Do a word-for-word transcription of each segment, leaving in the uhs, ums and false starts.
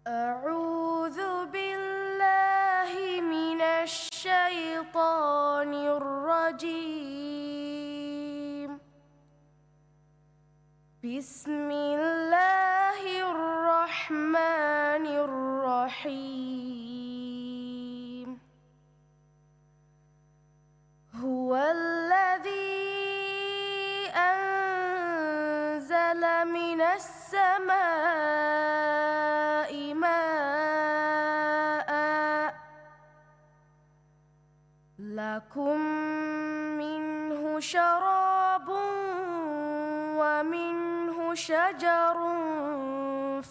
أعوذ بالله من الشيطان الرجيم. بسم الله الرحمن الرحيم. هو الذي أنزل من السماء ماء لكم منه شراب ومنه شجر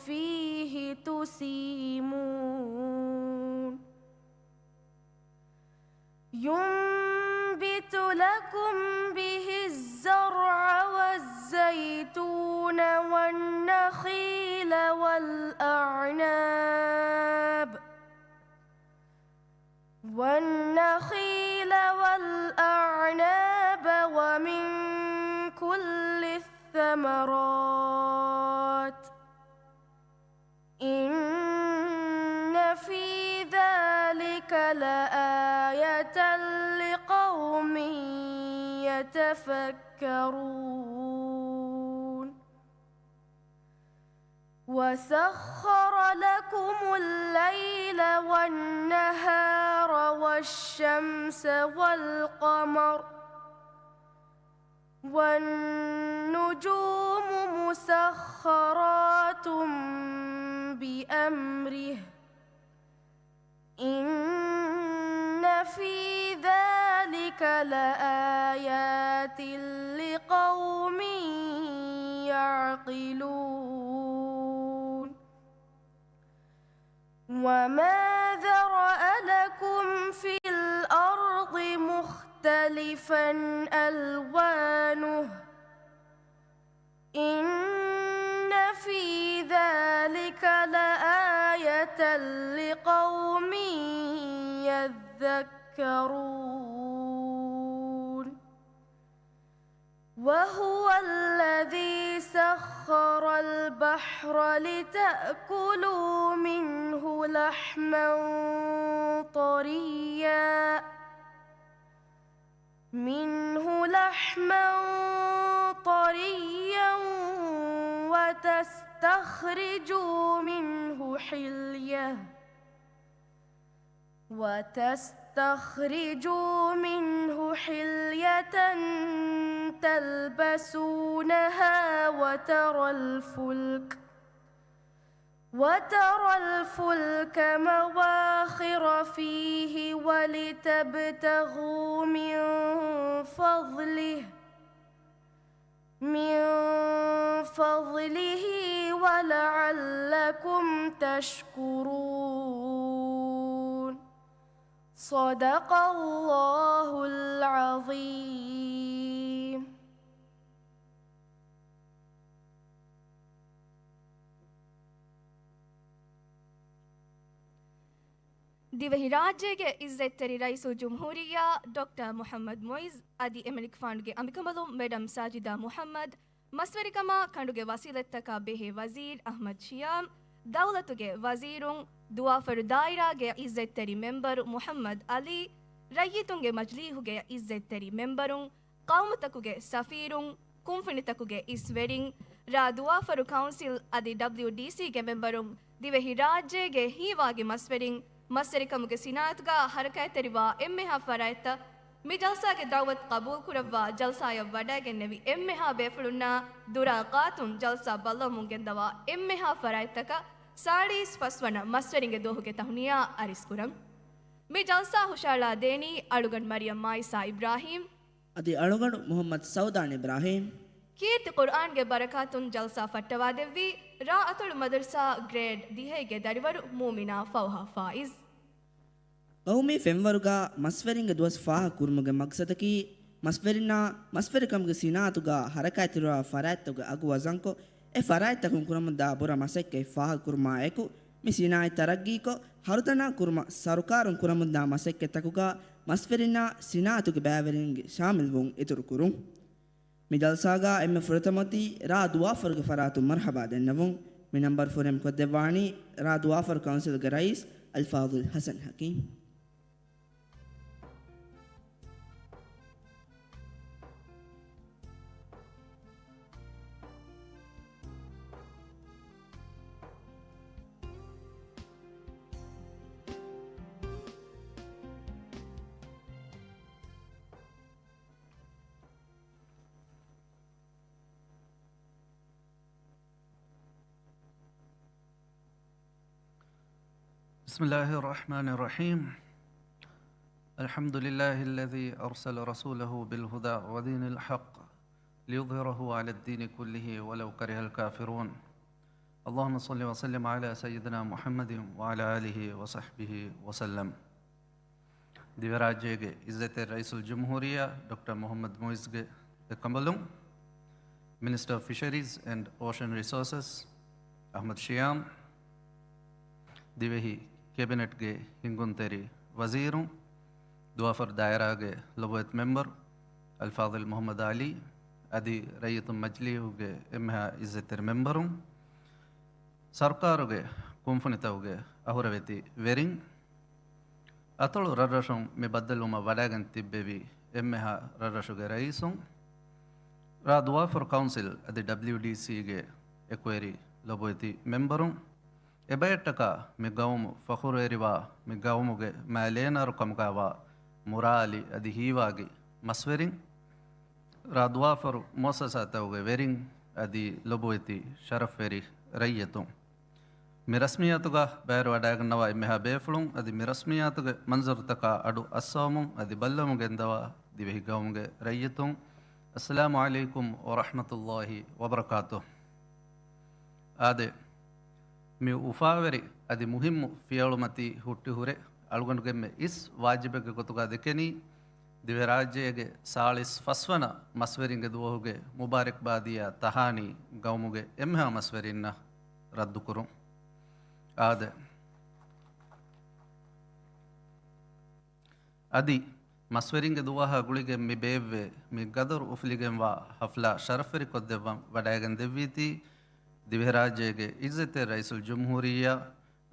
فيه تسيمون. ينبت لكم به الزرع والزيتون والنخيل والأعناب، والنخيل والأعناب ومن كل الثمرات، إن في ذلك لآية لقوم يتفكرون. وسخر لكم الليل والنهار والشمس والقمر والنجوم مسخرات بأمره، إن في ذلك لآيات لقوم يعقلون. وما ذرأ لكم في الأرض مختلفا ألوانه، إن في ذلك لآية لقوم يذكرون. وهو الذي سخر البحر لتأكلوا منه لحما طريا، منه لحما طريا وتستخرجوا منه حلية وتستخرجوا منه حلية تلبسونها وترى الفلك، وترى الفلك مواخر فيه ولتبتغوا من فضله، من فضله ولعلكم تشكرون. صدق الله العظيم. ދިވެހިރާއްޖޭގެ އިއްޒަތްތެރި ރައީސުލްޖުމްހޫރިއްޔާ ޑޮކްޓަރ މުޙައްމަދު މުޢިއްޒު އަދި އެމަނިކުފާނުގެ އަނބިކަނބަލުން މެޑަމް ސާޖިދާ މުޙައްމަދު، މަސްވެރިކަމާ ކަނޑުގެ ވަސީލަތްތަކާ ބެހޭ ވަޒީރު އަޙްމަދު ޝިޔާމް، ދައުލަތުގެ ވަޒީރުން، ދުވާފަރު ދާއިރާގެ އިއްޒަތްތެރި މެމްބަރު މުޙައްމަދު އަލީ، ރައްޔިތުންގެ މަޖިލީހުގެ އިއްޒަތްތެރި މެމްބަރުން، ޤައުމުތަކުގެ ސަފީރުން، ކުންފުނިތަކުގެ އިސްވެރިން، ރ. ދުވާފަރު ކައުންސިލް އަދި ޑަބްލިއުޑީސީގެ މެމްބަރުން، ދިވެހިރާއްޖޭގެ ހީވާގި މަސްވެރިން، މަސްވެރިކަމުގެ ސިނާއަތުގަ ހަރަކާތްތެރިވާ އެންމެހާ ފަރާތްތައް، މި ޖަލްސާގެ ދަޢުވަތު ޤަބޫލުކުރައްވާ ޖަލްސާޔަށް ވަޑައިގެންނެވި އެންމެހާ ބޭފުޅުންނާ ދުރާ ޤާތުން ޖަލްސާ ބައްލަވަމުން ގެންދަވާ އެންމެހާ ފަރާތްތަކަށް ސާޅީސް ފަސްވަނަ މަސްވެރިންގެ ދުވަހުގެ ތަހުނިޔާ އަރިސްކުރަން. މި ޖަލްސާ ހުށައަޅާ ދޭނީ އަޅުގަނޑު މަރިޔަމް މާއިސާ އިބްރާހީމް، އަދި އަޅުގަނޑު މުޙައްމަދު ސައުދާން އިބްރާހީމް. ކީރިތި ޤުރްއާންގެ ބަރަކާތުން ޖަލްސާ ފައްޓަވާދެއްވީ ރ. އަތޮޅު މަދަރުސާ ގްރޭޑް ދިހައިގެ ދަރިވަރު މޫމިނާ ފައުހާ ފާއިޒް. ޤައުމީ ފެންވަރުގަ މަސްވެރިންގެ ދުވަސް ފާހަގަކުރުމުގެ މަޤްޞަދަކީ، މަސްވެރިންނާ މަސްވެރިކަމުގެ ސިނާއަތުގަ ޙަރަކާތްތެރިވާ ފަރާތްތަކުގެ އަގު ވަޒަންކޮށް، އެ ފަރާތްތަކުން ކުރަމުންދާ ބުރަ މަސައްކަތް ފާހަގަކުރުމާ އެކު، މި ސިނާއަތް ތަރައްގީކޮށް، ހަރުދަނާ ކުރުމަށް ސަރުކާރުން ކުރަމުންދާ މަސައްކަތްތަކުގަ މަސްވެރިންނާ ސިނާއަތުގެ ބައިވެރިންގެ ޝާމިލްވުން އިތުރުކުރުން. މި ޖަލްސާގަ އެންމެ ފުރަތަމަ އޮތީ ރ. ދުވާފަރުގެ ފަރާތުން މަރުޙަބާ ދެންނެވުން. މި ނަންބަރު ފުރިހަމަ ކޮށްދެއްވާނީ ރ. ދުވާފަރު ކައުންސިލްގެ ރައީސް އަލްފާޟިލް ޙަސަން ޙަކީމް. بسم الله الرحمن الرحيم. الحمد لله الذي أرسل رسوله بالهدى ودين الحق ليظهره على الدين كله ولو كره الكافرون. اللهم صل وسلم على سيدنا محمد وعلى آله وصحبه وسلم. ދިވެރާއްޖޭގެ އިއްޒަތްތެރި ރައީސުލްޖުމްހޫރިއްޔާ ޑޮކްޓަރ މުޙައްމަދު މުޢިއްޒުގެ ދެކަނބަލުން، މިނިސްޓަރ އޮފް ފިޝަރީޒް އެންޑް އޯޝަން ރިސޯސަސް އަޙްމަދު ޝިޔާމް، ދިވެހި ކެބިނެޓްގެ ހިންގުންތެރި ވަޒީރުން ދުވާފަރު ދާއިރާގެ ލޮބުވެތި މެމްބަރު އަލްފާޟިލް މުޙައްމަދު ޢަލީ އަދި ރައްޔިތުން މަޖިލީހުގެ އެންމެހާ އިއްޒަތްތެރި މެމްބަރުން، ސަރުކާރުގެ ކުންފުނިތަކުގެ އަހުރެވެތި ވެރިން، އަތޮޅު ރަށްރަށުން މި ބައްދަލުވުމަށް ވަޑައިގެން ތިއްބެވި އެންމެހާ ރަށްރަށުގެ ރައީސުން، ރ. ދުވާފަރު ކައުންސިލް އަދި ޑަބްލިޔުޑީސީގެ އެކުވެރި ލޮބުވެތި މެމްބަރުން، އެބައެއްޓަކާ މި ގައުމު ފަޚުރުވެރިވާ، މި ގައުމުގެ މާލޭނާރު ކަމުގައިވާ މުރާލި އަދި ހީވާގި މަސްވެރިން، ރ. ދުވާފަރު މުއައްސަސާތަކުގެ ވެރިން އަދި ލޮބުވެތި ޝަރަފްވެރި ރައްޔިތުން. މި ރަސްމިއްޔާތުގަ ބައިވެރިވަޑައިގަންނަވާ އެންމެހާ ބޭފުޅުން އަދި މި ރަސްމިއްޔާތުގެ މަންޒަރުތަކާ އަޑު އައްސަވަމުން އަދި ބައްލަވަމުން ގެންދަވާ ދިވެހި ގައުމުގެ ރައްޔިތުން، އައްސަލާމު ޢަލައިކުމް ވަރަޙްމަތުﷲި ވަބަރަކާތުހު. އާދެ، މި އުފާވެރި އަދި މުހިއްމު ފިޔަވަޅުމަތީ ހުއްޓިހުރެ، އަޅުގަނޑުގެ އެންމެ އިސް ވާޖިބެއްގެ ގޮތުގަ ދެކެނީ، ދިވެހިރާއްޖޭގެ ސާޅީސް ފަސްވަނަ މަސްވެރިންގެ ދުވަހުގެ މުބާރަކްބާދީއާ ތަހާނީ ގައުމުގެ އެންމެހާ މަސްވެރިންނަށް ރައްދުކުރުން. އާދެ، އަދި މަސްވެރިންގެ ދުވަހާ ގުޅިގެން މި ބޭއްވޭ މި ގަދަރު އުފުލިގެންވާ ހަފްލާ ޝަރަފްވެރިކޮށްދެއްވަން ވަޑައިގެން ދެއްވީތީ، ދިވެހިރާއްޖޭގެ އިއްޒަތްތެރި ރައީސުލްޖުމްހޫރިއްޔާ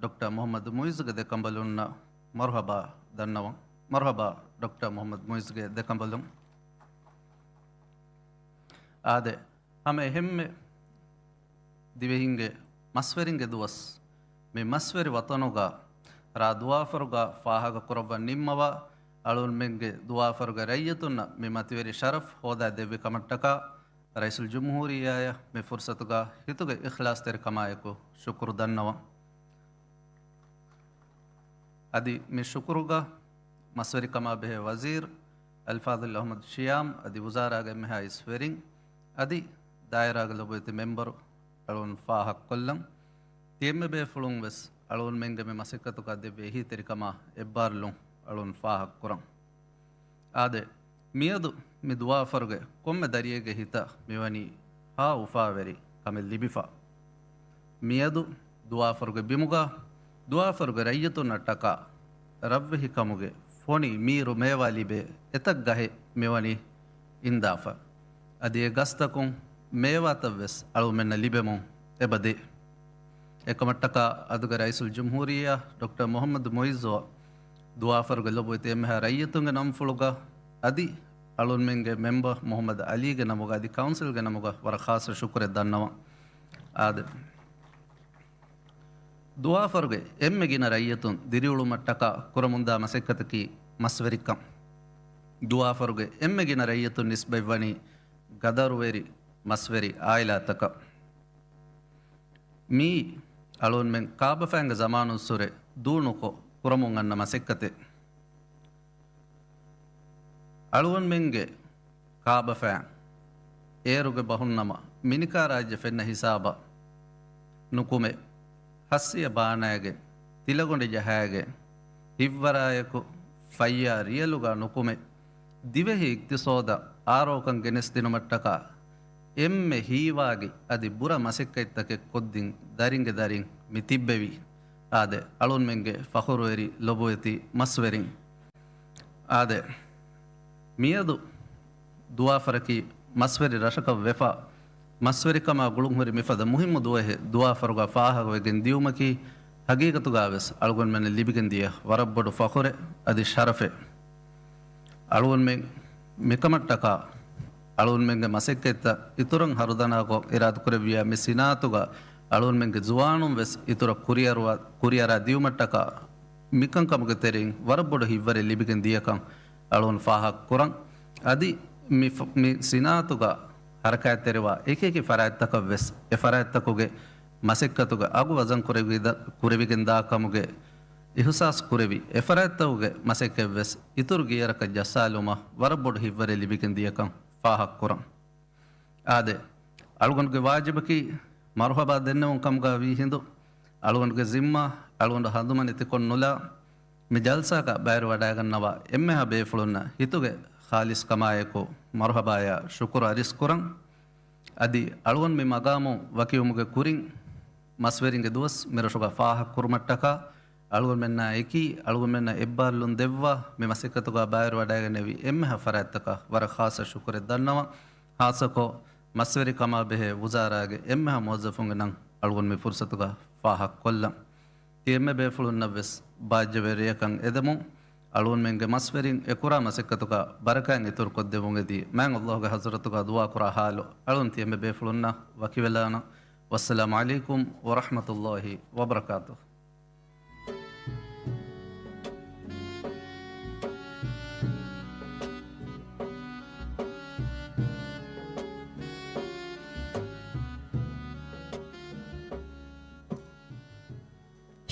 ޑޮކްޓަރ މުޙައްމަދު މުޢިއްޒުގެ ދެކަނބަލުންނަށް މަރުޙަބާ ދަންނަވަން. މަރުޙަބާ ޑޮކްޓަރ މުޙައްމަދު މުޢިއްޒުގެ ދެކަނބަލުން. އާދެ، ހަމަ އެހެންމެ ދިވެހިންގެ މަސްވެރިންގެ ދުވަސް، މި މަސްވެރި ވަޠަނުގަ ރ. ދުވާފަރުގަ ފާހަގަކުރައްވަން ނިންމަވާ، އަޅުންމެންގެ ދުވާފަރުގެ ރައްޔިތުންނަށް މި މަތިވެރި ޝަރަފް ހޯދާ ދެއްވި ކަމަށްޓަކާ، ރައީސުލްޖުމްހޫރިއްޔާއަށް މި ފުރުޞަތުގަ ހިތުގެ އިޚްލާޞްތެރިކަމާއެކު ޝުކުރު ދަންނަވަން. އަދި މި ޝުކުރުގަ މަސްވެރިކަމާ ބެހޭ ވަޒީރު އަލްފާޟިލް އަޙްމަދު ޝިޔާމް އަދި ވުޒާރާގެ އެންމެހާ އިސް ވެރިން އަދި ދާއިރާގެ ލޮބުވެތި މެމްބަރު އަޅުން ފާހަގަކޮށްލަން. ތިޔެންމެ ބޭފުޅުން ވެސް އަޅުންމެންގެ މި މަސައްކަތުގަ ދެއްވި އެހީތެރިކަމާ އެއްބާރުލުން އަޅުން ފާހަގަކުރަން. އާދެ، މިއަދު މި ދުވާފަރުގެ ކޮންމެ ދަރިއެއްގެ ހިތަށް މިވަނީ ހާ އުފާވެރި ކަމެއް ލިބިފަ. މިއަދު ދުވާފަރުގެ ބިމުގަ ދުވާފަރުގެ ރައްޔިތުންނަށްޓަކާ ރަށްވެހިކަމުގެ ފޮނި މީރު މޭވާ ލިބޭ އެތައް ގަހެއް މިވަނީ އިންދާފަ. އަދި އެ ގަސްތަކުން މޭވާތައް ވެސް އަޅުމެންނަށް ލިބެމުން އެބަދޭ. އެކަމަށްޓަކާ އަދުގެ ރައީސުލްޖުމްހޫރިއްޔާ ޑޮކްޓަރ މުޙައްމަދު މުޢިއްޒުއަށް ދުވާފަރުގެ ލޮބުވެތި އެންމެހާ ރައްޔިތުންގެ ނަންފުޅުގަ އަދި އަޅުންމެންގެ މެމްބަރ މުޙައްމަދު ޢަލީގެ ނަމުގަ އަދި ކައުންސިލްގެ ނަމުގަ ވަރަށް ޚާއްޞަ ޝުކުރެއް ދަންނަވަން. އާދެ، ދުވާފަރުގެ އެންމެ ގިނަ ރައްޔިތުން ދިރިއުޅުމަށްޓަކާ ކުރަމުންދާ މަސައްކަތަކީ މަސްވެރިކަން. ދުވާފަރުގެ އެންމެ ގިނަ ރައްޔިތުން ނިސްބަތްވަނީ ގަދަރުވެރި މަސްވެރި އާއިލާތަކަށް. މިއީ އަޅުގަނޑުމެން ކާބަފައިންގެ ޒަމާނުއްސުރެ ދޫނުކޮށް ކުރަމުން އަންނަ މަސައްކަތެއް. އަޅުގަނޑުމެންގެ ކާބަފައިން އޭރުގެ ބަހުންނަމަ މިނިކާ ރާއްޖެ ފެންނަ ހިސާބަށް ނުކުމެ، ހައްސިޔަ ބާނައިގެން، ތިލަގޮނޑި ޖަހައިގެން، ހިއްވަރާއެކު ފައްޔާ ރިޔަލުގަ ނުކުމެ، ދިވެހި އިގްތިސޯދަށް އާރޯކަން ގެނެސްދިނުމަށްޓަކާ އެންމެ ހީވާގި އަދި ބުރަ މަސައްކަތްތަކެއް ކޮށްދިން ދަރިންގެ ދަރިން މި ތިއްބެވީ. އާދެ، އަޅުންމެންގެ ފަޚުރުވެރި ލޮބުވެތި މަސްވެރިން. އާދެ، މިއަދު ދުވާފަރަކީ މަސްވެރި ރަށަކަށް ވެފަ، މަސްވެރިކަމާ ގުޅުންހުރި މިފަދަ މުހިއްމު ދުވަހެއް ދުވާފަރުގަ ފާހަގަވެގެން ދިޔުމަކީ، ހަގީގަތުގަ ވެސް އަޅުގަނޑުމެންނަށް ލިބިގެން ދިޔަ ވަރަށް ބޮޑު ފަޚުރެއް އަދި ޝަރަފެއް. އަޅުގަނޑުމެން މިކަމަށްޓަކާ އަޅުގަނޑުމެންގެ މަސައްކަތްތައް އިތުރަށް ހަރުދަނާކޮށް އިރާދަކުރެއްވިޔާ، މި ސިނާއަތުގަ އަޅުގަނޑުމެންގެ ޒުވާނުން ވެސް އިތުރަށް ކުރިއަރުވާ-، ކުރިއަރާ ދިޔުމަށްޓަކާ މިކަންކަމުގެ ތެރެއިން ވަރަށް ބޮޑު ހިތްވަރެއް ލިބިގެން ދިޔަކަން އަޅުގަނޑު ފާހަގަކުރަން. އަދި މި ފަ-، މި ސިނާއަތުގަ ހަރަކާތްތެރިވާ އެކިއެކި ފަރާތްތަކަށް ވެސް އެ ފަރާތްތަކުގެ މަސައްކަތުގެ އަގު ވަޒަން ކުރެވިދ-، ކުރެވިގެންދާ ކަމުގެ އިހުސާސް ކުރެވި، އެ ފަރާތްތަކުގެ މަސައްކަތް ވެސް އިތުރު ގިޔަރަކަށް ޖައްސާލުމަށް ވަރަށް ބޮޑު ހިތްވަރެއް ލިބިގެން ދިޔަކަން ފާހަގަކުރަން. އާދެ، އަޅުގަނޑުގެ ވާޖިބަކީ މަރުހަބާ ދެންނެވުން ކަމުގަ ވީ ހިނދު، އަޅުގަނޑުގެ ޒިންމާ އަޅުގަނޑު ހަނދުމަނި ތިކޮށް ނުލާ، މި ޖަލްސާގަ ބައިވެރިވަޑައިގަންނަވާ އެންމެހާ ބޭފުޅުންނަށް ހިތުގެ ޚާލިޞްކަމާއެކު މަރުހަބާޔާ ޝުކުރު އަރިސްކުރަން. އަދި އަޅުގަނޑު މި މަގާމު ވަކިވުމުގެ ކުރިން، މަސްވެރިންގެ ދުވަސް މިރަށުގަ ފާހަގަކުރުމަށްޓަކާ، އަޅުގަނޑުމެންނާ އެކީ، އަޅުގަނޑުމެންނަށް އެއްބާރުލުން ދެއްވާ، މި މަސައްކަތުގަ ބައިވެރިވަޑައިގެންނެވި އެންމެހާ ފަރާތްތަކަށް ވަރަށް ޚާއްޞަ ޝުކުރެއް ދަންނަވަން. ޚާއްޞަކޮށް، މަސްވެރިކަމާ ބެހޭ ވުޒާރާގެ އެންމެހާ މުވައްޒަފުންގެ ނަން އަޅުގަނޑު މި ފުރުސަތުގަ ފާހަގަކޮށްލަން. ތި އެންމެ ބޭފުޅުންނަށް ވެސް ބާއްޖަވެރިޔަކަން އެދެމުން، އަޅުގަނޑުމެންގެ މަސްވެރިން އެ ކުރާ މަސައްކަތުގަ ބަރަކާތް އިތުރުކޮށްދެއްވުން އެދި، މާތް ﷲ ގެ ޙަޟްރަތުގަ ދުޢާ ކުރާ ޙާލު އަޅުން ތި އެންމެ ބޭފުޅުންނަށް ވަކިވެލާނަން. ވައްސަލާމު ޢަލައިކުމް ވަރަޙްމަތުﷲ ވަބަރަކާތުހު.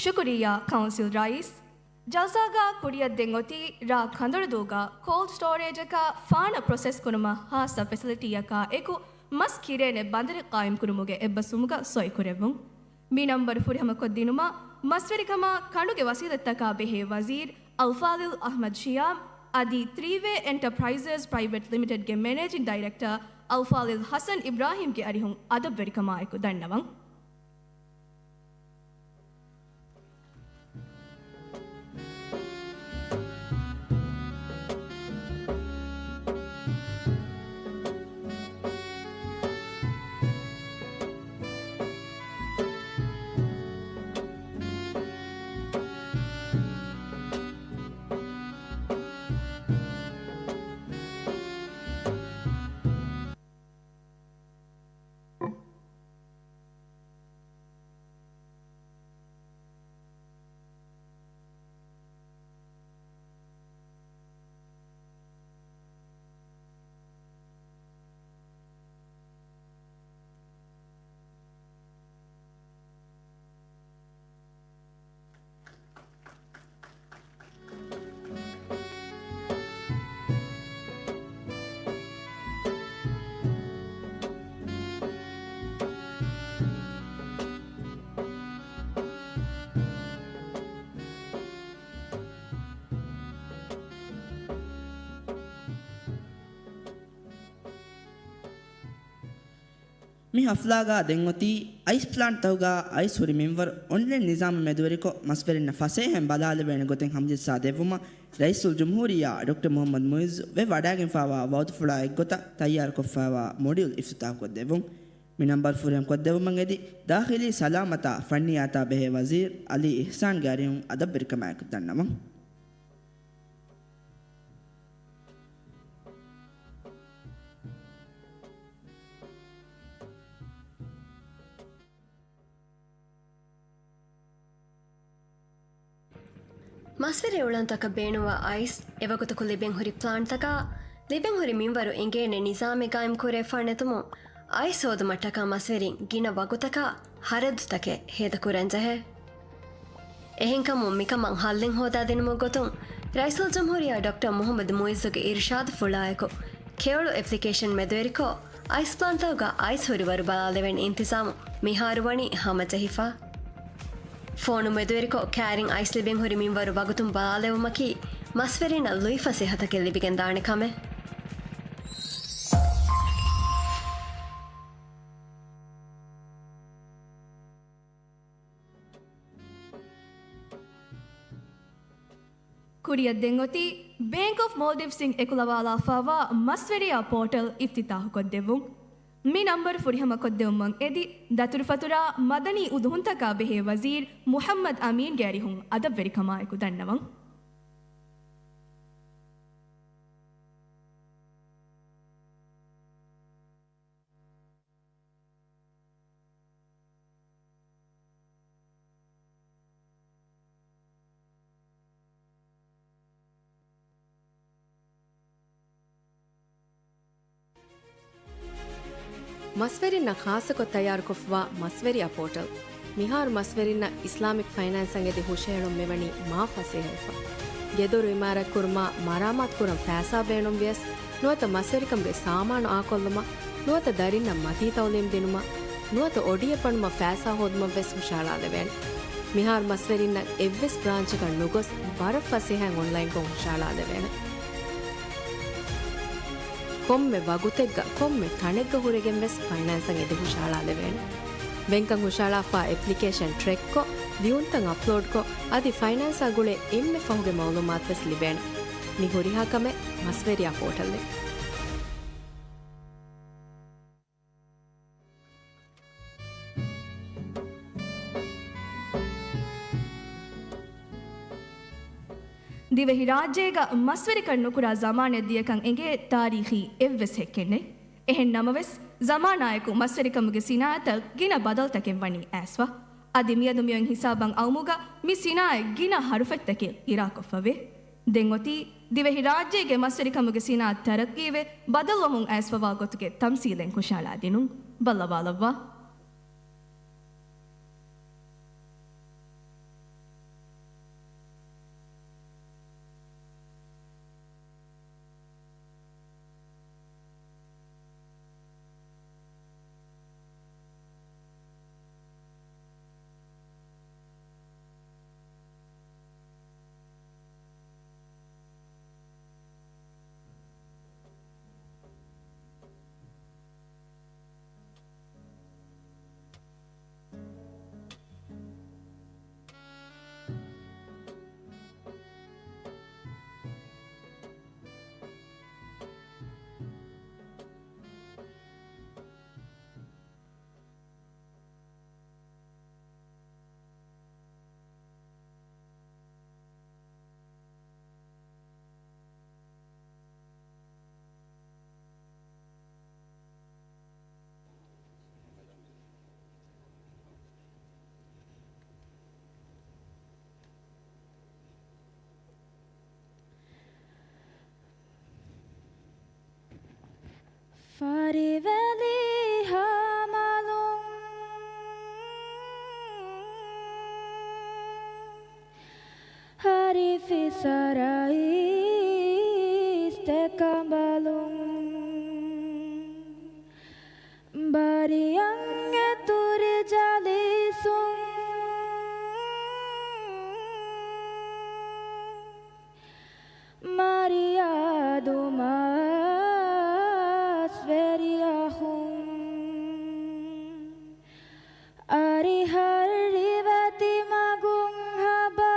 ޝުކުރިއްޔާ ކައުންސިލް ރައީސް. ޖަލްސާގަ ކުރިއަށް ދެން އޮތީ ރ. ކަނދޮޅުދޫގަ ކޯލްޑް ސްޓޯރޭޖަކަށް ފާނަ ޕްރޮސެސް ކުރުމަށް ހާއްސަ ފެސިލިޓީއަކާ އެކު މަސް ކިރޭނެ ބަނދަރެއް ޤާއިމްކުރުމުގެ އެއްބަސްވުމުގަ ސޮއިކުރެއްވުން. މި ނަންބަރު ފުރިހަމަކޮށްދިނުމަށް މަސްވެރިކަމާ ކަނޑުގެ ވަސީލަތްތަކާ ބެހޭ ވަޒީރު އަލްފާޟިލް އަޙްމަދު ޝިޔާމް އަދި ތްރީ ވޭ އެންޓަޕްރައިޒަސް ޕްރައިވެޓް ލިމިޓެޑްގެ މެނޭޖިން ޑައިރެކްޓަރ އަލްފާޟިލް ޙަސަން އިބްރާހީމްގެ އަރިހުން އަދަބުވެރިކަމާއެކު ދަންނަވަން. މި ހަފްލާގަ ދެން އޮތީ އައިސް ޕްލާންޓްތަކުގަ އައިސް ހުރި މިންވަރު އޮންލައިން ނިޒާމަށް މެދުވެރިކޮށް، މަސްވެރިންނަށް ފަސޭހައިން ބަލާލެވޭނެ ގޮތެއް ހަމަޖައްސާ ދެއްވުމަށް ރައީސުލްޖުމްހޫރިއްޔާ ޑޮކްޓަރ މުޙައްމަދު މުޢިއްޒު ވެވަޑައިގެންފާވާ ވަޢުދުފުޅާ އެއްގޮތަށް ތައްޔާރުކޮށްފާވާ މޮޑިއުލް އިފްތިތާޙުކޮށްދެއްވުން. މި ނަންބަރު ފުރިހަމަކޮށްދެއްވުމަށް އެދި، ދާޚިލީ ސަލާމަތާ ފަންނިޔާތާ ބެހޭ ވަޒީރު ޢަލީ އިޙްސާންގެ އަރިހުން އަދަބުވެރިކަމާއެކު ދަންނަވަން. މަސްވެރި އުޅަނދުތަކަށް ބޭނުންވާ އައިސް، އެވަގުތަކު ލިބެން ހުރި ޕްލާންޓްތަކާ، ލިބެން ހުރި މިންވަރު އެނގޭނެ ނިޒާމެއް ގާއިމް ކުރެވިފާ ނެތުމުން، އައިސް ހޯދުމަށްޓަކާ މަސްވެރިން ގިނަ ވަގުތަކާ ހަރަދުތަކެއް ހޭދަކުރަން ޖެހޭ. އެހެންކަމުން މިކަމަށް ހައްލެއް ހޯދާދިނުމުގެ ގޮތުން، ރައީސުލްޖުމްހޫރިއްޔާ ޑޮކްޓަރ މުޙައްމަދު މުޢިއްޒުގެ އިރުޝާދުފުޅާއެކު، ކެޔޮޅު އެޕްލިކޭޝަން މެދުވެރިކޮށް، އައިސް ޕްލާންޓަކުގަ އައިސް ހުރިވަރު ބަލާލެވޭނެ އިންތިޒާމު މިހާރު ވަނީ ހަމަޖެހިފަ. ފޯނު މެދުވެރިކޮށް، ކައިރިން އައިސް ލިބެން ހުރި މިންވަރު ވަގުތުން ބަލާލެވުމަކީ، މަސްވެރިންނަށް ލުއިފަ ސިއްހަތަކެއް ލިބިގެންދާނެ ކަމެއް. ކުރިއަށް ދެން އޮތީ ބޭންކް އޮފް މޯލްޑިވްސް އިން އެކުލަވާލާފައިވާ މަސްވެރިޔާ ޕޯޓަލް އިފްތިތާޙުކޮށްދެއްވުން. މި ނަންބަރު ފުރިހަމަކޮށްދެއްވުމަށް އެދި، ދަތުރުފަތުރާ މަދަނީ އުދުހުންތަކާ ބެހޭ ވަޒީރު މުޙައްމަދު އަމީންގެ އަރިހުން އަދަބުވެރިކަމާއެކު ދަންނަވަން. މަސްވެރިންނަށް ޚާއްޞަކޮށް ތައްޔާރުކޮށްފައިވާ މަސްވެރިޔާ ޕޯޓަލް. މިހާރު މަސްވެރިންނަށް އިސްލާމިކް ފައިނޭންސަށް އެދި ހުށަހެޅުން މިވަނީ މާ ފަސޭހަވެފަ. ގެދޮރު އިމާރާތްކުރުމާ، މަރާމާތުކުރަން ފައިސާ ބޭނުންވިޔަސް، ނުވަތަ މަސްވެރިކަމުގެ ސާމާނު އާކޮށްލުމަށް، ނުވަތަ ދަރިންނަށް މަތީ ތައުލީމް ދިނުމަށް، ނުވަތަ އޮޑިއެއްބަނުމަށް ފައިސާ ހޯދުމަށްވެސް ހުށަހަޅާލެވޭނެ. މިހާރު މަސްވެރިންނަށް އެއްވެސް ބްރާންޗަކަށް ނުގޮސް، ވަރަށް ފަސޭހައިން އޮންލައިންކޮށް ހުށަހަޅާލެވޭނެ. ކޮންމެ ވަގުތެއްގަ، ކޮންމެ ތަނެއްގަ ހުރެގެން ވެސް ފައިނޭންސަށް އެދި ހުށަހަޅާލެވޭނެ. ބޭންކަށް ހުށަހަޅާފަ އެޕްލިކޭޝަން ޓްރެކްކޮށް، ލިޔުންތައް އަޕްލޯޑްކޮށް، އަދި ފައިނޭންސާ ގުޅޭ އެންމެ ފަހުގެ މައުލޫމާތު ވެސް ލިބޭނެ. މި ހުރިހާ ކަމެއް މަސްވެރިޔާ ޕޯޓަލްއިން. ދިވެހިރާއްޖޭގަ މަސްވެރިކަން ނުކުރާ ޒަމާނެއް ދިޔަކަން އެނގޭ ތާރީޚީ އެއްވެސް ހެއްކެއް ނެތް. އެހެން ނަމަވެސް، ޒަމާނާއެކު މަސްވެރިކަމުގެ ސިނާއަތަށް ގިނަ ބަދަލުތަކެއް ވަނީ އައިސްފަ. އަދި މިއަދު މިއޮތް ހިސާބަށް އައުމުގަ މި ސިނާއަތް ގިނަ ހަރުފަތްތަކެއް އިރާކޮށްފަވޭ. ދެން އޮތީ ދިވެހިރާއްޖޭގެ މަސްވެރިކަމުގެ ސިނާއަތް ތަރައްގީވެ، ބަދަލުވަމުން އައިސްފަވާ ގޮތުގެ ތަމްސީލެއް ހުށަހަޅާދިނުން. ބައްލަވާލައްވާ. ފަރިވެލި ހާމަލުން، ހަރިފިސަރައިސް ތެކަނބަލުން، ބަރިއަށް އެތުރި ޖަލިސުން، މަރިޔާދު މަސްވެރިއަހުން، އަރިހަށް ރިވެތި މަގުން ހަބާ.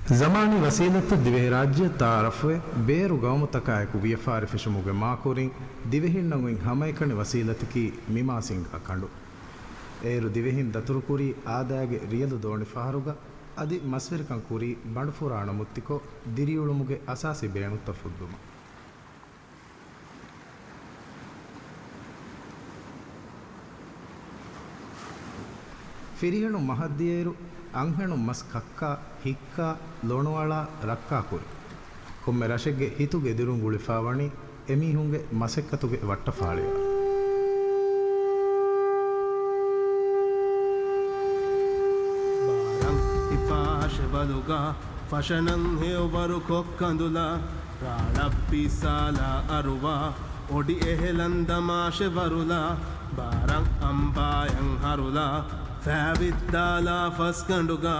ޒަމާނީ ވަސީލަތު ދިވެހިރާއްޖެ ތައާރަފުވެ، ބޭރު ގައުމުތަކާއެކު ވިޔަފާރި ފެށުމުގެ މާކުރިން ދިވެހިންނަށް އޮތް ހަމައެކަނި ވަސީލަތަކީ މިމާ ސިންގާ ކަނޑު. އޭރު ދިވެހިން ދަތުރުކުރީ އާދައިގެ ރިޔަލު ދޯނިފަހަރުގަ، އަދި މަސްވެރިކަން ކުރީ ބަނޑުފުރާނަ މުއްތިކޮށް، ދިރިއުޅުމުގެ އަސާސީ ބޭނުންތައް ފުއްދުމަށް. ފިރިހެނުން މަހަށްދިޔައިރު، އަންހެނުން މަސް ކައްކާ، ހިއްކާ، ލޮނުއަޅާ، ރައްކާކުރި. ކޮންމެ ރަށެއްގެ ހިތުގެ ދިރުން ގުޅިފާވަނީ އެމީހުންގެ މަސައްކަތުގެ ވައްޓަފާޅިއަށް. ބާރަށް ހިފާށެވަލުގަ، ފަށަނަން ހެޔޮވަރު ކޮއްކަނދުލާ، ރާޅަށް ބިސާލާ އަރުވާ، އޮޑި އެހެލަން ދަމާށެވަރުލާ، ބާރަށް އަނބާޔަން ހަރުލާ، ފައިވިއްދާލާ ފަސްގަނޑުގަ،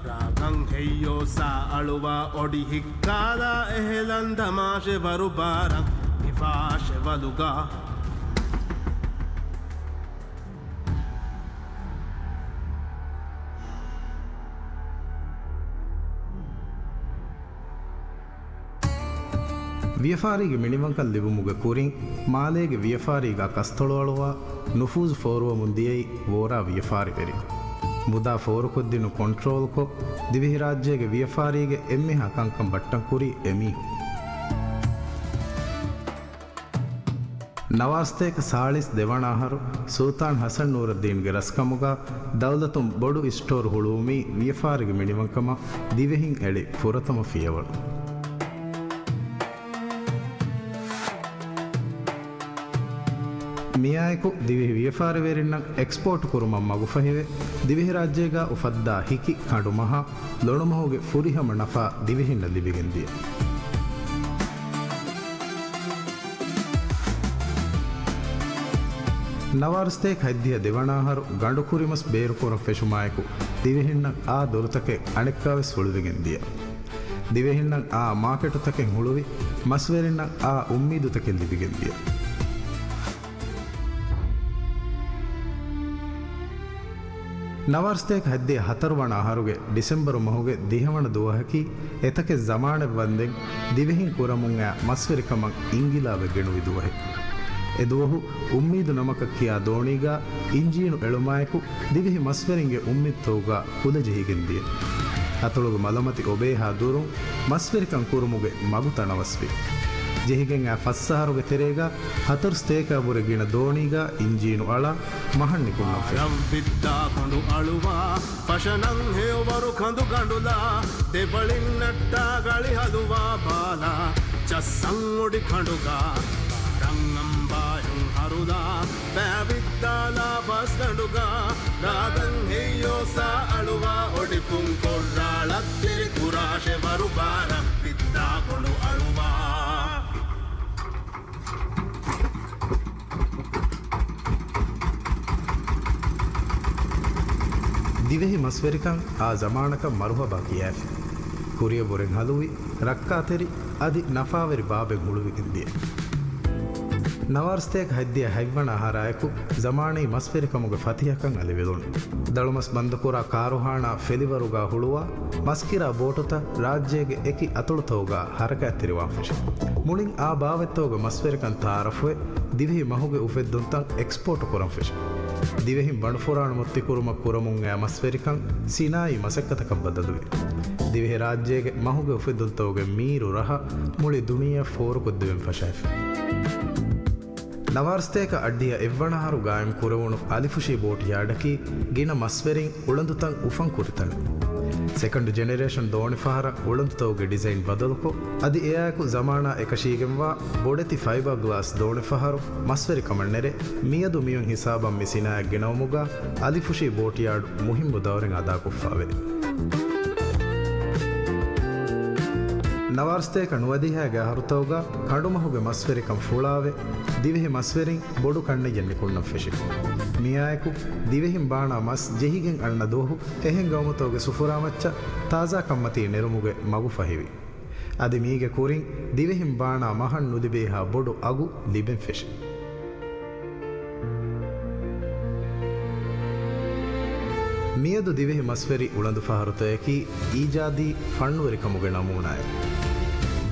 ރާގަން ހެއްޔޯސާ އަޅުވާ، އޮޑި ހިއްކާލާ އެހެލަން ދަމާށެވަރު، ބާރަށް ހިފާށެވަލުގަ. ވިޔަފާރީގެ މިނިވަންކަން ލިބުމުގެ ކުރިން، މާލޭގެ ވިޔަފާރީގަ ކަސްތޮޅުއަޅުވާ، ނުފޫޒު ފޯރުވަމުން ދިޔައީ ވޯރާ ވިޔަފާރިވެރިން. މުދާ ފޯރުކޮށްދިނުން ކޮންޓްރޯލްކޮށް، ދިވެހިރާއްޖޭގެ ވިޔަފާރީގެ އެންމެހާ ކަންކަން ބައްޓަން ކުރީ އެމީހުން. ނަވާރަ ސަތޭކަ ސާޅީސް ދެވަނަ އަހަރު ސުލްޠާން ހަސަން ނޫރައްދީންގެ ރަސްކަމުގަ ދައުލަތުން ބޮޑު އިސްޓޯރު ހުޅުވުމީ ވިޔަފާރިގެ މިނިވަންކަމަށް ދިވެހިން އެޅި ފުރަތަމަ ފިޔަވަޅު. މިއާއެކު ދިވެހި ވިޔަފާރިވެރިންނަށް އެކްސްޕޯޓް ކުރުމަށް މަގުފަހިވެ، ދިވެހިރާއްޖޭގަ އުފައްދާ ހިކި ކަނޑުމަހާ ލޮނުމަހުގެ ފުރިހަމަ ނަފާ ދިވެހިންނަށް ލިބިގެންދިޔަ. ނަވާރަ ސަތޭކަ ހަތްދިހަ ދެވަނަ އަހަރު ގަނޑު ކުރިމަސް ބޭރުކުރަން ފެށުމާއެކު، ދިވެހިންނަށް އާ ދޮރުތަކެއް އަނެއްކާވެސް ހުޅުވިގެން ދިޔަ. ދިވެހިންނަށް އާ މާކެޓުތަކެއް ހުޅުވި، މަސްވެރިންނަށް އާ އުއްމީދުތަކެއް ލިބިގެން ދިޔަ. ނަވާރަ ސަތޭކަ ހަތްދިހަ ހަތަރު ވަނަ އަހަރުގެ ޑިސެމްބަރު މަހުގެ ދިހަވަނަ ދުވަހަކީ، އެތަކެއް ޒަމާނެއް ވަންދެން ދިވެހިން ކުރަމުން އައި މަސްވެރިކަމަށް އިންގިލާބެއް ގެނުވި ދުވަހެއް. އެދުވަހު އުއްމީދު ނަމަކަށް ކިޔާ ދޯނީގަ އިންޖީނު އެޅުމާއެކު، ދިވެހި މަސްވެރިންގެ އުއްމީދުތަކުގަ ކުލަ ޖެހިގެން ދިޔަ. އަތޮޅުގެ މަލަމަތި އޮބޭހާ ދުރުން މަސްވެރިކަން ކުރުމުގެ މަގު ތަނަވަސްވި. ޖެހިގެން އައި ފަސް އަހަރުގެ ތެރޭގަ ހަތަރު ސަތޭކައަށްވުރެ ގިނަ ދޯނީގަ އިންޖީނު އަޅާ މަހަށް ނިކުންނަން ފެށި. ރަށް ވިއްދާ ކޮނޑު އަޅުވާ، ފަށަނަން ހެޔޮވަރު ކަނދު ގަނޑުލާ، ދެބަޅިން ނައްޓާ ގަޅި ހަލުވާ ބާލާ، ޗައްސަން އޮޑި ކަނޑުގަ، ބާރަށް އަނބާޔަން ހަރުލާ، ފައިވިއްދާލާ ފަސްގަނޑުގަ، ރާގަން ހެއްޔޯސާ އަޅުވާ، އޮޑިފުންކޮށް ރާޅަށް ތިރި ކުރާށެވަރު، ބާރަށް ވިއްދާ ކޮނޑު އަޅުވާ. ދިވެހި މަސްވެރިކަން އާ ޒަމާނަކަށް މަރުހަބާ ކިޔާފި. ކުރިއަށްވުރެން ހަލުވި، ރައްކާތެރި، އަދި ނަފާވެރި ބާބެއް ހުޅުވިގެން ދިޔަ. ނަވާރަ ސަތޭކަ ހަތްދިހަ ހަތްވަނަ އަހަރާއެކު ޒަމާނީ މަސްވެރިކަމުގެ ފަތިހަކަން އަލިވެލުނު. ދަޅުމަސް ބަންދުކުރާ ކާރުހާނާ ފެލިވަރުގަ ހުޅުވާ، މަސްކިރާ ބޯޓުތައް ރާއްޖޭގެ އެކި އަތޮޅުތަކުގަ ހަރަކާތްތެރިވާން ފެށި. މުޅިން އާ ބާވަތްތަކުގެ މަސްވެރިކަން ތައާރަފުވެ، ދިވެހި މަހުގެ އުފެއްދުންތައް އެކްސްޕޯޓު ކުރަން ފެށި. ދިވެހިން ބަނޑުފުރާނަ މުއްތި ކުރުމަށް ކުރަމުން އައި މަސްވެރިކަން ސިނާއީ މަސައްކަތަކަށް ބަދަލުވި. ދިވެހިރާއްޖޭގެ މަހުގެ އުފެއްދުންތަކުގެ މީރު ރަހަ މުޅި ދުނިޔެއަށް ފޯރުކޮށްދެވެން ފަށާފި. ނަވާރަ ސަތޭކަ އަށްޑިހަ އެއްވަނަ އަހަރު ގާއިމް ކުރެވުނު އަލިފުށީ ބޯޓްޔާޑަކީ ގިނަ މަސްވެރިން އުޅަނދުތައް އުފަން ކުރި ތަނެއް. ސެކަންޑް ޖެނެރޭޝަން ދޯނިފަހަރަށް އުޅަނދުތަކުގެ ޑިޒައިން ބަދަލުކޮށް، އަދި އެއާއެކު ޒަމާނާ އެކަށީގެންވާ ބޮޑެތި ފައިބާ ގްލާސް ދޯނިފަހަރު މަސްވެރިކަމަށް ނެރެ، މިއަދު މިއޮތް ހިސާބަށް މި ސިނާއަތް ގެނައުމުގަ އަލިފުށީ ބޯޓްޔާޑް މުހިއްމު ދައުރެއް އަދާކޮށްފައެވެ. ނަވާރަ ސަތޭކަ ނުވަދިހައިގެ އަހަރުތަކުގަ ކަނޑުމަހުގެ މަސްވެރިކަން ފުޅާވެ، ދިވެހި މަސްވެރިން ބޮޑު ކަންނެއްޔަށް ނިކުންނަން ފެށި. މިއާއެކު ދިވެހިން ބާނާ މަސް ޖެހިގެން އަންނަ ދުވަހު އެހެން ގައުމުތަކުގެ ސުފުރާމައްޗަށް ތާޒާ ކަންމަތީ ނެރުމުގެ މަގު ފަހިވި. އަދި މީގެ ކުރިން ދިވެހިން ބާނާ މަހަށް ނުލިބޭހާ ބޮޑު އަގު ލިބެން ފެށި. މިއަދު ދިވެހި މަސްވެރި އުޅަނދު ފަހަރުތަކަކީ އީޖާދީ ފަންނުވެރިކަމުގެ ނަމޫނާއެއް.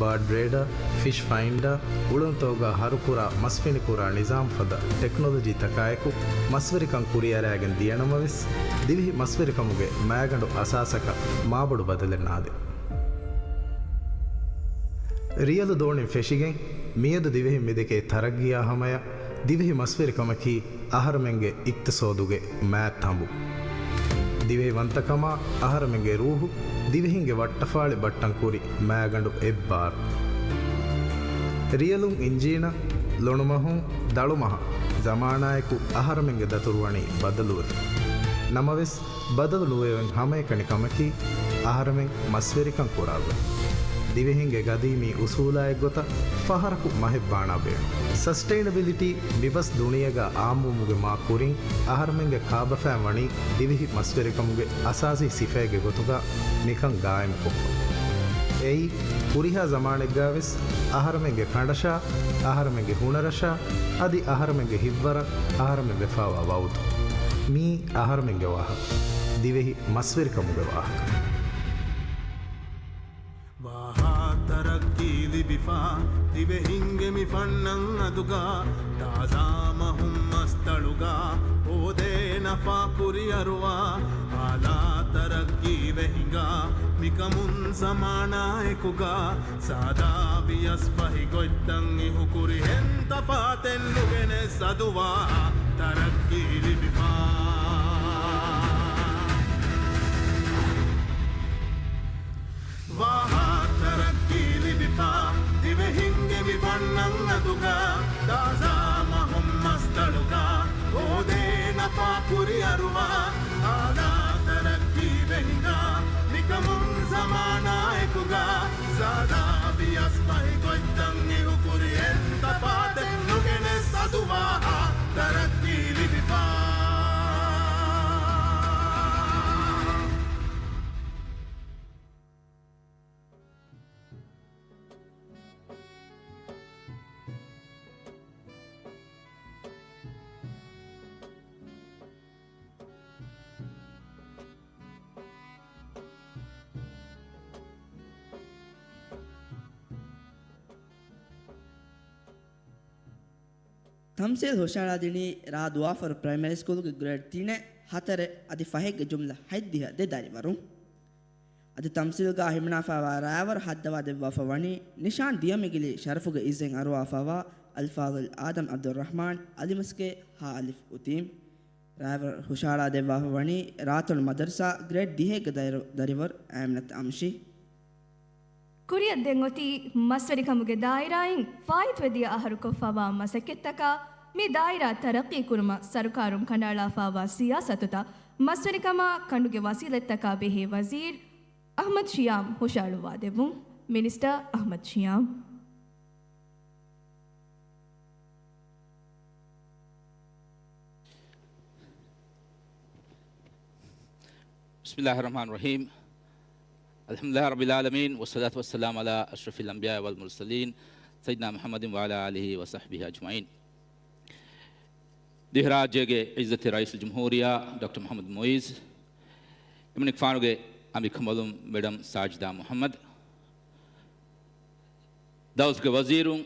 ބާޑް ރޭޑާ، ފިޝް ފައިންޑާ، އުޅަނދުތަކުގަ ހަރުކުރާ މަސްފިނިކުރާ ނިޒާމް ފަދަ ޓެކްނޮލޮޖީ ތަކާއެކު މަސްވެރިކަން ކުރިއަރާގެން ދިޔަނަމަވެސް، ދިވެހި މަސްވެރިކަމުގެ މާގަނޑު އަސާސަކަށް މާބޮޑު ބަދަލެއް ނާދޭ. ރިޔަލު ދޯނިން ފެށިގެން މިއަދު ދިވެހިން މިދެކޭ ތަރައްގީއާ ހަމަޔަށް ދިވެހި މަސްވެރިކަމަކީ އަހަރުމެންގެ އިޤްތިޞޯދުގެ މާތް ތަނބު. ދިވެހިވަންތަކަމާ އަހަރުމެންގެ ރޫހު، ދިވެހިންގެ ވައްޓަފާޅި ބައްޓަން ކުރި މާގަނޑު އެއްބާރު. ރިޔަލުން އިންޖީނަށް، ލޮނުމަހުން، ދަޅުމަހަށް ޒަމާނާއެކު އަހަރުމެންގެ ދަތުރު ވަނީ ބަދަލުވެފަ. ނަމަވެސް، ބަދަލު ނުވެވެން ހަމައެކަނި ކަމަކީ، އަހަރެމެން މަސްވެރިކަން ކުރާ ގޮތް. ދިވެހިންގެ ގަދީމީ އުސޫލާ އެއްގޮތަށް ފަހަރަކު މަހެއް ބާނާ ބޭނުން. ސަސްޓެއިނަބިލިޓީ މިބަސް ދުނިޔޭގަ އާއްމުވުމުގެ މާ ކުރިން އަހަރެމެންގެ ކާބަފައިން ވަނީ ދިވެހި މަސްވެރިކަމުގެ އަސާސީ ސިފައެއްގެ ގޮތުގަ މިކަން ގާއިމުކޮށްފަ. އެއީ، ހުރިހާ ޒަމާނެއްގަވެސް އަހަރެމެންގެ ކަނޑަށާ، އަހަރެމެންގެ ހުނަރަށާ، އަދި އަހަރެމެންގެ ހިތްވަރަށް އަހަރެމެން ވެފާވާ ވައުދު. މީ އަހަރެމެންގެ ވާހަކަ. ދިވެހި މަސްވެރިކަމުގެ ވާހަކަ. ވާހާ ތަރައްޤީ ލިބިފާ، ދިވެހިންގެ މި ފަންނަން އަދުގަ، ތާޒާ މަހުން މަސްތަޅުގަ، ހޯދޭ ނަފާ ކުރިއަރުވާ، އާލާ ތަރައްޤީވެ ހިނގާ، މިކަމުން ޒަމާނާއެކުގަ، ސާދާ ވިޔަސް ފަހި ގޮތްތައް އިހުކުރިހެން ތަފާތެއް ނުގެނެސް އަދު ވާހާ ތަރައްޤީ ލިބިފާ. ވާހާ ތަރައްޤީ ލިބިފާ، ދިވެހިންގެ މި ފަންނަން އަދުގަ، ތާޒާ މަހުން މަސްތަޅުގަ، ހޯދޭ ނަފާ ކުރިއަރުވާ، އާލާ ތަރައްޤީވެ ހިނގާ، މިކަމުން ޒަމާނާއެކުގަ، ސާދާ ވިޔަސް ފަހި ގޮތްތައް އިހުކުރިހެން ތަފާތެއް ނުގެނެސް އަދު ވާހާ ތަރައްޤީ ލިބިފާ. ތަމްސީލް ހުށަހަޅާދިނީ ރ. ދުވާފަރު ޕްރައިމަރީ ސްކޫލްގެ ގްރޭޑް ތިނެއް، ހަތަރެއް އަދި ފަހެއްގެ ޖުމްލަ ހަތްދިހަ ދެ ދަރިވަރުން. އަދި ތަމްސީލްގަ ހިމަނާފައިވާ ރައިވަރު ހައްދަވާ ދެއްވާފަ ވަނީ ނިޝާން ދިޔަ މިގިލީ ޝަރަފުގެ އިއްޒަތް އަރުވާފައިވާ އަލްފާޟިލް އާދަމް އަބްދުއްރަޙްމާން އަލިމަސްގެ ހ. އުތީމް. ރައިވަރު ހުށަހަޅާ ދެއްވާފަ ވަނީ ރާތޮޅު މަދަރުސާ ގްރޭޑް ދިހައެއްގެ ދަރި-، ދަރިވަރު އައިމިނަތު އަމްޝީ. ކުރިއަށް ދެން އޮތީ މަސްވެރިކަމުގެ ދާއިރާއިން ފާއިތުވެ ދިޔަ އަހަރު ކޮށްފައިވާ މަސައްކަތްތަކާ، މި ދާއިރާ ތަރައްޤީ ކުރުމަށް ސަރުކާރުން ކަނޑައަޅާފައިވާ ސިޔާސަތުތައް، މަސްވެރިކަމާ ކަނޑުގެ ވަސީލަތްތަކާ ބެހޭ ވަޒީރު އަޙްމަދު ޝިޔާމް ހުށައަޅުއްވާދެއްވުން. މިނިސްޓަރ އަޙްމަދު ޝިޔާމް. بسم الله الرحمن الرحيم. الحمد لله رب العالمين، والصلاة والسلام على أشرف الأنبياء والمرسلين، سيدنا محمد وعلى آله وصحبه أجمعين. ދިވެހިރާއްޖޭގެ އިއްޒަތްތެރި ރައީސުލްޖުމްހޫރިއްޔާ ޑޮކްޓަރ މުޙައްމަދު މުޢިއްޒު، އެމަނިކުފާނުގެ އަނބިކަނބަލުން މެޑަމް ސާޖިދާ މުޙައްމަދު، ދައުލަތުގެ ވަޒީރުން،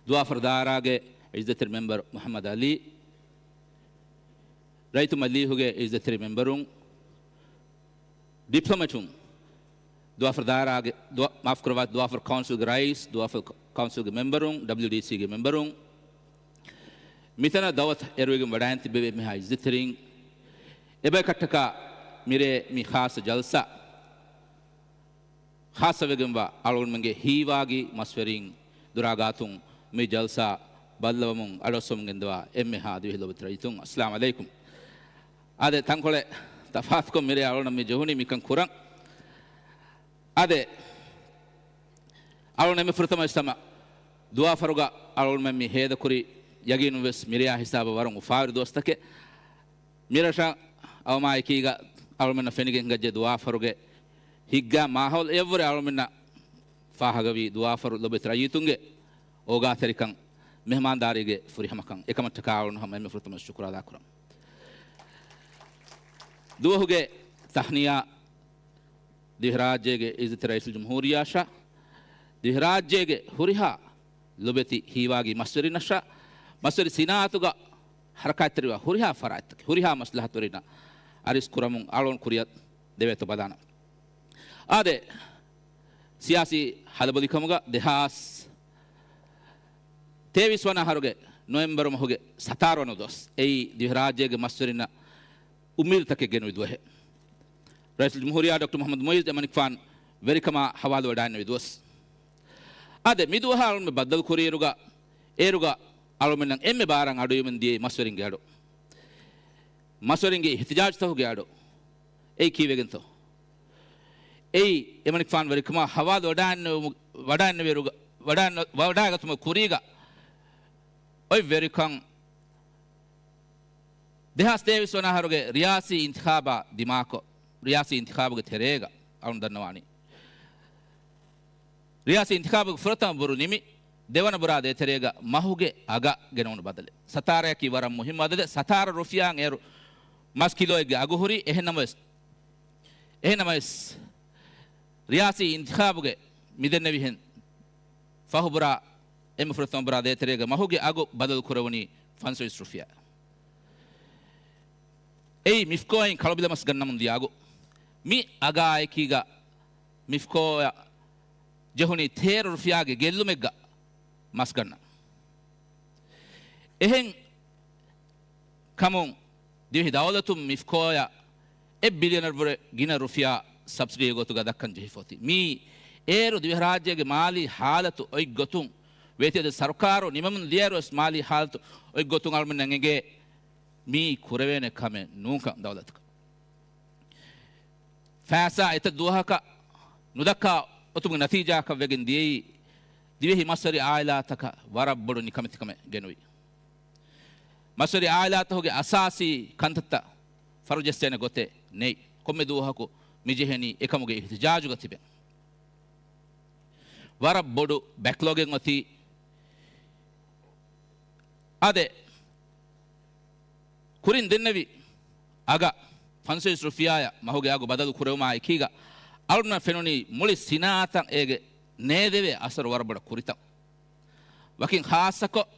ދުވާފަރު ދާއިރާގެ އިއްޒަތްތެރި މެމްބަރު މުޙައްމަދު ޢަލީ، ރައްޔިތުންގެ ލީހުގެ އިއްޒަތްތެރި މެމްބަރުން، ޑިޕްލޮމެޓުން، ދުވާފަރު ދާއިރާގެ، ދުވާ-، މާފުކުރައްވާ، ދުވާފަރު ކައުންސިލްގެ ރައީސް، ދުވާފަރު ކައުންސިލްގެ މެމްބަރުން، ޑަބްލިއުޑީސީގެ މެމްބަރުން، މިތަނަށް ދައުވަތު އެރުވިގެން ވަޑައިން ތިއްބެވި އެންމެހާ އިއްޒަތްތެރިން، އެބައިކަށްޓަކާ މިރޭ މި ޚާއްޞަ ޖަލްސާ، ޚާއްޞަވެގެންވާ އަޅުގަނޑުމެންގެ ހީވާގި މަސްވެރިން ދުރާގާތުން މި ޖަލްސާ ބައްލަވަމުން އަޑުއައްސަވަމުން ގެންދަވާ އެންމެހާ ދިވެހި ލޯބިވެތި ރައްޔިތުން، އައްސަލާމު ޢަލައިކުމް. އާދެ، ތަންކޮޅެއް ތަފާތުކޮށް މިރޭ އަޅުގަނޑަށް މި ޖެހުނީ މިކަން ކުރަން. އާދެ، އަޅުގަނޑު އެންމެ ފުރަތަމަ އިސްތަމަ ދުވާފަރުގަ އަޅުގަނޑުމެން މި ހޭދަކުރި ޔަގީނުން ވެސް މިރެޔާ ހިސާބަށް ވަރަށް އުފާވެރި ދުވަސްތަކެއް. މިރަށަށް އަވަމާ އެކީގަ އަޅުމެންނަށް ފެނިގެން ހިނގައްޖެ ދުވާފަރުގެ ހިތްގަ މާހައުލު އެއަށްވުރެ އަޅުމެންނަށް ފާހަގަވީ ދުވާފަރު ލޮބުވެތި ރައްޔިތުންގެ އޯގާތެރިކަން، މެހެމާންދާރީގެ ފުރިހަމަކަން. އެކަމަށްޓަކާ އަޅުގަނޑު ހަމަ އެންމެ ފުރަތަމަ ޝުކުރު އަދާކުރަން. ދުވަހުގެ ތަހްނިޔާ ދިވެހިރާއްޖޭގެ އިއްޒަތްތެރި ރައީސުލްޖުމްހޫރިއްޔާއަށާ، ދިވެހިރާއްޖޭގެ ހުރިހާ ލޮބެތި ހީވާގި މަސްވެރިންނަށާ، މަސްވެރި ސިނާއަތުގަ ހަރަކާތްތެރިވާ ހުރިހާ ފަރާތްތަކެއް، ހުރިހާ މަސްލަހަތުވެރިންނަށް އަރިސް ކުރަމުން އަޅުގަނޑު ކުރިއަށް ދެވޭތޯ ބަލާނަން. އާދެ، ސިޔާސީ ހަލަބޮލިކަމުގަ ދެހާސް ތޭވީސް ވަނަ އަހަރުގެ ނޮވެމްބަރު މަހުގެ ސަތާރަ ވަނަ ދުވަސް އެއީ ދިވެހިރާއްޖޭގެ މަސްވެރިންނަށް އުއްމީދުތަކެއް ގެނުވި ދުވަހެއް. ރައީސުލްޖުމްހޫރިއްޔާ ޑޮކްޓަރ މުޙައްމަދު މުޢިއްޒު އެމަނިކުފާނު ވެރިކަމާ ހަވާލުވެވަޑައިންނެވި ދުވަސް. އާދެ، މި ދުވަހާ އަޅުމެން ބައްދަލު ކުރިއިރުގަ، އޭރުގަ އަޅުމެންނަށް އެންމެ ބާރަށް އަޑުއިވެމުން ދިޔައީ މަސްވެރިންގެ އަޑު. މަސްވެރިންގެ އިޙްތިޖާޖުތަކުގެ އަޑު. އެއީ ކީއްވެގެންތޯ؟ އެއީ އެމަނިކުފާނު ވެރިކަމާ ހަވާލު ވަޑައިންނެވުމު-، ވަޑައިންނެވިއިރުގަ-، ވަޑައިން-، ވަޑައިގަތުމުގެ ކުރީގަ އޮތް ވެރިކަން ދެހާސް ތޭވީސް ވަނަ އަހަރުގެ ރިޔާސީ އިންތިޚާބާ ދިމާކޮށް، ރިޔާސީ އިންތިޚާބުގެ ތެރޭގަ އަޅުން ދަންނަވާނީ. ރިޔާސީ އިންތިޚާބުގެ ފުރަތަމަ ބުރު ނިމި، ދެވަނަ ބުރާ ދޭތެރޭގަ މަހުގެ އަގަށް ގެނެވުނު ބަދަލެއް. ސަތާރަޔަކީ ވަރަށް މުހިއްމު އަދަދެއް. ސަތާރަ ރުފިޔާއަށް އޭރު މަސް ކިލޯއެއްގެ އަގު ހުރީ. އެހެންނަމަވެސް، އެހެންނަމަވެސް، ރިޔާސީ އިންތިޚާބުގެ މިދެންނެވިހެން ފަހުބުރާ، އެންމެ ފުރަތަމަ ބުރާ ދޭތެރޭގަ މަހުގެ އަގު ބަދަލު ކުރެވުނީ ފަންސަވީސް ރުފިޔާ. އެއީ މިފްކޯއިން ކަޅުބިލަ މަސް ގަންނަމުން ދިޔަ އަގު. މި އަގާއެކީގަ މިފްކޯއަށް ޖެހުނީ ތޭރަ ރުފިޔާގެ ގެއްލުމެއްގަ މަސްގަންނަން. އެހެން ކަމުން ދިވެހި ދައުލަތުން މިފްކޯއަށް އެއް ބިލިއަނަށްވުރެ ގިނަ ރުފިޔާ ސަބްސިޑީ ގޮތުގަ ދައްކަން ޖެހިފަ އޮތީ. މީ އޭރު ދިވެހިރާއްޖޭގެ މާލީ ހާލަތު އޮތްގޮތުން ވޭތިއަދި ސަރުކާރު ނިމެމުން ދިޔައިރުވެސް މާލީ ހާލަތު އޮތްގޮތުން އަޅުމެންނަށް އެނގޭ މީ ކުރެވޭނެ ކަމެއް ނޫންކަން. ދައުލަތަކަށް ފައިސާ އެތައް ދުވަހަކަށް ނުދައްކާ އޮތުމުގެ ނަތީޖާއަކަށް ވެގެން ދިޔައީ، ދިވެހި މަސްވެރި އާއިލާތަކަށް ވަރަށް ބޮޑު ނިކަމެތިކަމެއް ގެނުވީ. މަސްވެރި އާއިލާތަކުގެ އަސާސީ ކަންތައްތައް ފަރުޖެއްސޭނެ ގޮތެއް ނެތް. ކޮންމެ ދުވަހަކު މި ޖެހެނީ އެކަމުގެ އިޙްތިޖާޖުގަ ތިބެން. ވަރަށް ބޮޑު ބެކްލޮގެއް އޮތީ. އާދެ، ކުރިން ދެންނެވި އަގަށް، ފަންސަވީސް ރުފިޔާއަށް މަހުގެ އަގު ބަދަލު ކުރެވުމާ އެކީގަ، އަޅުގަނޑަށް ފެނުނީ މުޅި ސިނާއަތަށް އޭގެ ނޭދެވޭ އަސަރު ވަރަށް ބޮޑަށް ކުރިތަން. ވަކިން ޚާއްޞަކޮށް،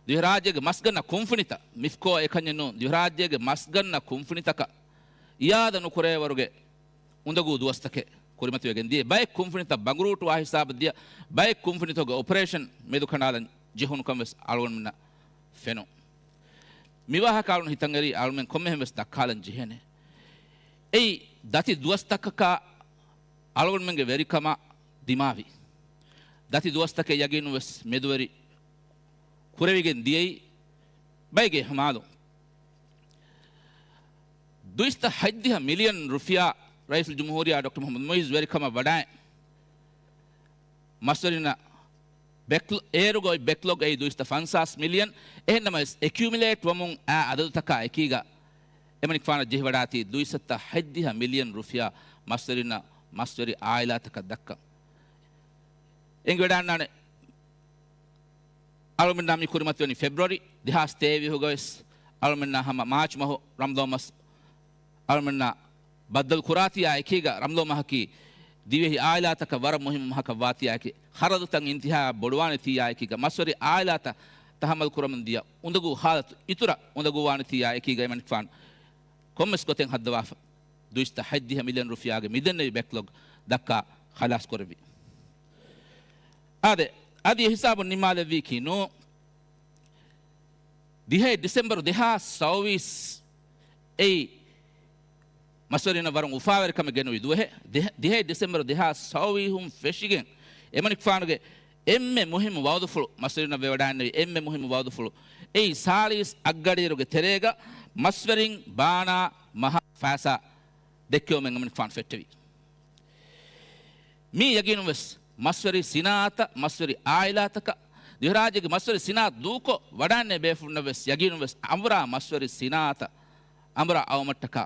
ދިވެހިރާއްޖޭގެ މަސްގަންނަ ކުންފުނިތައް، މިފްކޯ އެކަންޏެއް ނޫން، ދިވެހިރާއްޖޭގެ މަސްގަންނަ ކުންފުނިތަކަށް އިޔާދަ ނުކުރޭވަރުގެ އުނދަގޫ ދުވަސްތަކެއް ކުރިމަތިވެގެން ދިޔަ. ބައެއް ކުންފުނިތައް ބަނގުރޫޓުވާ ހިސާބަށް ދިޔަ، ބައެއް ކުންފުނިތަކުގެ އޮޕަރޭޝަން މެދުކަނޑާލަން ޖެހުނުކަން ވެސް އަޅުގަނޑުމެންނަށް ފެނުން. މިވާހަކަ އަޅުން ހިތަށްއެރީ އަޅުމެން ކޮންމެހެން ވެސް ދައްކާލަން ޖެހޭނެ. އެއީ ދަތި ދުވަސްތަކަކާ އަޅުގަނޑުމެންގެ ވެރިކަމާ ދިމާވި. ދަތި ދުވަސްތަކެއް ޔަގީނުން ވެސް މެދުވެރި ކުރެވިގެން ދިޔައީ ބައެއްގެ އިހުމާލުން. ދުއިސައްތަ ހަތްދިހަ މިލިއަން ރުފިޔާ ރައީސުލްޖުމްހޫރިއްޔާ ޑޮކްޓަރ މުޙައްމަދު މުޢިއްޒު ވެރިކަމަށް ވަޑައި، މަސްވެރިންނަށް ބެކްލޮ-، އޭރުގަ އޮތް ބެކްލޮގް އެއީ ދުއިސައްތަ ފަންސާސް މިލިއަން. އެހެންނަމަވެސް، އެކިއުމިލޭޓް ވަމުން އާ އަދަދުތަކާ އެކީގަ އެމަނިކުފާނަށް ޖެހިވަޑާތީ ދުއިސައްތަ ހަތްދިހަ މިލިއަން ރުފިޔާ މަސްވެރިންނަށް މަސްވެރި އާއިލާތަކަށް ދައްކަން. އެނގިވަޑާންނާނެ. އަޅުމެންނާ މި ކުރިމަތިވަނީ ފެބްރުއަރީ ދެހާސް ތޭވީހުގަވެސް އަޅުމެންނާ ހަމަ މާޗް މަހު ރަމްޟާން މަސް އަޅުމެންނާ ބައްދަލު ކުރާތީއާ އެކީގަ ރަމްޟާން މަހަކީ ދިވެހި އާއިލާތަކަށް ވަރަށް މުހިއްމު މަހަކަށް ވާތީއާއެކީ، ޚަރަދުތައް އިންތިހާއަށް ބޮޑުވާނެތީއާއެކީގަ، މަސްވެރި އާއިލާތައް ތަހައްމަލް ކުރަމުން ދިޔަ އުނދަގޫ ހާލަތު އިތުރަށް އުނދަގޫވާނެތީއާއެކީގަ އެމަނިކުފާނު ކޮންމެސް ގޮތެއް ހައްދަވާފަ، ދުއިސައްތަ ހަތްދިހަ މިލިއަން ރުފިޔާގެ މިދެންނެވި ބެކްލޮގް ދައްކާ ޚަލާސް ކުރެއްވި. އާދެ، އަދި އެ ހިސާބުން ނިންމާލެއްވީކީ ނޫ. ދިހައެއް ޑިސެމްބަރު ދެހާސް ސައުވީސް އެއީ މަސްވެރިންނަށް ވަރަށް އުފާވެރިކަމެއް ގެނުވި ދުވަހެއް. ދިހަ-، ދިހައެއް ޑިސެމްބަރު ދެހާސް ސައުވީހުން ފެށިގެން އެމަނިކުފާނުގެ އެންމެ މުހިއްމު ވައުދުފުޅު، މަސްވެރިންނަށް ވެވަޑައިންނެވި އެންމެ މުހިއްމު ވައުދުފުޅު އެއީ ސާޅީސް އަށްގަޑިއިރުގެ ތެރޭގަ މަސްވެރިން ބާނާ މަހަށް ފައިސާ ދެއްކެވުމެއް އެމަނިކުފާނު ފެއްޓެވި. މީ ޔަގީނުން ވެސް މަސްވެރި ސިނާއަތަށް، މަސްވެރި އާއިލާތަކަށް، ދިވެހިރާއްޖޭގެ މަސްވެރި ސިނާއަތު ދޫކޮށް ވަޑައިންނެވި ބޭފުޅުންނަށް ވެސް ޔަގީނުން ވެސް އަނބުރާ މަސްވެރި ސިނާއަތަށް އަނބުރާ އައުމަށްޓަކާ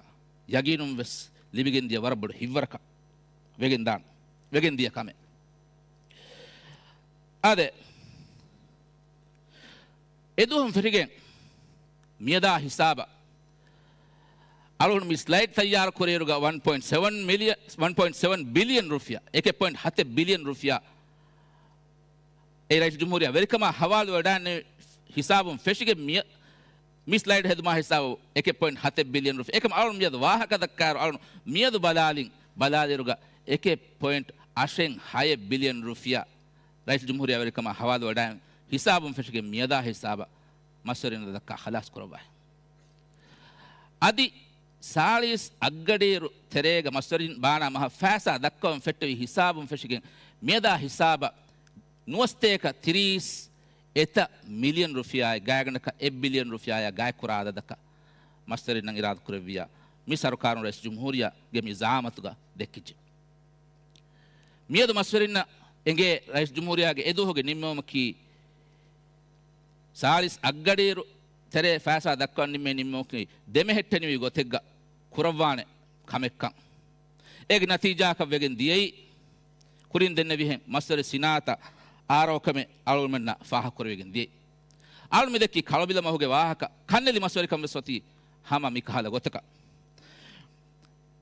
ޔަގީނުން ވެސް ލިބިގެން ދިޔަ ވަރަށް ބޮޑު ހިތްވަރަކަށް ވެގެން ދާން، ވެގެން ދިޔަ ކަމެއް. އާދެ، އެދުވަހުން ފެށިގެން މިއަދާ ހިސާބަށް އަޅުގަނޑު މި ސްލައިޑް ތައްޔާރު ކުރިއިރުގަ ވަން ޕޮއިންޓް ސެވަން މިލިއަން، ވަން ޕޮއިންޓް ސެވަން ބިލިއަން ރުފިޔާ، އެކެއް ޕޮއިންޓް ހަތެއް ބިލިއަން ރުފިޔާ އެ ރައީސް ޖުމްހޫރިއްޔާ ވެރިކަމާ ހަވާލު ވެޑާނެ ހިސާބުން ފެށިގެން މި، މި ސްލައިޑް ހެދުމާ ހިސާބު އެކެއް ޕޮއިންޓް ހަތެއް ބިލިއަން ރުފިޔާ. އެކަމް އަޅުން މިއަދު ވާހަކަ ދައްކާއިރު އަޅުން މިއަދު ބަލާލިން، ބަލާލިއިރުގަ އެކެއް ޕޮއިންޓް އަށެއް ހައެއް ބިލިއަން ރުފިޔާ ރައީސް ޖުމްހޫރިއްޔާ ވެރިކަމާ ހަވާލު ވެޑާން ހިސާބުން ފެށިގެން މިއަދާ ހިސާބަށް މަސްވެރިން ދައްކާ ޚަލާސް ކުރައްވާ. އަދި ސާޅީސް އަށްގަޑިއިރު ތެރޭގަ މަސްވެރިން ބާނާ މަހަށް ފައިސާ ދައްކަވަން ފެއްޓެވި ހިސާބުން ފެށިގެން މިއަދާ ހިސާބަށް ނުވަސަތޭކަ ތިރީސް އެތައް މިލިއަން ރުފިޔާއެއް ގާތްގަނޑަކަށް އެއް ބިލިއަން ރުފިޔާއާ ގާތްކުރާ އަދަދަކަށް މަސްވެރިންނަށް އިރާދަކުރެއްވިއްޔާ، މި ސަރުކާރުން ރައީސް ޖުމްހޫރިއްޔާގެ މި ޒައާމަތުގަ ދެއްކިއްޖެ. މިއަދު މަސްވެރިންނަށް އެނގޭ ރައީސް ޖުމްހޫރިއްޔާގެ އެދުވަހުގެ ނިންމުމަކީ، ސާޅީސް އަށްގަޑިއިރު ތެރޭ ފައިސާ ދައްކަވަން ނިންމޭ ނިންމުމަކީ ދެމެހެއްޓެނިވި ގޮތެއްގަ ކުރައްވާނެ ކަމެއްކަން. އޭގެ ނަތީޖާއަކަށް ވެގެން ދިޔައީ، ކުރިން ދެންނެވިހެން މަސްވެރި ސިނާއަތަށް އާރޯކަމެއް އަޅުގަނޑުމެންނަށް ފާހަގަކުރެވިގެން ދިޔައީ. އަޅު މިދެއްކި ކަޅުބިލަ މަހުގެ ވާހަކަ، ކަންނެލި މަސްވެރިކަން ވެސް އޮތީ ހަމަ މިކަހަލަ ގޮތަކަށް.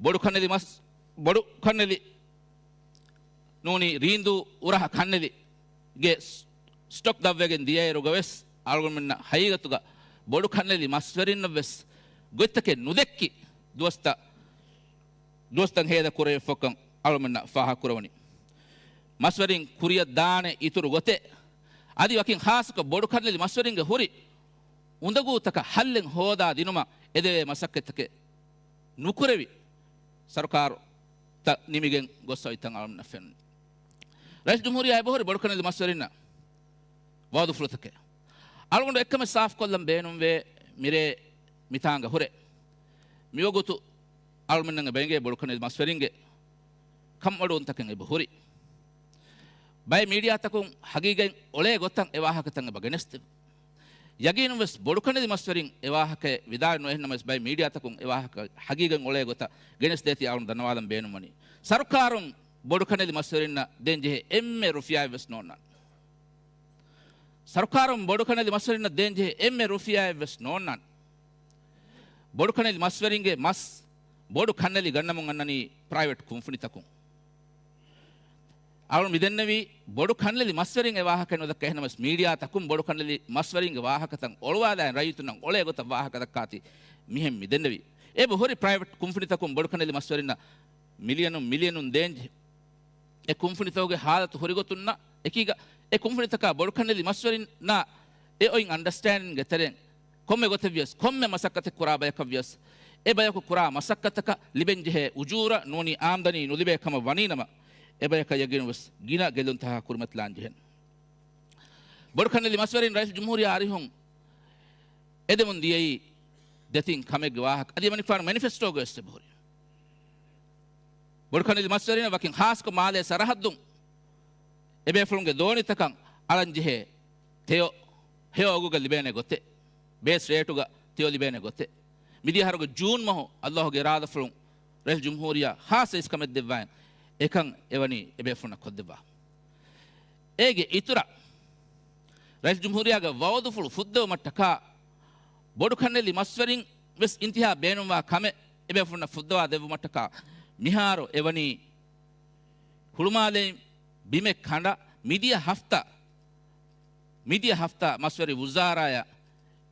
ބޮޑު ކަންނެލި މަސް، ބޮޑު ކަންނެލި ނޫނީ ރީނދޫ އުރަހަ ކަންނެލިގެ ސް-، ސްޓޮކް ދަށްވެގެން ދިޔައިރުގަވެސް އަޅުގަނޑުމެންނަށް ހަގީގަތުގަ ބޮޑު ކަންނެލި މަސްވެރިންނަށްވެސް ގޮތްތަކެއް ނުދެއްކި ދުވަސްތައް، ދުވަސްތައް ހޭދަ ކުރެވިފަކަން އަޅުގަނޑުމެންނަށް ފާހަގަކުރެވުނީ. މަސްވެރިން ކުރިއަށް ދާނެ އިތުރު ގޮތެއް، އަދި ވަކިން ޚާއްޞަކޮށް ބޮޑު ކަންނެލި މަސްވެރިންގެ ހުރި އުނދަގޫތަކަށް ހައްލެއް ހޯދާ ދިނުމަށް އެދެވޭ މަސައްކަތްތަކެއް ނުކުރެވި ސަރުކާރުތައް ނިމިގެން ގޮއްސަވައިތަން އަޅުގަނޑުމެންނަށް ފެނުނީ. ރައީސް ޖުމްހޫރިއްޔާ އެބަހުރި ބޮޑުކަންނެލި މަސްވެރިންނަށް ވައުދުފުޅުތަކެއް. އަޅުގަނޑު އެއްކަމެއް ސާފުކޮށްލަން ބޭނުންވޭ، މިރޭ މިތާނގަ ހުރެ މިވަގުތު އަޅުމެންނަށް އެބައިނގޭ ބޮޑުކަންނެލި މަސްވެރިންގެ ކަންވަޑުވުންތަކެއް އެބަ ހުރި. ބައެއް މީޑިއާތަކުން ހަގީގަތް އޮޅޭ ގޮތަށް އެ ވާހަކަތައް އެބަ ގެނެސްދެވި. ޔަގީނުންވެސް ބޮޑުކަންނެލި މަސްވެރިން އެ ވާހަކައެއް ވިދާޅުވި ނުވެ، އެހެންނަމަވެސް ބައެއް މީޑިއާތަކުން އެ ވާހަކަ ހަގީގަތް އޮޅޭ ގޮތަށް ގެނެސްދޭތީ އަޅުން ދަންނަވާލަން ބޭނުންވަނީ. ސަރުކާރުން ބޮޑުކަންނެލި މަސްވެރިންނަށް ދޭންޖެހޭ އެންމެ ރުފިޔާއެއްވެސް ނޯންނާނެ. ސަރުކާރުން ބޮޑުކަންނެލި މަސްވެރިންނަށް ދޭންޖެހޭ އެންމެ ރުފިޔާއެއްވެސް ނޯންނާނެ. ބޮޑުކަންނެލި މަސްވެރިންގެ މަސް ބޮޑު ކަންނެލި ގަންނަމުން އަންނަނީ ޕްރައިވެޓް ކުންފުނިތަކުން. އަޅުން މިދެންނެވީ ބޮޑު ކަންނެލި މަސްވެރިން އެ ވާހަކަ ނުދައްކަ، އެހެންނަމަވެސް މީޑިއާތަކުން ބޮޑު ކަންނެލި މަސްވެރިންގެ ވާހަކަތައް އޮޅުވާލާ ރައްޔިތުންނަށް އޮޅޭ ގޮތަށް ވާހަކަ ދައްކާތީ މިހެން މިދެންނެވީ. އެބަ ހުރި ޕްރައިވެޓް ކުންފުނިތަކުން ބޮޑު ކަންނެލި މަސްވެރިންނަށް މިލިއަނުން މިލިއަނުން ދޭންޖެހޭ. އެ ކުންފުނިތަކުގެ ހާލަތު ހުރިގޮތުންނަށް އެކީގަ، އެ ކުންފުނިތަކާ ބޮޑުކަންނެލި މަސްވެރިންނާ އެ އޮތް އަންޑަސްޓޭންޑިންގްގެ ތެރެއިން ކޮންމެ ގޮތެއް ވިޔަސް، ކޮންމެ މަސައްކަތެއް ކުރާ ބަޔަކަށް ވިޔަސް، އެ ބަޔަކު ކުރާ މަސައްކަތަކަށް ލިބެންޖެހޭ އުޖޫރަ ނޫނީ އާމްދަނީ ނުލިބޭ ކަމަށް ވަނީނަމަ، އެ ބަޔަކަށް ޔަގީނުން ވެސް ގިނަ ގެއްލުންތަކާ ކުރިމަތިލާން ޖެހެން. ބޮޑުކަންނެލި މަސްވެރިން ރައީސް ޖުމްހޫރިއްޔާ އަރިހުން އެދެމުން ދިޔައީ ދެތިން ކަމެއްގެ ވާހަކަ. އަދި އެމަނިކުފާނު މެނިފެސްޓޯގައި ވެސް އެބަހުރި. ބޮޑުކަންނެލި މަސްވެރިން ވަކިން ޚާއްޞަކޮށް މާލޭ ސަރަހައްދުން އެބޭފުޅުންގެ ދޯނިތަކަށް އަޅަންޖެހޭ ތެޔޮ، ހެޔޮ އަގުގަ ލިބޭނެ ގޮތެއް، ބޭސް ރޭޓުގަ ތެޔޮ ލިބޭނެ ގޮތެއް. މިދިޔަ އަހަރުގެ ޖޫން މަހު އައްލާހުގެ އިރާދަފުޅުން ރައީސް ޖުމްހޫރިއްޔާ ޚާއްޞަ އިސްކަމެއް ދެއްވާ، އެކަން އެވަނީ އެބޭފުޅުންނަށް ކޮށްދެއްވާ. އޭގެ އިތުރަށް ރައީސް ޖުމްހޫރިއްޔާގެ ވައުދުފުޅު ފުއްދަވުމަށްޓަކާ ބޮޑު ކަންނެލި މަސްވެރިން ވެސް އިންތިހާ ބޭނުންވާ ކަމެއް އެބޭފުޅުންނަށް ފުއްދަވާ ދެއްވުމަށްޓަކާ މިހާރު އެވަނީ ހުޅުމާލެއިން ބިމެއް ކަނޑަ މިދިޔަ ހަފްތާ، މިދިޔަ ހަފްތާ މަސްވެރި ވުޒާރާޔަށް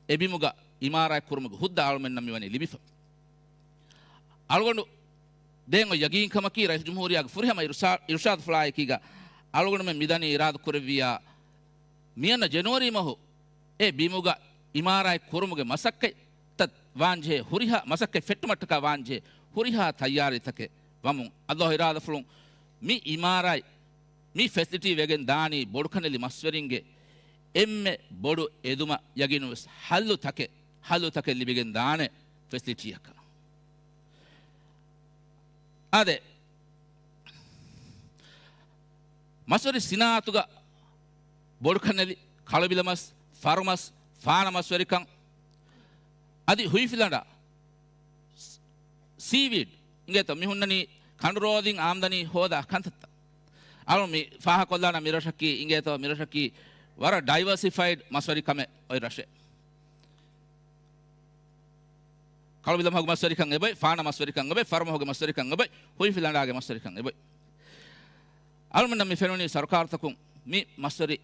އެ ބިމުގަ އިމާރާތް ކުރުމުގެ ހުއްދަ އަޅުމެންނަށް މިވަނީ ލިބިފަ. އަޅުގަނޑު ދޭން އޮތް ޔަގީންކަމަކީ ރައީސް ޖުމްހޫރިއްޔާގެ ފުރިހަމަ އިރުޝާ-، އިރުޝާދުފުޅާއެކީގަ އަޅުގަނޑުމެން މިދަނީ އިރާދަކުރެއްވިއްޔާ މިއަންނަ ޖެނުއަރީ މަހު އެ ބިމުގަ އިމާރާތް ކުރުމުގެ މަސައްކަތްތައް ވާންޖެހޭ ހުރިހާ، މަސައްކަތް ފެއްޓުމަށްޓަކާ ވާންޖެހޭ ހުރިހާ ތައްޔާރީތަކެއް ވަމުން، އައްލާހު އިރާދަފުޅުން މި އިމާރާތް، މި ފެސިލިޓީ ވެގެން ދާނީ ބޮޑުކަންނެލި މަސްވެރިންގެ އެންމެ ބޮޑު އެދުމަށް ޔަގީނުންވެސް ހައްލުތަކެއް، ހައްލުތަކެއް ލިބިގެން ދާނެ ފެސިލިޓީއަކަށް. އާދެ، މަސްވެރި ސިނާއަތުގަ ބޮޑުކަންނެލި، ކަޅުބިލަމަސް، ފަރުމަސް، ފާނަ މަސްވެރިކަން، އަދި ހުއިފިލަނޑާ، ސީވީޑް އިނގޭތޯ މި ހުންނަނީ ކަނޑު ރޯދިން އާމްދަނީ ހޯދާ ކަންތައްތައް. އަޅު މި ފާހަކޮށްލާނަ މި ރަށަކީ އިނގޭތޯ މި ރަށަކީ ވަރަށް ޑައިވަރސިފައިޑް މަސްވެރިކަމެއް އޮތް ރަށެއް. ކަޅުބިލަމަހުގެ މަސްވެރިކަން އެބޮތް، ފާނަ މަސްވެރިކަން އެބޮތް، ފަރުމަހުގެ މަސްވެރިކަން އެބޮތް، ހުއިފިލަނޑާގެ މަސްވެރިކަން އެބޮތް. އަޅުމެންނަށް މި ފެނުނީ ސަރުކާރުތަކުން މި މަސްވެރި،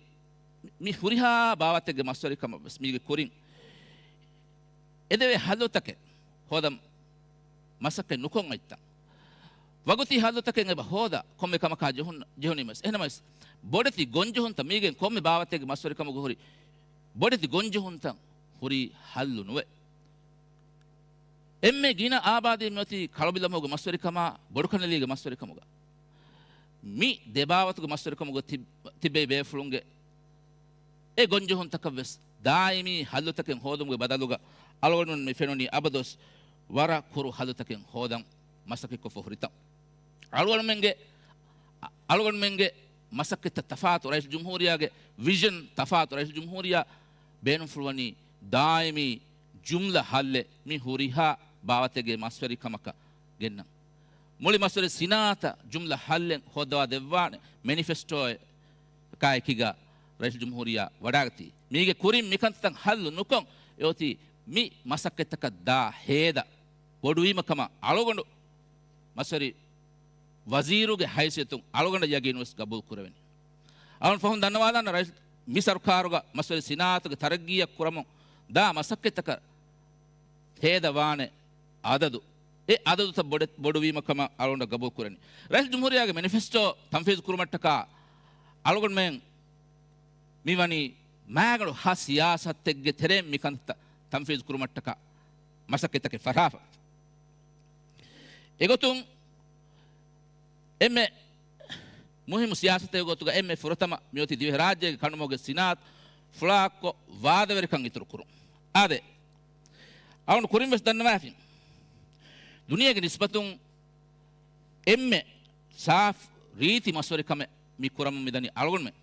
މި ހުރިހާ ބާވަތެއްގެ މަސްވެރިކަމަށް ވެސް މީގެ ކުރިން އެދެވޭ ހައްލުތަކެއް ހޯދަން މަސައްކަތް ނުކޮށް އޮތްތަން. ވަގުތީ ހައްލުތަކެއް އެބަ ހޯދާ ކޮންމެ ކަމަކާ ޖެހުން، ޖެހުނީމަސް. އެހެނަމަސް ބޮޑެތި ގޮންޖެހުންތައް މީގެން ކޮންމެ ބާވަތެއްގެ މަސްވެރިކަމުގަ ހުރި ބޮޑެތި ގޮންޖެހުންތައް ހުރީ ހައްލު ނުވެ. އެންމެ ގިނަ އާބާދީ މިއޮތީ ކަޅުބިލަމަހުގެ މަސްވެރިކަމާ ބޮޑުކަނަލީގެ މަސްވެރިކަމުގަ. މި ދެ ބާވަތުގެ މަސްވެރިކަމުގަ ތި-، ތިބޭ ބޭފުޅުންގެ އެ ގޮންޖެހުންތަކަށް ވެސް ދާއިމީ ހައްލުތަކެއް ހޯދުމުގެ ބަދަލުގަ އަޅުގަނޑުމެން މި ފެނުނީ އަބަދުވެސް ވަރަށް ކުރު ހައްލުތަކެއް ހޯދަން މަސައްކަތްކޮށްފަ ހުރިތަން. އަޅުގަނޑުމެންގެ، އަ-، އަޅުގަނޑުމެންގެ މަސައްކަތްތައް ތަފާތު، ރައީސުލްޖުމްހޫރިއްޔާގެ ވިޝަން ތަފާތު، ރައީސުލްޖުމްހޫރިއްޔާ ބޭނުންފުޅުވަނީ ދާއިމީ ޖުމްލަ ހައްލެއް މި ހުރިހާ ބާވަތެއްގެ މަސްވެރިކަމަކަށް ގެންނަން. މުޅި މަސްވެރި ސިނާއަތަށް ޖުމްލަ ހައްލެއް ހޯއްދަވާ ދެއްވާނެ މެނިފެސްޓޯއަކާއެކީގަ ރައީސުލްޖުމްހޫރިއްޔާ ވަޑާގަތީ. މީގެ ކުރިން މިކަންތައް ހައްލު ނުކޮށް އެއޮތީ މި މަސައްކަތްތަކަށް ދާ ހޭދަ ބޮޑުވީމަ ކަމަށް އަޅުގަނޑު މަސްވެރި ވަޒީރުގެ ހައިސިއްޔަތުން އަޅުގަނޑަށް ޔަގީން ވެސް ގަބޫލު ކުރެވެނީ. އަޅުން ފަހުން ދަންނަވާލާނަ ރައީސް މި ސަރުކާރުގަ މަސްވެރި ސިނާއަތުގެ ތަރައްގީއަށް ކުރަމުން ދާ މަސައްކަތްތަކަށް ހޭދަ ވާނެ އަދަދު، އެ އަދަދުތައް ބޮޑެ-، ބޮޑުވީމަ ކަމަށް އަޅުގަނޑަށް ގަބޫލު ކުރެވެނީ. ރައީސުލްޖުމްހޫރިއްޔާގެ މެނިފެސްޓޯ ތަންފީޒު ކުރުމަށްޓަކާ އަޅުގަނޑުމެން މިވަނީ މާގަނޑު ހަ ސިޔާސަތެއްގެ ތެރެއިން މިކަންތައް ތަންފީޒު ކުރުމަށްޓަކާ މަސައްކަތްތަކެއް ފަށާފަ. އެގޮތުން އެންމެ މުހިއްމު ސިޔާސަތެއް ގޮތުގަ އެންމެ ފުރަތަމަ މިއޮތީ ދިވެހިރާއްޖޭގެ ކަނޑުމަހުގެ ސިނާއަތު ފުޅާކޮށް ވާދަވެރިކަން އިތުރު ކުރުން. އާދެ، އަޅުން ކުރިން ވެސް ދަންނަވާފިން. ދުނިޔޭގެ ނިސްބަތުން އެންމެ ސާފް ރީތި މަސްވެރިކަމެއް މި ކުރަމުން މިދަނީ އަޅުގަނޑުމެން.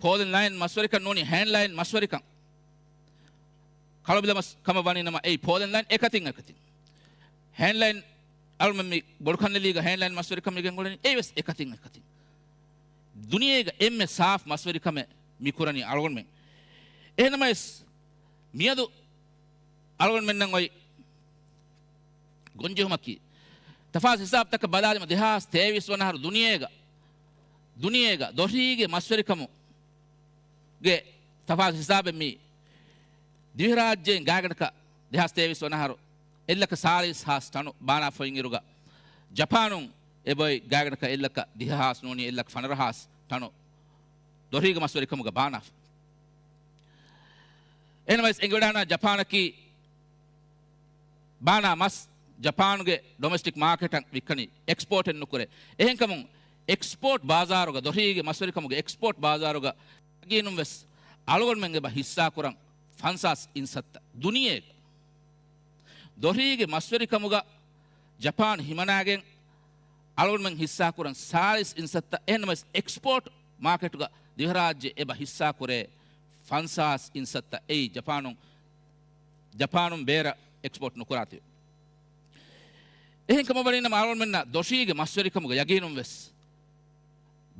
ޕޯލިން ލައިން މަސްވެރިކަން ނޫނީ ހޭންޑް ލައިން މަސްވެރިކަން. ކަޅުބިލަމަސް ކަމަށް ވަނީ ނަމަ އެއީ ޕޯލިން ލައިން އެކަތިން އެކަތިން. ހޭންޑް ލައިން އަޅުމެން މި ބޮޑުކަންނެލީގަ ހޭންޑް ލައިން މަސްވެރިކަމެއް ގެންގުޅެނީ އެއީ ވެސް އެކަތިން އެކަތިން. ދުނިޔޭގަ އެންމެ ސާފް މަސްވެރިކަމެއް މި ކުރަނީ އަޅުގަނޑުމެން. އެހެންނަމަވެސް މިއަދު އަޅުގަނޑުމެންނަށް އޮތް ގޮންޖެހުމަކީ، ތަފާސް ހިސާބުތަކަށް ބަލާލީމަ ދެހާސް ތޭވީސް ވަނަ އަހަރު ދުނިޔޭގަ، ދުނިޔޭގަ ދޮށީގެ މަސްވެރިކަމުގެ ތަފާސް ހިސާބެއް މި ދިވެހިރާއްޖޭން ގާތްގަނޑަކަށް ދެހާސް ތޭވީސް ވަނަ އަހަރު އެއްލަކަ ސާޅީސް ހާސް ޓަނު ބާނާފަ އޮތްއިރުގަ، ޖަޕާނުން އެބައޮތް ގާތްގަނޑަކަށް އެއްލަކަ ދިހަ ހާސް ނޫނީ އެއްލަކަ ފަނަރަ ހާސް ޓަނު ދޮށީގެ މަސްވެރިކަމުގަ ބާނާފަ. އެހެންނަމަވެސް އެނގިވަޑާނާ ޖަޕާނަކީ ބާނާ މަސް ޖަޕާނުގެ ޑޮމެސްޓިކް މާކެޓަށް ވިއްކަނީ، އެކްސްޕޯޓެއް ނުކުރޭ. އެހެންކަމުން އެކްސްޕޯޓް ބާޒާރުގަ، ދޮށީގެ މަސްވެރިކަމުގެ އެކްސްޕޯޓް ބާޒާރުގަ އެގީނުން ވެސް އަޅުގަނޑުމެން އެބަ ހިއްސާކުރަން ފަންސާސް އިންސައްތަ ދުނިޔޭގަ. ދޮށީގެ މަސްވެރިކަމުގަ ޖަޕާން ހިމަނާގެން އަޅުގަނޑުމެން ހިއްސާކުރަން ސާޅީސް އިންސައްތަ. އެހެންނަމަވެސް އެކްސްޕޯޓް މާކެޓުގަ ދިވެހިރާއްޖެ އެބަ ހިއްސާކުރޭ ފަންސާސް އިންސައްތަ. އެއީ ޖަޕާނުން، ޖަޕާނުން ބޭރަށް އެކްސްޕޯޓް ނުކުރާތީ. އެހެންކަމަށް ވަނީނަމަ އަޅުގަނޑުމެންނަށް ދޮށީގެ މަސްވެރިކަމުގެ ޔަގީނުން ވެސް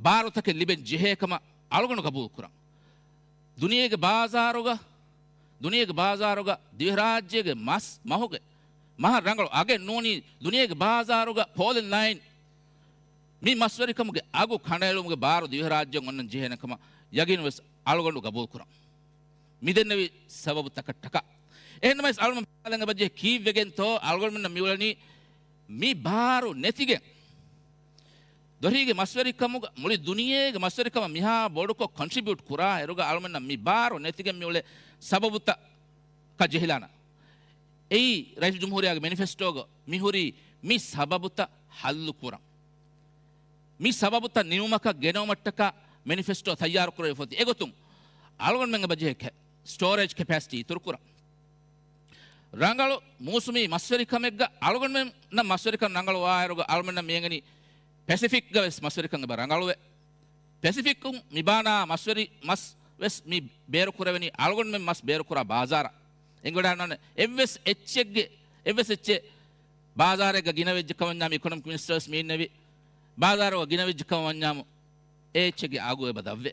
ބާރުތަކެއް ލިބެން ޖެހޭ ކަމަށް އަޅުގަނޑު ގަބޫލު ކުރަން. ދުނިޔޭގެ ބާޒާރުގަ، ދުނިޔޭގެ ބާޒާރުގަ ދިވެހިރާއްޖޭގެ މަސް މަހުގެ މަހަށް ރަނގަޅު އަގެއް ނޫނީ، ދުނިޔޭގެ ބާޒާރުގަ ޕޯލިން ލައިން މި މަސްވެރިކަމުގެ އަގު ކަނޑައެޅުމުގެ ބާރު ދިވެހިރާއްޖެއަށް އޮންނަން ޖެހޭނެ ކަމަށް ޔަގީނު ވެސް އަޅުގަނޑު ގަބޫލު ކުރަން. މިދެންނެވި ސަބަބުތަކަށްޓަކާ. އެހެންނަމަވެސް އަޅުގަނޑު ބަލަން އެބަޖެހޭ ކީއްވެގެންތޯ އަޅުގަނޑުމެންނަށް މިއުޅެނީ މި ބާރު ނެތިގެން ދޮށީގެ މަސްވެރިކަމުގަ، މުޅި ދުނިޔޭގެ މަސްވެރިކަމަށް މިހާ ބޮޑުކޮށް ކޮންޓްރިބިއުޓް ކުރާ އިރުގަ އަޅުމެންނަށް މި ބާރު ނެތިގެން މިއުޅޭ ސަބަބުތައް ކަ ޖެހިލާނަ. އެއީ ރައީސް ޖުމްހޫރިއްޔާގެ މެނިފެސްޓޯގަ މިހުރީ މި ސަބަބުތައް ހައްލު ކުރަން. މި ސަބަބުތައް ނިމުމަކަށް ގެނައުމަށްޓަކާ މެނިފެސްޓޯ ތައްޔާރު ކުރެވިފަ އޮތީ. އެގޮތުން އަޅުގަނޑުމެން އެބަޖެހޭ ކެ-، ސްޓޯރޭޖް ކެޕޭސިޓީ އިތުރުކުރަން. ރަނގަޅު މޫސުމީ މަސްވެރިކަމެއްގަ އަޅުގަނޑުމެންނަށް މަސްވެރިކަން ރަނގަޅު ވާއިރުގަ އަޅުގަނޑުމެންނަށް މިއެނގެނީ ޕެސިފިކްގަ ވެސް މަސްވެރިކަން އެބަ ރަނގަޅުވޭ. ޕެސިފިކުން މިބާނާ މަސްވެރި މަސް ވެސް މި ބޭރުކުރެވެނީ އަޅުގަނޑުމެން މަސް ބޭރުކުރާ ބާޒާރަށް. އެނގިވަޑާނާނެ އެއްވެސް އެއްޗެއްގެ، އެއްވެސް އެއްޗެއް ބާޒާރެއްގަ ގިނަވެއްޖެ ކަމަށް ވަންޏާމު، އިކޮނޮމިކް މިނިސްޓަރ ވެސް މިއިންނެވި، ބާޒާރުގަ ގިނަވެއްޖެ ކަމަށް ވަންޏާމު އެ އެއްޗެއްގެ އަގު އެބަ ދަށްވޭ.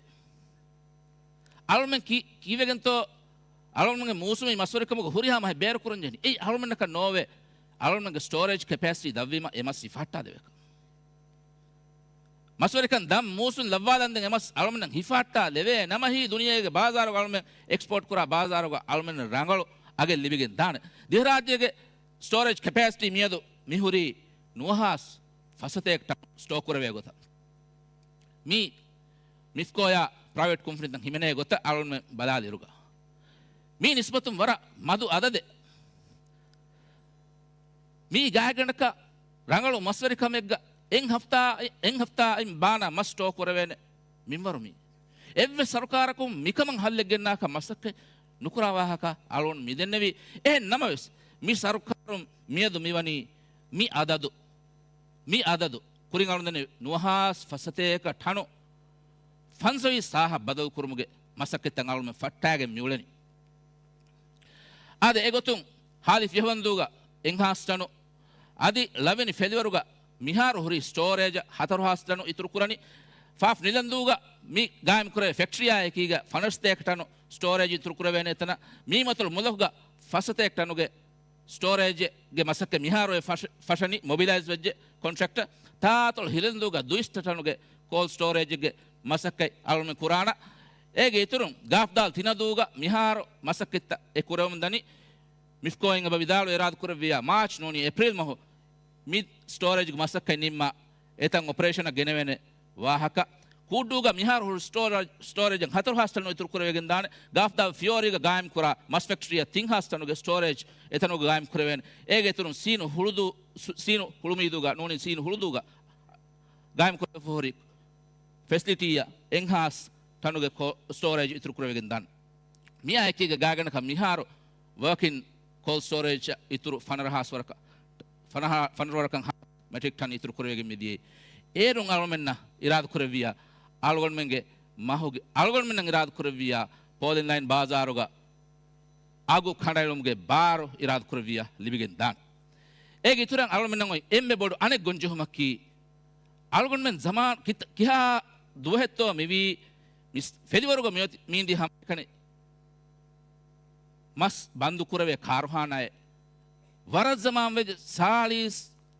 އަޅުމެން ކީ-، ކީއްވެގެންތޯ އަޅުގަނޑުމެންގެ މޫސުމީ މަސްވެރިކަމުގަ ހުރިހާ މަހެއް ބޭރުކުރަން ޖެހެނީ. އެއީ އަޅުގަނޑަކަށް ނޯވޭ. އަޅުގަނޑުމެންގެ ސްޓޯރޭޖް ކެޕޭސިޓީ ދަށްވީމަ އެ މަސް ހިފަހައްޓާދެވޭކަށް. މަސްވެރިކަން ދަށް މޫސުން ލައްވާލަންދެން އެ މަސް އަޅުމެންނަށް ހިފަހައްޓާލެވޭ ނަމަ، ހީ ދުނިޔޭގެ ބާޒާރުގަ އަޅުމެން އެކްސްޕޯޓް ކުރާ ބާޒާރުގަ އަޅުމެންނަށް ރަނގަޅު އަގެއް ލިބިގެން ދާނެ. ދިވެހިރާއްޖޭގެ ސްޓޯރޭޖް ކެޕޭސިޓީ މިއަދު މިހުރީ ނުވަހާސް ފަސްސަތޭކަ ޓަން ސްޓޯ ކުރެވޭ ގޮތަށް. މީ މިފްކޯއާ ޕްރައިވެޓް ކުންފުނިތައް ހިމެނޭ ގޮތަށް އަޅުގަނޑުމެން ބަލާލިއިރުގަ، މީ ނިސްބަތުން ވަރަށް މަދު އަދަދެއް. މީ ގާތްގަނޑަކަށް ރަނގަޅު މަސްވެރިކަމެއްގަ އެއް ހަފްތާ، އެއް ހަފްތާއިން ބާނާ މަސް ސްޓޯ ކުރެވޭނެ މިންވަރު މީ. އެއްވެސް ސަރުކާރަކުން މިކަމަށް ހައްލެއް ގެންނާކަށް މަސައްކަތް ނުކުރާ ވާހަކަ އަޅުގަނޑު މި ދެންނެވީ. އެހެން ނަމަވެސް، މި ސަރުކާރުން މިއަދު މިވަނީ، މި އަދަދު، މި އަދަދު ކުރިން އަޅުގަނޑު ދެންނެވީ ނުވަހާސް ފަސްސަތޭކަ ޓަނު ފަންސަވީސް ސާހަށް ބަދަލުކުރުމުގެ މަސައްކަތްތައް އަޅުގަނޑުމެން ފައްޓާގެން މިއުޅެނީ. އާދެ، އެގޮތުން ހާލި ފިޔަވަންދޫގަ އެއްހާސް ޓަނު، އަދި ޅަވެނި ފެލިވަރުގަ މިހާރު ހުރި ސްޓޯރޭޖަށް ހަތަރުހާސް ޓަނު އިތުރުކުރަނީ. ފާފް ނިލަންދޫގަ މި ގާއިމްކުރެވޭ ފެކްޓްރީއާ އެކީގަ ފަނަރަ ސަތޭކަ ޓަނު ސްޓޯރޭޖް އިތުރުކުރެވޭނެ އެތަނަށް. މީމަތޮޅު މުލަކުގަ ފަސް ސަތޭކަ ޓަނުގެ ސްޓޯރޭޖްގެ މަސައްކަތް މިހާރު ފަށ-، ފަށަނީ، މޮބިލައިޒް ވެއްޖެ ކޮންޓްރެކްޓަށް. ތާތޮޅު ހިލަންދޫގަ ދުއިސައްތަ ޓަނުގެ ކޯލްޑް ސްޓޯރޭޖްގެ މަސައްކަތް އަޅުގަނޑުމެން ކުރާނަ. އޭގެ އިތުރުން ގާފްދާލް ތިނަދޫގަ މިހާރު މަސައްކަތްތައް އެ ކުރެވުން ދަނީ. މިފްކޯއިން އެބަ ވިދާޅުވެ އިރާދަކުރެއްވިއްޔާ، މާޗް ނޫނީ އޭޕްރީލް މަހު މި ސްޓޯރޭޖްގެ މަސައްކަތް ނިންމާ އެތަން އޮޕަރޭޝަނަށް ގެނެވޭނެ ވާހަކަ. ކޫއްޑޫގަ މިހާރު ހުރި ސްޓޯރ-، ސްޓޯރޭޖަށް ހަތަރު ހާސް ޓަނު އިތުރު ކުރެވިގެން ދާނެ. ގާފްދާލް ފިޔޯރީގަ ގާއިމް ކުރާ މަސް ފެކްޓްރީއަށް ތިން ހާސް ޓަނުގެ ސްޓޯރޭޖް އެތަނުގަ ގާއިމް ކުރެވޭނެ. އޭގެ އިތުރުން ސީނު ހުޅުދޫ-، ސު-، ސީނު ހުޅުމީދޫގަ ނޫނީ ސީނު ހުޅުދޫގަ ގާއިމް ކުރެވިފަ ހުރި ފެސިލިޓީއަށް އެއްހާސް ޓަނުގެ ކޯ-، ސްޓޯރޭޖް އިތުރު ކުރެވިގެން ދާނެ. މިއާ އެކީގަ ގާތްގަނޑަކަށް މިހާރު ވަރކިން ކޯލްޑް ސްޓޯރޭޖް އިތުރު ފަނަރަ ހާސް ވަރަކަށް، ފަނަރަ، ފަނަރަ ވަރަކަށް ހާ މެޓްރިކް ޓަން އިތުރު ކުރެވިގެން މިދިޔައީ. އޭރުން އަޅުމެންނަށް އިރާދަ ކުރެއްވިއްޔާ، އަޅުގަނޑުމެންގެ މަހުގެ، އަޅުގަނޑުމެންނަށް އިރާދަ ކުރެއްވިއްޔާ، ޕޯލިން ލައިން ބާޒާރުގަ އަގު ކަނޑައެޅުމުގެ ބާރު އިރާދަ ކުރެއްވިއްޔާ ލިބިގެން ދާނެ. އޭގެ އިތުރަށް އަޅުމެންނަށް އޮތް އެންމެ ބޮޑު އަނެއް ގޮންޖެހުމަކީ، އަޅުގަނޑުމެން ޒަމާން ކިތަ-، ކިހާ ދުވަހެއްތޯ މިވީ މިސް-، ފެލިވަރުގަ މިއޮތީ މީނދީ ހަމައެކަނި މަސް ބަންދު ކުރެވޭ ކާރުހާނާއެއް. ވަރަށް ޒަމާން ވެއްޖެ، ސާޅީސް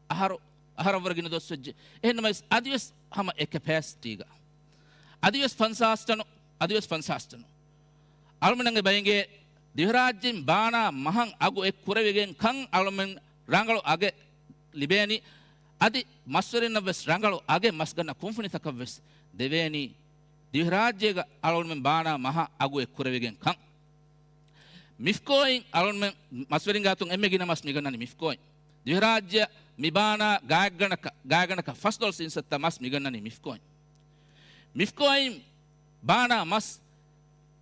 އަހަރު، އަހަރަށްވުރެ ގިނަ ދުވަސް ވެއްޖެ. އެހެންނަމަވެސް އަދިވެސް ހަމަ އެ ކެޕޭސިޓީގަ. އަދިވެސް ފަންސާސް ޓަނު، އަދިވެސް ފަންސާސް ޓަނު. އަޅުމެންނަށް ބައިނގޭ ދިވެހިރާއްޖެއިން ބާނާ މަހަށް އަގު އެއްކުރެވިގެން ކަން އަޅުމެން ރަނގަޅު އަގެއް ލިބޭނީ. އަދި މަސްވެރިންނަށްވެސް ރަނގަޅު އަގެއް މަސްގަންނަ ކުންފުނިތަކަށްވެސް ދެވޭނީ. ދިވެހިރާއްޖޭގަ އަޅުގަނޑުމެން ބާނާ މަހަށް އަގު އެއްކުރެވިގެން ކަން. މިފްކޯއިން އަޅުގަނޑުމެން މަސްވެރިންގެ އަތުން އެންމެ ގިނަ މަސް މިގަންނަނީ މިފްކޯއިން. ދިވެހިރާއްޖެއަށް މި ބާނާ ގާތްގަނޑަކަށް، ގާތްގަނޑަކަށް ފަސް ޑޮލަރު އިންސައްތަ މަސް މިގަންނަނީ މިފްކޯއިން. މިފްކޯއިން ބާނާ މަސް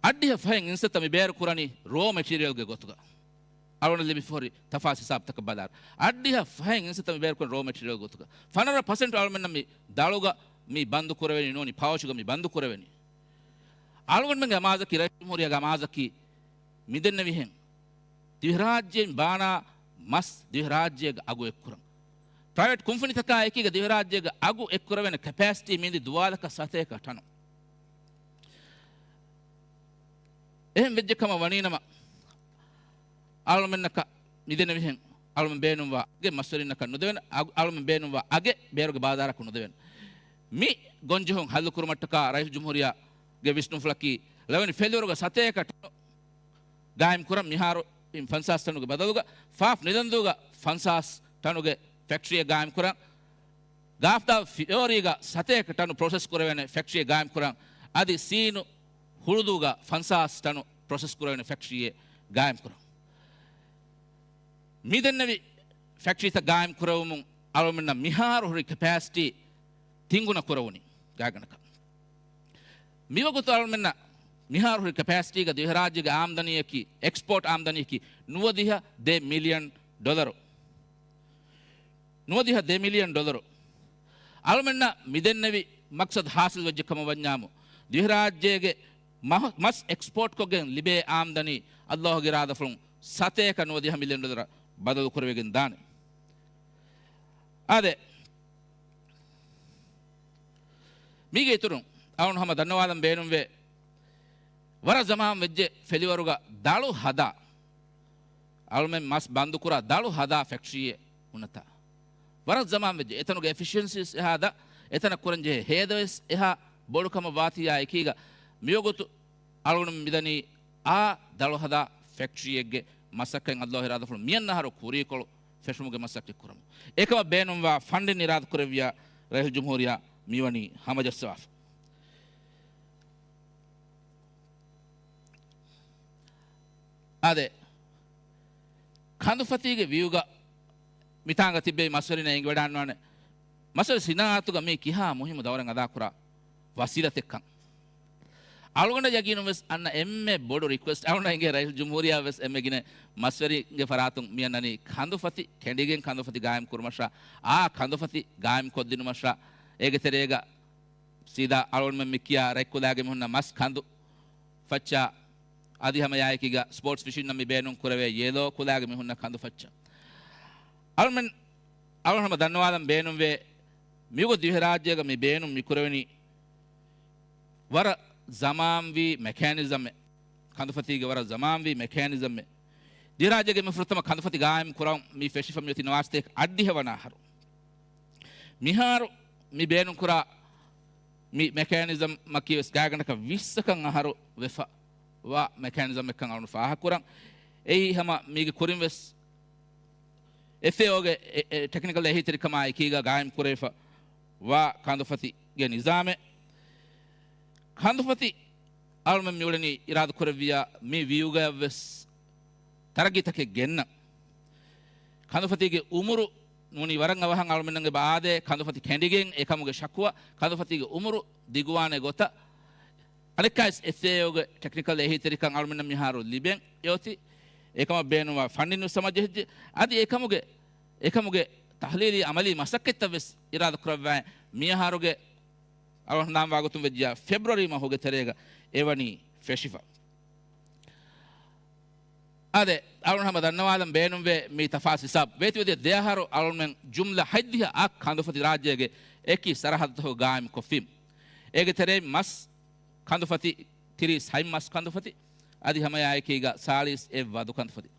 އަށްޑިހަ ފަހެއް އިންސައްތަ މި ބޭރު ކުރަނީ ރޯ މެޓީރިއަލްގެ ގޮތުގަ. އަޅުގަނޑަށް ލިބިފަ ހުރި ތަފާސް ހިސާބުތަކަށް ބަލާއިރު، އަށްޑިހަ ފަހެއް އިންސައްތަ މި ބޭރުކުރަނީ ރޯ މެޓީރިއަލް ގޮތުގަ. ފަނަރަ ޕަސެންޓް އަޅުމެންނަށް މި ދަޅުގަ މި ބަންދު ކުރެވެނީ، ނޫނީ ޕައުޗުގަ މި ބަންދު ކުރެވެނީ. އަޅުގަނޑުމެންގެ އަމާޒަކީ، ރައީސް ޖުމްހޫރިއްޔާގެ އަމާޒަކީ މިދެންނެވިހެން ދިވެހިރާއްޖެއިން ބާނާ މަސް ދިވެހިރާއްޖޭގަ އަގު އެއްކުރަން. ޕްރައިވެޓް ކުންފުނިތަކާ އެކީގަ ދިވެހިރާއްޖޭގަ އަގު އެއްކުރެވޭނެ ކެޕޭސިޓީ މީނދީ ދުވާލަކަށް ސަތޭކަ ޓަނު. އެހެން ވެއްޖެ ކަމަށް ވަނީނަމަ، އަޅުމެންނަކަށް މިދެނެވިހެން އަޅުމެން ބޭނުންވާ އަގެއް މަސްވެރިންނަކަށް ނުދެވެން، އަގު-، އަޅުމެން ބޭނުންވާ އަގެއް ބޭރުގެ ބާޒާރަކު ނުދެވެން. މި ގޮންޖެހުން ހައްލުކުރުމަށްޓަކާ ރައީސް ޖުމްހޫރިއްޔާގެ ވިސްނުންފުޅަކީ ޅަވެނި ފެލިވަރުގަ ސަތޭކަ ޓަނު ގާއިމް ކުރަން، މިހާރު އިން ފަންސާސް ޓަނުގެ ބަދަލުގަ ފާފް ނިލަންދޫގަ ފަންސާސް ޓަނުގެ ފެކްޓްރީއެއް ގާއިމް ކުރަން، ގާފްދާ ފިޔޯރީގަ ސަތޭކަ ޓަނު ޕްރޮސެސް ކުރެވޭނެ ފެކްޓްރީއެއް ގާއިމް ކުރަން، އަދި ސީނު ހުޅުދޫގަ ފަންސާސް ޓަނު ޕްރޮސެސް ކުރެވޭނެ ފެކްޓްރީއެއް ގާއިމް ކުރަން. މިދެންނެވި ފެކްޓްރީތައް ގާއިމް ކުރެވުމުން އަޅުމެންނަށް މިހާރު ހުރި ކެޕޭސިޓީ ތިންގުނަ ކުރެވުނީ ގާތްގަނޑަކަށް. މިވަގުތު އަޅުމެންނަށް މިހާރު ހުރި ކެޕޭސިޓީގަ ދިވެހިރާއްޖޭގެ އާމްދަނީއަކީ، އެކްސްޕޯޓް އާމްދަނީއަކީ ނުވަދިހަ ދެ މިލިއަން ޑޮލަރު. ނުވަދިހަ ދެ މިލިއަން ޑޮލަރު. އަޅުމެންނަށް މިދެންނެވި މަޤްޞަދު ހާސިލް ވެއްޖެ ކަމަށް ވަންޏާމު، ދިވެހިރާއްޖޭގެ މަހު-، މަސް އެކްސްޕޯޓްކޮށްގެން ލިބޭ އާމްދަނީ ﷲ ގެ އިރާދަފުޅުން ސަތޭކަ ނުވަދިހަ މިލިއަން ޑޮލަރަށް ބަދަލު ކުރެވިގެން ދާނެ. އާދެ، މީގެ އިތުރުން އަޅުން ހަމަ ދަންނަވާލަން ބޭނުންވޭ، ވަރަށް ޒަމާން ވެއްޖެ ފެލިވަރުގަ ދަޅު ހަދާ، އަޅުމެން މަސް ބަންދުކުރާ ދަޅު ހަދާ ފެކްޓްރީއެއް ހުންނަތާ. ވަރަށް ޒަމާން ވެއްޖެ. އެތަނުގެ އެފިޝިއެންސީސް އެހާ ދަ، އެތަނަށް ކުރަންޖެހޭ ހޭދަވެސް އެހާ ބޮޑު ކަމަށް ވާތީއާ އެކީގަ މިވަގުތު އަޅުގަނޑު މިދަނީ އާ ދަޅު ހަދާ ފެކްޓްރީއެއްގެ މަސައްކަތް އައްލާހު އިރާދަފުޅު މިއަންނަ އަހަރު ކުރީކޮޅު ފެށުމުގެ މަސައްކަތް ކުރަމު. އެކަމަށް ބޭނުންވާ ފަންޑިން އިރާދަކުރެއްވިޔާ ރައީސުލްޖުމްހޫރިއްޔާ މިވަނީ ހަމަޖައްސަވާފަ. އާދެ، ކަނދުފަތީގެ ވިއުގަ މިތާނގަ ތިއްބެވި މަސްވެރިންނަށް އެނގިވަޑާންވާނެ، މަސްވެރި ސިނާއަތުގަ މީ ކިހާ މުހިއްމު ދައުރެއް އަދާކުރާ ވަސީލަތެއްކަން. އަޅުގަނޑަށް ޔަގީނުން ވެސް އަންނަ އެންމެ ބޮޑު ރިކުއެސްޓް، އަޅުގަނޑަށް އެނގޭ ރައީސުލްޖުމްހޫރިއްޔާ ވެސް އެންމެ ގިނަ މަސްވެރިންގެ ފަރާތުން މިއަންނަނީ ކަނދުފަތި ކެނޑިގެން ކަނދުފަތި ގާއިމް ކުރުމަށާ، އާ ކަނދުފަތި ގާއިމް ކޮށްދިނުމަށާ، އޭގެ ތެރޭގަ ސީދާ އަޅުގަނޑުމެން މި ކިޔާ ރަތްކުލާގެ މިހުންނަ މަސް ކަނދު ފައްޗާ، އަދި ހަމައެއާއެކީގަ ސްޕޯޓްސް ފިޝިންނަށް މި ބޭނުން ކުރެވޭ ޔެލޯ ކުލާގެ މިހުންނަ ކަނދު ފައްޗާ. އަޅުމެން، އަޅުން ހަމަ ދަންނަވާލަން ބޭނުންވޭ، މިއުގަ ދިވެހިރާއްޖޭގަ މި ބޭނުން މި ކުރެވެނީ ވަރަށް ޒަމާންވީ މެކޭނިޒަމެއް. ކަނދުފަތީގެ ވަރަށް ޒަމާންވީ މެކޭނިޒަމެއް. ދިވެހިރާއްޖޭގެ މި ފުރަތަމަ ކަނދުފަތި ގާއިމް ކުރަން މި ފެށިފަ މިއޮތީ ނަވާސަތޭކަ އަށްޑިހަ ވަނަ އަހަރު. މިހާރު މި ބޭނުންކުރާ މި މެކޭނިޒަމަކީ ވެސް ގާތްގަނޑަކަށް ވިއްސަކަށް އަހަރު ވެފަ ވާ މެކޭނިޒަމެއްކަން އަޅުން ފާހަގަކުރަން. އެއީ ހަމަ މީގެ ކުރިން ވެސް އެފްއޭއޯގެ އެ، އެ، ޓެކްނިކަލް އެހީތެރިކަމާ އެކީގަ ގާއިމް ކުރެވިފަ ވާ ކަނދުފަތިގެ ނިޒާމެއް. ކަނދުފަތި އަޅުމެން މިއުޅެނީ އިރާދަކުރެއްވިޔާ މި ވިއުގަޔަށްވެސް ތަރައްގީތަކެއް ގެންނަން. ކަނދުފަތީގެ އުމުރު ނޫނީ ވަރަށް އަވަހަށް އަޅުމެންނަށް އެބަ އާދޭ، ކަނދުފަތި ކެނޑިގެން އެކަމުގެ ޝަކުވާ، ކަނދުފަތީގެ އުމުރު ދިގުވާނެ ގޮތަށް އަނެއްކާވެސް އެފްއޭއޯގެ ޓެކްނިކަލް އެހީތެރިކަން އަޅުމެންނަށް މިހާރު ލިބެން އެއޮތީ. އެކަމަށް ބޭނުންވާ ފަންޑިން ސަމަޖެހިއްޖެ. އަދި އެކަމުގެ، އެކަމުގެ ތަހްލީލީ އަމަލީ މަސައްކަތްތައް ވެސް އިރާދަކުރައްވާ މިއަހަރުގެ އަޅުގަނޑު ހަނދާންވާގޮތުން ވެއްޖިޔާ ފެބްރުއަރީ މަހުގެ ތެރޭގަ އެވަނީ ފެށިފަ. އާދެ، އަޅުގަނޑު ހަމަ ދަންނަވާލަން ބޭނުންވޭ މި ތަފާސް ހިސާބު. ވޭތުވެދިޔަ ދެއަހަރު އަޅުގަނޑުމެން ޖުމްލަ ހަތްދިހަ އަށް ކަނދުފަތި ރާއްޖޭގެ އެކި ސަރަހައްދުތަކުގަ ގާއިމް ކޮށްފީމު. އޭގެ ތެރެއިން މަސް ކަނދުފަތި ތިރީސް ހަތް މަސް ކަނދުފަތި، އަދި ހަމައެއާއެކީގަ ސާޅީސް އެއް ވަދު ކަނދުފަތި.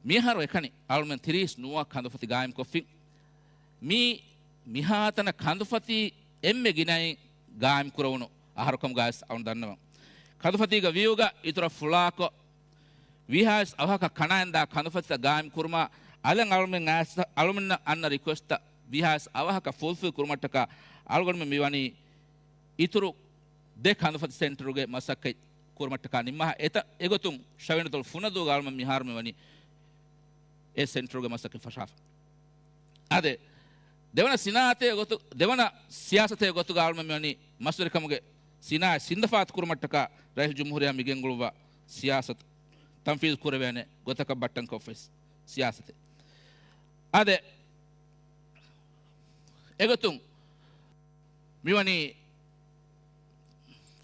މިއަހަރު އެކަނި އަޅުމެން ތިރީސް ނުވަ ކަނދުފަތި ގާއިމްކޮށްފިން. މީ މިހާތަނަށް ކަނދުފަތި އެންމެ ގިނައިން ގާއިމްކުރެވުނު އަހަރުކަމުގައި ވެސް އަޅުން ދަންނަވަން. ކަނދުފަތީގަ ވިއުގަ އިތުރަށް ފުޅާކޮށް، ވީހާވެސް އަވަހަކަށް ކަނާއިންދާ ކަނދުފަތިތައް ގާއިމް ކުރުމާ، އަލަށް އަޅުމެން އައިސް، އަޅުމެންނަށް އަންނަ ރިކުއެސްޓްތައް ވީހާވެސް އަވަހަކަށް ފުލްފިލް ކުރުމަށްޓަކާ އަޅުގަނޑުމެން މިވަނީ އިތުރު ދެ ކަނދުފަތި ސެންޓަރުގެ މަސައްކަތް ކުރުމަށްޓަކާ ނިންމާ އެތަ، އެގޮތުން ޝަވިޔަނިތޮޅު ފުނަދޫގަ އަޅުމެން މިހާރު މިވަނީ އެ ސެންޓަރުގެ މަސައްކަތް ފަށާފަ. އާދެ، ދެވަނަ ސިނާއަތޭ ގޮތު، ދެވަނަ ސިޔާސަތޭ ގޮތުގަ އަޅުމެން މިވަނީ މަސްވެރިކަމުގެ ސިނާއަތް ސިންދަފާތު ކުރުމަށްޓަކާ ރައީސުލްޖުމްހޫރިއްޔާ މިގެންގުޅުއްވާ ސިޔާސަތު ތަންފީޒު ކުރެވޭނެ ގޮތަކަށް ބައްޓަން ކޮށްފައި ސިޔާސަތެއް. އާދެ، އެގޮތުން މިވަނީ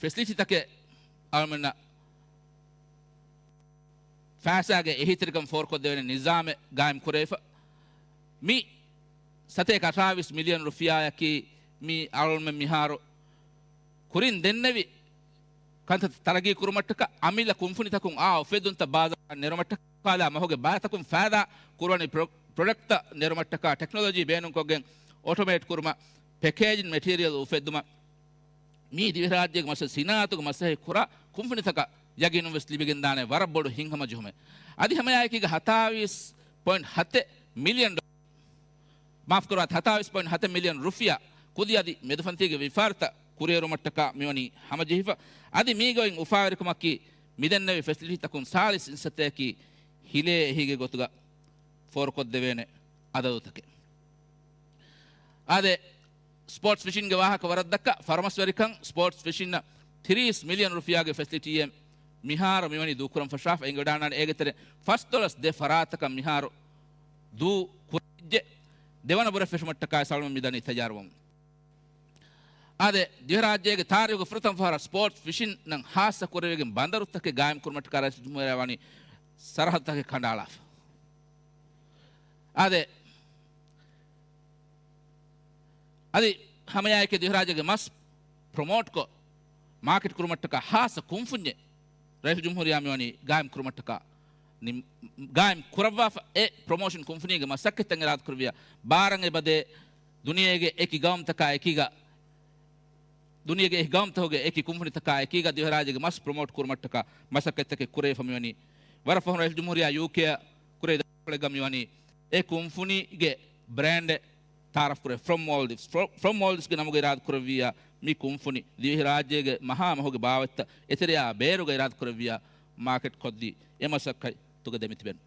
ފެސިލިޓީތަކެއް އަޅުމެންނަށް ފައިސާގެ އެހީތެރިކަން ފޯރުކޮށްދެވޭނެ ނިޒާމެއް ގާއިމް ކުރެވިފަ. މި ސަތޭކަ އަށާވީސް މިލިއަން ރުފިޔާއަކީ މި އަޅުމެން މިހާރު ކުރިން ދެންނެވި ކަންތައް ތަރައްގީ ކުރުމަށްޓަކާ، އަމިއްލަ ކުންފުނިތަކުން އާ އުފެއްދުންތައް ބާޒާރަށް ނެރުމަށްޓަކާ، ކާލާ މަހުގެ ބައިތަކުން ފައިދާ ކުރުވަނި ޕްރޮ، ޕްރޮޑަކްޓްތައް ނެރުމަށްޓަކާ، ޓެކްނޮލޮޖީ ބޭނުންކޮށްގެން އޮޓޮމޭޓް ކުރުމަށް، ޕެކޭޖިން މެޓީރިއަލް އުފެއްދުމަށް، މީ ދިވެހިރާއްޖޭގެ މަސައް، ސިނާއަތުގެ މަސައްކަތް ކުރާ ކުންފުނިތަކަށް ޔަގީނުން ވެސް ލިބިގެންދާނެ ވަރަށް ބޮޑު ހިތްހަމަޖެހުމެއް. އަދި ހަމައެއާއެކީގަ ހަތާވީސް ޕޮއިންޓް ހަތެއް މިލިއަން ޑޮ، މާފުކުރާ، ހަތާވީސް ޕޮއިންޓް ހަތެއް މިލިއަން ރުފިޔާ ކުދި އަދި މެދުފަންތީގެ ވިޔަފާރިތައް ކުރިއެރުމަށްޓަކާ މިވަނީ ހަމަޖެހިފަ. އަދި މީގައި އުފާވެރިކަމަކީ މިދެންނެވި ފެސިލިޓީތަކުން ސާޅީސް އިންސަތޭކީ ހިލޭ އެހީގެ ގޮތުގަ ފޯރުކޮށްދެވޭނެ އަދަދުތަކެއް. އާދެ، ސްޕޯޓްސް ފިޝިންގެ ވާހަކަ ވަރަށް ދައްކާ، ފަރުމަސްވެރިކަން ސްޕޯޓްސް ފިޝިންނަށް ތިރީސް މިލިއަން ރުފިޔާގެ ފެސިލިޓީއެއް މިހާރު މިވަނީ ދޫކުރަން ފަށާފަ. އެނގިވަޑާންވާނެ އޭގެ ތެރެ ފަސް ދޮޅަސް ދެ ފަރާތަކަށް މިހާރު ދޫ ކުރެވިއްޖެ. ދެވަނަ ބުރެއް ފެށުމަށްޓަކާ ސަޅުމެ މިދަނީ ތައްޔާރުވަމުން. އާދެ، ދިވެހިރާއްޖޭގެ ތާރީހުގެ ފުރަތަމަ ފަހަރަށް ސްޕޯޓްސް ފިޝިން ނަން ހާއްސަ ކުރެވިގެން ބަނދަރުތަކެއް ގާއިމް ކުރުމަށްޓަކާ ރައީސުލްޖުމްހޫރިއްޔާ ވަނީ ސަރަހައްދުތަކެއް ކަނޑައަޅާފަ. އާދެ، އަދި ހަމައެއާއެކީ ދިވެހިރާއްޖޭގެ މަސް ޕްރޮމޯޓްކޮށް، މާކެޓް ކުރުމަށްޓަކާ ހާއްސަ ކުންފުންޏެއް ރައީސުލްޖުމްހޫރިއްޔާ މިވަނީ ގާއިމް ކުރުމަށްޓަކާ ނި-، ގާއިމް ކުރައްވާފަ. އެ ޕްރޮމޯޝަން ކުންފުނީގެ މަސައްކަތްތައް އިރާދަކުރެއްވިޔާ ބާރަށް އެބަދޭ ދުނިޔޭގެ އެކި ގައުމުތަކާ އެކީގަ، ދުނިޔޭގެ އެކި ގައުމުތަކުގެ އެކި ކުންފުނިތަކާ އެކީގަ ދިވެހިރާއްޖޭގެ މަސް ޕްރޮމޯޓް ކުރުމަށްޓަކާ މަސައްކަތްތަކެއް ކުރެވިފަ މިވަނީ. ވަރަށް ފަހުން ރައީސުލްޖުމްހޫރިއްޔާ ޔޫކޭއަށް ކުރެވި ދަތުރުކޮޅެއްގަ މިވަނީ އެ ކުންފުނީގެ ބްރޭންޑެއް ތައާރަފް ކުރޭ ފްރޮމް މޯލްޑިވްސް. ފްރޮ-، ފްރޮމް މޯލްޑިވްސްގެ ނަމުގަ އިރާދަ ކުރެއްވިއްޔާ މި ކުންފުނި ދިވެހިރާއްޖޭގެ މަހާ މަހުގެ ބާވަތްތައް އެތެރެއާ ބޭރުގަ އިރާދަ ކުރެއްވިއްޔާ މާކެޓް ކޮށްދީ އެ މަސައްކަތްތަކުގަ ދެމިތިބެން.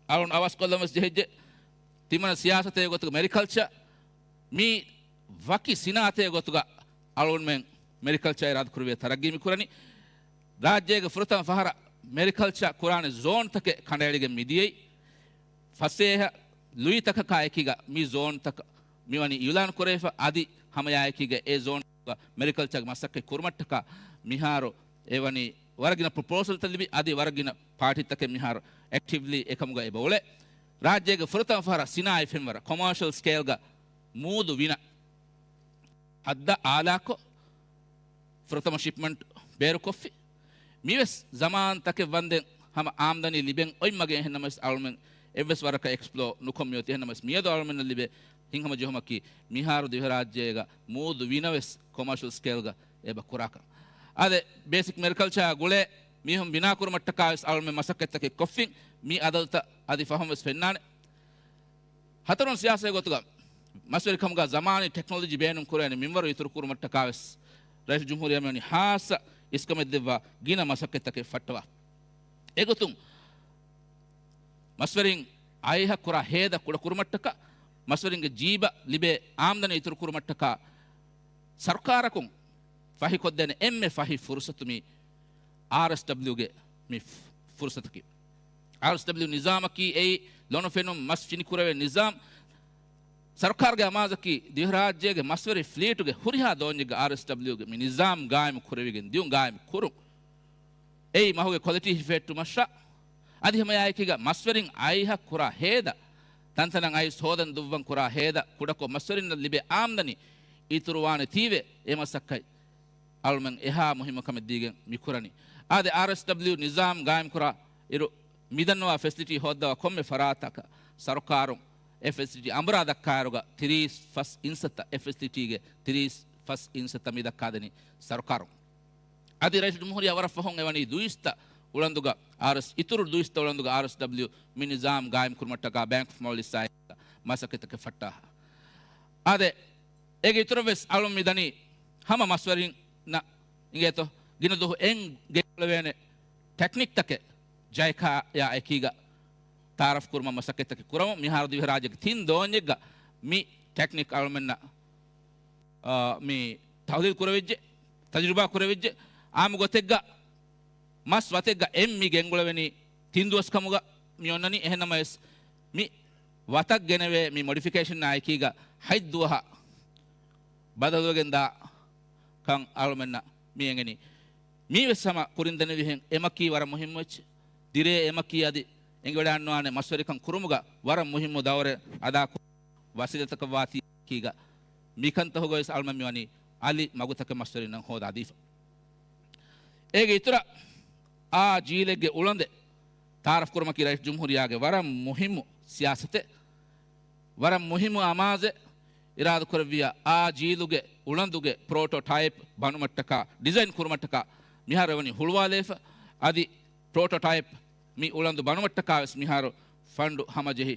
އަޅުން އަވަސްކޮށްލަން ވެސް ޖެހިއްޖެ. ތިމަން ސިޔާސަތޭ ގޮތުގަ މެރިކަލްޗަ މީ ވަކި ސިނާއަތޭ ގޮތުގަ އަޅުންމެން މެރިކަލްޗާ އިރާދަ ކުރެވޭ ތަރައްގީ މި ކުރަނީ. ރާއްޖޭގެ ފުރަތަމަ ފަހަރަށް މެރިކަލްޗާ ކުރާނެ ޒޯންތަކެއް ކަނޑައެޅިގެން މިދިޔައީ. ފަސޭހަ ލުއިތަކަކާ އެކީގަ މި ޒޯންތަކަށް މިވަނީ އިއުލާން ކުރެވިފަ. އަދި ހަމަޔާއެކީގަ އެ ޒޯން މެރިކަލްޗާގެ މަސައްކަތް ކުރުމަށްޓަކާ މިހާރު އެވަނީ ވަރަށް ގިނަ ޕްރޮޕޯސަލްތައް ލިބި، އަދި ވަރަށް ގިނަ ޕާޓީތަކެއް މިހާރު އެކްޓިވްލީ އެކަމުގަ އެބަ އުޅޭ. ރާއްޖޭގެ ފުރަތަމަ ފަހަރަށް ސިނާއީ ފެންވަރަށް ކޮމާޝަލް ސްކޭލްގަ މޫދު ވިނަ ހައްދަ އާލާކޮށް، ފުރަތަމަ ޝިޕްމަންޓް ބޭރުކޮށްފި. މިވެސް ޒަމާންތަކެއް ވަންދެން ހަމަ އާމްދަނީ ލިބެން އޮތް މަގެއް. އެހެންނަމަވެސް އަޅުމެން އެއްވެސް ވަރަކަށް އެކްސްޕްލޯ ނުކޮށް މިއޮތީ. އެހެންނަމަވެސް މިއަދު އަޅުމެންނަށް ލިބޭ ހިތްހަމަޖެހުމަކީ މިހާރު ދިވެހިރާއްޖޭގަ މޫދު ވިނަވެސް ކޮމާޝަލް ސްކޭލްގަ އެބަ ކުރާކަން. އާދެ، ބޭސިކް މެރިކަލްޗާ ގުޅޭ މީހުން ބިނާކުރުމަށްޓަކާވެސް އަޅުމެން މަސައްކަތްތަކެއް ކޮށްފިން. މި އަދަދުތައް އަދި ފަހުންވެސް ފެންނާނެ. ހަތަރުން ސިޔާސަތޭ ގޮތުގަ މަސްވެރިކަމުގަ ޒަމާނީ ޓެކްނޮލޮޖީ ބޭނުން ކުރޭނެ މިންވަރު އިތުރު ކުރުމަށްޓަކާވެސް ރައީސުލްޖުމްހޫރިއްޔާ މިވަނީ ހާއްސަ އިސްކަމެއް ދެއްވާ ގިނަ މަސައްކަތްތަކެއް ފައްޓަވާ. އެގޮތުން މަސްވެރިން އައިހަށް ކުރާ ހޭދަ ކުޑަކުރުމަށްޓަކާ، މަސްވެރިންގެ ޖީބަށް ލިބޭ އާމްދަނީ އިތުރު ކުރުމަށްޓަކާ، ސަރުކާރަކުން ފަހިކޮށްދޭނެ އެންމެ ފަހި ފުރުސަތު މި އާރްއެސްޑަބްލިއުގެ މި ފުރުސަތަކީ. އާރްއެސްޑަބްލިއު ނިޒާމަކީ އެއީ ލޮނުފެނުން މަސް ފިނިކުރެވޭ ނިޒާމް. ސަރުކާރުގެ އަމާޒަކީ ދިވެހިރާއްޖޭގެ މަސްވެރި ފްލީޓުގެ ހުރިހާ ދޯންޏެއްގަ އާރްއެސްޑަބްލިއުގެ މި ނިޒާމް ގާއިމް ކުރެވިގެން ދިޔުން، ގާއިމް ކުރުން. އެއީ މަހުގެ ކޮލިޓީ ހިފެހެއްޓުމަށާ، އަދި ހަމައެއާއެކީގަ މަސްވެރިން އައިހަށް ކުރާ ހޭދަ، ތަންތަނަށް އައިސް ހޯދަން ދުއްވަން ކުރާ ހޭދަ ކުޑަކޮށް، މަސްވެރިންނަށް ލިބޭ އާމްދަނީ އިތުރުވާނެތީވެ، އެ މަސައްކަތް އަޅުމެން އެހާ މުހިއްމު ކަމެއް ދީގެން މި ކުރަނީ. އާދެ، އާރްއެސްޑަބްލިއު ނިޒާމް ގާއިމް ކުރާ އިރު، މިދަންނަވާ ފެސިލިޓީ ހޯއްދަވާ ކޮންމެ ފަރާތަކަށް ސަރުކާރުން އެ ފެސިލިޓީ އަނބުރާ ދައްކާއިރުގަ ތިރީސް ފަސް އިންސައްތަ، އެ ފެސިލިޓީގެ ތިރީސް ފަސް އިންސައްތަ މި ދައްކާދެނީ ސަރުކާރުން. އަދި ރައީސުލްޖުމްހޫރިއްޔާ ވަރަށް ފަހުން އެވަނީ ދުއިސައްތަ އުޅަނދުގަ، އާރްއެސް އިތުރު ދުއިސައްތަ އުޅަނދުގަ އާރްއެސްޑަބްލިއު މި ނިޒާމް ގާއިމް ކުރުމަށްޓަކާ ބޭންކް އޮފް މޯލްޑިވްސް އާއި މަސައްކަތްތަކެއް ފައްޓާ. އާދެ، އޭގެ އިތުރަށް ވެސް އަޅުން މި ދަނީ ހަމަ މަސްވެރިންނަށް އިނގޭތޯ ގިނަ ދުވަހު އެން ގެންގުޅެވޭނެ ޓެކްނިކްތަކެއް ޖައިކާޔާ އެކީގަ ތައާރަފް ކުރުމަށް މަސައްކަތްތަކެއް ކުރަމުން. މިހާރު ދިވެހިރާއްޖޭގެ ތިން ދޯންޏެއްގަ މި ޓެކްނިކް އަޅުމެންނަށް، އާ، މި ތަހުލީލް ކުރެވިއްޖެ، ތަޖުރިބާ ކުރެވިއްޖެ. އާއްމު ގޮތެއްގަ މަސް ވަތެއްގަ އެން މި ގެންގުޅެވެނީ ތިން ދުވަސް ކަމުގަ މި އޮންނަނީ. އެހެންނަމަވެސް، މި ވަތަށް ގެނެވޭ މި މޮޑިފިކޭޝަން އާއެކީގަ ހަތް ދުވަހަށް ބަދަލުވެގެން ދާ ކަން އަޅުމެންނަށް މި އެނގެނީ. މީވެސް ހަމަ ކުރިން ދެންނެވިހެން އެމަކީ ވަރަށް މުހިއްމު އެއްޗެއް. ދިރޭ އެމަކީ އަދި އެނގިވަޑައިގަންނަވާނެ މަސްވެރިކަން ކުރުމުގަ ވަރަށް މުހިއްމު ދައުރެއް އަދާކުރާ ވަސީލަތަކަށްވާތީ އެކީގަ މިކަންތަކުގަވެސް އަޅުމެން މިވަނީ އަލި މަގުތަކެއް މަސްވެރިންނަށް ހޯދާދީފަ. އޭގެ އިތުރަށް އާ ޖީލެއްގެ އުޅަނދެއް ތައާރަފް ކުރުމަކީ ރައީސް ޖުމްހޫރިއްޔާގެ ވަރަށް މުހިއްމު ސިޔާސަތެއް، ވަރަށް މުހިއްމު އަމާޒެއް. އިރާދަކުރެއްވިއްޔާ އާ ޖީލުގެ އުޅަނދުގެ ޕްރޮޓޯޓައިޕް ބަނުމަށްޓަކާ ޑިޒައިން ކުރުމަށްޓަކާ މިހާރު އެވަނީ ހުޅުވާލައިފަ. އަދި ޕްރޮޓޯޓައިޕް މި އުޅަނދު ބަނުމަށްޓަކާވެސް މިހާރު ފަންޑު ހަމަޖެހި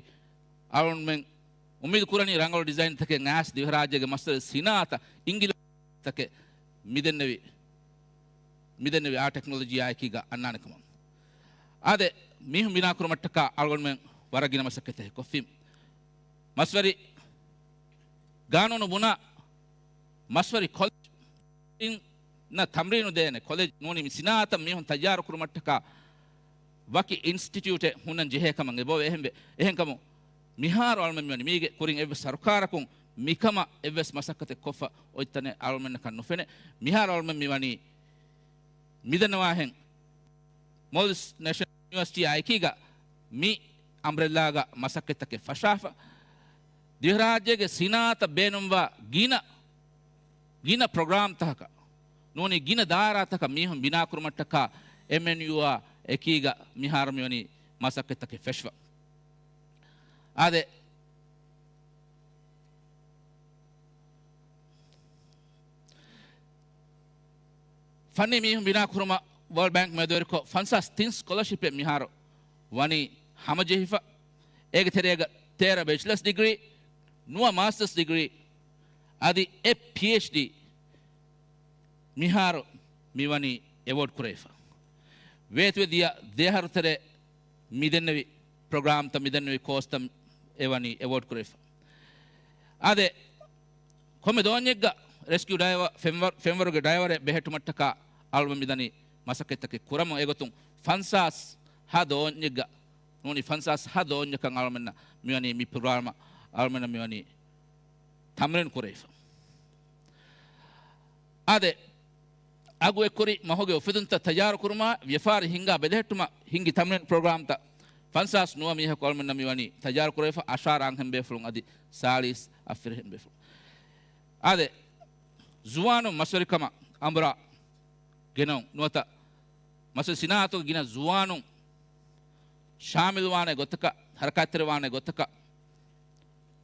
އަޅުންމެން އުއްމީދު ކުރަނީ ރަނގަޅު ޑިޒައިންތަކެއް އައިސް ދިވެހިރާއްޖޭގެ މަސްވެރި ސިނާއަތަށް އިނގިލި ތަކެއް މިދެންނެވި، މިދެންނެވި އާ ޓެކްނޮލޮޖީއާއެކީގަ އަންނާނެ ކަމަށް. އާދެ، މީހުން ބިނާކުރުމަށްޓަކާ އަޅުގަނޑުމެން ވަރަށް ގިނަ މަސައްކަތެއް ކޮށްފިން. މަސްވެރި ގާނޫނު ބުނާ މަސްވެރި ކޮލެޖް ނަށް ތަމްރީނު ދޭނެ ކޮލެޖް ނޫނީ މި ސިނާއަތަށް މީހުން ތައްޔާރު ކުރުމަށްޓަކާ ވަކި އިންސްޓިޓިއުޓެއް ހުންނަން ޖެހޭ ކަމަށް އެބައޮވޭ. އެހެންވެ، އެހެންކަމުން މިހާރު އަޅުމެން މިވަނީ މީގެ ކުރިން އެއްވެސް ސަރުކާރަކުން މިކަމަށް އެއްވެސް މަސައްކަތެއް ކޮށްފަ އޮތްތަނެއް އަޅުމެންނަކަށް ނުފެނޭ. މިހާރު އަޅުމެން މިވަނީ މިދަންނަވާހެން މޯލްޑިވްސް ނޭޝަނަލް ޔުނިވަރސިޓީއާ އެކީގަ މި އަމްބްރެލާގަ މަސައްކަތްތަކެއް ފަށާފަ، ދިވެހިރާއްޖޭގެ ސިނާއަތަށް ބޭނުންވާ ގިނަ، ގިނަ ޕްރޮގްރާމްތަކަކަށް ނޫނީ ގިނަ ދާއިރާތަކަށް މީހުން ބިނާކުރުމަށްޓަކާ އެމްއެންޔޫއާ އެކީގަ މިހާރު މިވަނީ މަސައްކަތްތަކެއް ފެށިފަ. އާދެ، ފަންނީ މީހުން ބިނާ ކުރުމަށް ވޯލްޑް ބޭންކް މެދުވެރިކޮށް، ފަންސާސް ތިން ސްކޮލަރޝިޕެއް މިހާރު ވަނީ ހަމަޖެހިފަ. އޭގެ ތެރޭގަ ތޭރަ ބެޗިލަސް ޑިގްރީ، ނުވަ މާސްޓަސް ޑިގްރީ، އަދި އެއް ޕީއެޗްޑީ މިހާރު މިވަނީ އެވޯޑް ކުރެވިފަ. ވޭތުވެ ދިޔަ ދެއަހަރު ތެރޭ މިދެންނެވި ޕްރޮގްރާމްތައް، މިދެންނެވި ކޯސްތައް އެވަނީ އެވޯޑް ކުރެވިފަ. އާދެ، ކޮންމެ ދޯންޏެއްގަ ރެސްކިއު ޑައިވަ، ފެންވަ-، ފެންވަރުގެ ޑައިވަރެއް ބެހެއްޓުމަށްޓަކާ އަޅުމެން މިދަނީ މަސައްކަތްތަކެއް ކުރަމުން. އެގޮތުން ފަންސާސް ހަ ދޯންޏެއްގަ، ނޫނީ ފަންސާސް ހަ ދޯންޏަކަށް އަޅުމެންނަށް މިވަނީ މި ޕްރޮގްރާމަށް އަޅުމެންނަށް މިވަނީ ތަމްރީން ކުރެވިފަ. އާދެ، އަގު އެއްކުރި މަހުގެ އުފެދުންތައް ތައްޔާރުކުރުމާ، ވިޔަފާރި ހިންގާ ބެލެހެއްޓުމަށް ހިންގި ތަމްރީން ޕްރޮގްރާމްތައް ފަންސާސް ނުވަ މީހަކު އަޅުމެންނަށް މިވަނީ ތައްޔާރު ކުރެވިފަ، އަށާރަ އަންހެން ބޭފުޅުން އަދި ސާޅީސް އަށް ފިރިހެން ބޭފުޅުން. އާދެ، ޒުވާނުން މަސްވެރިކަމަށް އަނބުރާ ގެނައުން ނުވަތަ މަސްވެރި ސިނާއަތުގެ ގިނަ ޒުވާނުން ޝާމިލުވާނެ ގޮތަކަށް، ހަރަކާތްތެރިވާނެ ގޮތަކަށް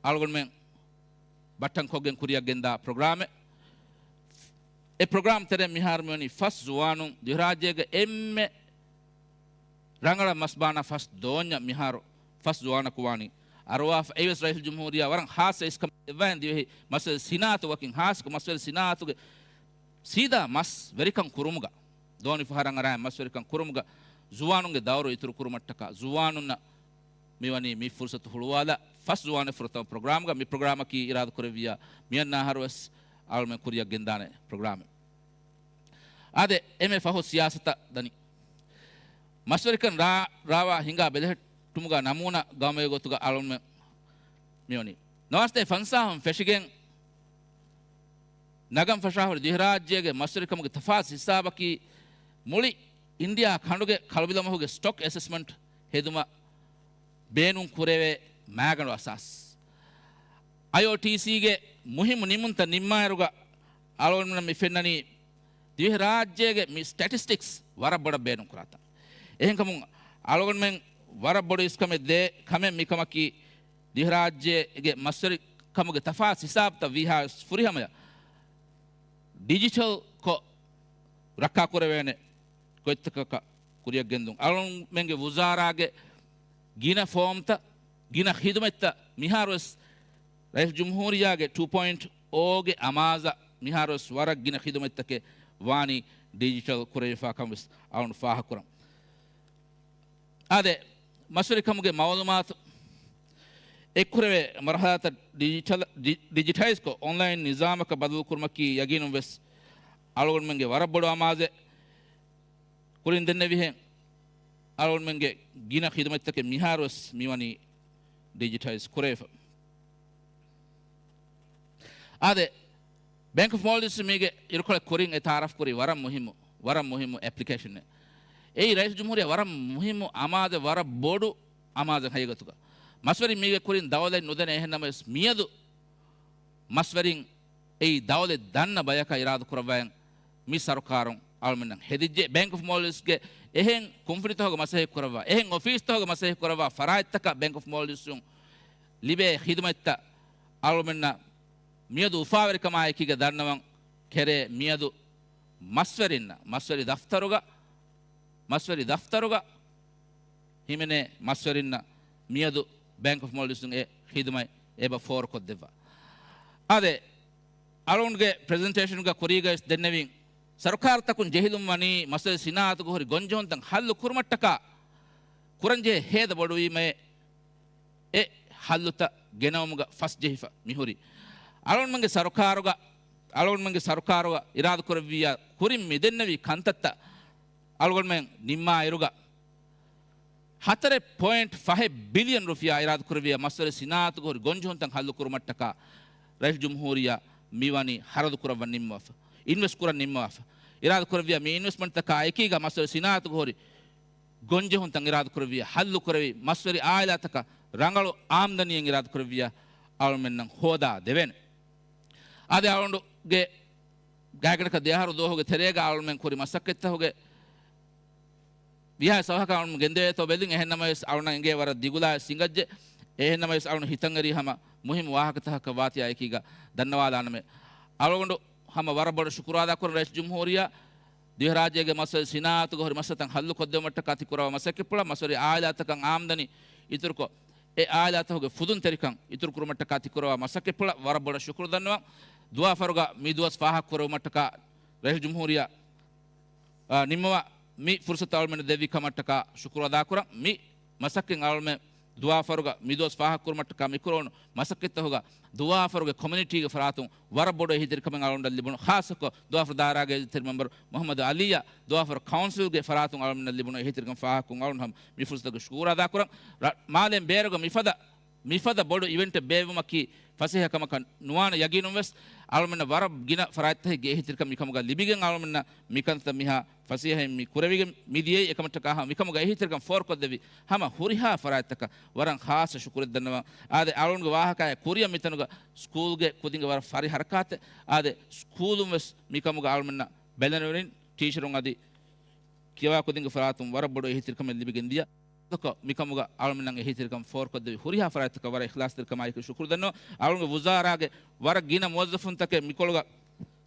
އަޅުގަނޑުމެން ބައްޓަން ކޮށްގެން ކުރިއަށް ގެންދާ ޕްރޮގްރާމެއް. އެ ޕްރޮގްރާމް ތެރެއިން މިހާރު މިވަނީ ފަސް ޒުވާނުން ދިވެހިރާއްޖޭގެ އެންމެ ރަނގަޅަށް މަސް ބާނާ ފަސް ދޯންޏަށް މިހާރު ފަސް ޒުވާނަކު ވާނީ އަރުވާފަ. އެއީވެސް ރައީސުލްޖުމްހޫރިއްޔާ ވަރަށް ހާއްސަ އިސްކަމެއް ދެއްވައިން ދިވެހި މަސްވެރި ސިނާއަތު ވަކިން ހާއްސަކޮށް މަސްވެރި ސިނާއަތުގެ ސީދާ މަސް ވެރިކަން ކުރުމުގަ، ދޯނި ފަހަރަށް އަރާ މަސްވެރިކަން ކުރުމުގަ ޒުވާނުންގެ ދައުރު އިތުރު ކުރުމަށްޓަކާ ޒުވާނުންނަށް މިވަނީ މި ފުރުސަތު ހުޅުވާލާ ފަސް ޒުވާނެއް ފުރަތަމަ ޕްރޮގްރާމްގަ. މި ޕްރޮގްރާމަކީ އިރާދަކުރެއްވިއްޔާ މިއަންނަ އަހަރުވެސް އަޅުމެން ކުރިއަށް ގެންދާނެ ޕްރޮގްރާމެއް. އާދެ، އެންމެ ފަހު ސިޔާސަތަށް ދަނީ. މަސްވެރިކަން ރާ-، ރާވާ ހިނގާ ބެލެހެއްޓުމުގަ ނަމޫނާ ގައުމެއް ގޮތުގަ އަޅުމެން މިވަނީ. ނަވާރަ ސަތޭކަ ފަންސާހުން ފެށިގެން ނަގަން ފަށާ ހުރި ދިވެހިރާއްޖޭގެ މަސްވެރިކަމުގެ ތަފާސް ހިސާބަކީ މުޅި އިންޑިއާ ކަނޑުގެ ކަޅުބިލަމަހުގެ ސްޓޮކް އެސެސްމަންޓް ހެދުމަށް ބޭނުން ކުރެވޭ މާގަނޑު އަސާސް. އައިއޯޓީސީގެ މުހިއްމު ނިންމުންތައް ނިންމާއިރުގަ އަޅުގަނޑުމެންނަށް މި ފެންނަނީ ދިވެހިރާއްޖޭގެ މި ސްޓެޓިސްޓިކްސް ވަރަށް ބޮޑަށް ބޭނުން ކުރާތަން. އެހެންކަމުން އަޅުގަނޑުމެން ވަރަށް ބޮޑު އިސްކަމެއް ދޭ ކަމެއް މިކަމަކީ، ދިވެހިރާއްޖޭގެ މަސްވެރިކަމުގެ ތަފާސް ހިސާބުތައް ވީހާވެސް ފުރިހަމަޔަށް ޑިޖިޓަލްކޮށް ރައްކާކުރެވޭނެ ގޮތްތަކަކަށް ކުރިއަށް ގެންދުން. އަޅުގަނޑުމެންގެ ވުޒާރާގެ ގިނަ ފޯމްތައް، ގިނަ ޚިދުމަތްތައް މިހާރުވެސް ރައީސުލްޖުމްހޫރިއްޔާގެ ޓޫ ޕޮއިންޓް އޯގެ އަމާޒަށް މިހާރުވެސް ވަރަށް ގިނަ ޚިދުމަތްތަކެއް ވާނީ ޑިޖިޓަލް ކުރެވިފާ ކަމަށް ވެސް އަޅުގަނޑު ފާހަގަކުރަން. އާދެ، މަސްވެރިކަމުގެ މައުލޫމާތު އެއްކުރެވޭ މަރުހަލާތައް ޑިޖިޓަލް، ޑި-، ޑިޖިޓައިޒްކޮށް އޮންލައިން ނިޒާމަކަށް ބަދަލުކުރުމަކީ ޔަގީނުން ވެސް އަޅުގަނޑުމެންގެ ވަރަށް ބޮޑު އަމާޒެއް. ކުރިން ދެންނެވިހެން އަޅުގަނޑުމެންގެ ގިނަ ޚިދުމަތްތަކެއް މިހާރުވެސް މިވަނީ ޑިޖިޓައިޒް ކުރެވިފަ. އާދެ، ބޭންކް އޮފް މޯލްޑިވްސް މީގެ އިރުކޮޅެއް ކުރިން އެ ތައާރަފް ކުރީ ވަރަށް މުހިއްމު، ވަރަށް މުހިއްމު އެޕްލިކޭޝަނެއް. އެއީ ރައީސުލްޖުމްހޫރިއްޔާ ވަރަށް މުހިއްމު އަމާޒެއް، ވަރަށް ބޮޑު އަމާޒެއް ހަގީގަތުގަ. މަސްވެރިން މީގެ ކުރިން ދައުލަތް ނުދެނެ، އެހެންނަމަވެސް މިއަދު މަސްވެރިން އެއީ ދައުލަތް ދަންނަ ބަޔަކަށް އިރާދަކުރައްވައިން މި ސަރުކާރުން އަޅުމެންނަށް ހެދިއްޖެ. ބޭންކް އޮފް މޯލްޑިވްސްގެ އެހެން ކުންފުނިތަކުގެ މަސައްކަތް ކުރައްވާ، އެހެން އޮފީސްތަކުގެ މަސައްކަތް ކުރައްވާ ފަރާތްތަކަށް ބޭންކް އޮފް މޯލްޑިވްސުން ލިބޭ ޚިދުމަތްތައް އަޅުމެންނަށް މިއަދު އުފާވެރިކަމާއެކީގަ ދަންނަވަން ކެރޭ. މިއަދު މަސްވެރިންނަށް، މަސްވެރި ދަފްތަރުގަ، މަސްވެރި ދަފްތަރުގަ ހިމެނޭ މަސްވެރިންނަށް މިއަދު ބޭންކް އޮފް މޯލްޑިވްސް އެ ޚިދުމަތް އެބަ ފޯރުކޮށްދެއްވާ. އާދެ، އަޅުގަނޑުގެ ޕްރެޒެންޓޭޝަންގަ ކުރީގަވެސް ދެންނެވިން، ސަރުކާރުތަކުން ޖެހިލުން ވަނީ މަސްވެރި ސިނާއަތުގަ ހުރި ގޮންޖެހުންތައް ހައްލު ކުރުމަށްޓަކާ ކުރަންޖެހޭ ހޭދަ ބޮޑުވީމައޭ، އެ ހައްލުތައް ގެނައުމުގަ ފަސްޖެހިފަ މިހުރީ. އަޅުގަނޑުމެންގެ ސަރުކާރުގަ، އަޅުގަނޑުމެންގެ ސަރުކާރުގަ އިރާދަކުރެއްވިއްޔާ ކުރިން މިދެންނެވި ކަންތައްތައް އަޅުގަނޑުމެން ނިންމާއިރުގަ، ހަތަރެއް ޕޮއިންޓް ފަހެއް ބިލިއަން ރުފިޔާ އިރާދަކުރެއްވިއްޔާ މަސްވެރި ސިނާއަތުގަ ހުރި ގޮންޖެހުންތައް ހައްލު ކުރުމަށްޓަކާ ރައީސުލްޖުމްހޫރިއްޔާ މިވަނީ ހަރަދު ކުރައްވަން ނިންމަވާފަ، އިންވެސްޓް ކުރަން ނިންމަވާފަ. އިރާދަކުރެއްވިއްޔާ މި އިންވެސްޓްމަންޓްތަކާ އެކީގަ މަސްވެރި ސިނާއަތުގަ ހުރި ގޮންޖެހުންތައް އިރާދަކުރެއްވިއްޔާ ހައްލު ކުރެވި، މަސްވެރި އާއިލާތަކަށް ރަނގަޅު އާމްދަނީއެއް އިރާދަކުރެއްވިއްޔާ އަޅުމެންނަށް ހޯދާ ދެވޭނެ. އަދި އަޅުގަނޑުގެ ގާތްގަނޑަކަށް ދެއަހަރު ދުވަހުގެ ތެރޭގަ އަޅުމެން ކުރި މަސައްކަތްތަކުގެ ވިހާ ސަވަހަކަށް އަޅުން ގެންދެވޭތޯ ބެލިން. އެހެންނަމަވެސް އަޅުންނަށް އެނގޭ ވަރަށް ދިގުލާ ސިނގައްޖެ. އެހެންނަމަވެސް އަޅުން ހިތަށްއެރި ހަމަ މުހިންމު ވާހަކަތަކަކަށް ވާތީ އާއެކީގަ ދަންނަވާލާނަމޭ. އަޅުގަނޑު ހަމަ ވަރަށް ބޮޑަށް ޝުކުރު އަދާކުރަން ރައީސް ޖުމްހޫރިއްޔާ ދިވެހިރާއްޖޭގެ މައްސަލަ ސިނާއަތުގެ ހުރި މައްސަލަތައް ހައްލު ކޮށްދެވުމަށްޓަކާ ތިކުރައްވާ މަސައްކަތްޕުޅަށް މަސްވެރި އާއިލާތަކަށް އާމްދަނީ އިތުރުކޮށް، އެ އާއިލާތަކުގެ ފުދުންތެރިކަން އިތުރުކުރުމަށްޓަކާ ތިކުރައްވާ މަސައްކަތްޕުޅަށް ވަރަށް ބޮޑަށް ޝުކުރު ދަންނަވަން. ދުވާފަރުގަ މި ދުވަސް ފާހަގަކުރެވުމަށްޓަކާ ރައީސް ޖުމްހޫރިއްޔާ، އާ، ނިންމަވާ މި ފުރުސަތު އަޅުމެންނަށް ދެއްވި ކަމަށްޓަކާ ޝުކުރު އަދާކުރަން. މި މަސައްކަތް އަޅުމެން ދުވާފަރުގަ މި ދުވަސް ފާހަގަކުރެވުމަށްޓަކާ މިކުރެވުނު މަސައްކަތްތަކުގަ ދުވާފަރުގެ ކޮމިއުނިޓީގެ ފަރާތުން ވަރަށް ބޮޑު އެހީތެރިކަމެއް އަޅުގަނޑަށް ލިބުނު. ޚާއްޞަކޮށް ދުވާފަރު ދާއިރާގެ އެހީތެރި މެމްބަރު މުޙައްމަދު ޢަލީއަށް ދުވާފަރު ކައުންސިލްގެ ފަރާތުން އަޅުމެންނަށް ލިބުނު އެހީތެރިކަން ފާހަގަކޮށް އަޅުން ހަމަ މި ފުރުސަތުގެ ޝުކުރު އަދާކުރަން. ރަ-، މާލޭން ބޭރުގަ މިފަދަ، މިފަދަ ބޮޑު އިވެންޓެއް ބޭއްވުމަކީ ފަސޭހަ ކަމަކަށް ނުވާނެ ޔަގީނުން ވެސް އަޅުމެންނަށް ވަރަށް ގިނަ ފަރާތްތަކެއްގެ އެހީތެރިކަން މިކަމުގަ ލިބިގެން އަޅުމެންނަށް މިކަންތައް މިހާ ފަސޭހައިން މި ކުރެވިގެން މި ދިޔައީ. އެކަމަށްޓަކާ ހަމަ މިކަމުގަ އެހީތެރިކަން ފޯރުކޮށްދެއްވި ހަމަ ހުރިހާ ފަރާތްތަކަށް ވަރަށް ޚާއްޞަ ޝުކުރެއް ދަންނަވަން. އާދެ، އަޅުންގެ ވާހަކައާ ކުރިއަށް މިތަނުގަ ސްކޫލްގެ ކުދިންގެ ވަރަށް ފަރި ހަރަކާތެއް. އާދެ، ސްކޫލުން ވެސް މިކަމުގަ އަޅުމެންނަށް ބެލެނިވެރިން ޓީޗަރުން އަދި ކިޔަވާ ކުދިންގެ ފަރާތުން ވަރަށް ބޮޑު އެހީތެރިކަމެއް ލިބިގެން ދިޔަ. ތަކަށް މިކަމުގަ އަޅުމެންނަށް އެހީތެރިކަން ފޯރުކޮށްދެވި ހުރިހާ ފަރާތްތަކަށް ވަރަށް އިޚްލާޞްތެރިކަމާއެކު ޝުކުރު ދަންނަވަން. އަޅުގެ ވުޒާރާގެ ވަރަށް ގިނަ މުވައްޒަފުންތަކެއް މިކޮޅުގަ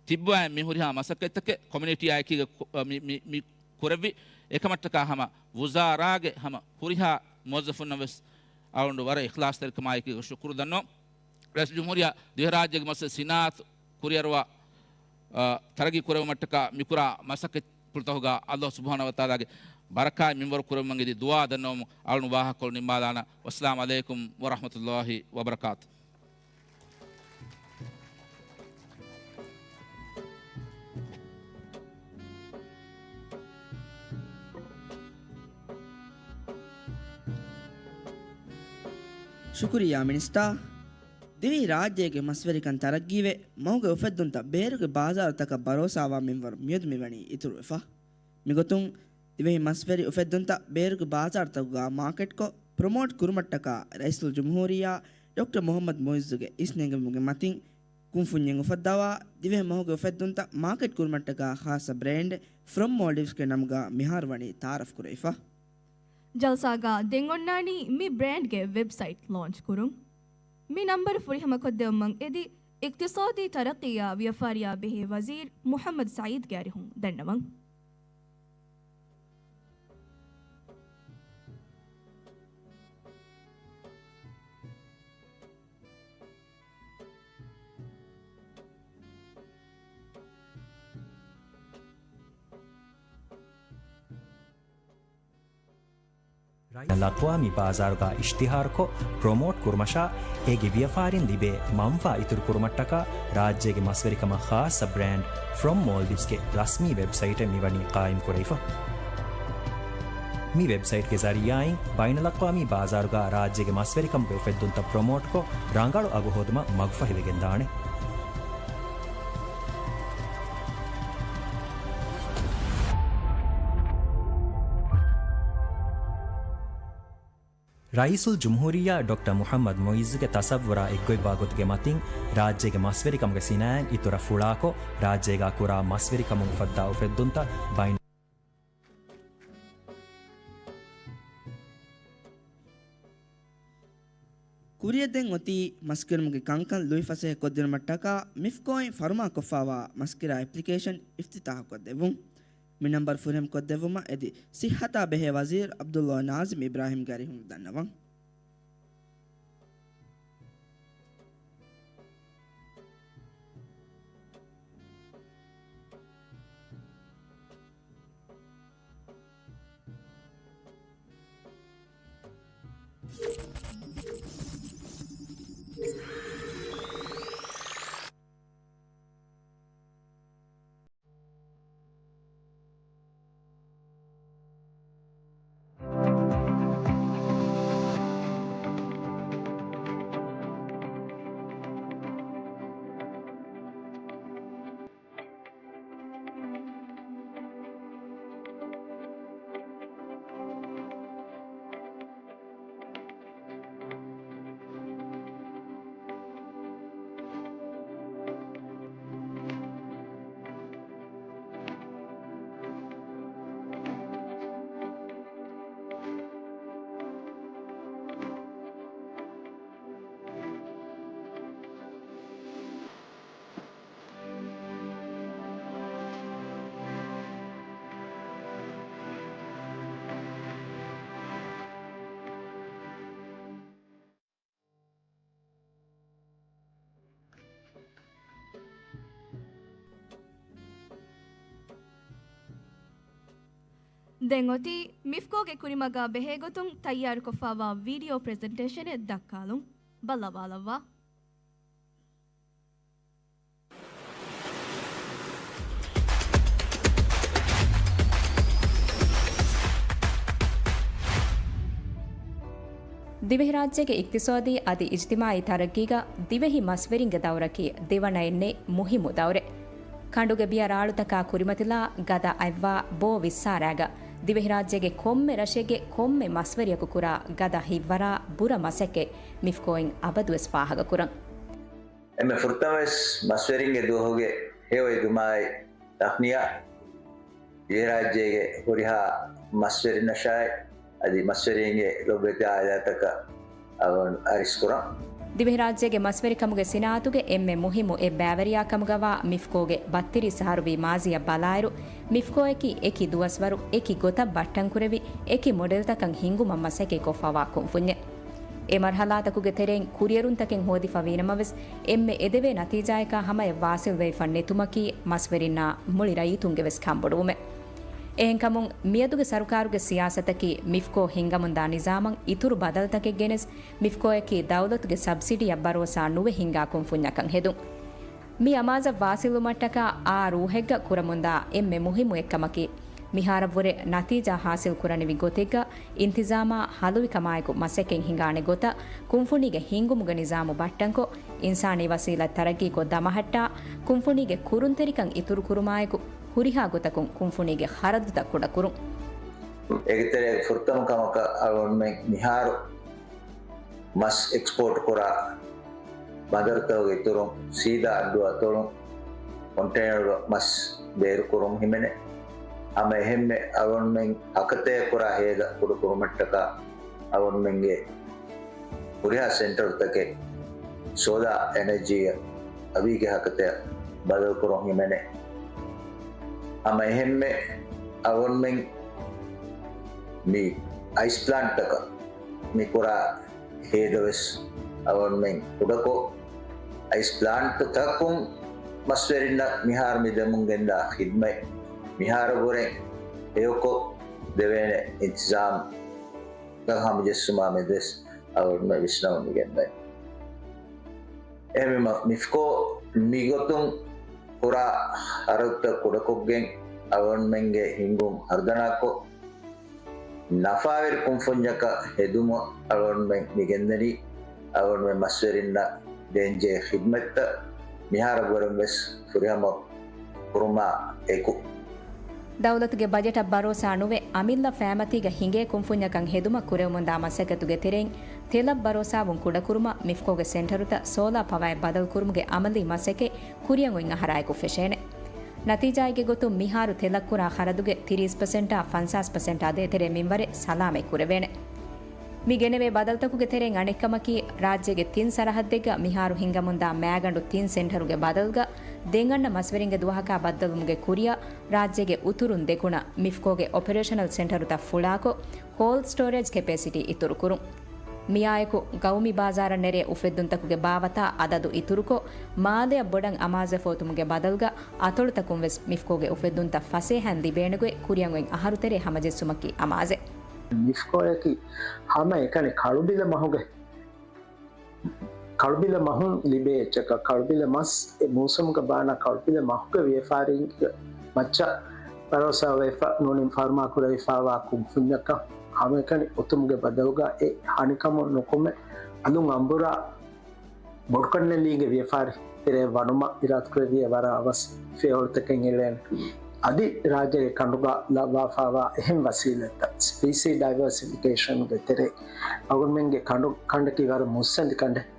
ތިއްބާއިން މި ހުރިހާ މަސައްކަތްތަކެއް ކޮމިއުނިޓީއާއެކީގަ ކު-، މި، މި، މި ކުރެއްވި. އެކަމަށްޓަކާ ހަމަ ވުޒާރާގެ ހަމަ ހުރިހާ މުވައްޒަފުންނަށް ވެސް އަޅުގަނޑު ވަރަށް އިޚްލާޞްތެރިކަމާއެކީ ޝުކުރު ދަންނަވަން. ރައީސް ޖުމްހޫރިއްޔާ ދިވެހިރާއްޖޭގެ މައްސަލަ ސިނާއަތު ކުރިއަރުވާ، އާ، ތަރައްގީ ކުރެވުމަށްޓަކާ މިކުރާ މަސައްކަތްޕުޅުތަކުގަ ﷲ ސުބްޙާނަހޫ ވަތަޢާލާގެ ބަރަކާތް މިންވަރު ކުރެވުމަށް އެދި ދުޢާ ދަންނަވަމުން އަޅުން ވާހަކަކޮޅު ނިންމާލާނަން. ވައްސަލާމް ޢަލައިކުމް ވަރަޙްމަތުﷲ ވަބަރަކާތު. ޝުކުރިއްޔާ މިނިސްޓާ. ދިވެހި ރާއްޖޭގެ މަސްވެރިކަން ތަރައްގީވެ، މަހުގެ އުފެއްދުންތައް ބޭރުގެ ބާޒާރުތަކަށް ބަރޯސާވާ މިންވަރު މިއަދު މިވަނީ އިތުރުވެފަ. މިގޮތުން، ދިވެހި މަސްވެރި އުފެއްދުންތައް ބޭރުގެ ބާޒާރުތަކުގަ މާކެޓްކޮށް، ޕްރޮމޯޓް ކުރުމަށްޓަކާ ރައީސުލްޖުމްހޫރިއްޔާ ޑޮކްޓަރ މުޙައްމަދު މުޢިއްޒުގެ އިސްނެންގެވުމުގެ މަތިން، ކުންފުންޏެއް އުފައްދަވާ، ދިވެހި މަހުގެ އުފެއްދުންތައް މާކެޓް ކުރުމަށްޓަކާ ޚާއްޞަ ބްރޭންޑް ފްރޮމް މޯލްޑިވްސްގެ ނަމުގަ މިހާރު ވަނީ ތަޢާރަފް ކުރެވިފަ. ޖަލްސާގަ ދެން އޮންނާނީ މި ބްރޭންޑްގެ ވެބްސައިޓް ލޯންޗް ކުރުން. މި ނަންބަރު ފުރިހަމަކޮށްދެވުމަށް އެދި، އިޤްތިޞާދީ ތަރައްޤީއާ ވިޔަފާރިއާ ބެހޭ ވަޒީރު މުޙައްމަދު ސަޢީދުގެ އަރިހުން ދަންނަވަން. ރައީސް ލަޤްވާ މި ބާޒާރުގަ އިޝްތިހާރުކޮށް، ޕްރޮމޯޓް ކުރުމަށާ، އޭގެ ވިޔަފާރިން ލިބޭ މަންފާ އިތުރު ކުރުމަށްޓަކާ، ރާއްޖޭގެ މަސްވެރިކަމަށް ޚާއްޞަ ބްރޭންޑް ފްރޮމް މޯލްޑިވްސްގެ ރަސްމީ ވެބްސައިޓެއް މިވަނީ ޤާއިމް ކުރެވިފަ. މި ވެބްސައިޓްގެ ޒަރީޢާއިން ބައިނަލްއަޤްވާމީ ބާޒާރުގަ ރާއްޖޭގެ މަސްވެރިކަމުގެ އުފެއްދުންތައް ޕްރޮމޯޓްކޮށް، ރަނގަޅު އަގު ހޯދުމަށް މަގުފަހިވެގެންދާނެ. ރައީސުލްޖުމްހޫރިއްޔާ ޑޮކްޓަރ މުޙައްމަދު މުޢިއްޒުގެ ތަޞައްވުރާ އެއްގޮތްވާ ގޮތުގެ މަތިން، ރާއްޖޭގެ މަސްވެރިކަމުގެ ސިނާއަތް އިތުރަށް ފުޅާކޮށް، ރާއްޖޭގަ ކުރާ މަސްވެރިކަމުން އުފައްދާ އުފެއްދުންތައް ބައިން ކުރިއަށް ދެން އޮތީ މަސްކިރުމުގެ ކަންކަން ލުއިފަސޭހަ ކޮށްދިނުމަށްޓަކާ މިފްކޯއިން ފަރުމާކޮށްފާވާ މަސްކިރާ އެޕްލިކޭޝަން އިފްތިތާޙުކޮށްދެއްވުން. މި ނަންބަރު ފުރިހަމަކޮށްދެއްވުމަށް އެދި، ޞިއްޙަތާ ބެހޭ ވަޒީރު ޢަބްދުﷲ ނާޒިމް އިބްރާހީމްގެ އަރިހުން ދަންނަވަން. ދެން އޮތީ މިފްކޯގެ ކުރިމަގާ ބެހޭގޮތުން ތައްޔާރުކޮށްފާވާ ވީޑިއޯ ޕްރެޒެންޓޭޝަނެއް ދައްކާލުން. ބައްލަވާލައްވާ. ދިވެހިރާއްޖޭގެ އިޤްތިޞާދީ އަދި އިޖްތިމާޢީ ތަރައްޤީގަ ދިވެހި މަސްވެރިންގެ ދައުރަކީ ދެވަނައެއް ނެތް މުހިއްމު ދައުރެއް. ކަނޑުގެ ބިޔަ ރާޅުތަކާ ކުރިމަތިލާ ގަދަ އަތްވާ ބޯ ވިއްސާރާގަ، ދިވެހިރާއްޖޭގެ ކޮންމެ ރަށެއްގެ ކޮންމެ މަސްވެރިޔަކު ކުރާ ގަދަ ހިތްވަރާ ބުރަ މަސައްކަތް މިފްކޯއިން އަބަދުވެސް ފާހަގަކުރަން. އެންމެ ފުރަތަމަވެސް މަސްވެރިންގެ ދުވަހުގެ ހެޔޮ އެދުމާއި ތަހްނިޔާ ދިވެހިރާއްޖޭގެ ހުރިހާ މަސްވެރިންނަށާއި އަދި މަސްވެރިންގެ ލޮބުވެތި އާއިލާތަކަށް އަޅުގަނޑު އަރިސްކުރަން. ދިވެހިރާއްޖޭގެ މަސްވެރިކަމުގެ ސިނާއަތުގެ އެންމެ މުހިއްމު އެއްބައިވެރިޔާ ކަމުގަވާ މިފްކޯގެ ބައްތިރީސް އަހަރު ވީ މާޒީއަށް ބަލާއިރު، މިފްކޯއަކީ އެކި ދުވަސްވަރު، އެކި ގޮތަށް ބައްޓަންކުރެވި، އެކި މޮޑެލްތަކަށް ހިންގުމަށް މަސައްކަތްކޮށްފައިވާ ކުންފުންޏެއް. އެ މަރުހަލާތަކުގެ ތެރެއިން ކުރިއެރުންތަކެއް ހޯދިފަ ވީނަމަވެސް، އެންމެ އެދެވޭ ނަތީޖާއަކާ ހަމަޔަށް ވާސިލްވެވިފަ ނެތުމަކީ މަސްވެރިންނާ މުޅި ރައްޔިތުންގެ ވެސް ކަންބޮޑުވުމެއް. އެހެންކަމުން، މިއަދުގެ ސަރުކާރުގެ ސިޔާސަތަކީ މިފްކޯ ހިންގަމުންދާ ނިޒާމަށް އިތުރު ބަދަލުތަކެއް ގެނެސް، މިފްކޯއަކީ ދައުލަތުގެ ސަބްސިޑީއަށް ބަރޯސާ ނުވެ ހިންގާ ކުންފުންޏަކަށް ހެދުން. މި އަމާޒަށް ވާސިލުވުމަށްޓަކާ އާ ރޫހެއްގަ ކުރަމުންދާ އެންމެ މުހިއްމު އެއްކަމަކީ، މިހާރަށްވުރެ ނަތީޖާ ހާސިލް ކުރަނިވި ގޮތެއްގަ އިންތިޒާމާ ހަލުވިކަމާއެކު މަސައްކަތް ހިނގާނެ ގޮތަށް ކުންފުނީގެ ހިންގުމުގެ ނިޒާމު ބައްޓަންކޮށް، އިންސާނީ ވަސީލަތް ތަރައްގީކޮށް ދަމަހައްޓާ، ކުންފުނީގެ ކުރުންތެރިކަން އިތުރުކުރުމާއެކު، ހުރިހާ ގޮތަކުން ކުންފުނީގެ ޚަރަދުތައް ކުޑަކުރުން. އޭގެ ތެރޭގަ ފުރަތަމަ ކަމަކަށް އަޅުގަނޑުމެން މިހާރު މަސް އެކްސްޕޯޓް ކުރާ ބަނދަރުތަކުގެ އިތުރުން ސީދާ އައްޑު އަތޮޅުން ކޮންޓޭނަރުގަ މަސް ބޭރުކުރުން ހިމެނޭ. ހަމަ އެހެންމެ އަޅުގަނޑުމެން ހަކަތައެއް ކުރާ ހޭދަ ކުޑަކުރުމަށްޓަކާ އަޅުގަނޑުމެންގެ ހުރިހާ ސެންޓަރުތަކެއް ސޯލާ އެނަޖީއަށް އަވީގެ ހަކަތައަށް ބަދަލުކުރުން ހިމެނޭ. ހަމަ އެހެންމެ އަޅުގަނޑުމެން މި އައިސް ޕްލާންޓްތަކަށް މި ކުރާ ހޭދަވެސް އަޅުގަނޑުމެން ކުޑަކޮށް، އައިސް ޕްލާންޓްތަކުން މަސްވެރިންނަށް މިހާރު މި ދެމުން ގެންދާ ޚިދްމަތް މިހާރަށްވުރެ ހެޔޮކޮށް ދެވޭނެ އިންތިޒާމް ހަމަޖެއްސުމާ މެދުވެސް އަޅުގަނޑުމެން ވިސްނަމުން މިގެންދަނީ. އެހެންވީމަ، މިފްކޯ މިގޮތުން ކުރާ ޚަރަދުތައް ކުޑަކޮށްގެން، އަޅުގަނޑުމެންގެ ހިންގުން ހަރުދަނާކޮށް، ނަފާވެރި ކުންފުންޏަކަށް ހެދުމަށް އަޅުގަނޑުމެން މިގެންދަނީ، އަޅުގަނޑުމެން މަސްވެރިންނަށް ދޭންޖެހޭ ޚިދްމަތްތައް މިހާރަށްވުރެން ވެސް ފުރިހަމަ ކުރުމާ އެކު. ދައުލަތުގެ ބަޖެޓަށް ބަރޯސާ ނުވެ، އަމިއްލަ ފައިމަތީގަ ހިނގޭ ކުންފުންޏަކަށް ހެދުމަށް ކުރެވެމުންދާ މަސައްކަތުގެ ތެރެއިން، ތެލަށް ބަރޯސާވުން ކުޑަކުރުމަށް މިފްކޯގެ ސެންޓަރުތައް ސޯލާ ޕަވައެއް ބަދަލުކުރުމުގެ އަމަލީ މަސައްކަތް ކުރިއަށް އޮތް އަހަރާއެކު ފެށޭނެ. ނަތީޖާއެއްގެ ގޮތުން މިހާރު ތެލަށް ކުރާ ޚަރަދުގެ ތިރީސް ޕަސެންޓާ ފަންސާސް ޕަސެންޓާ ދޭތެރޭ މިންވަރެއް ސަލާމަތް ކުރެވޭނެ. މި ގެނެވޭ ބަދަލުތަކުގެ ތެރެއިން އަނެއްކަމަކީ، ރާއްޖޭގެ ތިން ސަރަހައްދެއްގަ މިހާރު ހިނގަމުންދާ މައިގަނޑު ތިން ސެންޓަރުގެ ބަދަލުގަ ދެން އަންނަ މަސްވެރިންގެ ދުވަހަކާ ބައްދަލުވުމުގެ ކުރިއަށް ރާއްޖޭގެ އުތުރުން ދެކުނަށް މިފްކޯގެ އޮޕަރޭޝަނަލް ސެންޓަރުތައް ފުޅާކޮށް، ކޯލްޑް ސްޓޯރޭޖް ކެޕޭސިޓީ އިތުރުކުރުން. މިއާއެކު، ގައުމީ ބާޒާރަށް ނެރޭ އުފެއްދުންތަކުގެ ބާވަތާ އަދަދު އިތުރުކޮށް، މާލެއަށް ބޮޑަށް އަމާޒެއް ފޯތުމުގެ ބަދަލުގަ، އަތޮޅުތަކުން ވެސް މިފްކޯގެ އުފެއްދުންތައް ފަސޭހައިން ލިބޭނެގޮތް ކުރިއަށް އޮތް އަހަރު ތެރޭ ހަމަޖެއްސުމަކީ އަމާޒެއް. މިފްކޯއަކީ ހަމައެކަނި ކަޅުބިލަ މަހުގެ، ކަޅުބިލަ މަހުން ލިބޭ އެއްޗަކަށް، ކަޅުބިލަ މަސް އެ މޫސުމުގަ ބާނާ ކަޅުބިލަ މަހުގެ ވިޔަފާރީގެ މައްޗަށް ބަރޯސާވެފަ ނޫނީ ފަރުމާ ކުރެވިފައިވާ ކުންފުންޏަކަށް ހަމައެކަނި އޮތުމުގެ ބަދަލުގަ އެ ހަނިކަމުން ނުކުމެ އަލުން އަނބުރާ ބޮޑުކަންނެއްލީގެ ވިޔަފާރި ތެރެއަށް ވަނުމަށް އިރާދަކުރެއްވިޔާ ވަރަށް އަވަސް ފިޔަވަޅުތަކެއް އެޅޭނެ. އަދި ރާއްޖޭގެ ކަނޑުގަ ލައްވާފައިވާ އެހެން ވަސީލަތްތައް، ސްޕީސީ ޑައިވަރސިފިކޭޝަންގެ ތެރޭ އަޅުގަނޑުމެންގެ ކަނޑު ކަނޑަކީ ވަރަށް މުއްސަނދި ކަނޑެއް.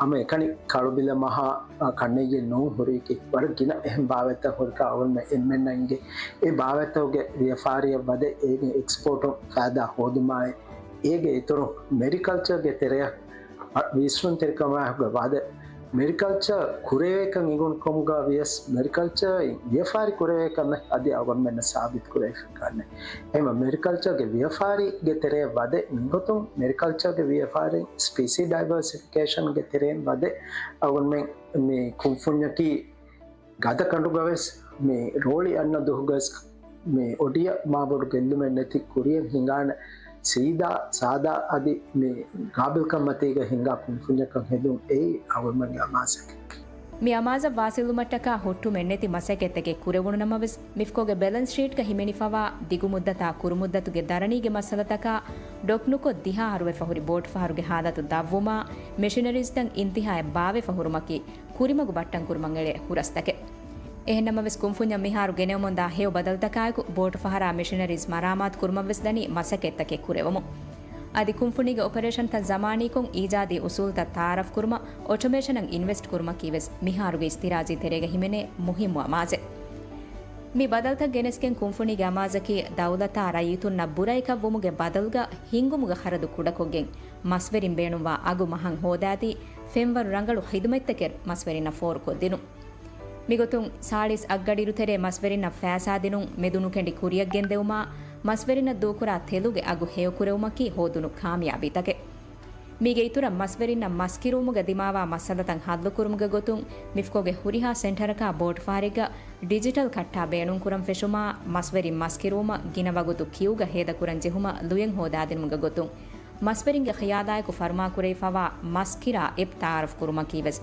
ހަމައެކަނި ކަޅުބިލަ މަހާ ކަންނެއްޔެއް ނޫން ހުރީކީ، ވަރަށް ގިނަ އެހެން ބާވަތްތައް ހުރިކަން އަޅުގަނޑުމެން އެންމެންނަށް އެނގޭ. އެ ބާވަތްތަކުގެ ވިޔަފާރިއަށް ވަދެ އޭގެ އެކްސްޕޯޓުން ފައިދާ ހޯދުމާއި، އޭގެ އިތުރުން މެރިކަލްޗަރގެ ތެރެއަށް ވިސްނުންތެރިކަމާއެކުގަ ވާދެ، މެރިކަލްޗަރ ކުރެވޭކަން އިނގުނު ކަމުގަ ވިޔަސް، މެރިކަލްޗަރ ވިޔަފާރި ކުރެވޭ ކަމެއް އަދި އަޅުގަނޑުމެންނަށް ސާބިތު ކުރެވިފަ ކަންނެ. އެހެން މެރިކަލްޗަރގެ ވިޔަފާރީގެ ތެރެއަށް ވަދެ މިގޮތުން މެރިކަލްޗަރގެ ވިޔަފާރިން ސްޕީސީ ޑައިވަރސިފިކޭޝަންގެ ތެރެއިން ވަދެ އަޅުގަނޑުމެން މި ކުންފުންޏަކީ ގަދަ ކަނޑުގަވެސް މި ރޯޅި އަންނަ ދުހުގަވެސް މި އޮޑިއަށް މާބޮޑު ގެއްލުމެއް ނެތި ކުރިއަށް ހިނގާނެ ސީދާ ސާދާ އަދި މި ގާބިލްކަން މަތީގަ ހިނގާ ކުންފުންޏަކަށް ހެދުން އެއީ އަޅުގަނޑުމެންގެ އަމާޒަކީ. މި އަމާޒަށް ވާސިލުވުމަށްޓަކާ ހުއްޓުމެއްނެތި މަސައްކަތްތަކެއް ކުރެވުނު ނަމަވެސް، މިފްކޯގެ ބެލެންސް ޝީޓްގަ ހިމެނިފަވާ ދިގުމުއްދަތާ ކުރުމުއްދަތުގެ ދަރަނީގެ މައްސަލަތަކާ ޑޮކް ނުކޮށް ދިހަ އަހަރުވެފަ ހުރި ބޯޓުފަހަރުގެ ހާލަތު ދަށްވުމާ، މެޝިނަރީޒްތައް އިންތިހާއަށް ބާވެފަ ހުރުމަކީ ކުރިމަގު ބައްޓަން ކުރުމަށް އެޅޭ ހުރަސްތަކެއް. އެހެންނަމަވެސް، ކުންފުންޏަށް މިހާރު ގެނެވުމުންދާ ހެޔޮ ބަދަލުތަކާއެކު، ބޯޓުފަހަރާ މެޝިނަރީޒް މަރާމާތު ކުރުމަށްވެސް ދަނީ މަސައްކަތްތަކެއް ކުރެވުމުން. އަދި ކުންފުނީގެ އޮޕަރޭޝަންތައް ޒަމާނީކޮށް، އީޖާދީ އުސޫލުތައް ތައާރަފް ކުރުމަށް، އޮޓޮމޭޝަނަށް އިންވެސްޓް ކުރުމަކީވެސް މިހާރުގެ އިސްތިރާޖީ ތެރޭގަ ހިމެނޭ މުހިއްމު އަމާޒެއް. މި ބަދަލުތައް ގެނެސްގެން ކުންފުނީގެ އަމާޒަކީ، ދައުލަތާ ރައްޔިތުންނަށް ބުރައެކަށް ވުމުގެ ބަދަލުގަ ހިންގުމުގެ ޚަރަދު ކުޑަކޮށްގެން، މަސްވެރިން ބޭނުންވާ އަގު މަހަށް ހޯދާދީ، ފެންވަރު ރަނގަޅު ޚިދުމަތްތަކެއް މަސްވެރިންނަށް ފޯރުކޮށްދިނުން. މިގޮތުން، ސާޅީސް އަށްގަޑިއިރުތެރޭ މަސްވެރިންނަށް ފައިސާދިނުން، މެދުނުކެނޑި ކުރިއަށް ގެންދެވުމާ، މަސްވެރިންނަށް ދޫކުރާ ތެލުގެ އަގު ހެޔޮކުރެވުމަކީ ހޯދުނު ކާމިޔާބީތަކެއް. މީގެ އިތުރަށް، މަސްވެރިންނަށް މަސްކިރުވުމުގަ ދިމާވާ މައްސަލަތައް ހައްލުކުރުމުގެ ގޮތުން، މިފްކޯގެ ހުރިހާ ސެންޓަރަކާ ބޯޓުފަހަރެއްގަ ޑިޖިޓަލް ކައްޓާ ބޭނުންކުރަން ފެށުމާ، މަސްވެރިން މަސްކިރުވުމަށް ގިނަ ވަގުތު ކިއުގަ ހޭދަކުރަން ޖެހުމަށް ލުޔެއް ހޯދާދިނުމުގެ ގޮތުން، މަސްވެރިންގެ ޚިޔާލާއެކު ފަރުމާކުރެވިފަވާ މަސްކިރާ އެޕް ތައާރަފް ކުރުމަކީވެސް،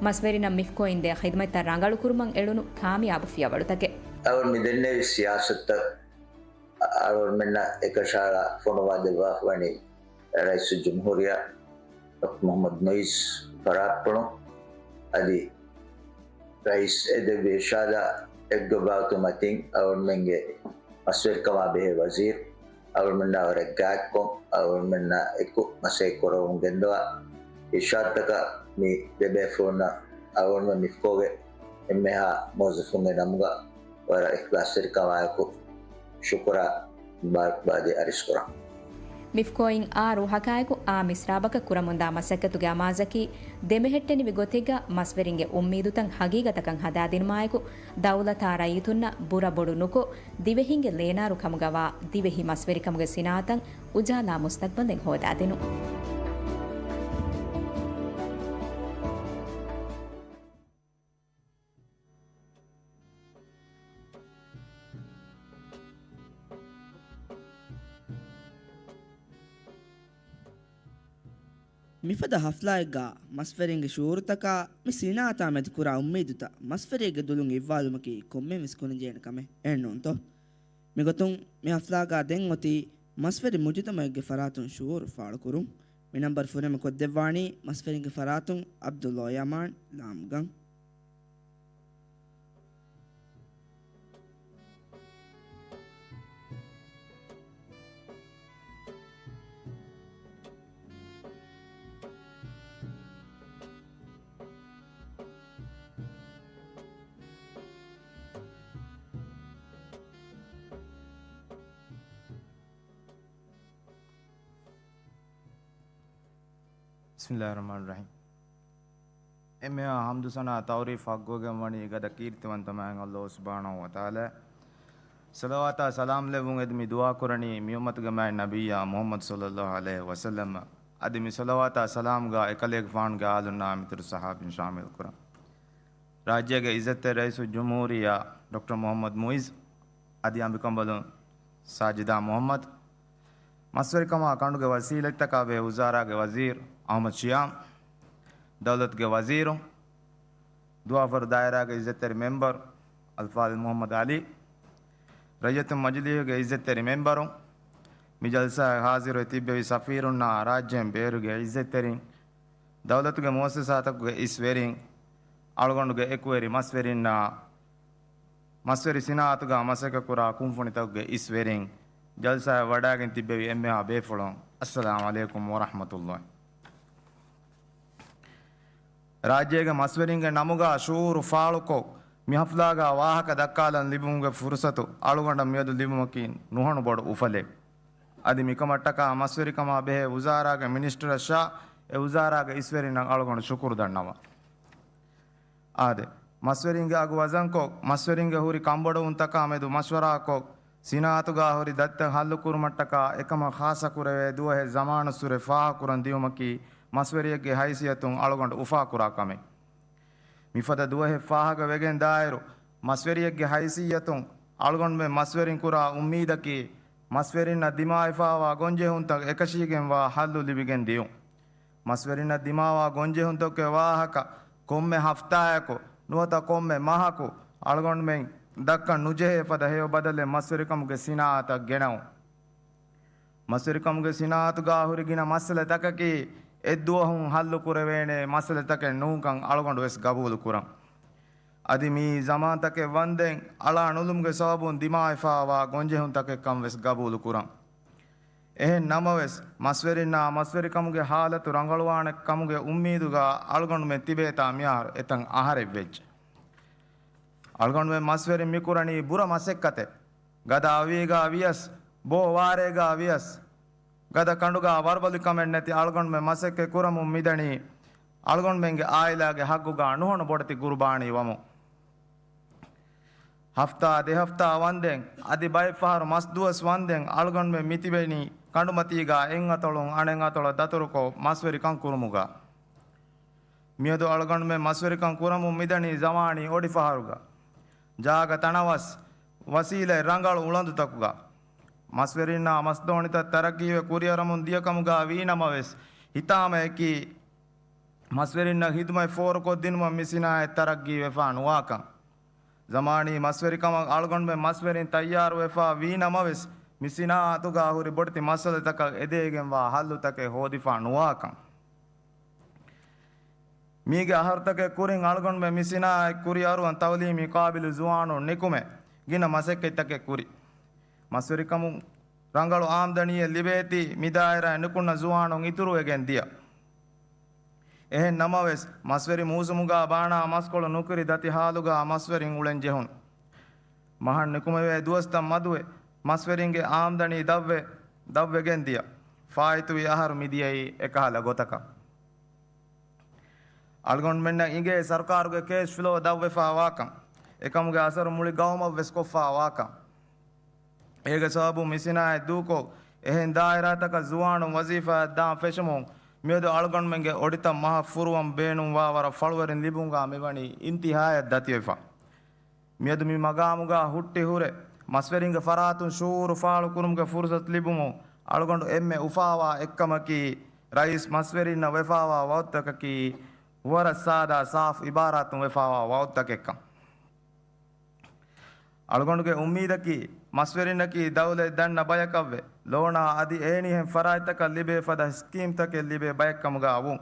މަސްވެރިންނަށް މިފްކޯއިން ދޭ ޚިދުމަތްތައް ރަނގަޅުކުރުމަށް އެޅުނު ކާމިޔާބު ފިޔަވަޅުތަކެއް. އަޅުގަނޑު މި ދެންނެވި ސިޔާސަތުތައް އަޅުގަނޑުމެންނަށް އެކަށައަޅާ ފޮނުވާ ދެއްވާފަވަނީ ރައީސުލްޖުމްހޫރިއްޔާ ޑޮކްޓަރ މުޙައްމަދު މުޢިއްޒު ފަރާތްޕުޅުން. އަދި ރައީސް އެދެއްވި އިރްޝާދާ އެއްގޮތް ބާވަތު މަތިން އަޅުގަނޑުމެންގެ މަސްވެރިކަމާ ބެހޭ ވަޒީރު، އަޅުގަނޑުމެންނާ ވަރަށް ގާތްކޮށް، އަޅުގަނޑުމެންނާ އެކު މަސައްކަތް ކުރަމުން ގެންދަވާ އިރްޝާދުތަކަށް މި ދެބޭފުޅުންނަށް އަޅުގަނޑުމެން މިފްކޯގެ އެންމެހާ މުވައްޒަފުންގެ ނަމުގަ ވަރަށް އިޚްލާޞްތެރިކަމާއެކު ޝުކުރާ މުބާރަކްބާދީ އަރިސްކުރަން. މިފްކޯއިން އާ ރޫހަކާއެކު އާ މިސްރާބަކަށް ކުރަމުންދާ މަސައްކަތުގެ އަމާޒަކީ، ދެމެހެއްޓެނިވި ގޮތެއްގަ މަސްވެރިންގެ އުއްމީދުތައް ހަގީގަތަކަށް ހަދާދިނުމާއެކު، ދައުލަތާ ރައްޔިތުންނަށް ބުރަ ބޮޑު ނުކޮށް، ދިވެހިންގެ ލޭނާރު ކަމުގަވާ ދިވެހި މަސްވެރިކަމުގެ ސިނާއަތަށް އުޖާލާ މުސްތަޤްބަލެއް ހޯދާދިނުން. މިފަދަ ހަފްލާއެއްގަ މަސްވެރިންގެ ޝުޢޫރުތަކާ މި ސިނާއަތާ މެދު ކުރާ އުއްމީދުތައް މަސްވެރިއެއްގެ ދުލުން އިއްވާލުމަކީ ކޮންމެވެސް ކުރަންޖެހޭނެ ކަމެއް އެއްނޫންތޯ؟ މިގޮތުން މި ހަފްލާގަ ދެން އޮތީ މަސްވެރި މުޖުތަމަޢެއްގެ ފަރާތުން ޝުޢޫރު ފާޅުކުރުން. މި ނަންބަރު ފުރިހަމަ ކޮށްދެއްވާނީ މަސްވެރިންގެ ފަރާތުން ޢަބްދުﷲ ޔަމާން ލާމްގަން. ބިސްމިﷲިއްރަޙްމާނިއްރަޙީމް. އެންމެހާ ޙަމްދު ސަނާ ތަޢުރީފް ޙައްޤުވެގެން ވަނީ ގަދަ ކީރިތިވަންތަ މާތް ﷲ ސުބްޙާނަހޫ ވަތަޢާލާ. ޞަލަވާތާ ސަލާމް ލެއްވުން އެދި މި ދުޢާ ކުރަނީ މި އުއްމަތުގެ މާތް ނަބިއްޔާ މުޙައްމަދު ޞައްލަﷲު ޢަލައިހި ވަސައްލަމަށް. އަދި މި ޞަލަވާތާ ސަލާމްގަ އެކަލޭގެފާނުގެ އާލުންނާ މިތުރު ޞަޙާބީން ޝާމިލް ކުރަން. ރާއްޖޭގެ ޢިއްޒަތްތެރި ރައީސުލްޖުމްހޫރިއްޔާ ޑޮކްޓަރ މުޙައްމަދު މުޢިއްޒު، އަދި އަނބިކަނބަލުން ސާޖިދާ މުޙައްމަދު، މަސްވެރިކަމާ ކަނޑުގެ ވަސީލަތްތަކާ ބެހޭ ވުޒާރާގެ ވަޒީރު އަޙްމަދު ޝިޔާމް، ދައުލަތުގެ ވަޒީރު، ދުވާފަރު ދާއިރާގެ ޢިއްޒަތްތެރި މެންބަރު އަލްފާޟިލް މުޙައްމަދު ޢަލީ، ރައްޔިތުން މަޖިލީހުގެ ޢިއްޒަތްތެރި މެންބަރު، މި ޖަލްސާއަށް ޙާޟިރުވެ ތިއްބެވި ސަފީރުންނާ ރާއްޖޭން ބޭރުގެ ޢިއްޒަތްތެރިން، ދައުލަތުގެ މުއައްސަސާތަކުގެ އިސްވެރިން، އަޅުގަނޑުގެ އެކުވެރި މަސްވެރިންނާ، މަސްވެރި ސިނާއަތުގަ މަސައްކަތްކުރާ ކުންފުނިތަކުގެ އިސްވެރިން، ޖަލްސާއަށް ވަޑައިގެން ތިއްބެވި އެންމެހާ ބޭފުޅުން، އައްސަލާމު ޢަލައިކުމް ވަރަޙްމަތުﷲި. ރާއްޖޭގެ މަސްވެރިންގެ ނަމުގަ ޝުޢޫރު ފާޅުކޮށް، މި ޙަފްލާގަ ވާހަކަ ދައްކާލަން ލިބުމުގެ ފުރުޞަތު އަޅުގަނޑަށް މިއަދު ލިބުމަކީ ނުހަނު ބޮޑު އުފަލެއް. އަދި މިކަމަށްޓަކާ މަސްވެރިކަމާ ބެހޭ ވުޒާރާގެ މިނިސްޓަރަށާ އެ ވުޒާރާގެ އިސްވެރިންނަށް އަޅުގަނޑު ޝުކުރު ދަންނަވަން. އާދެ، މަސްވެރިންގެ އަގު ވަޒަންކޮށް، މަސްވެރިންގެ ހުރި ކަންބޮޑުވުންތަކާ މެދު މަޝްވަރާކޮށް، ސިނާއަތުގަ ހުރި ދަތިތައް ހައްލުކުރުމަށްޓަކާ އެކަމަށް ޚާއްޞަކުރެވޭ ދުވަހެއް ޒަމާނުއްސުރެ ފާހަގަކުރަން ދިޔުމަކީ މަސްވެރިއެއްގެ ހައިސިއްޔަތުން އަޅުގަނޑު އުފާކުރާ ކަމެއް. މިފަދަ ދުވަހެއް ފާހަގަ ވެގެން ދާއިރު، މަސްވެރިއެއްގެ ހައިސިއްޔަތުން އަޅުގަނޑުމެން މަސްވެރިން ކުރާ އުއްމީދަކީ، މަސްވެރިންނަށް ދިމާވެފާވާ ގޮންޖެހުންތައް އެކަށީގެންވާ ހައްލު ލިބިގެން ދިޔުން. މަސްވެރިންނަށް ދިމާވާ ގޮންޖެހުންތަކުގެ ވާހަކަ ކޮންމެ ހަފްތާއަކު ނުވަތަ ކޮންމެ މަހަކު އަޅުގަނޑުމެން ދައްކަން ނުޖެހޭ ފަދަ ހެޔޮ ބަދަލެއް މަސްވެރިކަމުގެ ސިނާއަތަށް ގެނައުން. މަސްވެރިކަމުގެ ސިނާއަތުގާ ހުރި ގިނަ މައްސަލަތަކަކީ އެއްދުވަހުން ހައްލު ކުރެވޭނޭ މައްސަލަތަކެއް ނޫންކަން އަޅުގަނޑު ވެސް ގަބޫލު ކުރަން. އަދި މިއީ ޒަމާންތަކެއް ވަންދެން އަޅާ ނުލުމުގެ ސަބަބުން ދިމާވެފާވާ ގޮންޖެހުންތަކެއްކަން ވެސް ގަބޫލު ކުރަން. އެހެން ނަމަވެސް، މަސްވެރިންނާ މަސްވެރިކަމުގެ ހާލަތު ރަނގަޅުވާނެ ކަމުގެ އުއްމީދުގާ އަޅުގަނޑުމެން ތިބޭތާ މިހާރު އެތަން އަހަރެއް ވެއްޖެ. އަޅުގަނޑުމެން މަސްވެރިން މިކުރަނީ ބުރަ މަސައްކަތެއް. ގަދަ އަވީގާ ވިޔަސް، ބޯ ވާރޭގާ ވިޔަސް، ގަދަ ކަނޑުގާ ވަރުބަލި ކަމެއް ނެތި އަޅުގަނޑުމެން މަސައްކަތް ކުރަމުން މިދަނީ، އަޅުގަނޑުމެންގެ އާއިލާގެ ހައްގުގާ ނުހަނު ބޮޑެތި ގުރުބާނީ ވަމުން. ހަފްތާ ދެ ހަފްތާ ވަންދެން، އަދި ބައެއް ފަހަރު މަސް ދުވަސް ވަންދެން އަޅުގަނޑުމެން މިތިބެނީ ކަނޑުމަތީގާ އެއްއަތޮޅުން އަނެއްއަތޮޅަށް ދަތުރުކޮށް މަސްވެރިކަން ކުރުމުގާ. މިއަދު އަޅުގަނޑުމެން މަސްވެރިކަން ކުރަމުން މިދަނީ ޒަމާނީ އޮޑިފަހަރުގަ، ޖާގަ ތަނަވަސް، ވަސީލަތް ރަނގަޅު އުޅަނދުތަކުގަ. މަސްވެރިންނާ މަސްދޯނިތައް ތަރައްގީވެ ކުރިއަރަމުން ދިޔަކަމުގަ ވީނަމަވެސް، ހިތާމަޔަކީ މަސްވެރިންނަށް ހިދުމަތް ފޯރުކޮށްދިނުމަށް މި ސިނާއަތް ތަރައްގީވެފާ ނުވާކަން. ޒަމާނީ މަސްވެރިކަމަށް އަޅުގަނޑުމެން މަސްވެރިން ތައްޔާރުވެފާ ވީނަމަވެސް، މި ސިނާއަތުގާ ހުރި ބޮޑެތި މައްސަލަތަކަށް އެދޭގެންވާ ހައްލުތަކެއް ހޯދިފާ ނުވާކަން. މީގެ އަހަރުތަކެއް ކުރިން އަޅުގަނޑުމެން މި ސިނާއަތް ކުރިއަރުވަން ތައުލީމީ ޤާބިލު ޒުވާނުން ނިކުމެ ގިނަ މަސައްކަތްތަކެއް ކުރި. މަސްވެރިކަމުން ރަނގަޅު އާމްދަނީއެއް ލިބޭތީ މި ދާއިރާއިން ނިކުންނަ ޒުވާނުން އިތުރުވެގެން ދިޔަ. އެހެން ނަމަވެސް، މަސްވެރި މޫސުމުގާ ބާނާ މަސްކޮޅު ނުކުރި ދަތި ހާލުގާ މަސްވެރިން އުޅެން ޖެހުނު. މަހަށް ނިކުމެވޭ ދުވަސްތައް މަދުވެ، މަސްވެރިންގެ އާމްދަނީ ދަށްވެ، ދަށްވެގެން ދިޔަ. ފާއިތުވި އަހަރު މިދިޔައީ އެކަހަލަ ގޮތަކަށް. އަޅުގަނޑުމެންނަށް އިނގޭ ސަރުކާރުގެ ކޭޝް ފްލޯ ދަށްވެފާވާކަން، އެކަމުގެ އަސަރު މުޅި ގައުމަށް ވެސް ކޮށްފާވާކަން. އޭގެ ސަބަބުން މި ސިނާއަތް ދޫކޮށް، އެހެން ދާއިރާތަކަށް ޒުވާނުން ވަޒީފާއަށް ދާން ފެށުމުން، މިއަދު އަޅުގަނޑުމެންގެ އޮޑިތައް މަހަށް ފުރުވަން ބޭނުންވާ ވަރަށް ފަޅުވެރިން ލިބުމުގާ މިވަނީ އިންތިހާއަށް ދަތިވެފަ. މިއަދު މި މަގާމުގާ ހުއްޓި ހުރެ، މަސްވެރިންގެ ފަރާތުން ޝުޢޫރު ފާޅުކުރުމުގެ ފުރުޞަތު ލިބުމުން، އަޅުގަނޑު އެންމެ އުފާވާ އެއްކަމަކީ، ރައީސް މަސްވެރިންނަށް ވެފާވާ ވަޢުދުތަކަކީ، ވަރަށް ސާދާ ސާފު އިބާރާތުން ވެފާވާ ވަޢުދުތަކެއްކަން. އަޅުގަނޑުގެ އުއްމީދަކީ، މަސްވެރިންނަކީ ދައުލަތް ދަންނަ ބަޔަކަށްވެ، ލޯނާ އަދި އެހެނިހެން ފަރާތްތަކަށް ލިބޭ ފަދަ ސްކީމްތަކެއް ލިބޭ ބައެއްކަމުގާ ވުން.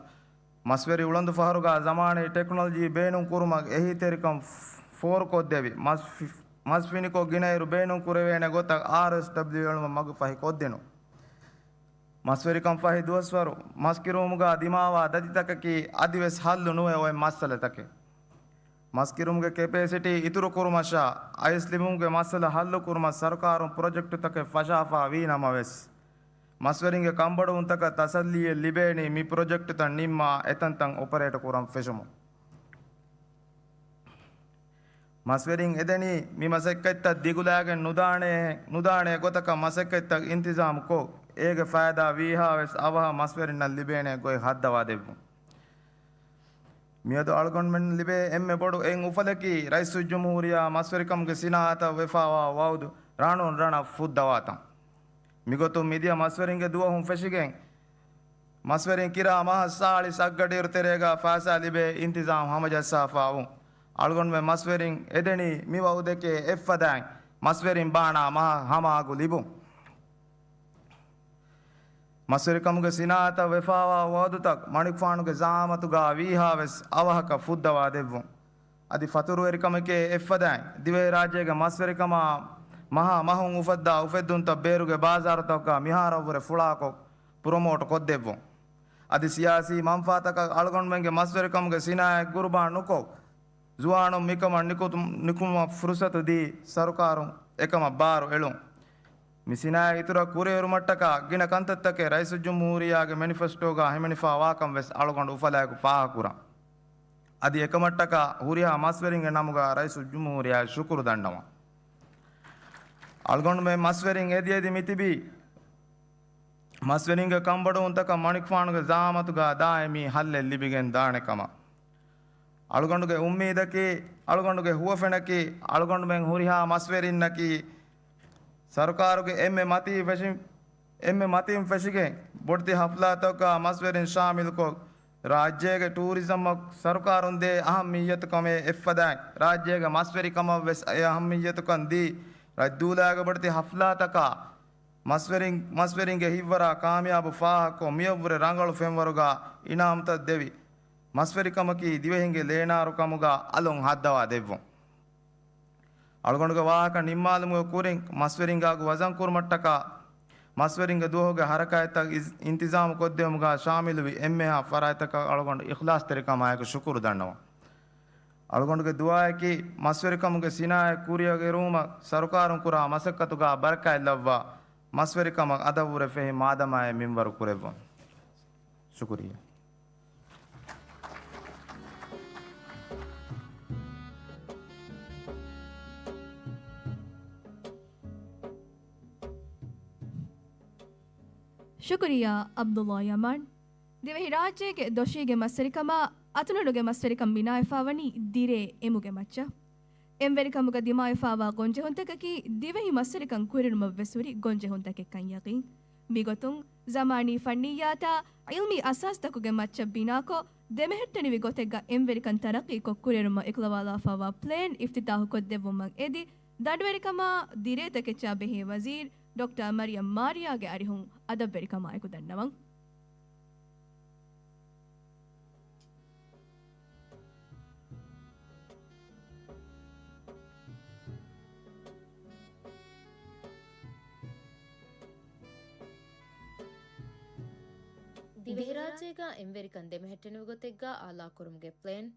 މަސްވެރި އުޅަނދު ފަހަރުގާ ޒަމާނީ ޓެކްނޮލޮޖީ ބޭނުން ކުރުމަށް އެހީތެރިކަން ފޯރުކޮށްދެވި، މަސް ފި-، މަސް ފިނިކޮށް ގިނައިރު ބޭނުން ކުރެވޭނެ ގޮތަށް އާރްއެސްޑަބްލިއު އެޅުމަށް މަގުފަހި ކޮށްދިނުން. މަސްވެރިކަން ފަހި ދުވަސްވަރު މަސް ކިރުވުމުގާ ދިމާވާ ދަތިތަކަކީ އަދިވެސް ހައްލު ނުވެ އޮތް މައްސަލަތަކެއް. މަސް ކިރުމުގެ ކެޕޭސިޓީ އިތުރު ކުރުމަށާ، އައިސް ލިބުމުގެ މައްސަލަ ހައްލު ކުރުމަށް ސަރުކާރުން ޕްރޮޖެކްޓުތަކެއް ފަށާފާ ވީ ނަމަވެސް، މަސްވެރިންގެ ކަންބޮޑުވުންތަކަށް ތަސައްލީއެއް ލިބޭނީ މި ޕްރޮޖެކްޓުތައް ނިންމާ އެތަންތަން އޮޕަރޭޓް ކުރަން ފެށުމުން. މަސްވެރިން އެދެނީ މި މަސައްކަތްތައް ދިގުލާގެން ނުދާނޭ، ނުދާނޭ ގޮތަކަށް މަސައްކަތްތައް އިންތިޒާމް ކޮށް، އޭގެ ފައިދާ ވީހާވެސް އަވަހަށް މަސްވެރިންނަށް ލިބޭނޭ ގޮތް ހައްދަވާ ދެއްވުން. މިއަދު އަޅުގަނޑުމެން ލިބޭ އެންމެ ބޮޑު އެއް އުފަލަކީ، ރައީސުލްޖުމްހޫރިއްޔާ މަސްވެރިކަމުގެ ސިނާއަތަށް ވެފާވާ ވަޢުދު ރާނުން ރަނަށް ފުއްދަވާތަން. މިގޮތުން މިދިޔަ މަސްވެރިންގެ ދުވަހުން ފެށިގެން، މަސްވެރިން ކިރާ މަހަށް ސާޅީސް އަށްގަޑިއިރު ތެރޭގާ ފައިސާ ލިބޭ އިންތިޒާމް ހަމަޖައްސާފާވުން. އަޅުގަނޑުމެން މަސްވެރިން އެދެނީ މި ވަޢުދެކޭ އެއްފަދައިން، މަސްވެރިން ބާނާ މަހަށް ހަމަ އަގު ލިބުން. މަސްވެރިކަމުގެ ސިނާއަތަށް ވެފާވާ ވަޢުދުތައް މަނިކުފާނުގެ ޒަޢާމަތުގާ ވީހާވެސް އަވަހަކަށް ފުއްދަވާ ދެއްވުން. އަދި ފަތުރުވެރިކަމެކޭ އެއްފަދައިން، ދިވެހިރާއްޖޭގެ މަސްވެރިކަމާ މަހާ މަހުން އުފައްދާ އުފެއްދުންތައް ބޭރުގެ ބާޒާރުތަކުގާ މިހާރަށްވުރެ ފުޅާކޮށް، ޕްރޮމޯޓް ކޮށްދެއްވުން. އަދި ސިޔާސީ މަންފާތަކަށް އަޅުގަނޑުމެންގެ މަސްވެރިކަމުގެ ސިނާއަތް ގުރުބާން ނުކޮށް، ޒުވާނުން މިކަމަށް ނިކުތު-، ނިކުމުމަށް ފުރުސަތު ދީ، ސަރުކާރުން އެކަމަށް ބާރު އެޅުން. މި ސިނާއަތް އިތުރަށް ކުރިއެރުމަށްޓަކާ ގިނަ ކަންތައްތަކެއް ރައީސުލްޖުމްހޫރިއްޔާގެ މެނިފެސްޓޯގާ ހިމެނިފާވާކަން ވެސް އަޅުގަނޑު އުފަލާއެކު ފާހަގަކުރަން. އަދި އެކަމަށްޓަކާ ހުރިހާ މަސްވެރިންގެ ނަމުގާ ރައީސުލްޖުމްހޫރިއްޔާއަށް ޝުކުރު ދަންނަވަން. އަޅުގަނޑުމެން މަސްވެރިން އެދި އެދި މިތިބީ، މަސްވެރިންގެ ކަންބޮޑުވުންތަކަށް މަނިކުފާނުގެ ޒަޢާމަތުގާ ދާއިމީ ހައްލެއް ލިބިގެން ދާނެ ކަމަށް. އަޅުގަނޑުގެ އުއްމީދަކީ، އަޅުގަނޑުގެ ހުވަފެނަކީ، އަޅުގަނޑުމެން ހުރިހާ މަސްވެރިންނަކީ، ސަރުކާރުގެ އެންމެ މަތީ ފެށި-، އެންމެ މަތިން ފެށިގެން، ބޮޑެތި ހަފްލާތަކުގަ މަސްވެރިން ޝާމިލުކޮށް، ރާއްޖޭގެ ޓޫރިޒަމަށް ސަރުކާރުން ދޭ އަހައްމިއްޔަތުކަމޭ އެއްފަދައިން، ރާއްޖޭގެ މަސްވެރިކަމަށް ވެސް އެ އަހައްމިއްޔަތުކަން ދީ، ރައްދޫލާގެ ބޮޑެތި ހަފްލާތަކާ މަސްވެރިން، މަސްވެރިންގެ ހިތްވަރާ ކާމިޔާބު ފާހަގަކޮށް، މިއަށްވުރެ ރަނގަޅު ފެންވަރުގަ އިނާމުތައް ދެވި، މަސްވެރިކަމަކީ ދިވެހިންގެ ލޭނާރު ކަމުގަ އަލުން ހައްދަވާ ދެއްވުން. އަޅުގަނޑުގެ ވާހަކަ ނިންމާލުމުގެ ކުރިން، މަސްވެރިންގެ އަގު ވަޒަން ކުރުމަށްޓަކާ، މަސްވެރިންގެ ދުވަހުގެ ހަރަކާތްތައް އިޒް-، އިންތިޒާމު ކޮށްދެވުމުގަ ޝާމިލުވި އެންމެހާ ފަރާތްތަކަށް އަޅުގަނޑު އިޚްލާޞްތެރިކަމާއެކު ޝުކުރު ދަންނަވަން. އަޅުގަނޑުގެ ދުޢާއަކީ، މަސްވެރިކަމުގެ ސިނާއަތް ކުރިއަށް އެރުވުމަށް ސަރުކާރުން ކުރާ މަސައްކަތުގަ ބަރަކާތް ލައްވާ، މަސްވެރިކަމަށް އަދަށްވުރެ ފެހި މާދަމާއެއް މިންވަރު ކުރެއްވުން. ޝުކުރިއްޔާ. ޝުކުރިއްޔާ ޢަބްދުﷲ ޔަމާން. ދިވެހިރާއްޖޭގެ ދޮށީގެ މަސްވެރިކަމާ އަތުނަޑުގެ މަސްވެރިކަން ބިނާވެފާވަނީ ދިރޭ އެމުގެ މައްޗަށް. އެންވެރިކަމުގަ ދިމާވެފާވާ ގޮންޖެހުންތަކަކީ ދިވެހި މަސްވެރިކަން ކުރިއެރުމަށްވެސް ހުރި ގޮންޖެހުންތަކެއްކަން ޔަގީން. މިގޮތުން، ޒަމާނީ ފަންނިއްޔާތާ ޢިލްމީ އަސާސްތަކުގެ މައްޗަށް ބިނާކޮށް، ދެމެހެއްޓެނިވި ގޮތެއްގަ އެންވެރިކަން ތަރައްޤީކޮށް ކުރިއެރުމަށް އެކުލަވާލާފާވާ ޕްލޭން އިފްތިތާޙު ކޮށްދެއްވުމަށް އެދި، ދަނޑުވެރިކަމާ ދިރޭތަކެއްޗާ ބެހޭ ވަޒީރު ޑޮކްޓަރ މަރިޔަމް މާރިޔާގެ އަރިހުން އަދަބްވެރިކަމާއެކު ދަންނަވަން. ދިވެހިރާއްޖޭގަ އެންވެރިކަން ދެމެހެއްޓެނިވި ގޮތެއްގަ އާލާކުރުމުގެ ޕްލޭން.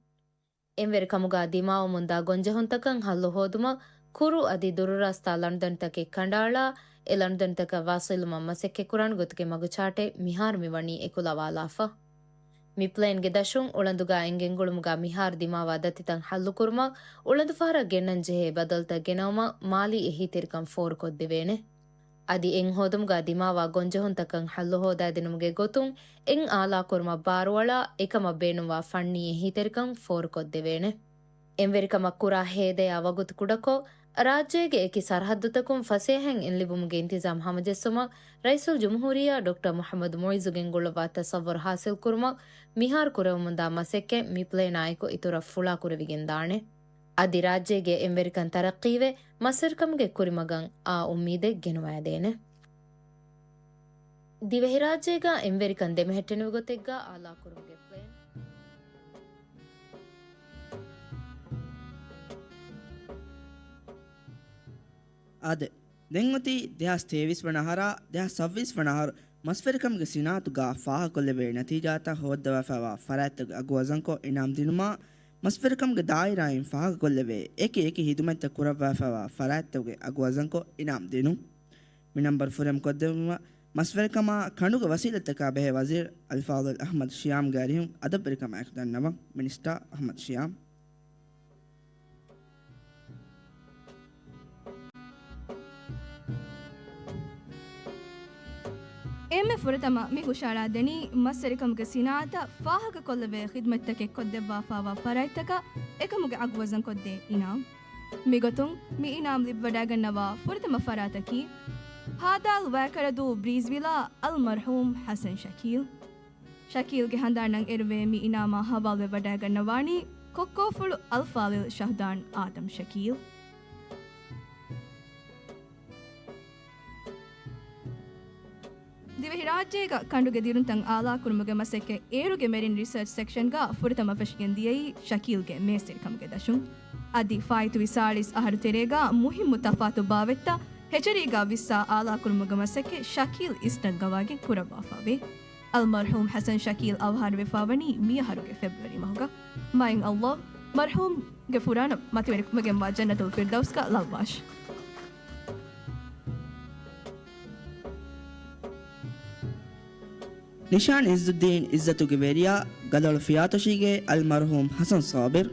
އެންވެރިކަމުގަ ދިމާވަމުންދާ ގޮންޖެހުންތަކަށް ހައްލު ހޯދުމަށް، ކުރު އަދި ދުރުރާސްތާ ލަނޑުދަނޑުތަކެއް ކަނޑައަޅާ، އެ ލަނޑުދަނޑުތަކަށް ވާސިލުވުމަށް މަސައްކަތްކުރާނެ ގޮތުގެ މަގުޗާޓެއް މިހާރު މިވަނީ އެކުލަވާލާފަ. މި ޕްލޭންގެ ދަށުން އުޅަނދުގަ އެނގެންގުޅުމުގަ މިހާރު ދިމާވާ ދަތިތައް ހައްލުކުރުމަށް، އުޅަނދުފަހަރަށް ގެންނަންޖެހޭ ބަދަލުތައް ގެނައުމަށް މާލީ އެހީތެރިކަން ފޯރުކޮށްދެވޭނެ. އަދި އެއް ހޯދުމުގަ ދިމާވާ ގޮންޖެހުންތަކަށް ހައްލު ހޯދައިދިނުމުގެ ގޮތުން އެއް އާލާކުރުމަށް ބާރުއަޅާ، އެކަމަށް ބޭނުންވާ ފަންނީ އެހީތެރިކަން ފޯރުކޮށްދެވޭނެ. އެންވެރިކަމަށް ކުރާ ހޭދަޔާ ވަގުތު ކުޑަކޮށް، ރާއްޖޭގެ އެކި ސަރަހައްދުތަކުން ފަސޭހައިން އެއްލިބުމުގެ އިންތިޒާމް ހަމަޖެއްސުމަށް ރައީސުލްޖުމްހޫރިއްޔާ ޑޮކްޓަރ މުޙައްމަދު މުޢިއްޒު ގެންގުޅުއްވާ ތަޞައްވަރު ހާސިލްކުރުމަށް މިހާރު ކުރެވެމުންދާ މަސައްކަތް މި ޕްލޭނާއެކު އިތުރަށް ފުޅާކުރެވިގެންދާނެ. އަދި ރާއްޖޭގެ އެންވެރިކަން ތަރައްޤީވެ، މަސްވެރިކަމުގެ ކުރިމަގަށް އާ އުއްމީދެއް ގެނުވައިދޭނެ. ދިވެހިރާއްޖޭގަ އެންވެރިކަން ދެމެހެއްޓެނިވި ގޮތެއްގަ އާލާކުރުމުގެ ޕްލޭން. އާދެ، ދެން އޮތީ ދެހާސް ތޭވީސް ވަނަ އަހަރާ ދެހާސް ސައްވީސް ވަނަ އަހަރު މަސްވެރިކަމުގެ ސިނާއަތުގަ ފާހަގަކޮށްލެވޭ ނަތީޖާތައް ހޯއްދަވާފައިވާ ފަރާތްތަކުގެ އަގު ވަޒަންކޮށް އިނާމް ދިނުމާ، މަސްވެރިކަމުގެ ދާއިރާއިން ފާހަގަކޮށްލެވޭ އެކި އެކި ހިދުމަތްތައް ކުރައްވާފައިވާ ފަރާތްތަކުގެ އަގު ވަޒަންކޮށް އިނާމް ދިނުން. މި ނަންބަރު ފުރިހަމަ ކޮށްދެއްވުމަށް މަސްވެރިކަމާ ކަނޑުގެ ވަސީލަތްތަކާ ބެހޭ ވަޒީރު އަލްފާޟިލް އަޙްމަދު ޝިޔާމްގެ އަރިހުން އަދަބްވެރިކަމާއެކު ދަންނަވަން. މިނިސްޓާ އަޙްމަދު ޝިޔާމް. އެންމެ ފުރަތަމަ މި ހުށައަޅާ ދެނީ، މަސްވެރިކަމުގެ ސިނާއަތަށް ފާހަގަކޮށްލެވޭ ޚިދްމަތްތަކެއް ކޮށްދެއްވާފާވާ ފަރާތްތަކަށް އެކަމުގެ އަގު ވަޒަންކޮށްދޭ އިނާމް. މިގޮތުން މި އިނާމް ލިބިވަޑައިގަންނަވާ ފުރަތަމަ ފަރާތަކީ، ހާދާލް ވައިކަރަދޫ ބްރީޒްވިލާ އަލްމަރްޙޫމް ޙަސަން ޝަކީލް. ޝަކީލްގެ ހަނދާނަށް އެރުވޭ މި އިނާމާ ހަވާލުވެވަޑައިގަންނަވާނީ ކޮއްކޯފުޅު އަލްފާޟިލް ޝަހްދާން އާދަމް ޝަކީލް. ދިވެހިރާއްޖޭގަ ކަނޑުގެ ދިރުންތައް އާލާކުރުމުގެ މަސައްކަތް އޭރުގެ މެރިން ރިސާޗް ސެކްޝަންގަ ފުރަތަމަ ފެށިގެން ދިޔައީ ޝަކީލްގެ މޭސްތެރިކަމުގެ ދަށުން. އަދި ފާއިތުވި ސާޅީސް އަހަރު ތެރޭގަ މުހިއްމު ތަފާތު ބާވަތްތައް ހެޗަރީގަ ވިއްސާ އާލާކުރުމުގެ މަސައްކަތް ޝަކީލް އިސްނަންގަވާގެން ކުރައްވާފަވޭ. އަލްމަރްޙޫމް ޙަސަން ޝަކީލް އަވަހާރަވެފާވަނީ މިއަހަރުގެ ފެބްރުއަރީ މަހުގަ. މާތް ﷲ މަރްޙޫމްގެ ފުރާނަ މަތިވެރިކަމުގެންވާ ޖަންނަތުލް ފިރްދައުސްގަ ލައްވާށި. ނިޝާން އިއްޒުއްދީން އިއްޒަތުގެ ވެރިޔާ ގަލޮޅު ފިޔާތޮށީގެ އަލްމަރްޙޫމް ޙަސަން ޞާބިރް.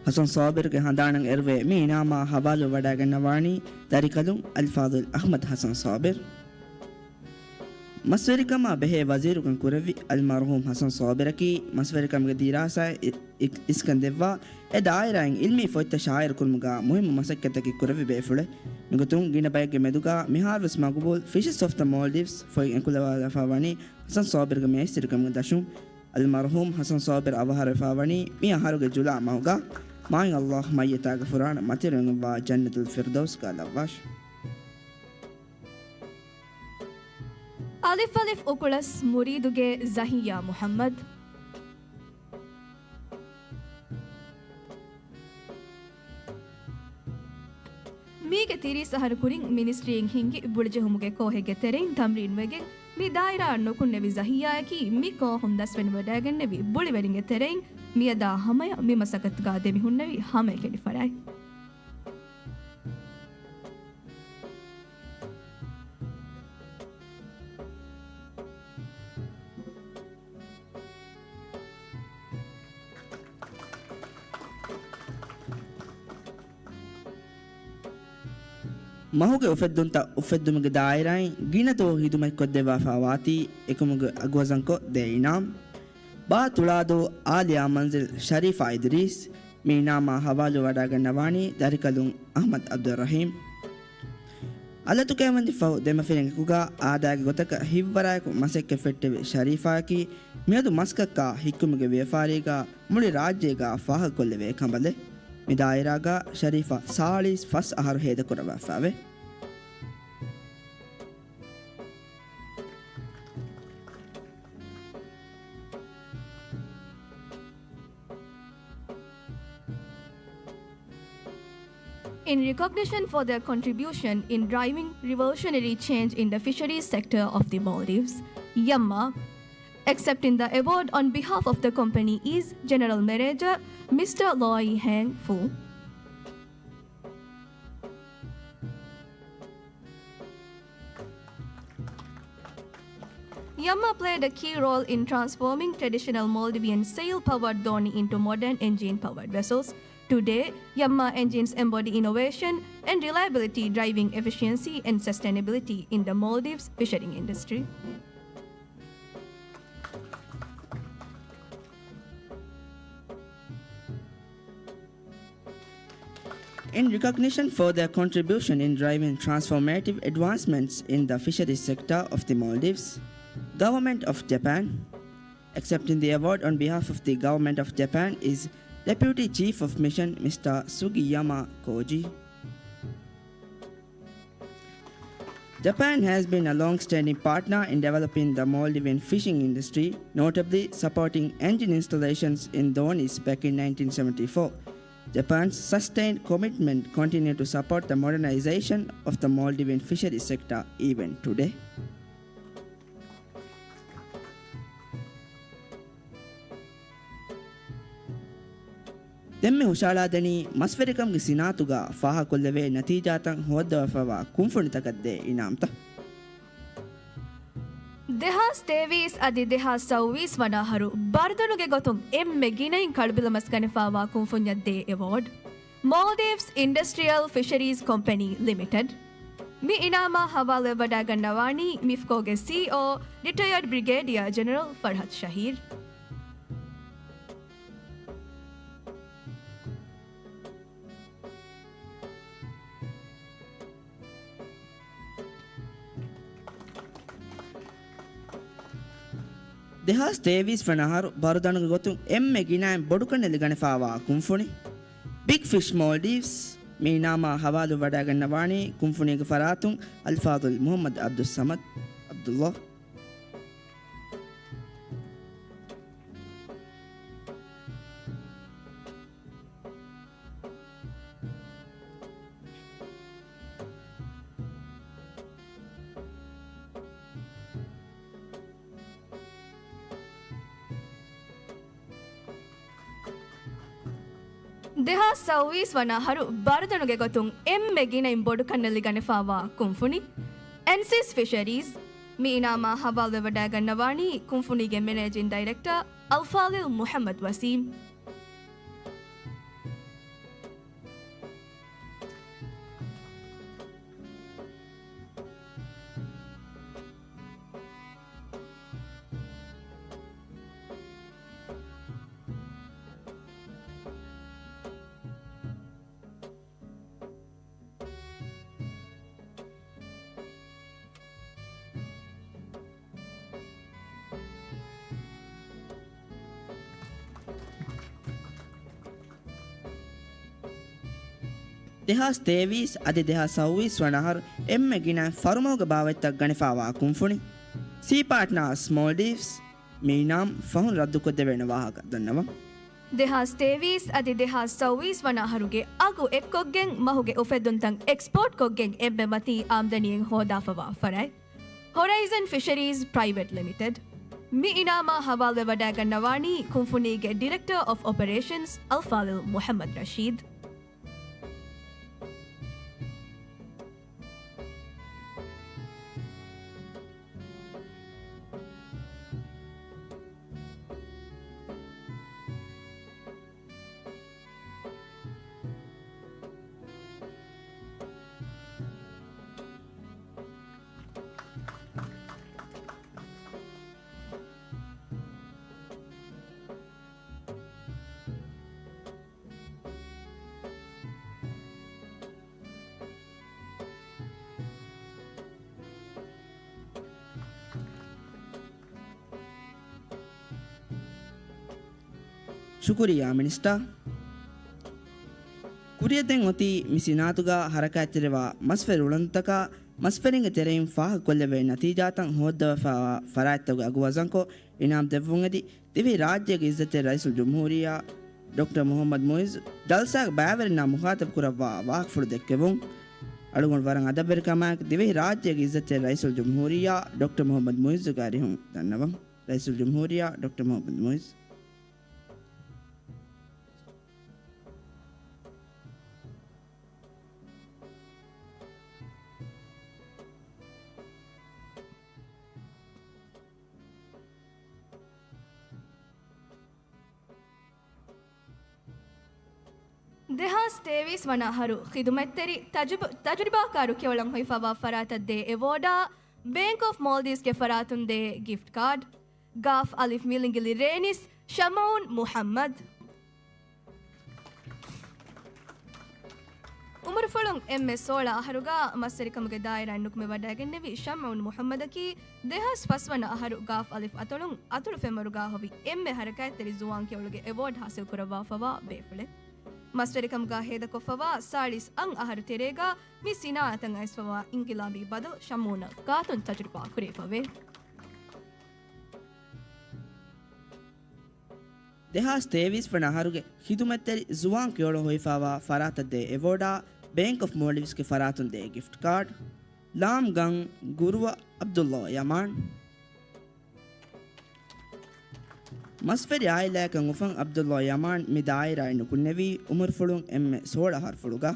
ޙަސަން ޞާބިރްގެ ހަނދާނަށް އެރުވޭ މި އިނާމާ ހަވާލުވެވަޑައިގަންނަވާނީ ދަރިކަލުން އަލްފާޟިލް އަޙްމަދު ޙަސަން ޞާބިރް. މަސްވެރިކަމާ ބެހޭ ވަޒީރުކަން ކުރެއްވި އަލްމަރުޙޫމް ޙަސަން ޞާބިރަކީ މަސްވެރިކަމުގެ ދިރާސާއެއް އި-، އިސްކަން ދެއްވާ، އެ ދާއިރާއިން ޢިލްމީ ފޮތްތައް ޝާއިޢު ކުރުމުގަ މުހިއްމު މަސައްކަތްތަކެއް ކުރެއްވި ބޭފުޅެއް. މިގޮތުން ގިނަ ބައެއްގެ މެދުގަ މިހާރުވެސް މަގުބޫލް ފިޝަރސް އޮފް ދަ މޯލްޑިވްސް ފޮތް އެކުލަވާލަފާ ވަނީ ޙަސަން ޞާބިރުގެ މޭސްތިރިކަމުގެ ދަށުން. އަލްމަރުޙޫމް ޙަސަން ޞާބިރު އަވަހާރަވެފާ ވަނީ މި އަހަރުގެ ޖުލާ މަހުގަ. މާތް ﷲ މައްޔިތާގެ ފުރާނަ މަތިވެރިވެގެންވާ ޖަންނަތުލް ފިރްދައުސްގަ ލައްވާށި. އަލިފް އަލިފް އުކުޅަސް މުރީދުގެ ޒަހިއްޔާ މުޙައްމަދު. މީގެ ތިރީސް އަހަރު ކުރިން މިނިސްޓްރީއިން ހިންގި ބުޅިޖެހުމުގެ ކޯހެއްގެ ތެރެއިން ތަމްރީން ވެގެން، މި ދާއިރާއަށް ނުކުންނެވި ޒަހިއްޔާއަކީ މި ކޯހުން ދަސްވެނިވަޑައިގެންނެވި ބުޅިވެރިންގެ ތެރެއިން މިއަދާ ހަމަޔަށް މި މަސައްކަތުގަ ދެމިހުންނެވި ހަމައެކަނި ފަރާތް. މަހުގެ އުފެއްދުންތައް އުފެއްދުމުގެ ދާއިރާއިން ގިނަ ދުވަހު ހިދުމަތްކޮށްދެއްވާފާ ވާތީ އެކަމުގެ އަގުވަޒަންކޮށް ދޭ އިނާމް. ބާ ތުޅާދޫ އާލިޔާ މަންޒިލް ޝަރީފާ އިދްރީސް، މި އިނާމާ ހަވާލުވެވަޑައިގަންނަވާނީ ދަރިކަލުން އަޙްމަދު ޢަބްދުއްރަޙީމް. އަލަތު ކައިވެންޏަށްފަހު ދެމަފިރިން އެކުގަ އާދައިގެ ގޮތަކަށް ހިތްވަރާއެކު މަސައްކަތް ފެއްޓެވި ޝަރީފާއަކީ މިއަދު މަސްކައްކާ ހިއްކުމުގެ ވިޔަފާރީގަ މުޅި ރާއްޖޭގަ ފާހަގަކޮށްލެވޭ ކަނބަލެއް. މި ދާއިރާގަ ޝަރީފާ ސާޅީސް ފަސް އަހަރު ހޭދަކުރައްވާފައެވެ. In recognition for their contribution in driving revolutionary change in the fisheries sector of the Maldives, Yamma, accepting the award on behalf of the company is General Manager Mister Loi Hang Fu. Yamma played a key role in transforming traditional Maldivian sail-powered dhoni into modern engine-powered vessels. Today, Yamma engines embody innovation and reliability, driving efficiency and sustainability in the Maldives fishing industry. In recognition for their contribution in driving transformative advancements in the fisheries sector of the Maldives, Government of Japan, accepting the award on behalf of the Government of Japan is Deputy Chief of Mission Mister Sugiyama Koji. Japan has been a long-standing partner in developing the Maldivian fishing industry, notably supporting engine installations in dhonis back in nineteen seventy-four. Japan's sustained commitment continues to support the modernization of the Maldivian fisheries sector even today. ދެންމެ ހުށައަޅާދެނީ މަސްވެރިކަމުގެ ސިނާއަތުގަ ފާހަގަކޮށްލެވޭ ނަތީޖާތައް ހޯއްދަވާފައިވާ ކުންފުނިތަކަށްދޭ އިނާމްތައް. ދެހާސް ތޭވީސް އަދި ދެހާސް ސައުވީސް ވަނަ އަހަރު ބަރުދަނުގެ ގޮތުން އެންމެ ގިނައިން ކަޅުބިލަމަސް ގަނެފައިވާ ކުންފުންޏަށްދޭ އެވޯޑް، Maldives Industrial Fisheries Company Limited. މި އިނާމާ ހަވާލުވެވަޑައިގަންނަވާނީ މިފްކޯގެ ސީއީއޯ، ރިޓަޔާޑް ބްރިގޭޑިއާ ޖެނެރަލް ފަރްހަދް ޝަހީރް. ދެހާސް ތޭވީސް ވަނަ އަހަރު ބަރުދަނުގެ ގޮތުން އެންމެ ގިނައިން ބޮޑުކަންނެލި ގަނެފައިވާ ކުންފުނި، ބިގް ފިޝް މޯލްޑިވްސް، މި އިނާމާ ހަވާލުވެވަޑައިގަންނަވާނީ ކުންފުނީގެ ފަރާތުން އަލްފާޟިލް މުޙައްމަދު ޢަބްދުއްޞަމަދު ޢަބްދުﷲ. ދެހާސް ސައުވީސް ވަނަ އަހަރު ބަރުދަނުގެ ގޮތުން އެންމެ ގިނައިން ބޮޑުކަންނެލި ގަނެފައިވާ ކުންފުނި، އެންސިސް ފިޝަރީޒް، މި އިނާމާ ހަވާލުވެވަޑައިގަންނަވާނީ ކުންފުނީގެ މެނޭޖިން ޑައިރެކްޓަރ އަލްފާޟިލް މުޙައްމަދު ވަސީމް. ދެހާސް ތޭވީސް އަދި ދެހާސް ސައުވީސް ވަނަ އަހަރު އެންމެ ގިނަ ފަރުމައުގެ ބާވަތްތައް ގަނެފާވާ ކުންފުނި ސީ ޕާޓްނާސް މޯލްޑިވްސް. މި އިނާމް ފަހުން ރައްދުކޮށްދެވޭނެ ވާހަކަ ދަންނަވަން. ދެހާސް ތޭވީސް އަދި ދެހާސް ސައުވީސް ވަނަ އަހަރުގެ އަގު އެއްކޮށްގެން މަހުގެ އުފެއްދުންތައް އެކްސްޕޯޓް ކޮށްގެން އެންމެ މަތީ އާމްދަނީއެއް ހޯދާފަވާ ފަރާތް. ހޮރައިޒަން ފިޝަރީޒް ޕްރައިވެޓް ލިމިޓެޑް. މި އިނާމާ ހަވާލުވެވަޑައިގަންނަވާނީ ކުންފުނީގެ ޑިރެކްޓަރ އޮފް އޮޕަރޭޝަންސް އަލްފާޟިލް މުޙައްމަދު ރަޝީދު. ޝުކުރިއްޔާ މިނިސްޓާ. ކުރިއަށް ދެން އޮތީ މި ސިނާއަތުގަ ހަރަކާތްތެރިވާ މަސްވެރި އުޅަނދުތަކާ މަސްވެރިންގެ ތެރެއިން ފާހަގަކޮށްލެވޭ ނަތީޖާތައް ހޯއްދަވާފައިވާ ފަރާތްތަކުގެ އަގު ވަޒަންކޮށް، އިނާމް ދެއްވުން އެދި ދިވެހި ރާއްޖޭގެ އިއްޒަތްތެރި ރައީސުލްޖުމްހޫރިއްޔާ ޑޮކްޓަރ މުޙައްމަދު މުޢިއްޒު ޖަލްސާގެ ބައިވެރިންނާ މުޚާޠަބު ކުރައްވާ ވާހަކަފުޅު ދެއްކެވުން. އަޅުގަނޑު ވަރަށް އަދަބުވެރިކަމާއެކު ދިވެހި ރާއްޖޭގެ އިއްޒަތްތެރި ރައީސުލްޖުމްހޫރިއްޔާ ޑޮކްޓަރ މުޙައްމަދު މުޢިއްޒުގެ އަރިހުން ދަންނަވަން. ރައީސުލްޖުމްހޫރިއްޔާ ޑޮކްޓަރ މުޙައްމަދު މުޢިއްޒު. ދެހާސް ތޭވީސް ވަނަ އަހަރު ޚިދުމަތްތެރި ތަޖުބަ-، ތަޖުރިބާކާރު ކެޔޮޅަން ހޮވިފަވާ ފަރާތަށް ދޭ އެވޯޑާ، ބޭންކް އޮފް މޯލްޑިވްސްގެ ފަރާތުން ދޭ ގިފްޓް ކާޑް، ގާފް އަލިފް މިލިނގިލި ރޭނިސް ޝަމްއޫން މުޙައްމަދު. އުމުރުފުޅުން އެންމެ ސޯޅަ އަހަރުގަ މަސްވެރިކަމުގެ ދާއިރާއިން ނުކުމެވަޑައިގެންނެވި ޝަމްއޫން މުޙައްމަދަކީ، ދެހާސް ފަސް ވަނަ އަހަރު ގާފް އަލިފް އަތޮޅުން އަތޮޅު ފެންވަރުގަ ހޮވި އެންމެ ހަރަކާތްތެރި ޒުވާން ކެޔޮޅުގެ އެވޯޑް ހާސިލް ކުރައްވާފަވާ ބޭފުޅެއް. މަސްވެރިކަމުގަ ހޭދަކޮށްފަވާ ސާޅީސް އަށް އަހަރު ތެރޭގަ މި ސިނާއަތަށް އައިސްފަވާ އިންގިލާބީ ބަދަލު ޝަމްއޫނަށް ގާތުން ތަޖުރިބާ ކުރެވިފަވޭ. ދެހާސް ތޭވީސް ވަނަ އަހަރުގެ ޚިދުމަތްތެރި ޒުވާން ކެޔޮޅު ހޮވިފަވާ ފަރާތަށް ދޭ އެވޯޑާ، ބޭންކް އޮފް މޯލްޑިވްސްގެ ފަރާތުން ދޭ ގިފްޓް ކާޑް، ލާމްގަން ގުރުވަ ޢަބްދުﷲ ޔަމާން. މަސްވެރި އާއިލާއަކަށް އުފަން ޢަބްދުﷲ ޔަމާން މި ދާއިރާއިން ނުކުންނެވީ އުމުރުފުޅުން އެންމެ ސޯޅަ އަހަރުފުޅުގަ.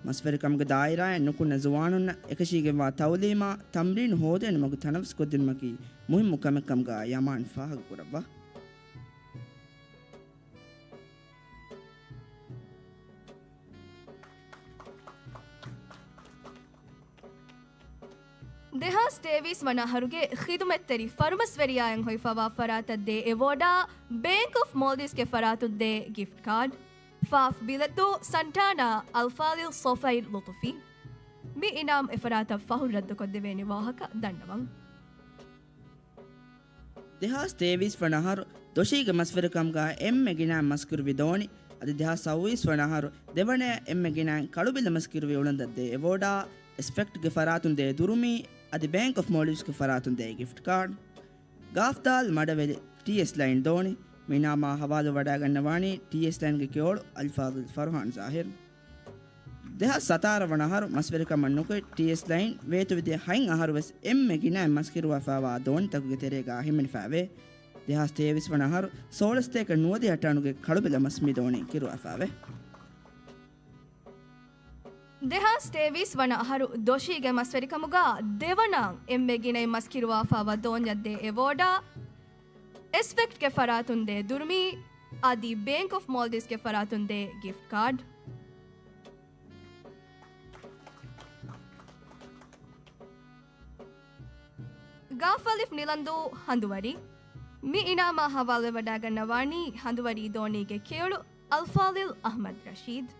މަސްވެރިކަމުގެ ދާއިރާއިން ނުކުންނަ ޒުވާނުންނަށް އެކަށީގެންވާ ތައުލީމާ ތަމްރީނު ހޯދޭނެ މަގު ތަނަވަސްކޮށްދިނުމަކީ މުހިއްމު ކަމެއް ކަމުގަ ޔަމާން ފާހަގަކުރައްވާ. ދެހާސް ތޭވީސް ވަނަ އަހަރުގެ ޚިދުމަތްތެރި ފަރުމަސްވެރިޔާއަށް ހޮވިފަވާ ފަރާތަށް ދޭ އެވޯޑާ، ބޭންކް އޮފް މޯލްޑިވްސްގެ ފަރާތުން ދޭ ގިފްޓް ކާޑް، ފާފް ބިލަތު ސަންޓާނާ އަލްފާޟިލް ސޮފައިލް ލުޠުފީ. މި އިނާމް އެފަރާތަށް ފަހުން ރައްދުކޮށްދެވޭނެ ވާހަކަ ދަންނަވަން. ދެހާސް ތޭވީސް ވަނަ އަހަރު ދޮށީގެ މަސްވެރިކަމުގަ އެންމެ ގިނައިން މަސްކުރެވި ދޯނި، އަދި ދެހާސް ސައުވީސް ވަނަ އަހަރު ދެވަނައަށް އެންމެ ގިނައިން ކަޅުބިލަ މަސްކުރެވި އުޅަނދަށް ދޭ އެވޯޑާ، އެސްޕެކްޓްގެ ފަރާތުން ދޭ ދުރުމީ، އަދި ބޭންކް އޮފް މޯލްޑިވްސްގެ ފަރާތުން ދޭ ގިފްޓް ކާޑް. ގާފްދާލް މަޑަވެލި ޓީއެސް ލައިން ދޯނި، މި އިނާމާ ހަވާލުވެވަޑައިގަންނަވާނީ ޓީއެސް ލައިންގެ ކެޔޮޅު އަލްފާޟިލް ފަރުހާން ޒާހިރު. ދެހާސް ސަތާރަ ވަނަ އަހަރު މަސްވެރިކަމަށް ނުކުތް ޓީއެސް ލައިން ވޭތުވެދިޔަ ހަތް އަހަރު ވެސް އެންމެ ގިނައިން މަސްކިރުވާފައިވާ ދޯނިތަކުގެ ތެރޭގަ ހިމެނިފައިވޭ. ދެހާސް ތޭވީސް ވަނަ އަހަރު ސޯޅަ ސަތޭކަ ނުވަދިހަ ޓަނުގެ ކަޅުބިލަ މަސް މި ދޯނި ކިރުވާފައިވޭ. ދެހާސް ތޭވީސް ވަނަ އަހަރު ދޮށީގެ މަސްވެރިކަމުގަ ދެވަނައަށް އެންމެ ގިނައިން މަސްކިރުވާފައިވާ ދޯންޏަށް ދޭ އެވޯޑާ، އެސްޕެކްޓްގެ ފަރާތުން ދޭ ދުރުމީ، އަދި ބޭންކް އޮފް މޯލްޑިވްސްގެ ފަރާތުން ދޭ ގިފްޓް ކާޑް. ގާފް އަލިފް ނިލަންދޫ ހަނދުވަރި. މި އިނާމާ ހަވާލުވެވަޑައިގަންނަވާނީ ހަނދުވަރީ ދޯނީގެ ކެޔޮޅު އަލްފާޟިލް އަޙްމަދު ރަޝީދު.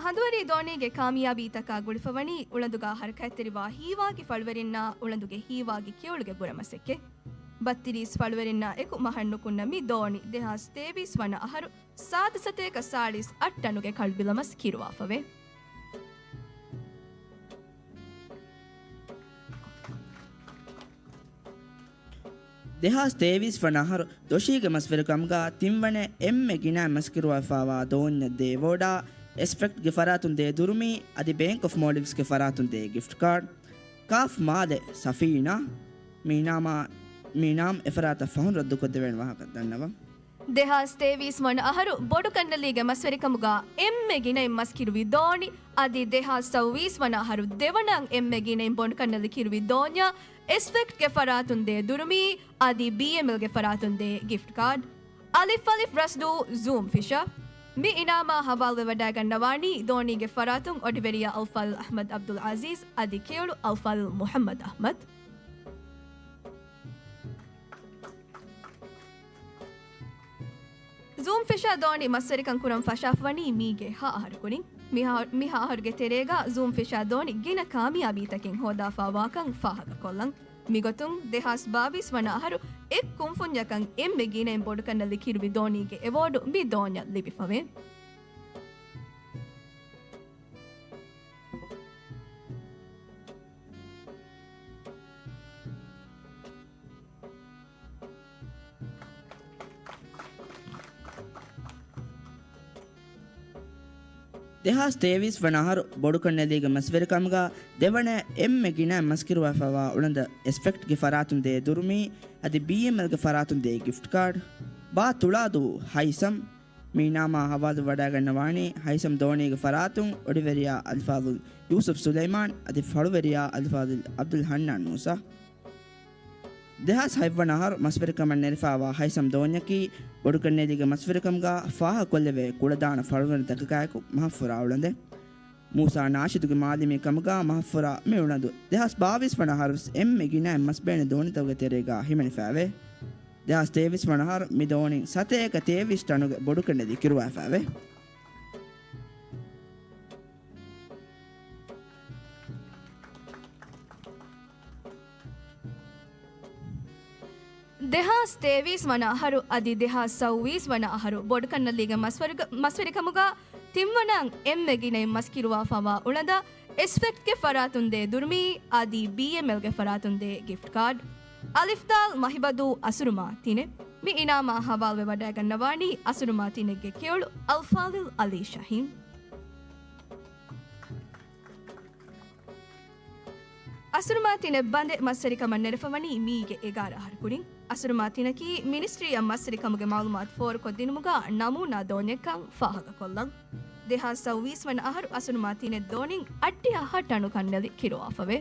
ހަނދުވަރީ ދޯނީގެ ކާމިޔާބީތަކާ ގުޅިފަވަނީ އުޅަނދުގަ ހަރަކާތްތެރިވާ ހީވާގި ފަޅުވެރިންނާ އުޅަނދުގެ ހީވާގި ކެޔޮޅުގެ ބުރަމަސައްކަތް. ބައްތިރީސް ފަޅުވެރިންނާ އެކު މަހަށް ނުކުންނަ މި ދޯނި ދެހާސް ތޭވީސް ވަނަ އަހަރު ސާދަ ސަތޭކަ ސާޅީސް އަށް ޓަނުގެ ކަޅުބިލަމަސް ކިރުވާފަވޭ. ދެހާސް ތޭވީސް ވަނަ އަހަރު ދޮށީގެ މަސްވެރިކަމުގަ ތިންވަނަ އެންމެ ގިނައިން މަސްކިރުވާފައިވާ ދޯންޏަށް ދޭ އެވޯޑާ، އެސްޕެކްޓްގެ ފަރާތުން ދޭ ދުރުމީ، އަދި ބޭންކް އޮފް މޯލްޑިވްސްގެ ފަރާތުން ދޭ ގިފްޓް ކާޑް. ކާފް މާލެ ސަފީނާ، މި އިނާމާ، މި އިނާމް އެފަރާތަށް ފަހުން ރައްދުކޮށްދެވޭނެ ވާހަކަ ދަންނަވަން. ދެހާސް ތޭވީސް ވަނަ އަހަރު ބޮޑުކަންނެލީގެ މަސްވެރިކަމުގަ އެންމެ ގިނައިން މަސްކިރުވި ދޯނި، އަދި ދެހާސް ސައުވީސް ވަނަ އަހަރު ދެވަނަ އެންމެ ގިނައިން ބޮޑުކަންނެލި ކިރުވި ދޯންޏަށް އެސްޕެކްޓްގެ ފަރާތުން ދޭ ދުރުމީ، އަދި ބީއެމްއެލްގެ ފަރާތުން ދޭ ގިފްޓް ކާޑް. އަލިފް އަލިފް ރަސްދޫ ޒޫމް ފިޝާ. މި އިނާމާ ހަވާލުވެވަޑައިގަންނަވާނީ ދޯނީގެ ފަރާތުން އޮޑިވެރިޔާ އަލްފާޟިލް އަޙްމަދު ޢަބްދުލް ޢަޒީޒް އަދި ކެޔޮޅު އަލްފާޟިލް މުޙައްމަދު އަޙްމަދު. ޒޫމް ފިޝާ ދޯނި މަސްވެރިކަން ކުރަން ފަށާފަވަނީ މީގެ ހަ އަހަރު ކުރިން. މިހާ، މިހާ އަހަރުގެ ތެރޭގަ ޒޫމް ފިޝާ ދޯނި ގިނަ ކާމިޔާބީތަކެއް ހޯދާފައިވާކަން ފާހަގަކޮށްލަން. މިގޮތުން ދެހާސް ބާވީސް ވަނަ އަހަރު އެއް ކުންފުންޏަކަށް އެންމެ ގިނައިން ބޮޑުކަންނެލި ކިރުވި ދޯނީގެ އެވޯޑު މި ދޯންޏަށް ލިބިފަވޭ. ދެހާސް ތޭވީސް ވަނަ އަހަރު ބޮޑުކަންނެލީގެ މަސްވެރިކަމުގަ ދެވަނަ އެންމެ ގިނައިން މަސްކިރުވާފައިވާ އުޅަނދަށް އެސްޕެކްޓްގެ ފަރާތުން ދޭ ދުރުމީ، އަދި ބީއެމްއެލްގެ ފަރާތުން ދޭ ގިފްޓް ކާޑް. ބާ ތުޅާދޫ ހައިސަމް. މި އިނާމާ ހަވާލު ވަޑައިގަންނަވާނީ ހައިސަމް ދޯނީގެ ފަރާތުން އޮޑިވެރިޔާ އަލްފާޟިލް ޔޫސުފް ސުލައިމާން އަދި ފަޅުވެރިޔާ އަލްފާޟިލް ޢަބްދުލް ހަންނާން މޫސާ. ދެހާސް ހަތްވަނަ އަހަރު މަސްވެރިކަމަށް ނެރެފައިވާ ހައިސަމް ދޯންޏަކީ ބޮޑުކަންނޭލީގެ މަސްވެރިކަމުގަ ފާހަގަކޮށްލެވޭ ކުޅަދާނަ ފަޅުވެރިންތަކަކާއެކު މަހަށްފުރާ އުޅަނދެއް. މޫސާ ނާޝިދުގެ މާލެމީ ކަމުގަ މަހަށްފުރާ މި އުޅަނދު ދެހާސް ބާވީސް ވަނަ އަހަރު ވެސް އެންމެ ގިނައިން މަސްބޭނުން ދޯނިތަކުގެ ތެރޭގަ ހިމެނިފައިވޭ. ދެހާސް ތޭވީސް ވަނަ އަހަރު މި ދޯނިން ސަތޭކަ ތޭވީސް ޓަނުގެ ބޮޑުކަންނެލި ކިރުވާފައިވޭ. ދެހާސް ތޭވީސް ވަނަ އަހަރު އަދި ދެހާސް ސައުވީސް ވަނަ އަހަރު ބޮޑުކަންނަލީގެ މަސްވެރިކަ-، މަސްވެރިކަމުގަ ތިންވަނަ އެންމެ ގިނައިން މަސްކިރުވާފައިވާ އުޅަނދަށް އެސްޕެކްޓްގެ ފަރާތުން ދޭ ދުރުމީ އަދި ބީއެމްއެލްގެ ފަރާތުން ދޭ ގިފްޓް ކާޑް. އަލިފްދާލް މަހިބަދޫ އަސުރުމާ ތިނެއް. މި އިނާމާ ހަވާލުވެވަޑައިގަންނަވާނީ އަސުރުމާ ތިނެއްގެ ކެޔޮޅު އަލްފާޟިލް ޢަލީ ޝަހީމް. އަސުރުމާ ތިނެއް ބަނދެ މަސްވެރިކަމަށް ނެރެފަވަނީ މީގެ އެގާރަ އަހަރު ކުރިން. އަސުރުމާ ތިނަކީ މިނިސްޓްރީއަށް މަސްވެރިކަމުގެ މައުލޫމާތު ފޯރުކޮށްދިނުމުގަ ނަމޫނާ ދޯންޏެއްކަން ފާހަގަކޮށްލަން. ދެހާސް ސައުވީސް ވަނަ އަހަރު އަސުރުމާ ތިނެއް ދޯނިން އައްޑިހަ ހަ ޓަނު ކަންނެލި ކިރުވާފަވޭ.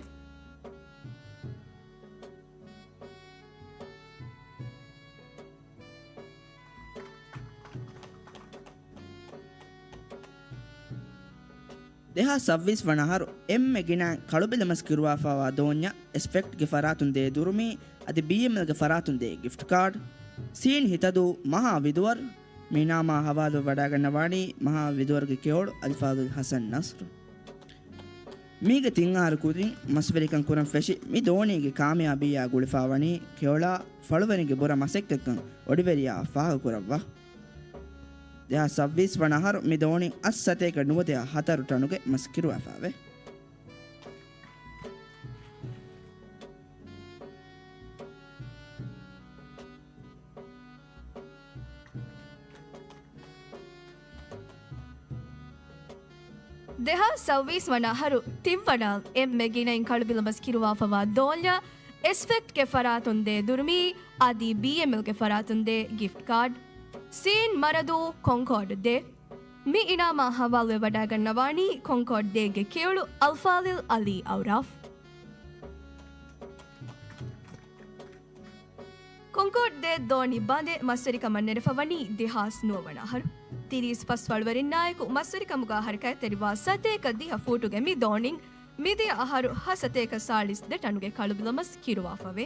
ދެހާސް ސައުވީސް ވަނަ އަހަރު އެންމެ ގިނައިން ކަޅުބިލަމަސް ކިރުވާފައިވާ ދޯންޏަށް އެސްޕެކްޓްގެ ފަރާތުން ދޭ ދުރުމީ އަދި ބީއެމްއެލްގެ ފަރާތުން ދޭ ގިފްޓް ކާޑް. ސީން ހިތަދޫ މަހާ ވިދުވަރު. މި އިނާމާ ހަވާލުވެވަޑައިގަންނަވާނީ މަހާ ވިދުވަރުގެ ކެޔޮޅު އަލްފާޟިލް ޙަސަން ނަޞްރު. މީގެ ތިން އަހަރު ކުރިން މަސްވެރިކަން ކުރަން ފެށި މި ދޯނީގެ ކާމިޔާބީއާ ގުޅިފައިވަނީ ކެޔޮޅާ ފަޅުވެރިންގެ ބުރަ މަސައްކަތްކަން އޮޑިވެރިޔާ ފާހަގަކުރައްވާ. ދެހާސް ސައުވީސް ވަނަ އަހަރު މި ދޯނިން އަށް ސަތޭކަ ނުވަދިހަ ހަތަރު ޓަނުގެ މަސް ކިރުވާފައިވޭ. ދެހާސް ސައުވީސް ވަނަ އަހަރު ތިންވަނަ އެންމެ ގިނައިން ކަޅުބިލަމަސް ކިރުވާފަވާ ދޯންޏަށް އެސްޕެކްޓްގެ ފަރާތުން ދޭ ދުރުމީ އަދި ބީއެމްއެލްގެ ފަރާތުން ދޭ ގިފްޓް ކާޑް. ސީން މަރަދޫ ކޮންކޯޑް ދޭ. މި އިނާމާ ހަވާލުވެވަޑައިގަންނަވާނީ ކޮންކޯޑް ދޭގެ ކެޔޮޅު އަލްފާޟިލް ޢަލީ އައުރާފް. ކޮންކޯޑް ދޭ ދޯނި ބަނދެ މަސްވެރިކަމަށް ނެރެފަވަނީ ދެހާސް ނުވަވަނަ އަހަރު. ތިރީސް ފަސް ފަޅުވެރިންނާއެކު މަސްވެރިކަމުގަ ހަރަކާތްތެރިވާ ސަތޭކަ ދިހަ ފޫޓުގެ މި ދޯނިން މިދިޔަ އަހަރު ހަ ސަތޭކަ ސާޅީސް ދެ ޓަނުގެ ކަޅުބިލަމަސް ކިރުވާފަވޭ.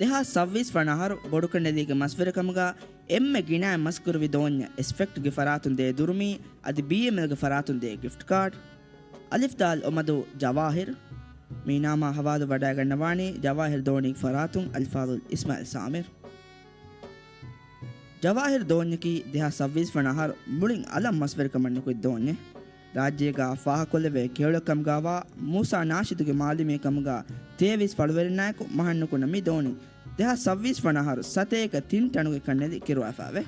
ދެހާސް ސައުވީސް ވަނަ އަހަރު ބޮޑުކަންނެލީގެ މަސްވެރިކަމުގަ އެންމެ ގިނައިން މަސްކުރެވި ދޯންޏަށް އެސްޕެކްޓްގެ ފަރާތުން ދޭ ދުރުމީ، އަދި ބީއެމްއެލްގެ ފަރާތުން ދޭ ގިފްޓް ކާޑް. އަލިފް ދާލް އޮމަދޫ ޖަވާހިރު. މި އިނާމާ ހަވާލު ވަޑައިގަންނަވާނީ ޖަވާހިރު ދޯނީގެ ފަރާތުން އަލިފާޟިލް އިސްމާއިލް ސާމިރު. ޖަވާހިރު ދޯންޏަކީ ދެހާސް ސައްވީސް ވަނަ އަހަރު މުޅިން އަލަށް މަސްވެރިކަމަށް ނުކުތް ދޯންޏެއް. ރާއްޖޭގާ ފާހަގަކޮށްލެވޭ ކެޔޮޅެއް ކަމުގާވާ މޫސާ ނާޝިދުގެ މާލެމީ ކަމުގާ ތޭވީސް ފަޅުވެރިންނާއެކު މަހަށްނުކުންނަ މި ދޯނި ދެހާސް ސައްވީސް ވަނަ އަހަރު ސަތޭކަ ތިން ޓަނުގެ ކަންނެލި ކިރުވާފާވޭ.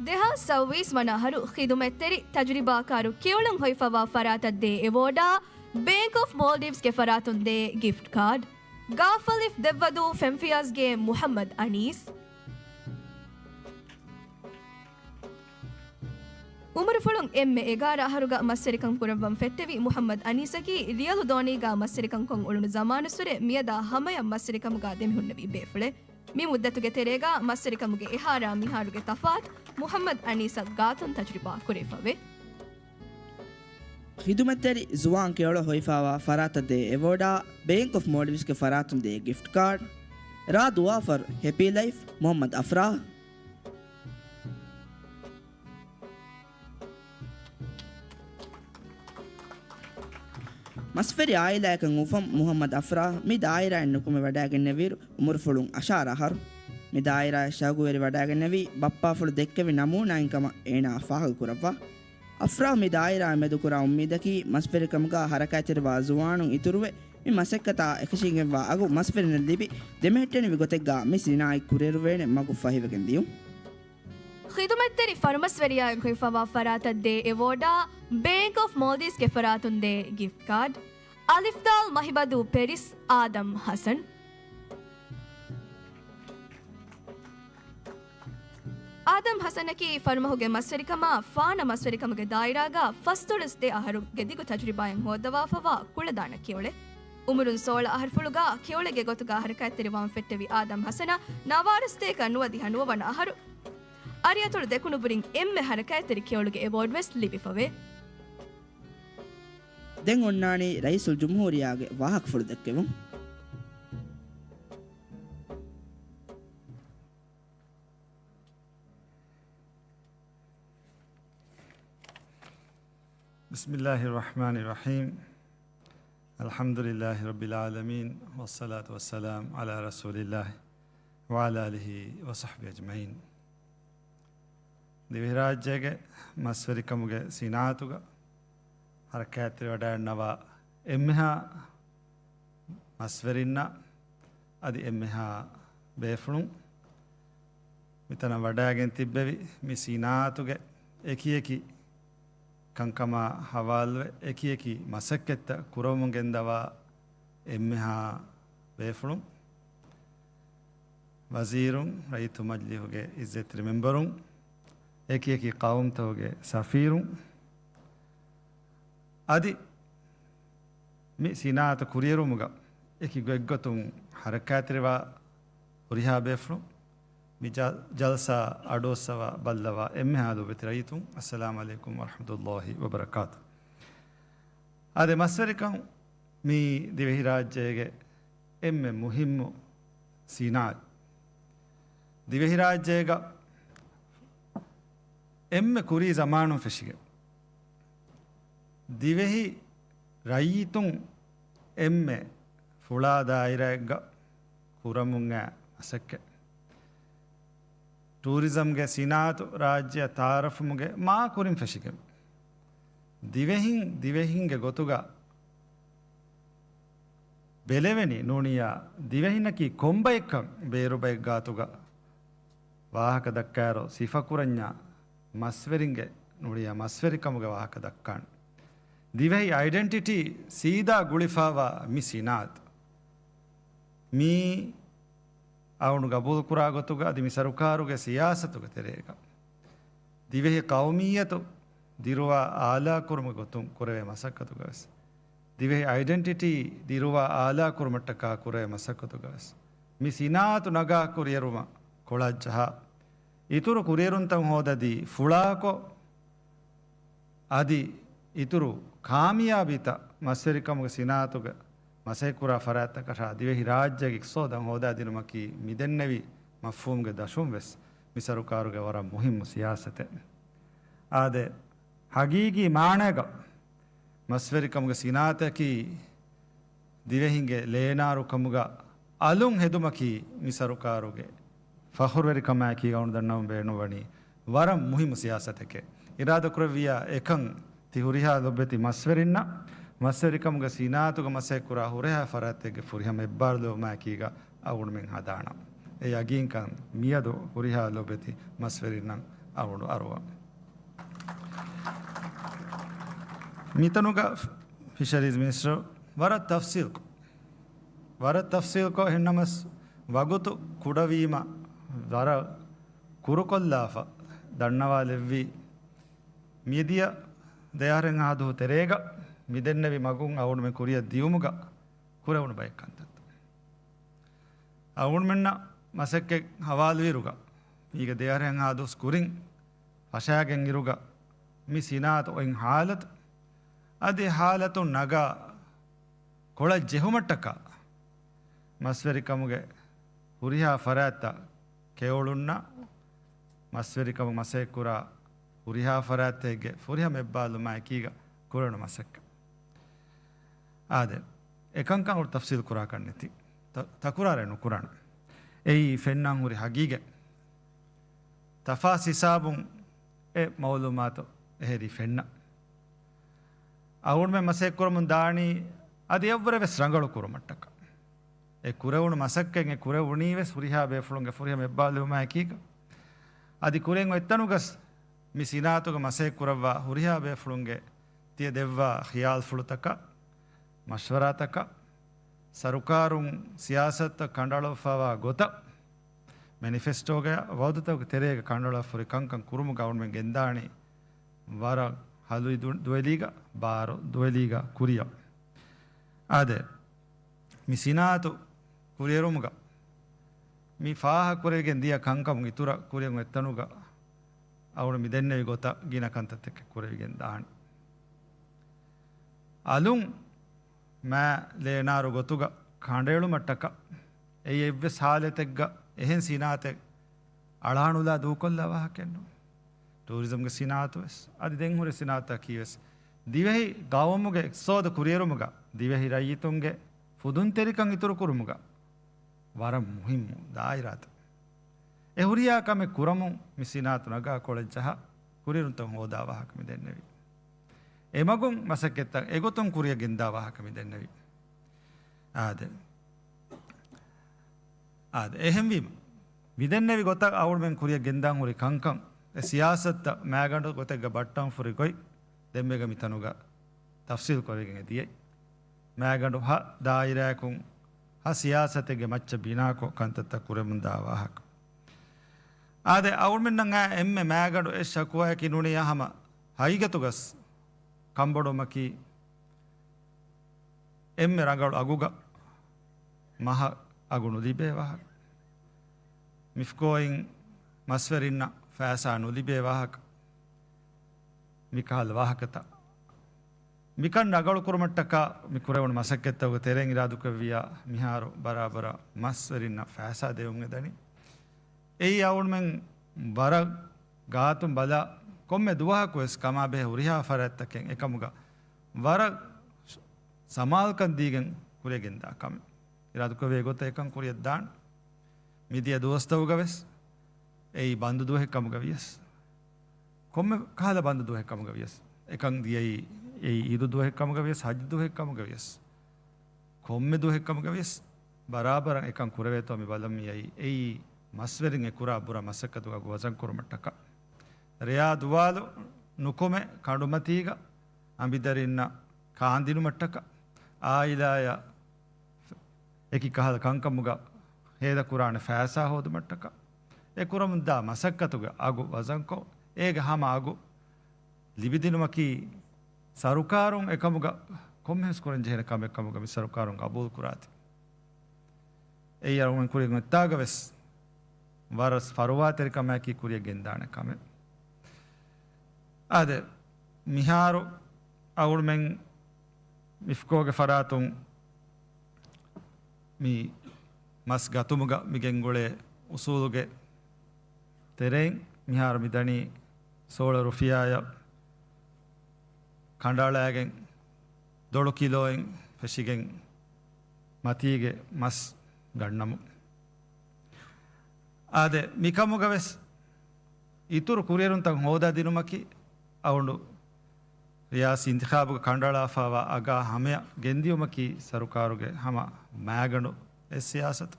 ދެހާސް ސައްވީސް ވަނަ އަހަރު ޚިދުމަތްތެރި ތަޖުރިބާކާރު ކެޔޮޅުން ހޮވިފަވާ ފަރާތަށް ދޭ އެވޯޑާ، ބޭންކް އޮފް މޯލްޑިވްސްގެ ފަރާތުން ދޭ ގިފްޓް ކާޑް. ގާފަލިފް ދެއްވަދޫ ފެންފިޔާޒްގޭ މުޙައްމަދު އަނީސް. އުމުރުފުޅުން އެންމެ އެގާރަ އަހަރުގަ މަސްވެރިކަން ކުރައްވަން ފެއްޓެވި މުޙައްމަދު އަނީސަކީ ރިޔަލު ދޯނީގަ މަސްވެރިކަން ކޮށް އުޅުނު ޒަމާނުއްސުރެ މިއަދާ ހަމަޔަށް މަސްވެރިކަމުގަ ދެމިހުންނެވި ބޭފުޅެއް. މި މުއްދަތުގެ ތެރޭގަ މަސްވެރިކަމުގެ އެހާރާ މިހާރުގެ ތަފާތު މުޙައްމަދު އަނީސަށް ގާތުން ތަޖުރިބާ ކުރެވިފަވޭ. ޚިދުމަތްތެރި ޒުވާން ކެޔޮޅަށް ހޮވިފާވާ ފަރާތަށް ދޭ އެވޯޑާ، ބޭންކް އޮފް މޯލްޑިވްސްގެ ފަރާތުން ދޭ ގިފްޓް ކާޑް. ރާ ދުވާފަރު ހެޕީ ލައިފް މުޙައްމަދު އަފްރާހް. މަސްވެރި އާއިލާއަކަށް އުފަން މުޙައްމަދު އަފްރާހް މި ދާއިރާއިން ނުކުމެ ވަޑައިގެންނެވިއިރު އުމުރުފުޅުން އަށާރަ އަހަރު. މި ދާއިރާއަށް ޝައުގުވެރި ވަޑައިގެންނެވީ ބައްޕާފުޅު ދެއްކެވި ނަމޫނާއިން ކަމަށް އޭނާ ފާހަގަކުރައްވާ. އަފްރާހް މި ދާއިރާއާ މެދުކުރާ އުއްމީދަކީ މަސްވެރިކަމުގާ ހަރަކާތްތެރިވާ ޒުވާނުން އިތުރުވެ، މި މަސައްކަތާ އެކަށީގެންވާ އަގު މަސްވެރިންނަށް ލިބި، ދެމެހެއްޓެނިވި ގޮތެއްގާ މި ސިނާއަތް ކުރިއެރުވޭނެ މަގު ފަހިވެގެން ދިޔުން. ޚިދުމަތްތެރި ފަރުމަސްވެރިޔާއަށް ހޮވިފަވާ ފަރާތަށް ދޭ އެވޯޑާ، ބޭންކް އޮފް މޯލްޑިވްސްގެ ފަރާތުން ދޭ ގިފްޓް ކާޑް. އަލިފްދާލް މަހިބަދޫ ޕެރިސް އާދަމް ޙަސަން. އާދަމް ޙަސަނަކީ ފަރުމަހުގެ މަސްވެރިކަމާ ފާނަ މަސްވެރިކަމުގެ ދާއިރާގާ ފަސްދޮޅަސް ދެ އަހަރުގެ ދިގު ތަޖުރިބާއެއް ހޯއްދަވާފަވާ ކުޅަދާނަ ކެޔޮޅެއް. އުމުރުން ސޯޅަ އަހަރުފުޅުގާ ކެޔޮޅެއްގެ ގޮތުގާ ހަރަކާތްތެރިވާން ފެއްޓެވި އާދަމް ޙަސަނަށް ނަވާރަސްތޭކަ ނުވަދިހަ ނުވަވަނަ އަހަރު. އަރިއަތޮޅު ދެކުނުބުރިން އެންމެ ހަރަކާތްތެރި ކެޔޮޅުގެ އެވޯޑްވެސް ލިބިފަވޭ. ދެން އޮންނާނީ ރައީސުލްޖުމްހޫރިއްޔާގެ ވާހަކަފުޅު ދެއްކެވުން. بسم الله الرحمن الرحيم. الحمد لله رب العالمين، والصلاة والسلام على رسول الله وعلى آله وصحبه أجمعين. ދިވެހިރާއްޖޭގެ މަސްވެރިކަމުގެ ސިނާއަތުގަ ހަރަކާތްތެރިވަޑައިގަންނަވާ އެންމެހާ މަސްވެރިންނަށް އަދި އެންމެހާ ބޭފުޅުން މިތަނަށް ވަޑައިގެން ތިއްބެވި މި ސިނާއަތުގެ އެކިއެކި ކަންކަމާ ހަވާލުވެ، އެކިއެކި މަސައްކަތްތައް ކުރަމުން ގެންދަވާ އެންމެހާ ބޭފުޅުން، ވަޒީރުން، ރައްޔިތު މަޖިލީހުގެ އިއްޒަތްތެރި މެމްބަރުން، އެކިއެކި ޤައުމުތަކުގެ ސަފީރުން، އަދި މި ސިނާއަތު ކުރިއެރުމުގަ އެކި ގޮތްގޮތުން ހަރަކާތްތެރިވާ ހުރިހާ ބޭފުޅުން، މި ޖަ-، ޖަލްސާ އަޑުއައްސަވާ ބައްލަވާ އެންމެހާ ލޯބިވެތި ރައްޔިތުން، އައްސަލާމު ޢަލައިކުމް ވަރަޙްމަތުﷲ ވަބަރަކާތު. އާދެ، މަސްވެރިކަން މީ ދިވެހިރާއްޖޭގެ އެންމެ މުހިއްމު ސިނާއަތް. ދިވެހިރާއްޖޭގަ އެންމެ ކުރީ ޒަމާނުން ފެށިގެން ދިވެހި ރައްޔިތުން އެންމެ ފުޅާ ދާއިރާއެއްގަ ކުރަމުން އައި މަސައްކަތް. ޓޫރިޒަމްގެ ސިނާއަތު ރާއްޖެއަށް ތައާރަފްވުމުގެ މާ ކުރިން ފެށިގެން، ދިވެހިން ދިވެހިންގެ ގޮތުގަ ބެލެވެނީ ނޫނިއްޔާ ދިވެހިންނަކީ ކޮންބައެއްކަން ބޭރު ބައެއް ގާތުގަ ވާހަކަ ދައްކާއިރު ސިފަކުރަންޏާ މަސްވެރިންގެ ނޫނިއްޔާ މަސްވެރިކަމުގެ ވާހަކަ ދައްކާނެ. ދިވެހި އައިޑެންޓިޓީ ސީދާ ގުޅިފާވާ މި ސިނާއަތު މީ އަޅުގަނޑު ގަބޫލުކުރާ ގޮތުގަ އަދި މި ސަރުކާރުގެ ސިޔާސަތުގެ ތެރޭގަ ދިވެހި ޤައުމިއްޔަތު ދިރުވާ އާލާކުރުމުގެ ގޮތުން ކުރެވޭ މަސައްކަތުގަވެސް، ދިވެހި އައިޑެންޓިޓީ ދިރުވާ އާލާކުރުމަށްޓަކާ ކުރެވޭ މަސައްކަތުގަވެސް، މި ސިނާއަތު ނަގާ ކުރިއެރުމަށް ކޮޅަށްޖަހާ، އިތުރު ކުރިއެރުންތައް ހޯދަދީ ފުޅާކޮށް، އަދި އިތުރު ކާމިޔާބީތައް މަސްވެރިކަމުގެ ސިނާއަތުގެ މަސައްކަތްކުރާ ފަރާތްތަކަށާ ދިވެހި ރާއްޖޭގެ އިޤްތިޞާދަށް ހޯދާދިނުމަކީ މިދެންނެވި މަފްހޫމުގެ ދަށުން ވެސް މި ސަރުކާރުގެ ވަރަށް މުހިއްމު ސިޔާސަތެއް. އާދެ، ހަގީގީ މާނައިގަ މަސްވެރިކަމުގެ ސިނާއަތަކީ ދިވެހިންގެ ލޭނާރުކަމުގަ އަލުން ހެދުމަކީ މި ސަރުކާރުގެ ފަޚުރުވެރިކަމާއެކީގަ އަޅުގަނޑު ދަންނަވަން ބޭނުންވަނީ ވަރަށް މުހިއްމު ސިޔާސަތެކޭ. އިރާދަކުރެއްވިއްޔާ އެކަން ތި ހުރިހާ ލޮބުވެތި މަސްވެރިންނަށް މަސްވެރިކަމުގެ ސިނާއަތުގަ މަސައްކަތްކުރާ ހުރިހާ ފަރާތެއްގެ ފުރިހަމަ އެއްބާރުލުވުމާއެކީގަ އަޅުގަނޑުމެން ހަނދާނަށް. އެ ޔަގީންކަން މިއަދު ހުރިހާ ލޮބުވެތި މަސްވެރިންނަށް އަޅުގަނޑު އަރުވަން. މިތަނުގަ ފިޝަރީޒް މިނިސްޓަރު ވަރަށް ތަފްސީލްކޮށް، ވަރަށް ތަފްސީލްކޮށް، އެހެންނަމަސް ވަގުތު ކުޑަވީމަ ވަރަށް ކުރުކޮށްލާފަ ދަންނަވާލެއްވީ، މިދިޔަ ދެއަހަރެއްހާ ދުވަހު ތެރޭގަ މިދެންނެވި މަގުން އަޅުގަނޑުމެން ކުރިއަށް ދިޔުމުގަ ކުރެވުނު ބައެއް ކަންތައްތައް. އަޅުގަނޑުމެންނަށް މަސައްކަތް ހަވާލުވިއިރުގަ، މީގެ ދެއަހަރެއްހާ ދުވަސް ކުރިން ފަށާގެން އިރުގަ، މި ސިނާއަތު އޮތް ހާލަތު، އަދި ހާލަތުން ނަގާ ކޮޅަށް ޖެހުމަށްޓަކާ، މަސްވެރިކަމުގެ ހުރިހާ ފަރާތްތައް ކެޔޮޅުންނަށް، މަސްވެރިކަމުގެ މަސައްކަތްކުރާ ހުރިހާ ފަރާތްތަކެއްގެ ފުރިހަމަ އެއްބާރުލުމާއެކީގަ ކުރެވުނު މަސައްކަތް. އާދެ، އެކަންކަން އަޅު ތަފްސީލް ކުރާކަށް ނެތި. ތަ-، ތަކުރާރެއް ނުކުރަން. އެއީ ފެންނަން ހުރި ހަގީގަތް. ތަފާސް ހިސާބުން އެ މައުލޫމާތު އެހެރީ ފެންނަ. އަޅުގަނޑުމެން މަސައްކަތް ކުރަމުން ދާނީ އަދި އެއްވަރެއް ވެސް ރަނގަޅު ކުރުމަށްޓަކާ. އެ ކުރެވުނު މަސައްކަތް އެ ކުރެވުނީ ވެސް ހުރިހާ ބޭފުޅުންގެ ފުރިހަމަ އެއްބާރުލުވުމާއެކީގަ. އަދި ކުރިން އޮތްތަނުގަސް މި ސިނާއަތުގަ މަސައްކަތް ކުރައްވާ ހުރިހާ ބޭފުޅުންގެ ތިޔަ ދެއްވާ ޚިޔާލުފުޅުތަކަށް، މަޝްވަރާތަކަށް، ސަރުކާރުން ސިޔާސަތުތައް ކަނޑައަޅާފައިވާ ގޮތަށް، މެނިފެސްޓޯގަ ވައުދުތަކުގެ ތެރޭގަ ކަނޑައަޅާފަ ހުރި ކަންކަން ކުރުމުގަ އަޅުގަނޑުމެން ގެންދާނީ ވަރަށް ހަލުއި ދު-، ދުވެލީގަ، ބާރު ދުވެލީގަ ކުރިއަށް. އާދެ، މި ސިނާއަތު ކުރިއެރުމުގަ މި ފާހަގަކުރެވިގެން ދިޔަ ކަންކަމުން އިތުރަށް ކުރިއަށް އޮތްތަނުގަ އަޅުގަނޑު މި ދެންނެވި ގޮތަށް ގިނަ ކަންތައްތަކެއް ކުރެވިގެން ދާނެ. އަލުން މާ ލޭނާރު ގޮތުގަ ކަނޑައެޅުމަށްޓަކާ، އެއީ އެއްވެސް ހާލަތެއްގަ އެހެން ސިނާއަތެއް އަޅާނުލާ ދޫކޮށްލާ ވާހަކައެއް ނޫން. ޓޫރިޒަމްގެ ސިނާއަތު ވެސް، އަދި ދެން ހުރި ސިނާއަތަކީ ވެސް، ދިވެހި ގައުމުގެ އިޤްތިޞާދު ކުރިއެރުމުގަ، ދިވެހި ރައްޔިތުންގެ ފުދުންތެރިކަން އިތުރުކުރުމުގަ ވަރަށް މުހިއްމު ދާއިރާތައް. އެ ހުރިހާ ކަމެއް ކުރަމުން މި ސިނާއަތު ނަގާ ކޮޅަށް ޖަހާ ކުރިއެރުންތައް ހޯދާ ވާހަކަ މި ދެންނެވި. އެމަގުން މަސައްކަތްތައް އެގޮތުން ކުރިއަށް ގެންދާ ވާހަކަ މި ދެންނެވި. އާދެ. އާދެ، އެހެންވީމަ، މިދެންނެވި ގޮތަށް އަޅުގަނޑުމެން ކުރިއަށް ގެންދާން ހުރި ކަންކަން، އެ ސިޔާސަތުތައް މާގަނޑު ގޮތެއްގަ ބައްޓަން ފުރި ގޮތް، ދެންމެގަ މިތަނުގަ ތަފްސީލް ކުރެވިގެން ދިޔައީ. މާގަނޑު ހަ ދާއިރާއަކުން ހަ ސިޔާސަތެއްގެ މައްޗަށް ބިނާކޮށް ކަންތައްތައް ކުރެމުންދާ ވާހަކަ. އާދެ، އަޅުގަނޑުމެންނަށް އާ އެންމެ މާގަނޑު އެއް ޝަކުވާއަކީ ނޫނީ ހަމަ ހަގީގަތުގަސް ކަންބޮޑުވުމަކީ އެންމެ ރަނގަޅު އަގުގަ މަހަށް އަގު ނުލިބޭ ވާހަކަ، މިފްކޯއިން މަސްވެރިންނަށް ފައިސާ ނުލިބޭ ވާހަކަ، މިކަހަލަ ވާހަކަތައް. މިކަން ރަނގަޅުކުރުމަށްޓަކާ މި ކުރެވުނު މަސައްކަތްތަކުގެ ތެރެއިން އިރާދަކުރެއްވިއްޔާ މިހާރު ބަރާބަރަށް މަސްވެރިންނަށް ފައިސާ ދެވުން އެދަނީ. އެއީ އަޅުގަނޑުމެން ވަރަށް ގާތުން ބަލާ، ކޮންމެ ދުވަހަކުވެސް ކަމާބެހޭ ހުރިހާ ފަރާތްތަކެއް އެކަމުގަ ވަރަށް ސަމާލުކަން ދީގެން ކުރިއަށް ގެންދާ ކަމެއް. އިރާދަކުރެއްވި ގޮތަށް އެކަން ކުރިއަށް ދާން. މިދިޔަ ދުވަސްތަކުގަ ވެސް އެއީ ބަންދު ދުވަހެއް ކަމުގަ ވިޔަސް، ކޮންމެ ކަހަލަ ބަންދު ދުވަހެއް ކަމުގަ ވިޔަސް، އެކަން ދިޔައީ އެއީ އީދު ދުވަހެއް ކަމުގަ ވިޔަސް، ހައްޖު ދުވަހެއް ކަމުގަ ވިޔަސް، ކޮންމެ ދުވަހެއް ކަމުގަ ވިޔަސް، ބަރާބަރަށް އެކަން ކުރެވޭތޯ މި ބަލަން މި އައީ. އެއީ މަސްވެރިން އެ ކުރާ ބުރަ މަސައްކަތުގެ އަގު ވަޒަން ކުރުމަށްޓަކާ. ރެޔާ ދުވާލު ނުކުމެ ކަނޑުމަތީގަ އަނބިދަރިންނަށް ކާންދިނުމަށްޓަކާ، އާއިލާޔަށް އެކި ކަހަލަ ކަންކަމުގަ ހޭދަކުރާނެ ފައިސާ ހޯދުމަށްޓަކާ، އެ ކުރަމުންދާ މަސައްކަތުގެ އަގު ވަޒަންކޮށް، އޭގެ ހަމަ އަގު ލިބިދިނުމަކީ ސަރުކާރުން އެކަމުގަ ކޮންމެހެސް ކުރަންޖެހޭނެ ކަމެއް ކަމުގަ މި ސަރުކާރުން ގަބޫލުކުރާތީ. އެއީ އަޅުގަނޑު ކުރިއަށް އޮތްތާގަ ވެސް ވަރަށް ފަރުވާތެރިކަމާއެކީ ކުރިޔަށް ގެންދާނެ ކަމެއް. އާދެ، މިހާރު އަޅުމެން މިފްކޯގެ ފަރާތުން މި މަސް ގަތުމުގަ މި ގެންގުޅޭ އުސޫލުގެ ތެރެއިން މިހާރު މިދަނީ ސޯޅަ ރުފިޔާއަށް ކަނޑައަޅާގެން ދޮޅު ކިލޯއިން ފެށިގެން މަތީގެ މަސް ގަންނަމުން. އާދެ، މިކަމުގަ ވެސް އިތުރު ކުރިއެރުންތައް ހޯދާ ދިނުމަކީ އަޅުގަނޑު ރިޔާސީ އިންތިޚާބުގަ ކަނޑައަޅާފައިވާ އަގާ ހަމަޔަށް ގެންދިޔުމަކީ ސަރުކާރުގެ ހަމަ މާގަނޑު އެއް ސިޔާސަތު.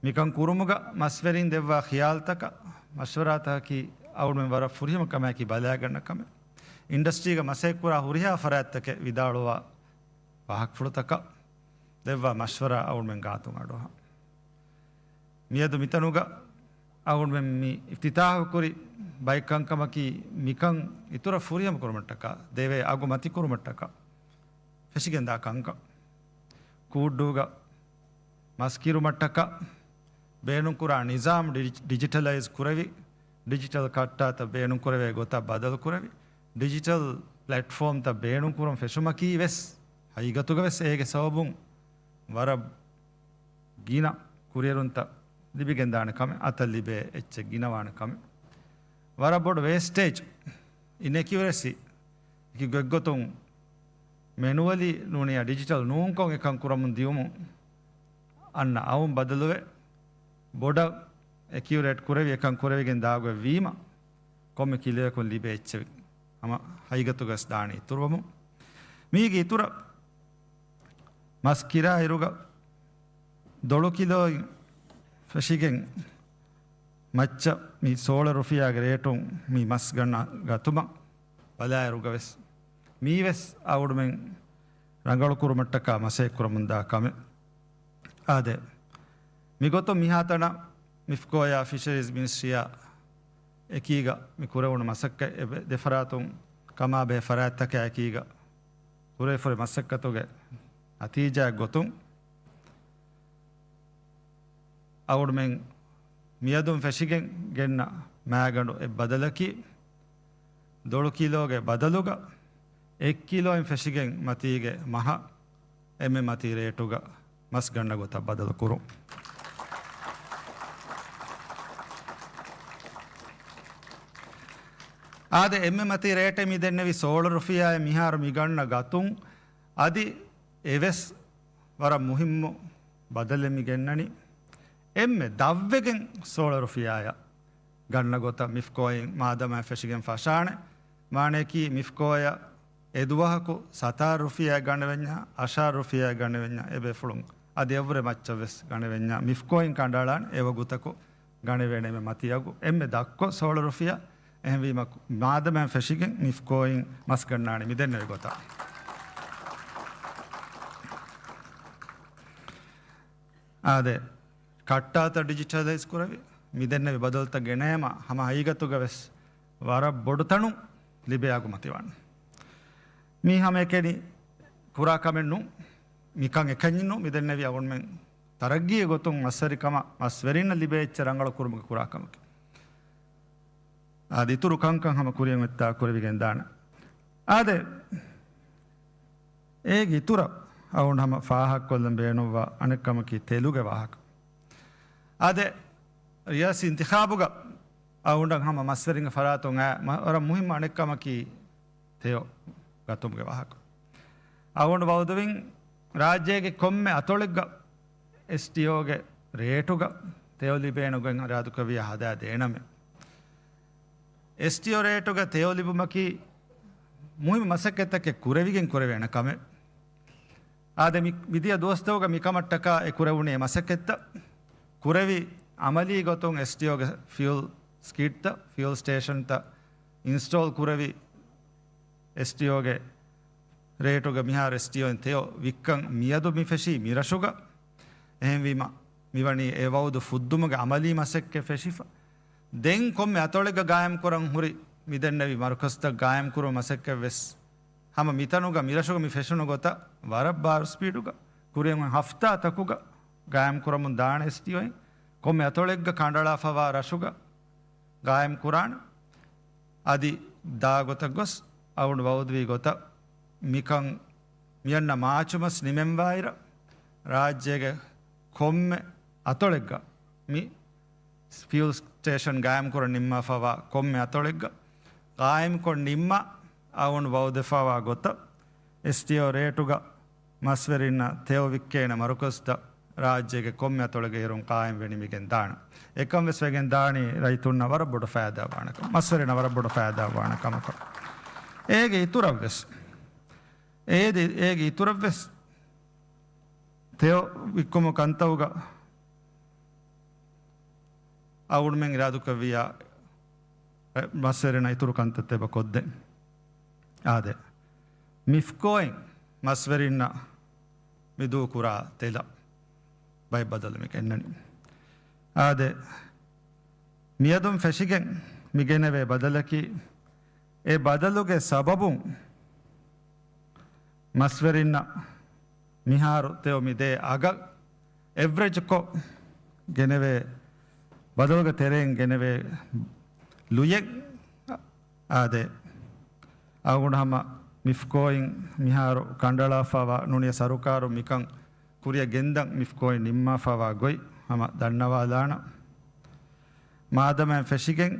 މިކަން ކުރުމުގަ މަސްވެރިން ދެއްވާ ޚިޔާލުތަކަށް، މަޝްވަރާތަކަކީ އަޅުގަނޑުމެން ވަރަށް ފުރިހަމަ ކަމާއެކީ ބަލާގަންނަ ކަމެއް. އިންޑަސްޓްރީގަ މަސައްކަތްކުރާ ހުރިހާ ފަރާތްތަކެއް ވިދާޅުވާ ވާހަކަފުޅުތަކަށް ދެއްވާ މަޝްވަރާ އަޅުގަނޑުމެން ގާތުން އަޑުއަހަން. މިއަދު މިތަނުގަ އަޅުގަނޑުމެން މި އިފްތިތާޙު ކުރި ބައެއް ކަންކަމަކީ މިކަން އިތުރަށް ފުރިހަމަ ކުރުމަށްޓަކާ، ދެވޭ އަގު މަތި ކުރުމަށްޓަކާ ފެށިގެންދާ ކަންކަން. ކޫއްޑޫގަ މަސް ކިރުމަށްޓަކާ ބޭނުންކުރާ ނިޒާމް ޑި-، ޑިޖިޓަލައިޒް ކުރެވި، ޑިޖިޓަލް ކައްޓާތައް ބޭނުންކުރެވޭ ގޮތަށް ބަދަލުކުރެވި، ޑިޖިޓަލް ޕްލެޓްފޯމްތައް ބޭނުންކުރުން ފެށުމަކީ ވެސް ހަގީގަތުގަ ވެސް އޭގެ ސަބަބުން ވަރަށް ގިނަ ކުރިއެރުންތައް ލިބިގެންދާނެ ކަމެއް، އަތަށް ލިބޭ އެއްޗެއް ގިނަވާނެ ކަމެއް. ވަރަށް ބޮޑު ވޭސްޓޭޖް، އިނެކިއުރެސީ، އެކި ގޮތްގޮތުން މެނުއަލީ ނޫނިއްޔާ ޑިޖިޓަލް ނޫންކޮށް އެކަން ކުރަމުން ދިޔުމުން އަންނަ އައުން ބަދަލުވެ، ބޮޑަށް އެކިއުރޭޓް ކުރެވި އެކަން ކުރެވިގެން ދާގޮތް ވީމަ، ކޮންމެ ކިލޯއަކުން ލިބޭ އެއްޗެއް ހަމަ ހަގީގަތުގަސް ދާނެ އިތުރުވަމުން. މީގެ އިތުރަށް މަސް ކިރާ އިރުގަ ދޮޅު ކިލޯއިން ފެށިގެން މައްޗަށް މި ސޯޅަ ރުފިޔާގެ ރޭޓުން މި މަސް ގަންނަ ގަތުމަށް ބަލާއިރުގަވެސް، މީވެސް އަޅުގަނޑުމެން ރަނގަޅުކުރުމަށްޓަކާ މަސައްކަތްކުރަމުންދާ ކަމެއް. އާދެ، މިގޮތުން މިހާތަނަށް މިފްކޯއާ ފިޝަރީޒް މިނިސްޓްރީއާ އެކީގަ މި ކުރެވުނު މަސައްކަތް އެބަ-، ދެފަރާތުން ކަމާބެހޭ ފަރާތްތަކާ އެކީގަ ކުރެވިފައި މަސައްކަތުގެ ނަތީޖާއެއް ގޮތުން، އަޅުގަނޑުމެން މިއަދުން ފެށިގެން ގެންނަ މާގަނޑު އެއް ބަދަލަކީ، ދޮޅު ކިލޯގެ ބަދަލުގަ އެއް ކިލޯއިން ފެށިގެން މަތީގެ މަހަށް އެންމެ މަތީ ރޭޓުގަ މަސް ގަންނަ ގޮތަށް ބަދަލު ކުރުން. އާދެ، އެންމެ މަތީ ރޭޓެއް މި ދެންނެވި ސޯޅަ ރުފިޔާއެއް މިހާރު މި ގަންނަ ގަތުން އަދި އެވެސް ވަރަށް މުހިއްމު ބަދަލެއް މި ގެންނަނީ. އެންމެ ދަށްވެގެން ސޯޅަ ރުފިޔާއަށް ގަންނަ ގޮތަށް މިފްކޯއިން މާދަމާ ފެށިގެން ފަށާނެ. މާނަޔަކީ މިފްކޯއަށް އެދުވަހަކު ސަތާރަ ރުފިޔާ ގަނެވެންޏާ، އަށާރަ ރުފިޔާ ގަނެވެންޏާ އެބޭފުޅުން އަދި އެއްވުރެ މައްޗަށް ވެސް ގަނެވެންޏާ މިފްކޯއިން ކަނޑައަޅާނެ އެވަގުތަކު ގަނެވޭނެ މަތި އަގު. އެންމެ ދަށްކޮށް ސޯޅަ ރުފިޔާ. އެހެންވީމަ، މާދަމާ ފެށިގެން މިފްކޯއިން މަސް ގަންނާނެ މިދެންނެވި ގޮތަށް. އާދެ، ކައްޓާތައް ޑިޖިޓަލައިޒް ކުރެވި، މިދެންނެވި ބަދަލުތައް ގެނައީމަ ހަމަ ހަގީގަތުގަ ވެސް ވަރަށް ބޮޑު ތަނުން ލިބޭ އަގު މަތިވާނެ. މީ ހަމައެކަނި ކުރާ ކަމެއް ނޫން. މިކަން އެކަންޏެއް ނޫން. މިދެންނެވި އަޅުގަނޑުމެން ތަރައްގީގެ ގޮތުން މަސްވެރިކަމަށް، މަސްވެރިންނަށް ލިބޭ އެއްޗެއް ރަނގަޅު ކުރުމުގެ ކުރާ ކަމަކީ. އާދެ، އިތުރު ކަންކަން ހަމަ ކުރިއަށް އޮތްތާ ކުރެވިގެން ދާނެ. އާދެ، އޭގެ އިތުރަށް އަޅުގަނޑު ހަމަ ފާހަގަކޮށްލަން ބޭނުންވާ އަނެއް ކަމަކީ ތެލުގެ ވާހަކަ. އާދެ، ރިޔާސީ އިންތިޚާބުގަ އަޅުގަނޑަށް ހަމަ މަސްވެރިންގެ ފަރާތުން އައި މަ-، ވަރަށް މުހިއްމު އަނެއް ކަމަކީ ތެޔޮ ގަތުމުގެ ވާހަކަ. އަޅުގަނޑު ވައުދުވިން ރާއްޖޭގެ ކޮންމެ އަތޮޅެއްގަ އެސްޓީއޯގެ ރޭޓުގަ ތެޔޮ ލިބޭނެ ގޮތް އިރާދަކުރެއްވިޔާ ހަދާ ދޭނަމޭ. އެސްޓީއޯ ރޭޓުގަ ތެޔޮ ލިބުމަކީ މުހިއްމު މަސައްކަތްތަކެއް ކުރެވިގެން ކުރެވޭނެ ކަމެއް. އާދެ، މި-، މިދިޔަ ދުވަސްތަކުގަ މިކަމަށްޓަކާ އެ ކުރެވުނީ މަސައްކަތްތައް. ކުރެވި އަމަލީ ގޮތުން އެސްޓީއޯގެ ފިއުލް ސްކިޑްތައް، ފިއުލް ސްޓޭޝަންތައް އިންސްޓޯލް ކުރެވި، އެސްޓީއޯގެ ރޭޓުގަ މިހާރު އެސްޓީއޯއިން ތެޔޮ ވިއްކަން މިއަދު މި ފެށީ މިރަށުގަ. އެހެންވީމަ، މިވަނީ އެ ވައުދު ފުއްދުމުގެ އަމަލީ މަސައްކަތް ފެށިފަ. ދެން ކޮންމެ އަތޮޅެއްގަ ގާއިމްކުރަން ހުރި މިދެންނެވި މަރުކަޒުތައް ގާއިމްކުރުމަށް މަސައްކަތް ވެސް ހަމަ މިތަނުގަ މިރަށުގަ މި ފެށުނު ގޮތަށް ވަރަށް ބާރު ސްޕީޑުގަ ކުރިއަށް ހަފްތާތަކުގަ ގާއިމްކުރަމުން ދާނެ އެސްޓީއޯއިން. ކޮންމެ އަތޮޅެއްގަ ކަނޑައަޅާފަވާ ރަށުގަ ގާއިމް ކުރާނެ. އަދި ދާ ގޮތަށް ގޮސް އަޅުގަނޑު ވައުދުވީ ގޮތަށް މިކަން މިއަންނަ މާޗު މަސް ނިމެންވާއިރަށް، ރާއްޖޭގެ ކޮންމެ އަތޮޅެއްގަ މި ފިއުލް ސްޓޭޝަން ގާއިމް ކުރަން ނިންމާފަވާ ކޮންމެ އަތޮޅެއްގަ ގާއިމްކޮށް ނިންމާ، އަޅުގަނޑު ވައުދެފަވާ ގޮތަށް އެސްޓީއޯ ރޭޓުގަ މަސްވެރިންނަށް ތެޔޮ ވިއްކޭނެ މަރުކަޒުތައް ރާއްޖޭގެ ކޮންމެ އަތޮޅެއްގަ އޭރުން ޤާއިމްވެ ނިމިގެން ދާނެ. އެކަން ވެސް ވެގެން ދާނީ ރައްޔިތުންނަށް ވަރަށް ބޮޑު ފައިދާ ވާނެ ކަމަށް، މަސްވެރިންނަށް ވަރަށް ބޮޑު ފައިދާ ވާނެ ކަމަކަށް. އޭގެ އިތުރަށް ވެސް، އޭދެ، އޭގެ އިތުރަށް ވެސް ތެޔޮ ވިއްކުމު ކަންތައުގަ އަޅުގަނޑުމެން އިރާދުކުރެއްވިއްޔާ، މަސްވެރިންނަށް އިތުރު ކަންތައްތައް އެބަ ކޮށްދޭ. އާދެ، މިފްކޯއިން މަސްވެރިންނަށް މި ދޫކުރާ ތެލަށް ބައެއް ބަދަލު މި ގެންނަނީ. އާދެ، މިއަދުން ފެށިގެން މި ގެނެވޭ ބަދަލަކީ، އެ ބަދަލުގެ ސަބަބުން މަސްވެރިންނަށް މިހާރު ތެޔޮ މި ދޭ އަގަށް އެވްރެޖްކޮށް ގެނެވޭ، ބަދަލުގެ ތެރެއިން ގެނެވޭ ލުޔެއް. އާދެ، އަޅުގަނޑު ހަމަ މިފްކޯއިން މިހާރު ކަނޑައަޅާފަވާ ނޫނީ ސަރުކާރު މިކަން ކުރިއަށް ގެންދަން މިފްކޯއިން ނިންމާފަވާ ގޮތް ހަމަ ދަންނަވާލާނަން. މާދަމާއިން ފެށިގެން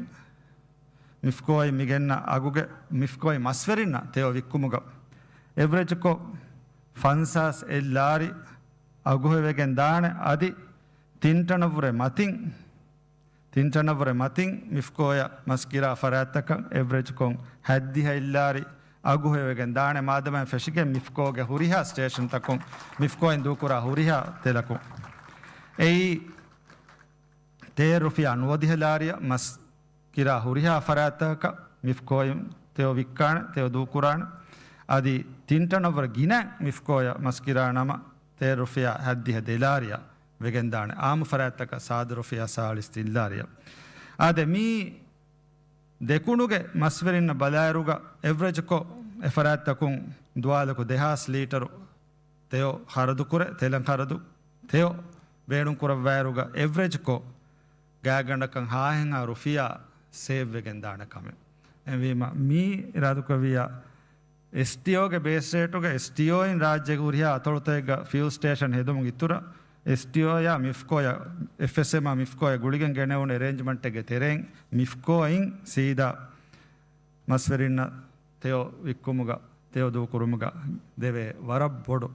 މިފްކޯއިން މިގެންނަ އަގުގެ، މިފްކޯއިން މަސްވެރިންނަށް ތެޔޮ ވިއްކުމުގަ އެވްރެޖްކޮށް ފަންސާސް އެއް ލާރި އަގުހެވިގެން ދާނެ. އަދި ތިން ޓަނަށްވުރެ މަތިން، ތިން ޓަނަށްވުރެ މަތިން މިފްކޯއަށް މަސް ކިރާ ފަރާތްތަކަށް އެވްރެޖްކޮށް ހަތްދިހަ އެއް ލާރި އަގުހެވިގެން ދާނެ، މާދަމާއިން ފެށިގެން މިފްކޯގެ ހުރިހާ ސްޓޭޝަންތަކުން މިފްކޯއިން ދޫކުރާ ހުރިހާ ތެލަކުން. އެއީ ތޭރަ ރުފިޔާ ނުވަދިހަ ލާރިއަށް މަސް ކިރާ ހުރިހާ ފަރާތްތަކަށް މިފްކޯއިން ތެޔޮ ވިއްކާނެ، ތެޔޮ ދޫކުރާނެ. އަދި ތިން ޓަނަށްވުރެ ގިނަ މިފްކޯއަށް މަސް ކިރާ ނަމަ، ތޭރަ ރުފިޔާ ހަތްދިހަ ދެ ލާރިއަށް ވެގެންދާނެ. އާއްމު ފަރާތްތަކަށް ސާދަ ރުފިޔާ ސާޅީސް ތިން ލާރިއަށް. އާދެ، މީ ދެކުނުގެ މަސްވެރިންނަށް ބަލާއިރުގަ އެވްރެޖްކޮށް އެ ފަރާތްތަކުން ދުވާލަކު ދެހާސް ލީޓަރު ތެޔޮ ޚަރަދުކުރެ، ތެލަށް ޚަރަދު، ތެޔޮ ބޭނުންކުރައްވާއިރުގަ އެވްރެޖްކޮށް ގާތްގަނޑަކަށް ހާހެއްހާ ރުފިޔާ ސޭވްވެގެން ދާނެ ކަމެއް. އެހެންވީމަ، މީ އިރާދަކުރެއްވިއްޔާ، އެސްޓީއޯގެ ބޭސް ރޭޓުގަ އެސްޓީއޯއިން ރާއްޖޭގެ ހުރިހާ އަތޮޅުތަކެއްގަ ފިއުލް ސްޓޭޝަން ހެދުމުގެ އިތުރަށް، އެސްޓީއޯއާ މިފްކޯއާ، އެފްއެސްއެމްއާ މިފްކޯއާ ގުޅިގެން ގެނެވުނު އެރޭންޖްމަންޓެއްގެ ތެރެއިން މިފްކޯއިން ސީދާ މަސްވެރިންނަށް ތެޔޮ ވިއްކުމުގަ، ތެޔޮ ދޫކުރުމުގަ ދެވޭ ވަރަށް ބޮޑު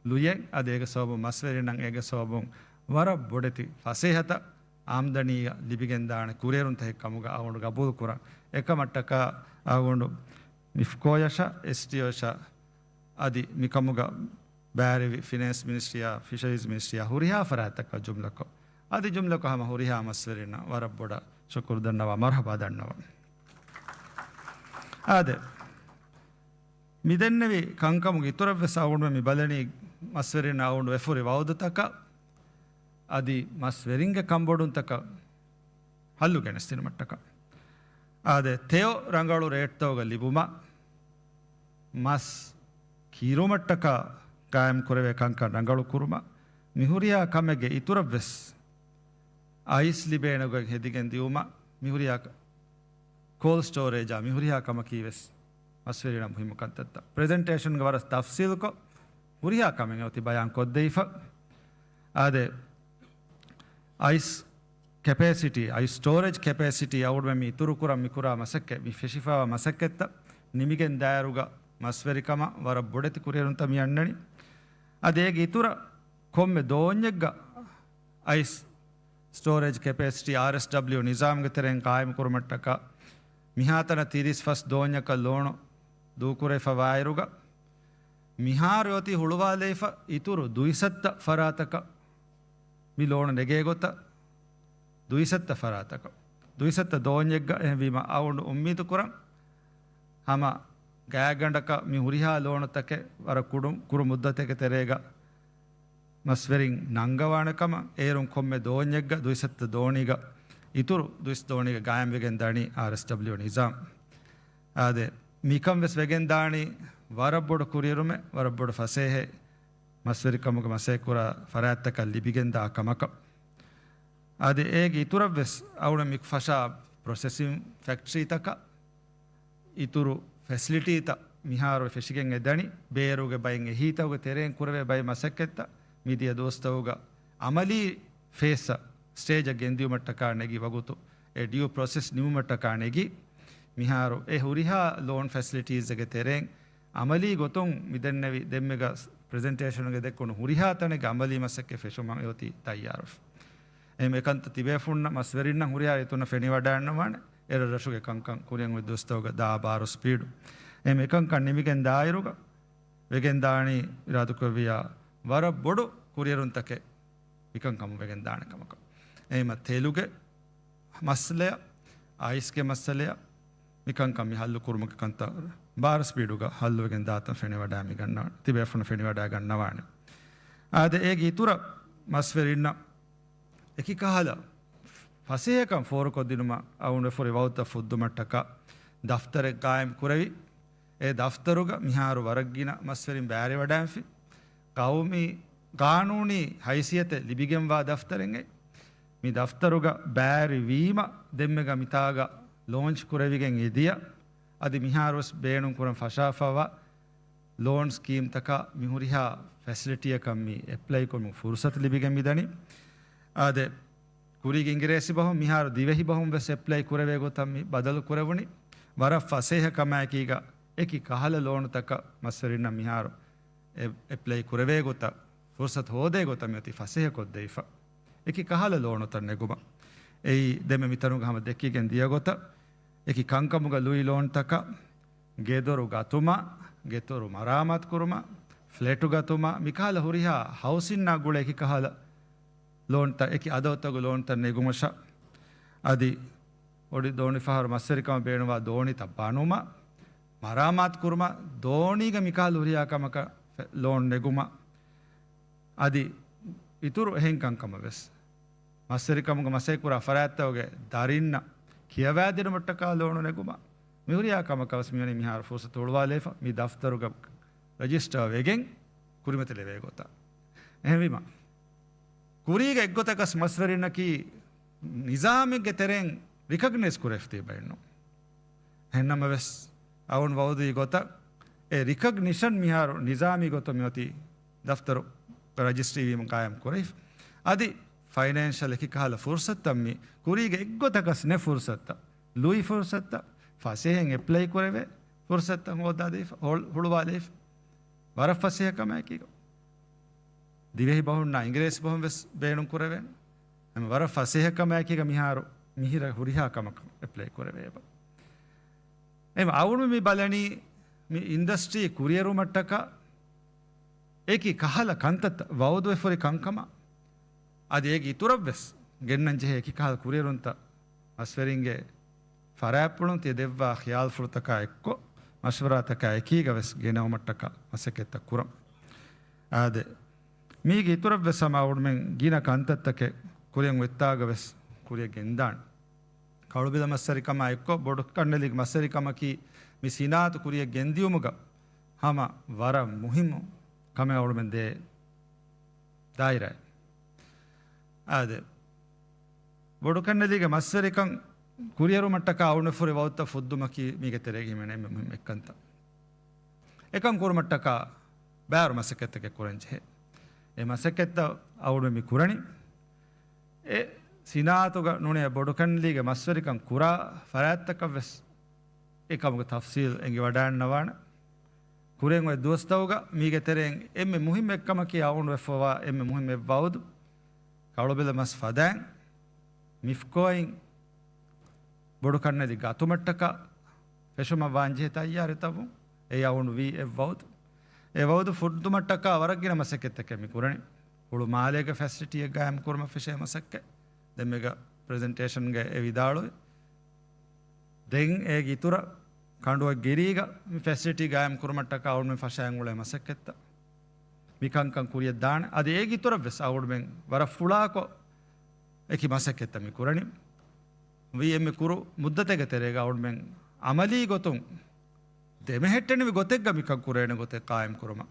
ލުޔެއް. އަދި އޭގެ ސަބަބުން މަސްވެރިންނަށް އޭގެ ސަބަބުން ވަރަށް ބޮޑެތި ފަސޭހަތައް އާމްދަނީއަށް ލިބިގެންދާނެ ކުރިއެރުންތަކެއް ކަމުގަ އަޅުގަނޑު ގަބޫލުކުރަން. އެކަމަށްޓަކާ އަޅުގަނޑު މިފްކޯއަށާ އެސްޓީއޯއަށާ އަދި މިކަމުގަ ބައިވެރިވި ފިނޭންސް މިނިސްޓްރީއާ، ފިޝަރީޒް މިނިސްޓްރީއާ ހުރިހާ ފަރާތްތަކަށް ޖުމްލަކޮށް، އަދި ޖުމްލަކޮށް ހަމަ ހުރިހާ މަސްވެރިންނަށް ވަރަށް ބޮޑަށް ޝުކުރު ދަންނަވާ، މަރުޙަބާ ދަންނަވަން. އާދެ، މިދެންނެވި ކަންކަމުގެ އިތުރަށްވެސް އަޅުގަނޑުމެން މި ބަލަނީ މަސްވެރިންނަށް އަޅުގަނޑު ވެފުރި ވައުދުތަކަށް، އަދި މަސްވެރިންގެ ކަންބޮޑުންތަކަށް ހައްލު ގެނެސްދިނުމަށްޓަކާ. އާދެ، ތެޔޮ ރަނގަޅު ރޭޓްތަކުގަ ލިބުމަށް، މަސް ކީރުމަށްޓަކާ ގާއިމް ކުރެވޭ ކަންކަން ރަނގަޅު ކުރުމަށް، މިހުރިހާ ކަމެއްގެ އިތުރަށްވެސް އައިސް ލިބޭނެ ގޮތް ހެދިގެން ދިއުމަށް، މިހުރިހާ ކޯލްޑް ސްޓޯރޭޖާ މިހުރިހާ ކަމަކީވެސް މަސްވެރިންނަށް މުހިއްމު ކަންތައްތައް. ޕްރެޒެންޓޭޝަންގެ ވަރަށް ތަފްސީލުކޮށް، ހުރިހާ ކަމެއް އޮތީ ބަޔާން ކޮށްދެވިފަ. އާދެ، އައިސް ކެޕޭސިޓީ، އައިސް ސްޓޯރޭޖް ކެޕޭސިޓީ އަޅުގަނޑުމެން މި އިތުރުކުރަން މިކުރާ މަސައްކަތް، މި ފެށިފައިވާ މަސައްކަތްތައް ނިމިގެން ދާއިރުގަ މަސްވެރިކަމަށް ވަރަށް ބޮޑެތި ކުރިއެރުންތައް މި އަންނަނީ. އަދި އޭގެ އިތުރަށް ކޮންމެ ދޯންޏެއްގަ އައިސް ސްޓޯރޭޖް ކެޕޭސިޓީ އާރްއެސްޑަބްލިއު ނިޒާމްގެ ތެރެއިން ޤާއިމް ކުރުމަށްޓަކާ، މިހާތަނަށް ތިރީސް ފަސް ދޯންޏަކަށް ލޯނު ދޫކުރެވިފަ ވާއިރުގަ، މިހާރު އޮތީ ހުޅުވާލެވިފަ އިތުރު ދުއިސައްތަ ފަރާތަކަށް މި ލޯނު ނެގޭ ގޮތަށް، ދުއިސައްތަ ފަރާތަކަށް، ދުއިސައްތަ ދޯންޏެއްގަ. އެހެންވީމަ، އަޅުގަނޑު އުއްމީދު ކުރަން، ހަމަ ގާތްގަނޑަކަށް މި ހުރިހާ ލޯނުތަކެއް ވަރަށް ކުޑަ، ކުރު މުއްދަތެއްގެ ތެރޭގަ މަސްވެރިން ނަންގަވާނެ ކަމަށް. އޭރުން ކޮންމެ ދޯންޏެއްގަ ދުއިސައްތަ ދޯނީގަ، އިތުރު ދުއިސައްތަ ދޯނީގަ ގާއިމްވެގެން ދަނީ އާރްއެސްޑަބްލިއު ނިޒާމް. އާދެ، މިކަން ވެސް ވެގެން ދާނީ ވަރަށް ބޮޑު ކުރިއެރުމެއް، ވަރަށް ބޮޑު ފަސޭހައެއް، މަސްވެރިކަމުގަ މަސައްކަތް ކުރާ ފަރާތްތަކަށް ލިބިގެން ދާ ކަމަކަށް. އަދި އޭގެ އިތުރަށްވެސް އަޅުގަނޑު މި ފަށާ ޕްރޮސެސިން ފެކްޓްރީތަކަށް އިތުރު ފެސިލިޓީތައް މިހާރު ފެށިގެން އެދަނީ، ބޭރުގެ ބައިން އެހީތަކުގެ ތެރެއިން ކުރެވޭ ބައެއް މަސައްކަތްތައް މިދިޔަ ދުވަސްތަކުގަ އަމަލީ ފޭސްއަށް، ސްޓޭޖަށް ގެންދިއުމަށްޓަކާ ނެގި ވަގުތު، އެ ޑިއު ޕްރޮސެސް ނިމުމަށްޓަކާ ނެގި، މިހާރު އެ ހުރިހާ ލޯން ފެސިލިޓީސްގެ ތެރެއިން އަމަލީ ގޮތުން މިދެންނެވި ދެންމެގަ ޕްރެޒެންޓޭޝަނުގެ ދެއްކުނު ހުރިހާ ތަނެއްގެ އަމަލީ މަސައްކަތް ފެށުމަށް އެއޮތީ ތައްޔާރުވެފަ. އެހެން އެކަންތައް ތިބޭފުންނަށް މަސްވެރިންނަށް ހުރިހާ އިތުރުންނަށް ފެނިވަޑައިގަންނަވާނެ. އެރަށް ރަށުގެ ކަންކަން ކުރިއަށް އޮތް ދުވަސްތަކުގަ ދާ ބާރު ސްޕީޑު. އެހެން އެކަންކަން ނިމިގެން ދާއިރުގަ ވެގެން ދާނީ އިރާދަކުރެއްވިޔާ ވަރަށް ބޮޑު ކުރިއެރުންތަކެއް މިކަންކަމުން ވެގެން ދާނެ ކަމަކަށް. އެހެންމަ ތެލުގެ މައްސަލައަށް، އައިސްގެ މައްސަލައަށް، މިކަންކަން މި ހައްލު ކުރުމުގެ ކަންތައް ބާރު ސްޕީޑުގަ ހައްލުވެގެން ދާތަން ފެނިވަޑައި މި ގަންނަ، ތިބޭފުން ފެނިވަޑައި ގަންނަވާނެ. އާދެ، އޭގެ އިތުރަށް މަސްވެރިންނަށް އެކި ކަހަލަ ފަސޭހަކަން ފޯރުކޮށްދިނުމަށް އަޅުގަނޑު ފުރި ވައުދުތައް ފުއްދުމަށްޓަކާ ދަފްތަރެއް ގާއިމް ކުރެވި. އެ ދަފްތަރުގަ މިހާރު ވަރަށް ގިނަ މަސްވެރިން ބައިވެރިވެވަޑައިގެންފި. ޤައުމީ ޤާނޫނީ ހައިސިއްޔަތެއް ލިބިގެންވާ ދަފްތަރެއް އެއް. މި ދަފްތަރުގަ ބައިވެރިވީމަ ދެންމެގަ މިތާގަ ލޯންޗް ކުރެވިގެން އެދިޔަ. އަދި މިހާރުވެސް ބޭނުން ކުރަން ފަށާފަވާ ލޯން ސްކީމްތަކާ މި ހުރިހާ ފެސިލިޓީއަކަށް މި އެޕްލައިކޮށް ފުރުސަތު ލިބިގެން މިދަނީ. އާދެ، ކުރީގެ އިނގިރޭސި ބަހުން މިހާރު ދިވެހި ބަހުން ވެސް އެޕްލައި ކުރެވޭ ގޮތަށް މި ބަދަލު ކުރެވުނީ. ވަރަށް ފަސޭހަ ކަމާއެކީގަ އެކި ކަހަލަ ލޯނުތަކަށް މަސްވެރިންނަށް މިހާރު އެ، އެޕްލައި ކުރެވޭ ގޮތަށް ފުރުސަތު ހޯދޭ ގޮތަށް މިއޮތީ ފަސޭހަކޮށްދެވިފަ. އެކި ކަހަލަ ލޯނުތައް ނެގުމަށް. އެއީ ދެންމެ މިތަނުގަ ހަމަ ދެއްކިގެން ދިޔަ ގޮތަށް، އެކި ކަންކަމުގަ ލުއި ލޯންތަކަށް، ގެދޮރު ގަތުމަށް، ގެދޮރު މަރާމާތު ކުރުމަށް، ފްލެޓު ގަތުމަށް، މިކަހަލަ ހުރިހާ ހައުސިންއާ ގުޅޭ އެކި ކަހަލަ ލޯންތައް، އެކި އަދަދުތަކުގެ ލޯންތައް ނެގުމަށް، އަދި އޮޑި ދޯނި ފަހަރު މަސްވެރިކަމަށް ބޭނުންވާ ދޯނިތައް ބަނުމަށް، މަރާމާތު ކުރުމަށް، ދޯނީގެ މިކަހަލަ ހުރިހާ ކަމަކަށް ފެ-، ލޯން ނެގުމަށް، އަދި އިތުރު އެހެން ކަންކަމަށް ވެސް. މަސްވެރިކަމުގެ މަސައްކަތް ކުރާ ފަރާތްތަކުގެ ދަރިންނަށް ކިޔަވާދިނުމަށްޓަކާ ލޯނު ނެގުމަށް، މި ހުރިހާ ކަމަކަށް ވެސް މިވަނީ މިހާރު ފުރުސަތު ހުޅުވާލައިފަ، މި ދަފްތަރުގަ ރަޖިސްޓަރ ވެގެން ކުރިމަތިލެވޭ ގޮތަށް. އެހެންވީމަ، ކުރީގެ އެއްގޮތަކަސް މަސްވެރިންނަކީ ނިޒާމެއްގެ ތެރެއިން ރިކޮގްނައިޒް ކުރެވިފަ ތިބައެއްނު. އެހެންނަމަވެސް، އަޅުގަނޑު ވައުދުވި ގޮތަށް، އެ ރިކޮގްނިޝަން މިހާރު ނިޒާމީ ގޮތުން މިއޮތީ ދަފްތަރު ރަޖިސްޓްރީ ވީމަ ގާއިމް ކުރެވިފަ. އަދި ފައިނޭންޝަލް އެކި ކަހަލަ ފުރުސަތުތައް މި ކުރީގެ އެއްގޮތަކަސް ނެ ފުރުސަތުތައް، ލުއި ފުރުސަތުތައް، ފަސޭހައިން އެޕްލައި ކުރެވޭ ފުރުސަތުތައް ހޯދާދީފަ، ހުޅު-، ހުޅުވާލައިފަ. ވަރަށް ފަސޭހަ ކަމަކީ. ދިވެހި ބަހުންނާ އިނގިރޭސި ބަހުން ވެސް ބޭނުން ކުރެވޭނެ. ހަމަ ވަރަށް ފަސޭހަ ކަމާއެކީގަ މިހާރު މިހިރަ ހުރިހާ ކަމަކަށް އެޕްލައި ކުރެވޭބަ. އެ އަޅުގަނޑު މި ބަލަނީ މި އިންޑަސްޓްރީ ކުރިއެރުމަށްޓަކާ އެކި ކަހަލަ ކަންތައްތައް ވައުދުވެފަ ހުރި ކަންކަމަށް އަދި އޭގެ އިތުރަށްވެސް ގެންނަން ޖެހޭ އެކި ކަހަލަ ކުރިއެރުންތައް މަސްވެރިންގެ ފަރާތްޕުޅުން ތިޔަ ދެއްވާ ޚިޔާލުފުޅުތަކާ އެއްކޮށް، މަޝްވަރާތަކާ އެކީގަ ވެސް ގެނައުމަށްޓަކާ މަސައްކަތްތައް ކުރަން. އާދެ، މީގެ އިތުރަށްވެސް ހަމަ އަޅުގަނޑުމެން ގިނަ ކަންތައްތަކެއް ކުރިއަށް އޮތްތާގަ ވެސް ކުރިއަށް ގެންދާނެ. ކަޅުބިލަ މަސްވެރިކަމާ އެއްކޮށް، ބޮޑުކަންނެލިގެ މަސްވެރިކަމަކީ މި ސިނާއަތު ކުރިއަށް ގެންދިޔުމުގަ ހަމަ ވަރަށް މުހިއްމު ކަމެއް އަޅުގަނޑުމެން ދޭ ދާއިރާއެއް. އާދެ، ބޮޑުކަންނެލީގެ މަސްވެރިކަން ކުރިއެރުމަށްޓަކާ އަޅުގަނޑު ފުރި ވައުދުތައް ފުއްދުމަކީ މީގެ ތެރޭގަ ހިމެނޭ އެންމެ މުހިއްމު އެއްކަންތައް. އެކަން ކުރުމަށްޓަކާ ބާރު މަސައްކަތްތަކެއް ކުރަން ޖެހޭ. އެ މަސައްކަތްތައް އަޅުގަނޑު މި ކުރަނީ. އެ ސިނާއަތުގަ ނޫނޭ ބޮޑުކަންނެލީގެ މަސްވެރިކަން ކުރާ ފަރާތްތަކަށް ވެސް އެކަމުގެ ތަފްސީލް އެނގިވަޑައިގަންނަވާނެ. ކުރިއަށް އޮތް ދުވަސްތަކުގަ މީގެ ތެރެއިން އެންމެ މުހިއްމު އެއްކަމަކީ އަޅުގަނޑު ވެފަވާ އެންމެ މުހިއްމު އެއް ވައުދު، ކަޅުބިލަ މަސް ފަދައިން މިފްކޯއިން ބޮޑުކަންނެލި ގަތުމަށްޓަކާ ފެށުމަށް ވާންޖެހޭ ތައްޔާރުތައް ވުން. އެއީ އަޅުގަނޑު ވީ އެއް ވައުދު. އެ ވައުދު ފުއްދުމަށްޓަކާ ވަރަށް ގިނަ މަސައްކަތްތަކެއް މި ކުރަނީ. ހުޅު މާލޭގެ ފެސިލިޓީއެއް ގާއިމް ކުރުމަށް ފެށޭ މަސައްކަތް. ދެންމެގަ ޕްރެޒެންޓޭޝަންގަ އެ ވިދާޅުވި. ދެން އޭގެ އިތުރަށް ކަނޑުއަށް ގިރީގަ މި ފެސިލިޓީ ގާއިމް ކުރުމަށްޓަކާ އަޅުގަނޑުމެން ފަށައިގެން އުޅޭ މަސައްކަތްތައް. މި ކަންކަން ކުރިއަށް ދާނެ. އަދި އޭގެ އިތުރަށް ވެސް އަޅުގަނޑުމެން ވަރަށް ފުޅާކޮށް އެކި މަސައްކަތްތައް މި ކުރަނީ. ވީ އެންމެ ކުރު މުއްދަތެއްގެ ތެރޭގަ އަޅުގަނޑުމެން އަމަލީ ގޮތުން ދެމެހެއްޓެނިވި ގޮތެއްގަ މިކަން ކުރޭނެ ގޮތެއް ޤާއިމް ކުރުމަށް.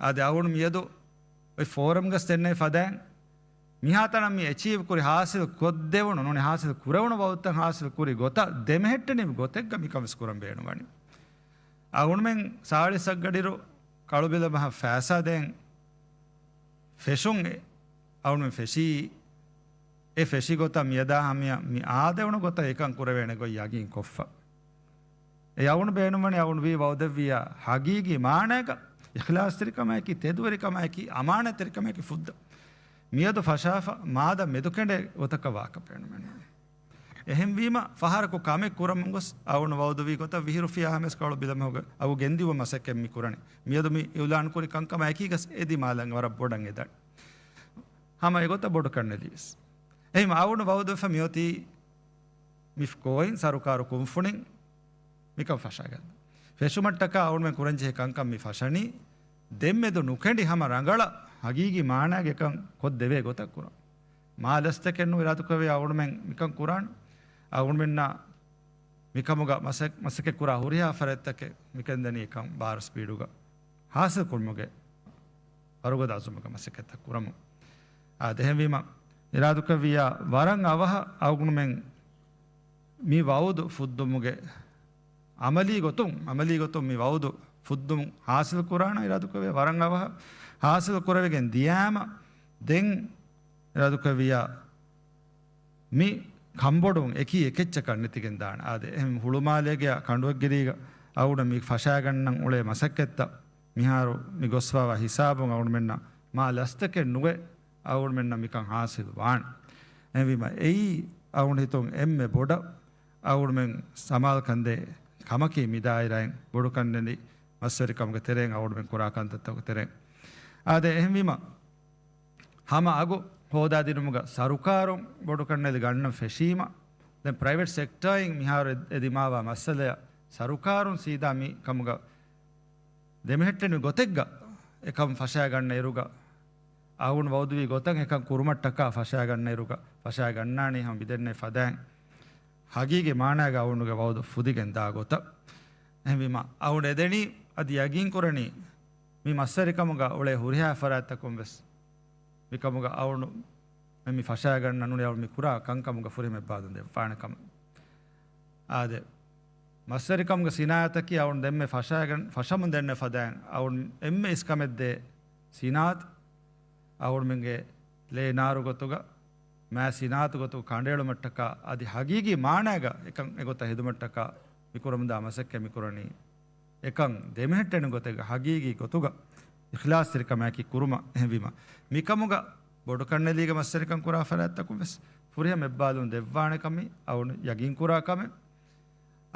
އާދެ، އަޅުގަނޑު މިއަދު އޮތް ފޯރަމްގަސް ދެންނެވި ފަދައިން މިހާތަނަށް މި އެޗީވް ކުރި، ހާސިލް ކޮށްދެވުނު ނޫނީ، ހާސިލް ކުރެވުނު ވައުދުތައް ހާސިލް ކުރި ގޮތަށް ދެމެހެއްޓެނިވި ގޮތެއްގަ މިކަން ވެސް ކުރަން ބޭނުންވަނީ. އަޅުގަނޑުމެން ސާޅީސް އަށްގަޑިއިރު ކަޅުބިލަމަހަށް ފައިސާ ދޭން ފެށުން އެ އަޅުގަނޑުމެން ފެށީ، އެ ފެށި ގޮތަށް މިއަދާ ހަމަޔަށް މި އާދެވުނު ގޮތަށް އެކަން ކުރެވޭނެ ގޮތް ޔަގީން ކޮށްފަ. އެ އަޅުގަނޑު ބޭނުންވަނީ އަޅުގަނޑު ވީ ވައުދެއްވިއްޔާ ހަގީގީ މާނައިގަ އިޚްލާޞްތެރިކަމާއެކީ، ތެދުވެރިކަމާއެކީ، އަމާނަތްތެރިކަމާއެކީ ފުއްދަ. މިއަދު ފަށާފަ މާދަ މެދުކެނޑޭ ގޮތަކަށް ވާކަށް ބޭނުމެއް ނޫން. އެހެންވީމަ، ފަހަރަކު ކަމެއް ކުރަމުން ގޮސް އަޅުގަނޑު ވައުދުވީ ގޮތަށް ވިހި ރުފިޔާ ހަމަޔަސް ކަޅު ބިލަމަހުގަ އަގު ގެންދިއުމަށް މަސައްކަތް މި ކުރަނީ. މިއަދު މި އިއުލާން ކުރި ކަންކަމާ އެކީގަސް އެދި މާލަން ވަރަށް ބޮޑަށް އެދަން. ހަމަ އެގޮތަށް ބޮޑު ކަންނެލިވެސް. އެހެން އަޅުގަނޑު ވައުދުވެފަ މިއޮތީ މި ކޯއިން ސަރުކާރު ކުންފުނިން މިކަން ފަށާގަން. ފެށުމަށްޓަކާ އަޅުގަނޑުމެން ކުރަންޖެހޭ ކަންކަން މި ފަށަނީ، ދެންމެދު ނުކެނޑި ހަމަ ރަނގަޅަށް ހަގީގީ މާނައިގެ ކަން ކޮށްދެވޭ ގޮތަށް ކުރަން. މާ ލަސްތަކެއް ނު އިރާދުކުރެވޭ އަޅުގަނޑުމެން މިކަން ކުރާން. އަޅުގަނޑުމެންނަށް މިކަމުގަ މަސަ-، މަސައްކަތް ކުރާ ހުރިހާ ފަރާތްތަކެއް މިކަން ދަނީ އެކަން ބާރު ސްޕީޑުގަ ހާސިލް ކުރުމުގެ ވަރުގަދަ އަޒުމުގަ މަސައްކަތްތައް ކުރަމު. އާ، ދެހެންވީމަ، އިރާދުކުރެއްވިއްޔާ ވަރަށް އަވަހަށް އަޅުގަނޑުމެން މި ވައުދު ފުއްދުމުގެ އަމަލީ ގޮތުން، އަމަލީ ގޮތުން މި ވައުދު ފުއްދުމު ހާސިލް ކުރާނަ އިރާދުކުރެވޭ ވަރަށް އަވަހަށް ހާސިލް ކުރެވިގެން ދިޔާމަ، ދެން އިރާދުކުރެއްވިއްޔާ މި ކަންބޮޑުވުން އެކީ އެކެއްޗަކަށް ނެތިގެން ދާނެ. އާދެ، އެހެން ހުޅުމާލޭގެ ކަނޑުއެއްގެ ލީގަ އަޅުގަނޑަށް މި ފަށާގަންނަން އުޅޭ މަސައްކަތްތައް މިހާރު މި ގޮސްފަވާ ހިސާބުން އަޅުގަނޑުމެންނަށް މާ ލަސްތަކެއް ނުވެ އަޅުގަނޑުމެންނަށް މިކަން ހާސިލް ވާނެ. އެހެންވީމަ، އެއީ އަޅުގަނޑު ހިތުން އެންމެ ބޮޑަށް އަޅުގަނޑުމެން ސަމާލުކަންދޭ ކަމަކީ މި ދާއިރާއިން ބޮޑުކަންނެލި މަސްވެރިކަމުގެ ތެރެއިން އަޅުގަނޑުމެން ކުރާ ކަންތައްތަކުގެ ތެރެއިން. އާދެ، އެހެންވީމަ، ހަމަ އަގު ހޯދާދިނުމުގަ ސަރުކާރުން ބޮޑުކަންނެލި ގަންނަން ފެށީމަ، ދެން ޕްރައިވެޓް ސެކްޓާއިން މިހާރު އެ-، އެ ދިމާވާ މައްސަލަޔަށް ސަރުކާރުން ސީދާ މި ކަމުގަ ދެމެހެއްޓެނި ގޮތެއްގަ އެކަން ފަށާގަންނަ އިރުގަ، އަޅުގަނޑު ވައުދުވީ ގޮތަށް އެކަން ކުރުމަށްޓަކާ ފަށާގަންނަ އިރުގަ، ފަށާގަންނާނީ ހަމަ މިދެންނެވި ފަދައިން ހަގީގީ މާނައިގަ އަޅުގަނޑުގެ ވައުދު ފުދިގެން ދާ ގޮތަށް. އެހެންވީމަ، އަޅުގަނޑު އެދެނީ އަދި ޔަގީން ކުރަނީ މި މަސްވެރިކަމުގަ އުޅޭ ހުރިހާ ފަރާތްތަކުން ވެސް މިކަމުގަ އަޅުގަނޑު މި ފަށާގަންނަން ނޫނީ އަޅުގަނޑު މި ކުރާ ކަންކަމުގަ ފުރިހަމަ އެއްބާލުން ދެއްވާނެ ކަމަށް. އާދެ، މަސްވެރިކަމުގެ ސިނާއަތަކީ އަޅުގަނޑު ދެންމެ ފަށާގަން-، ފަށަމުން ދެންނެވި ފަދައިން އަޅުގަނޑު އެންމެ އިސްކަމެއްދޭ ސިނާއަތު އަޅުގަނޑުމެންގެ ލޭ ނާރު ގޮތުގަ، މާ ސިނާއަތު ގޮތުގަ ކަނޑައެޅުމަށްޓަކާ އަދި ހަގީގީ މާނައިގަ އެކަން އެގޮތަށް ހެދުމަށްޓަކާ މި ކުރަމުންދާ މަސައްކަތް މި ކުރަނީ. އެކަން ދެމެހެއްޓެނި ގޮތެއްގަ ހަގީގީ ގޮތުގަ އިޚްލާޞްތެރިކަމާއެކީ ކުރުމަށް. އެހެންވީމަ، މިކަމުގަ ބޮޑުކަންނެލީގެ މަސްވެރިކަން ކުރާ ފަރާތްތަކުން ވެސް ފުރިހަމަ އެއްބާލުން ދެއްވާނެ ކަމީ އަޅުގަނޑު ޔަގީން ކުރާ ކަމެއް.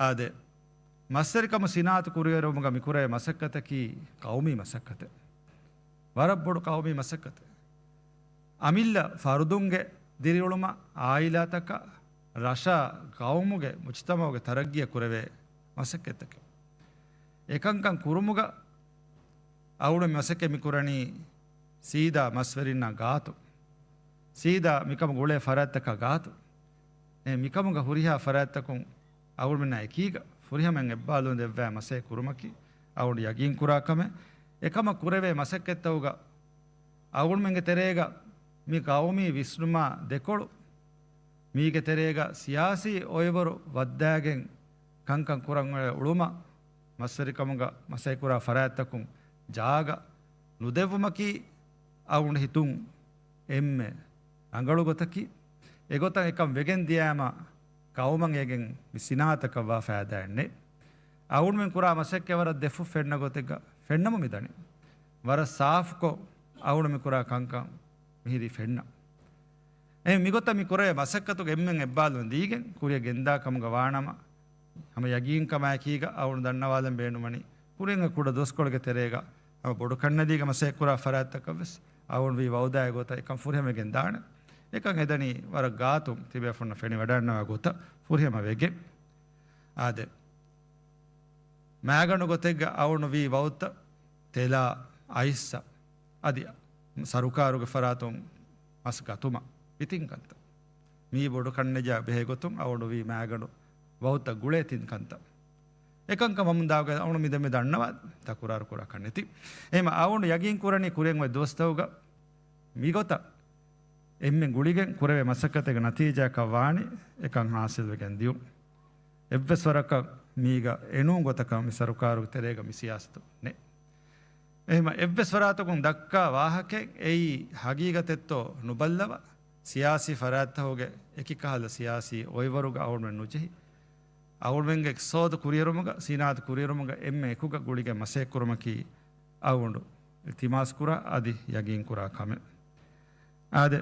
އާދެ، މަސްވެރިކަމު ސިނާއަތު ކުރިއެރުވުމުގަ މިކުރޭ މަސައްކަތަކީ ޤައުމީ މަސައްކަތެއް. ވަރަށް ބޮޑު ޤައުމީ މަސައްކަތެއް. އަމިއްލަ ފަރުދުންގެ ދިރިއުޅުމަށް، އާއިލާތަކަށް، ރަށަށް، ޤައުމުގެ، މުޖްތަމަޢުގެ ތަރައްގީއަށް ކުރެވޭ މަސައްކަތްތަކެއް. އެކަންކަން ކުރުމުގަ އަޅުގަނޑު މަސައްކަތް މި ކުރަނީ ސީދާ މަސްވެރިންނާ ގާތު، ސީދާ މިކަމުގަ އުޅޭ ފަރާތްތަކާ ގާތު. އެ މިކަމުގަ ހުރިހާ ފަރާތްތަކުން އަޅުގަނޑުމެންނާ އެކީގަ ފުރިހަމައިން އެއްބާލުން ދެއްވާ މަސައްކަތް ކުރުމަކީ އަޅުގަނޑު ޔަގީން ކުރާ ކަމެއް. އެކަމަށް ކުރެވޭ މަސައްކަތްތަކުގަ އަޅުގަނޑުމެންގެ ތެރޭގަ މި ޤައުމީ ވިސްނުމާ ދެކޮޅު، މީގެ ތެރޭގަ ސިޔާސީ އޮއިވަރު ވައްދާގެން ކަންކަން ކުރަން އުޅުމަށް، މަސްވެރިކަމުގަ މަސައްކަތް ކުރާ ފަރާތްތަކުން ޖާގަ ނުދެއްވުމަކީ އަޅުގަނޑު ހިތުން އެންމެ ރަނގަޅު ގޮތަކީ. އެގޮތަށް އެކަން ވެގެން ދިޔާމަ، ޤައުމަށް އޭގެން މި ސިނާއަތަކަށްވާ ފައިދާއެއް ނެތް. އަޅުގަނޑުމެން ކުރާ މަސައްކަތް ވަރަށް ދެފުށް ފެންނަ ގޮތެއްގަ ފެންނަމު މިދަނީ. ވަރަށް ސާފުކޮށް އަޅުގަނޑު މި ކުރާ ކަންކަން މިހިރީ ފެންނަ. އެހެން މިގޮތަށް މި ކުރެވޭ މަސައްކަތުގެ އެންމެން އެއްބާލުން ދީގެން ކުރިއަށް ގެންދާ ކަމުގަ ވާނަމަ، ހަމަ ޔަގީންކަމާއެކީގަ އަޅުގަނޑު ދަންނަވާލަން ބޭނުންވަނީ، ކުރިން ކުޑަ ދުވަސްކޮޅެއްގެ ތެރޭގަ ހަމަ ބޮޑު ކަންނެލީގެ މަސައްކަތް ކުރާ ފަރާތްތަކަށް ވެސް އަޅުގަނޑު ވީ ވައުދާއެއް ގޮތަށް އެކަން ފުރިހަމަވެގެން ދާނެ. އެކަން ހެދަނީ ވަރަށް ގާތުން ތިބޭފުންނަށް ފެނިވަޑައިގަންނަވާ ގޮތަށް ފުރިހަމަވެގެން. އާދެ، މައިގަނޑު ގޮތެއްގަ އަޅުގަނޑު ވީ ވައުދުތައް ތެލާ، އައިސްއަށް އަދި ސަރުކާރުގެ ފަރާތުން މަސް ގަތުމަށް ވިތިން ކަންތައް. މިއީ ބޮޑު ކަންނެޖާ ބެހޭ ގޮތުން އަޅުގަނޑު ވީ މައިގަނޑު ވައުދުތައް ގުޅޭ ތިން ކަންތައް. އެކަންކަން ވަމުން ދާގަ އަޅުގަނޑު މިދެންމެ ދަންނަވާ ތަކުރާރު ކުރާ ކަންނެތި. އެހެން އަޅުގަނޑު ޔަގީން ކުރަނީ ކުރިއަށް އޮތް ދުވަސްތަކުގަ މިގޮތަށް އެންމެ ގުޅިގެން ކުރެވޭ މަސައްކަތެއްގެ ނަތީޖާއަކަށް ވާނީ އެކަން ހާސިލްވެގެން ދިޔުން. އެއްވެސް ވަރަކަށް މީގަ އެނޫން ގޮތަކަށް މި ސަރުކާރުގެ ތެރޭގަ މި ސިޔާސަތު ނެތް. އެހެން އެއްވެސް ފަރާތަކުން ދައްކާ ވާހަކައެއް އެއީ ހަގީގަތެއްތޯ ނުބައްލަވާ، ސިޔާސީ ފަރާތްތަކުގެ އެކި ކަހަލަ ސިޔާސީ އޮއިވަރުގަ އަޅުގަނޑުމެން ނުޖެހި، އަޅުގަނޑުމެންގެ އިޤްތިޞާދު ކުރިއެރުމުގަ، ސިނާއަތު ކުރިއެރުމުގަ އެންމެ އެކުގަ ގުޅިގެން މަސައްކަތް ކުރުމަކީ އަޅުގަނޑު އިލްތިމާސް ކުރާ އަދި ޔަގީން ކުރާ ކަމެއް. އާދެ،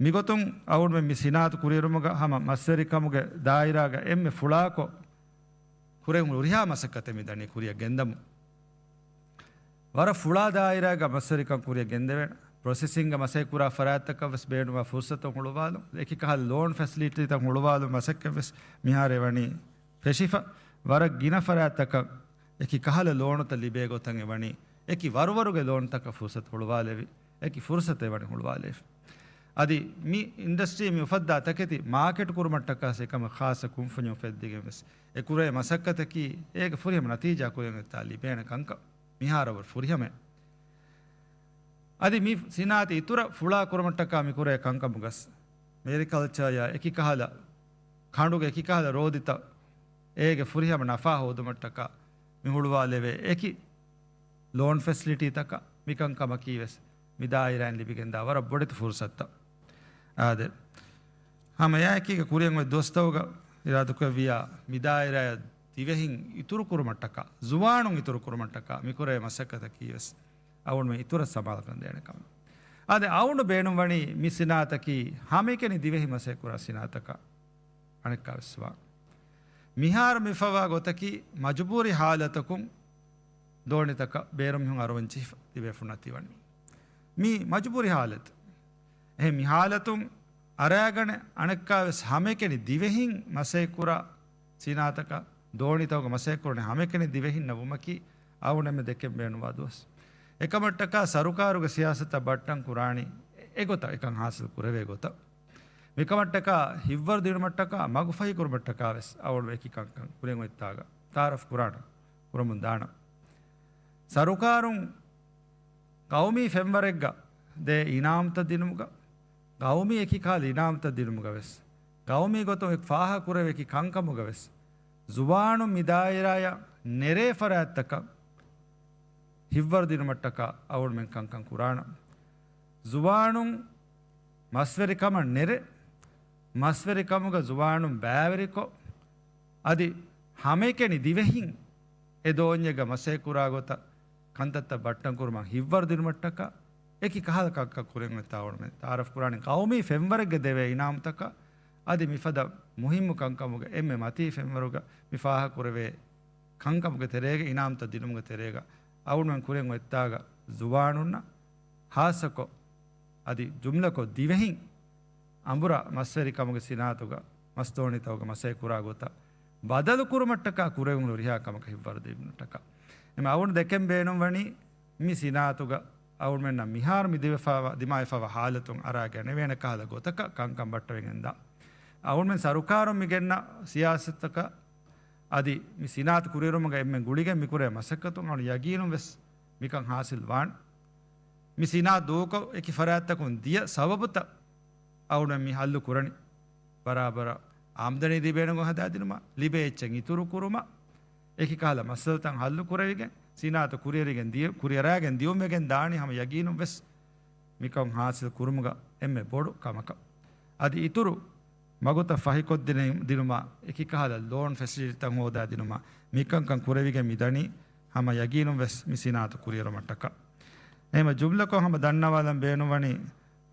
މިގޮތުން އަޅުގަނޑުމެން މި ސިނާއަތު ކުރިއެރުމުގަ ހަމަ މަސްވެރިކަމުގެ ދާއިރާގަ އެންމެ ފުޅާކޮށް ކުރެވުނު ހުރިހާ މަސައްކަތެއް މި ދަނީ ކުރިއަށް ގެންދަމުން. ވަރަށް ފުޅާ ދާއިރާގަ މަސްވެރިކަން ކުރިއަށް ގެންދެވޭނެ. ޕްރޮސެސިންގ މަސައްކަތް ކުރާ ފަރާތްތަކަށް ވެސް ބޭނުންވާ ފުރުސަތު ހުޅުވާލުން، އެކި ކަހަލަ ލޯން ފެސިލިޓީތައް ހުޅުވާލުން މަސައްކަތް ވެސް މިހާރު ވަނީ ފެށިފަ. ވަރަށް ގިނަ ފަރާތްތަކަށް އެކި ކަހަލަ ލޯނުތައް ލިބޭ ގޮތަށް އެ ވަނީ، އެކި ވަރުވަރުގެ ލޯނުތަކަށް ފުރުސަތު ހުޅުވާލެވި، އެކި ފުރުސަތެއް ވަނީ ހުޅުވާލެވި. އަދި މި އިންޑަސްޓްރީ މި އުފައްދާ ތަކެތި މާކެޓް ކުރުމަށްޓަކާ ސެކަމަށް ޚާއްޞަ ކުންފުނި އުފެއްދިގެން ވެސް އެ ކުރޭ މަސައްކަތަކީ އޭގެ ފުރިހަމަ ނަތީޖާ ކުރިއަށް އޮތާ ލިބޭނެ ކަންކަން މިހާރަށް ވަރަށް ފުރިހަމަ. އަދި މި ސިނާއަތު އިތުރަށް ފުޅާ ކުރުމަށްޓަކާ މި ކުރޭ ކަންކަމުގަސް މެރިކަލްޗަރ އެކި ކަހަލަ ކަނޑުގެ އެކި ކަހަލަ ރޯދިތައް އޭގެ ފުރިހަމަ ނަފާ ހޯދުމަށްޓަކާ މި ހުޅުވާލެވޭ އެކި ލޯން ފެސިލިޓީތަކަށް މިކަންކަމަކީ ވެސް މި ދާއިރާއިން ލިބިގެންދާ ވަރަށް ބޮޑެތި ފުރުސަތުތައް. އާދެ، ހަމަ އެއާއެކީގަ ކުރިއަށް އޮތް ދުވަސްތަކުގަ އިރާދަކުރެއްވިޔާ މި ދާއިރާއަށް ދިވެހިން އިތުރުކުރުމަށްޓަކާ، ޒުވާނުން އިތުރުކުރުމަށްޓަކާ މިކުރޭ މަސައްކަތަކީ ވެސް އަޅުގަނޑުމެން އިތުރަށް ސަމާލުކަން ދޭނެ ކަމެއް. އާދެ، އަޅުގަނޑު ބޭނުންވަނީ މި ސިނާއަތަކީ ހަމައެކަނި ދިވެހި މަސައްކަތް ކުރާ ސިނާއަތަކަށް އަނެއްކާވެސް ވާން. މިހާރު މި ފަވާ ގޮތަކީ މަޖުބޫރީ ހާލަތަކުން ދޯނިތަކަށް ބޭރު މީހުން އަރުވަން ޖެހިފަ ތިބޭފުޅުންނާ ތިވަނީ. މީ މަޖުބޫރީ ހާލަތު. އެހެން މި ހާލަތުން އަރާގަނެ އަނެއްކާވެސް ހަމައެކަނި ދިވެހިން މަސައްކަތް ކުރާ ސިނާއަތަކަށް ދޯނިތަކުގަ މަސައްކަތް ކުރަނީ ހަމައެކަނި ދިވެހިންނަށް ވުމަކީ އަޅުގަނޑުމެން ދެކެން ބޭނުންވާ ދުވަސް. އެކަމަށްޓަކާ ސަރުކާރުގެ ސިޔާސަތަށް ބައްޓަން ކުރާނީ އެގޮތަށް އެކަން ހާސިލް ކުރެވޭ ގޮތަށް. މިކަމަށްޓަކާ ހިތްވަރު ދިނުމަށްޓަކާ މަގުފަހިކުރުމަށްޓަކާ ވެސް އަޅުގަނޑު އެކި ކަންކަން ކުރިއަށް އޮތްތާގަ ތައާރަފް ކުރާނަން، ކުރަމުން ދާނަން. ސަރުކާރުން ގައުމީ ފެންވަރެއްގަ ދޭ އިނާމުތައް ދިނުމުގަ، ގައުމީ އެކި ކަހަލަ އިނާމުތައް ދިނުމުގަ ވެސް، ގައުމީ ގޮތުން އެ ފާހަގަކުރެވޭ އެކި ކަންކަމުގަ ވެސް، ޒުވާނުން މި ދާއިރާއަށް ނެރޭ ފަރާތްތަކަށް ހިތްވަރު ދިނުމަށްޓަކާ އަޅުގަނޑުމެން ކަންކަން ކުރާނަން. ޒުވާނުން މަސްވެރިކަމަށް ނެރެ، މަސްވެރިކަމުގަ ޒުވާނުން ބައިވެރިކޮށް، އަދި ހަމައެކަނި ދިވެހިން އެ ދޯންޏެއްގަ މަސައްކަތް ކުރާ ގޮތަށް ކަންތައްތައް ބައްޓަން ކުރުމަށް ހިތްވަރު ދިނުމަށްޓަކާ އެކި ކަހަލަ ކަންކަން ކުރިއަށް އޮތްތާ އަޅުގަނޑުމެން ތައާރަފް ކުރާނީ ގައުމީ ފެންވަރެއްގަ ދެވޭ އިނާމުތަކަށް. އަދި މިފަދަ މުހިއްމު ކަންކަމުގަ އެންމެ މަތީ ފެންވަރުގަ މި ފާހަގަކުރެވޭ ކަންކަމުގެ ތެރޭގަ، އިނާމުތައް ދިނުމުގެ ތެރޭގަ އަޅުގަނޑުމެން ކުރިއަށް އޮތްތާގަ ޒުވާނުންނަށް ހާއްސަކޮށް، އަދި ޖުމްލަކޮށް ދިވެހިން އަނބުރާ މަސްވެރިކަމުގެ ސިނާއަތުގަ، މަސްދޯނިތަކުގަ މަސައްކަތް ކުރާ ގޮތަށް ބަދަލު ކުރުމަށްޓަކާ ކުރެވުނު ހުރިހާ ކަމަކަށް ހިތްވަރު ދިނުމަށްޓަކާ. އެމަ އަޅުގަނޑު ދެކެން ބޭނުންވަނީ މި ސިނާއަތުގަ އަޅުގަނޑުމެންނަށް މިހާރު މި ދިމާވެފަވާ، ދިމާވެފަވާ ހާލަތުން އަރާގަނެވޭނެ ކަހަލަ ގޮތަކަށް ކަންކަން ބައްޓަވެގެންދާ. އަޅުގަނޑުމެން ސަރުކާރުން މި ގެންނަ ސިޔާސަތަކަށް އަދި މި ސިނާއަތު ކުރިއެރުމުގަ އެންމެ ގުޅިގެން މިކުރޭ މަސައްކަތުން އަޅު ޔަގީނުން ވެސް މިކަން ހާސިލް ވާނެ. މި ސިނާ ދޫކޮށް އެކި ފަރާތްތަކުން ދިޔަ ސަބަބުތައް އަޅުގަނޑު މި ހައްލު ކުރަނީ. ބަރާބަރަށް އާމްދަނީ ލިބޭނެ ގޮތް ހަދާދިނުމަށް، ލިބޭ އެއްޗެއް އިތުރު ކުރުމަށް، އެކި ކަހަލަ މައްސަލަތައް ހައްލު ކުރެވިގެން، ސިނާއަތު ކުރިއެރިގެން ދިޔު، ކުރިއަރާގެން ދިޔުމްވެގެން ދާނީ ހަމަ ޔަގީނުން ވެސް މިކަން ހާސިލް ކުރުމުގަ އެންމެ ބޮޑު ކަމަކަށް. އަދި އިތުރު މަގުތައް ފަހިކޮށްދިނުމަށް، އެކި ކަހަލަ ލޯން ފެސިލިޓީތައް ހޯދާދިނުމަށް، މިކަންކަން ކުރެވިގެން މިދަނީ ހަމަ ޔަގީނުން ވެސް މި ސިނާއަތު ކުރިއެރުމަށްޓަކާ. އެހެން ޖުމްލަކޮށް ހަމަ ދަންނަވާލަން ބޭނުންވަނީ،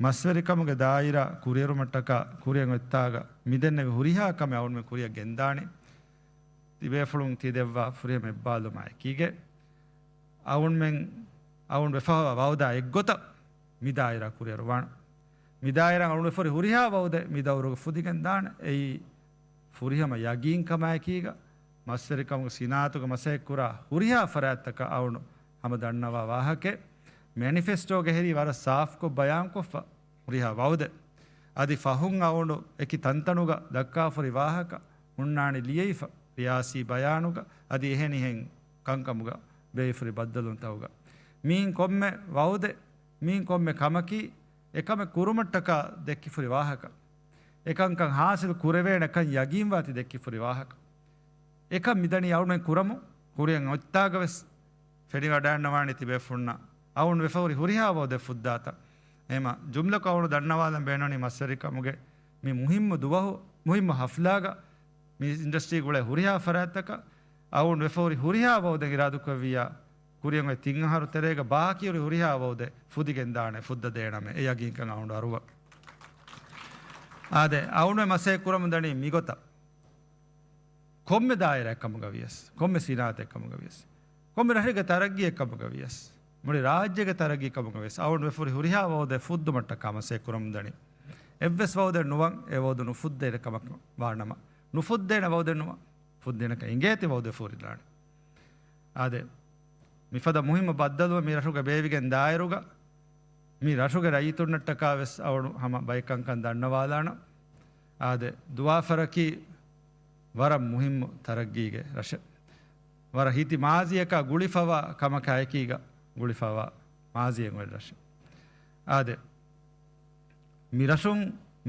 މަސްވެރިކަމުގެ ދާއިރާ ކުރިއެރުމަށްޓަކާ ކުރިއަށް އޮތްތާގަ މިދެންނެވި ހުރިހާ ކަމެއް އަޅުގަނޑުމެން ކުރިއަށް ގެންދާނެ. ތިބޭފުޅުން ތިދެއްވާ ފުރިހަމަ އެއްބާލުމާ އެކީގަ، އަޅުގަނޑުމެން އަޅުގަނޑު ވެފަވާ ވައުދާ އެއްގޮތަށް މި ދާއިރާ ކުރިއަރުވާނެ. މި ދާއިރާ އަޅުގަނޑު ފުރި ހުރިހާ ވައުދެއް މި ދައުރުގަ ފުދިގެން ދާނެ. އެއީ ފުރިހަމަ ޔަގީންކަމާއެކީގަ، މަސްވެރިކަމުގެ ސިނާއަތުގަ މަސައްކަތް ކުރާ ހުރިހާ ފަރާތްތަކަށް އަޅުގަނޑު ހަމަ ދަންނަވާ ވާހަކައެއް. މެނިފެސްޓޯގެ ހެރީ ވަރަށް ސާފްކޮށް ބަޔާންކޮށްފަ ހުރިހާ ވައުދެއް. އަދި ފަހުން އަޅުގަނޑު އެކި ތަންތަނުގަ ދައްކާފަ ހުރި ވާހަކަ ހުންނާނީ ލިޔެވިފަ، ރިޔާސީ ބަޔާނުގަ އަދި އެހެނިހެން ކަންކަމުގަ ބޭފުރި ބައްދަލުވުންތަކުގަ. މީން ކޮންމެ ވައުދެއް، މީން ކޮންމެ ކަމަކީ، އެކަމެއް ކުރުމަށްޓަކާ ދެއްކިފުރި ވާހަކަ، އެކަންކަން ހާސިލް ކުރެވޭނެކަން ޔަގީންވާތީ ދެއްކިފުރި ވާހަކަ. އެކަން މިދަނީ އަޅުގަނޑު ކުރަމުން ކުރިއަށް އޮތްތާގަވެސް ފެނިވަޑައިގަންނަވާނީ ތިބޭފުޅުންނަށް އަޅުގަނޑު ވެފަ ހުރި ހުރިހާ ވައުދެއް ފުއްދާތަން. އެހެމަ ޖުމްލަކޮށް އަޅުގަނޑު ދަންނަވާލަން ބޭނުނީ މަސްވެރިކަމުގެ މި މުހިއްމު ދުވަހު، މުހިއްމު ހަފްލާގަ މި އިންޑަސްޓްރީގެ ގުޅޭ ހުރިހާ ފަރާތްތަކަށް އަޅުގަނޑު ވެފަ ހުރި ހުރިހާ ވައުދެއް އިރާދަކުރެއްވިއްޔާ، ކުރިއަށް އޮތް ތިން އަހަރު ތެރޭގަ ބާކީ ހުރި ހުރިހާ ވައުދެއް ފުދިގެން ދާނެ، ފުއްދަ ދޭނަމޭ. އެ ޔަގީންކަން އަޅުގަނޑު އަރުވަ. އާދެ، އަޅުގަނޑު މަސައްކަތް ކުރަމުން ދަނީ މިގޮތަށް. ކޮންމެ ދާއިރާއެއް ކަމުގަ ވިޔަސް، ކޮންމެ ސިނާއަތެއް ކަމުގަ ވިޔަސް، ކޮންމެ ރަށެއްގެ ތަރައްގީއެއް ކަމުގަ ވިޔަސް، މުޅި ރާއްޖޭގެ ތަރައްގީ ކަމުގަ ވިޔަސް، އަޅުގަނޑު ވެފަ ހުރި ހުރިހާ ވައުދެއް ފުއްދުމަށްޓަކާ މަސައްކަތް ކުރަމުން ދަނީ. އެއްވެސް ވައުދެއް ނުވަން، އެ ވައުދު ނުފުއްދޭނެ ކަމަށް ވާނަމަ، ނުފުއްދޭނެ ވައުދެއް ނުވަން، ފުއްދޭނެކަން އިނގޭތީ ވައުދެއް ފުރިދާނެ. އާދެ، މިފަދަ މުހިއްމު ބައްދަލުވެ މި ރަށުގަ ބޭއްވިގެން ދާއިރުގަ، މި ރަށުގެ ރައްޔިތުންނަށްޓަކާ ވެސް އަޅުގަނޑު ހަމަ ބައެއް ކަންކަން ދަންނަވާލާނަން. އާދެ، ދުވާފަރަކީ ވަރަށް މުހިއްމު ތަރައްގީގެ ރަށެއް. ވަރަށް ހިތި މާޒީއަކާ ގުޅިފަވާ ކަމަކާ އެކީގަ ގުޅިފަވާ މާޒީއެއް އޮތް ރަށެއް. އާދެ، މި ރަށުން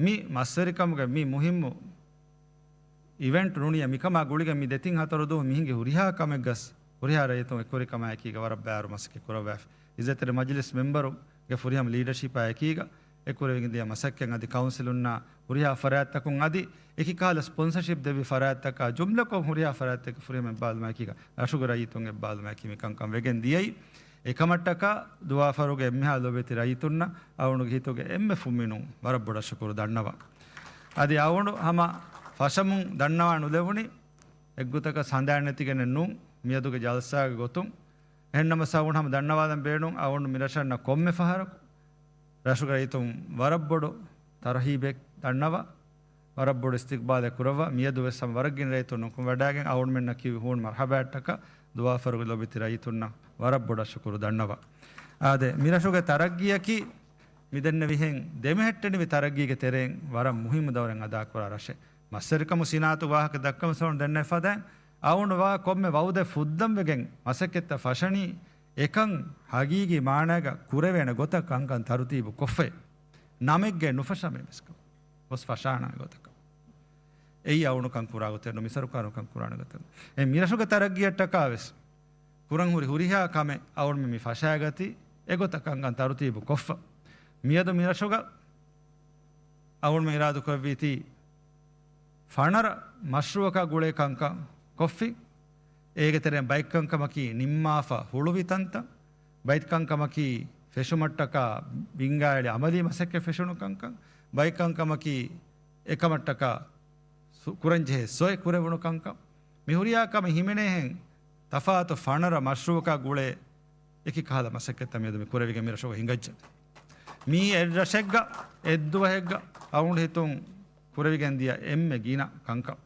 މި މަސްވެރިކަމުގެ މި މުހިއްމު އިވެންޓް ނޫނިއްޔާ މިކަމާ ގުޅިގެން މި ދެތިން ހަތަރު ދުވަހު މިހިނގި ހުރިހާ ކަމެއްގަސް ހުރިހާ ރައްޔިތުން އެކުވެރިކަމާ އެކީގަ ވަރަށް ބާރު މަސައްކަތް ކުރައްވާފި. އިއްޒަތްތެރި މަޖިލިސް މެމްބަރުގެ ފުރިހަމަ ލީޑަޝިޕާ އެކީގަ އެކުރެވިގެން ދިޔަ މަސައްކަތް އަދި ކައުންސިލުންނާ ހުރިހާ ފަރާތްތަކުން އަދި އެކި ކަހަލަ ސްޕޮންސަޝިޕް ދެއްވި ފަރާތްތަކާ ޖުމްލަކޮށް ހުރިހާ ފަރާތްތަކެއް ފުރިހަމަ އެއްބާލުމާ އެކީގަ ރަށުގެ ރައްޔިތުން އެއްބާލުމާ އެކީ މި ކަންކަން ވެގެން ދިޔައީ. އެކަމަށްޓަކާ ދުވާފަރުގެ އެންމެހާ ލޯބިވެތި ރައްޔިތުންނަށް އަޅުގަނޑުގެ ހިތުގެ އެންމެ ފުންމިނުން ވަރަށް ބޮޑަށް ޝުކުރު ދަންނަވަން. އަދި އަޅުގަނޑު ހަމަ ފަށަމުން ދަންނަވާ ނުލެވުނީ އެއްގޮތަކަށް ހަނދާން ނެތިގެނެއް ނޫން މިއަދުގެ ޖަލްސާގެ ގޮތުން. އެހެންނަމަސް އަޅުގަނޑު ހަމަ ދަންނަވާލަން ބޭނުން އަޅުގަނޑު މި ރަށަށް އަންނަ ކޮންމެ ފަހަރަކު ރަށުގެ ރައްޔިތުން ވަރަށް ބޮޑު ތަރުހީބެއް ދަންނަވާ، ވަރަށް ބޮޑު އިސްތިގްބާލެއް ކުރައްވާ، މިއަދު ވެސް ހަމަ ވަރަށް ގިނަ ރައްޔިތުން ނުކުމެވަޑައިގެން އަޅުގަނޑުމެންނަށް ކިޔު ހޫނު މަރްހަބާއަށްޓަކާ ދުވާފަރުގެ ލޯބިވެތި ރައްޔިތުންނަށް ވަރަށް ބޮޑަށް ޝުކުރު ދަންނަވަން. އާދެ، މި ރަށުގެ ތަރައްގީއަކީ މިދެންނެވިހެން ދެމެހެއްޓެނިވި ތަރައްގީގެ ތެރެއިން ވަރަށް މުހިއްމު ދައުރެއް އަދާކުރާ ރަށެއް. މަސްވެރިކަމު ސިނާއަތު ވާހަކަ ދައްކަމުން ދެންނެވި ފަދައިން އަޅުގަނޑު ވާ ކޮންމެ ވައުދެއް ފުއްދަން ވެގެން މަސައްކަތްތައް ފަށަނީ، އެކަން ހަގީގީ މާނައިގަ ކުރެވޭނެ ގޮތަށް ކަންކަން ތަރުތީބު ކޮށްފައި. ނަމެއްގައި ނުފަށާ މި މިސްކަ ގޮސް ފަށާނާ ގޮތަކަށް. އެއީ އަޅުގަނޑު ކަން ކުރާ ގޮތެއް ނޫން، މި ސަރުކާރުން ކަން ކުރާނެ ގޮތެއް ނޫން. އެ މިރަށުގެ ތަރައްގީއަށްޓަކާ ވެސް ކުރަން ހުރި ހުރިހާ ކަމެއް އަޅުގަނޑުމެން މި ފަށާގަތީ އެގޮތަށް ކަންކަން ތަރުތީބު ކޮށްފަ. މިއަދު މިރަށުގަ އަޅުގަނޑުމެން އިރާދަކުރެއްވީތީ ފަނަރަ މަޝްރޫއަކާ ގުޅޭ ކަންކަން ކޮށްފި. އޭގެ ތެރެއިން ބައެއް ކަންކަމަކީ ނިންމާފަ ހުޅުވި ތަންތަން، ބައެއް ކަންކަމަކީ ފެށުމަށްޓަކާ ބިންގާއެޅި އަމަލީ މަސައްކަތް ފެށުނު ކަންކަން، ބައެއް ކަންކަމަކީ އެކަމަށްޓަކާ ސު-، ކުރަންޖެހޭ ސޮއެ ކުރެވުނު ކަންކަން. މި ހުރިހާ ކަމެއް ހިމެނޭހެން ތަފާތު ފަނަރަ މަޝްރޫއަކާ ގުޅޭ އެކި ކަހަލަ މަސައްކަތްތައް މިއަދު މި ކުރެވިގެން މި ރަށުގަ ހިނގައްޖެ. މީ އެއްރަށެއްގަ އެއްދުވަހެއްގަ އަޅުގަނޑު ހިތުން ކުރެވިގެން ދިޔަ އެންމެ ގިނަ ކަންކަން.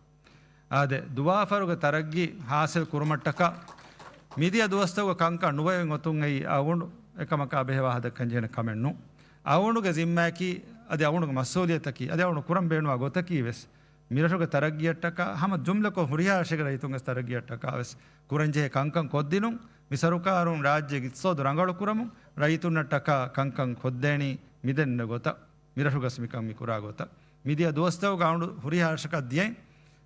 އާދެ، ދުވާފަރުގެ ތަރައްގީ ހާސިލް ކުރުމަށްޓަކާ މިދިޔަ ދުވަސްތަކުގެ ކަންކަން ނުބައި އޮތުން އެއީ އަޅުގަނޑު އެކަމަކާ ބެހޭ ވާހަކަ ދައްކަން ޖެހޭނެ ކަމެއް ނޫން. އަޅުގަނޑުގެ ޒިންމާއަކީ އަދި އަޅުގަނޑުގެ މަސްއޫލިއްޔަތަކީ އަދި އަޅުގަނޑު ކުރަން ބޭނުންވާ ގޮތަކީ ވެސް މިރަށުގެ ތަރައްގީއަށްޓަކާ ހަމަ ޖުމްލަކޮށް ހުރިހާ ރަށެއްގެ ރައްޔިތުންގެ ތަރައްގީއަށްޓަކާ ވެސް ކުރަންޖެހޭ ކަންކަން ކޮށްދިނުން. މި ސަރުކާރުން ރާއްޖޭގެ އިޤްތިޞާދު ރަނގަޅު ކުރަމުން ރައްޔިތުންނަށްޓަކާ ކަންކަން ކޮށްދޭނީ މިދެންނެވި ގޮތަށް. މިރަށުގަސް މިކަން މި ކުރާ ގޮތަށް. މިދިޔަ ދުވަސްތަކުގަ އަޅުގަނޑު ހުރިހާ ރަށަކަށް ދިޔައިން،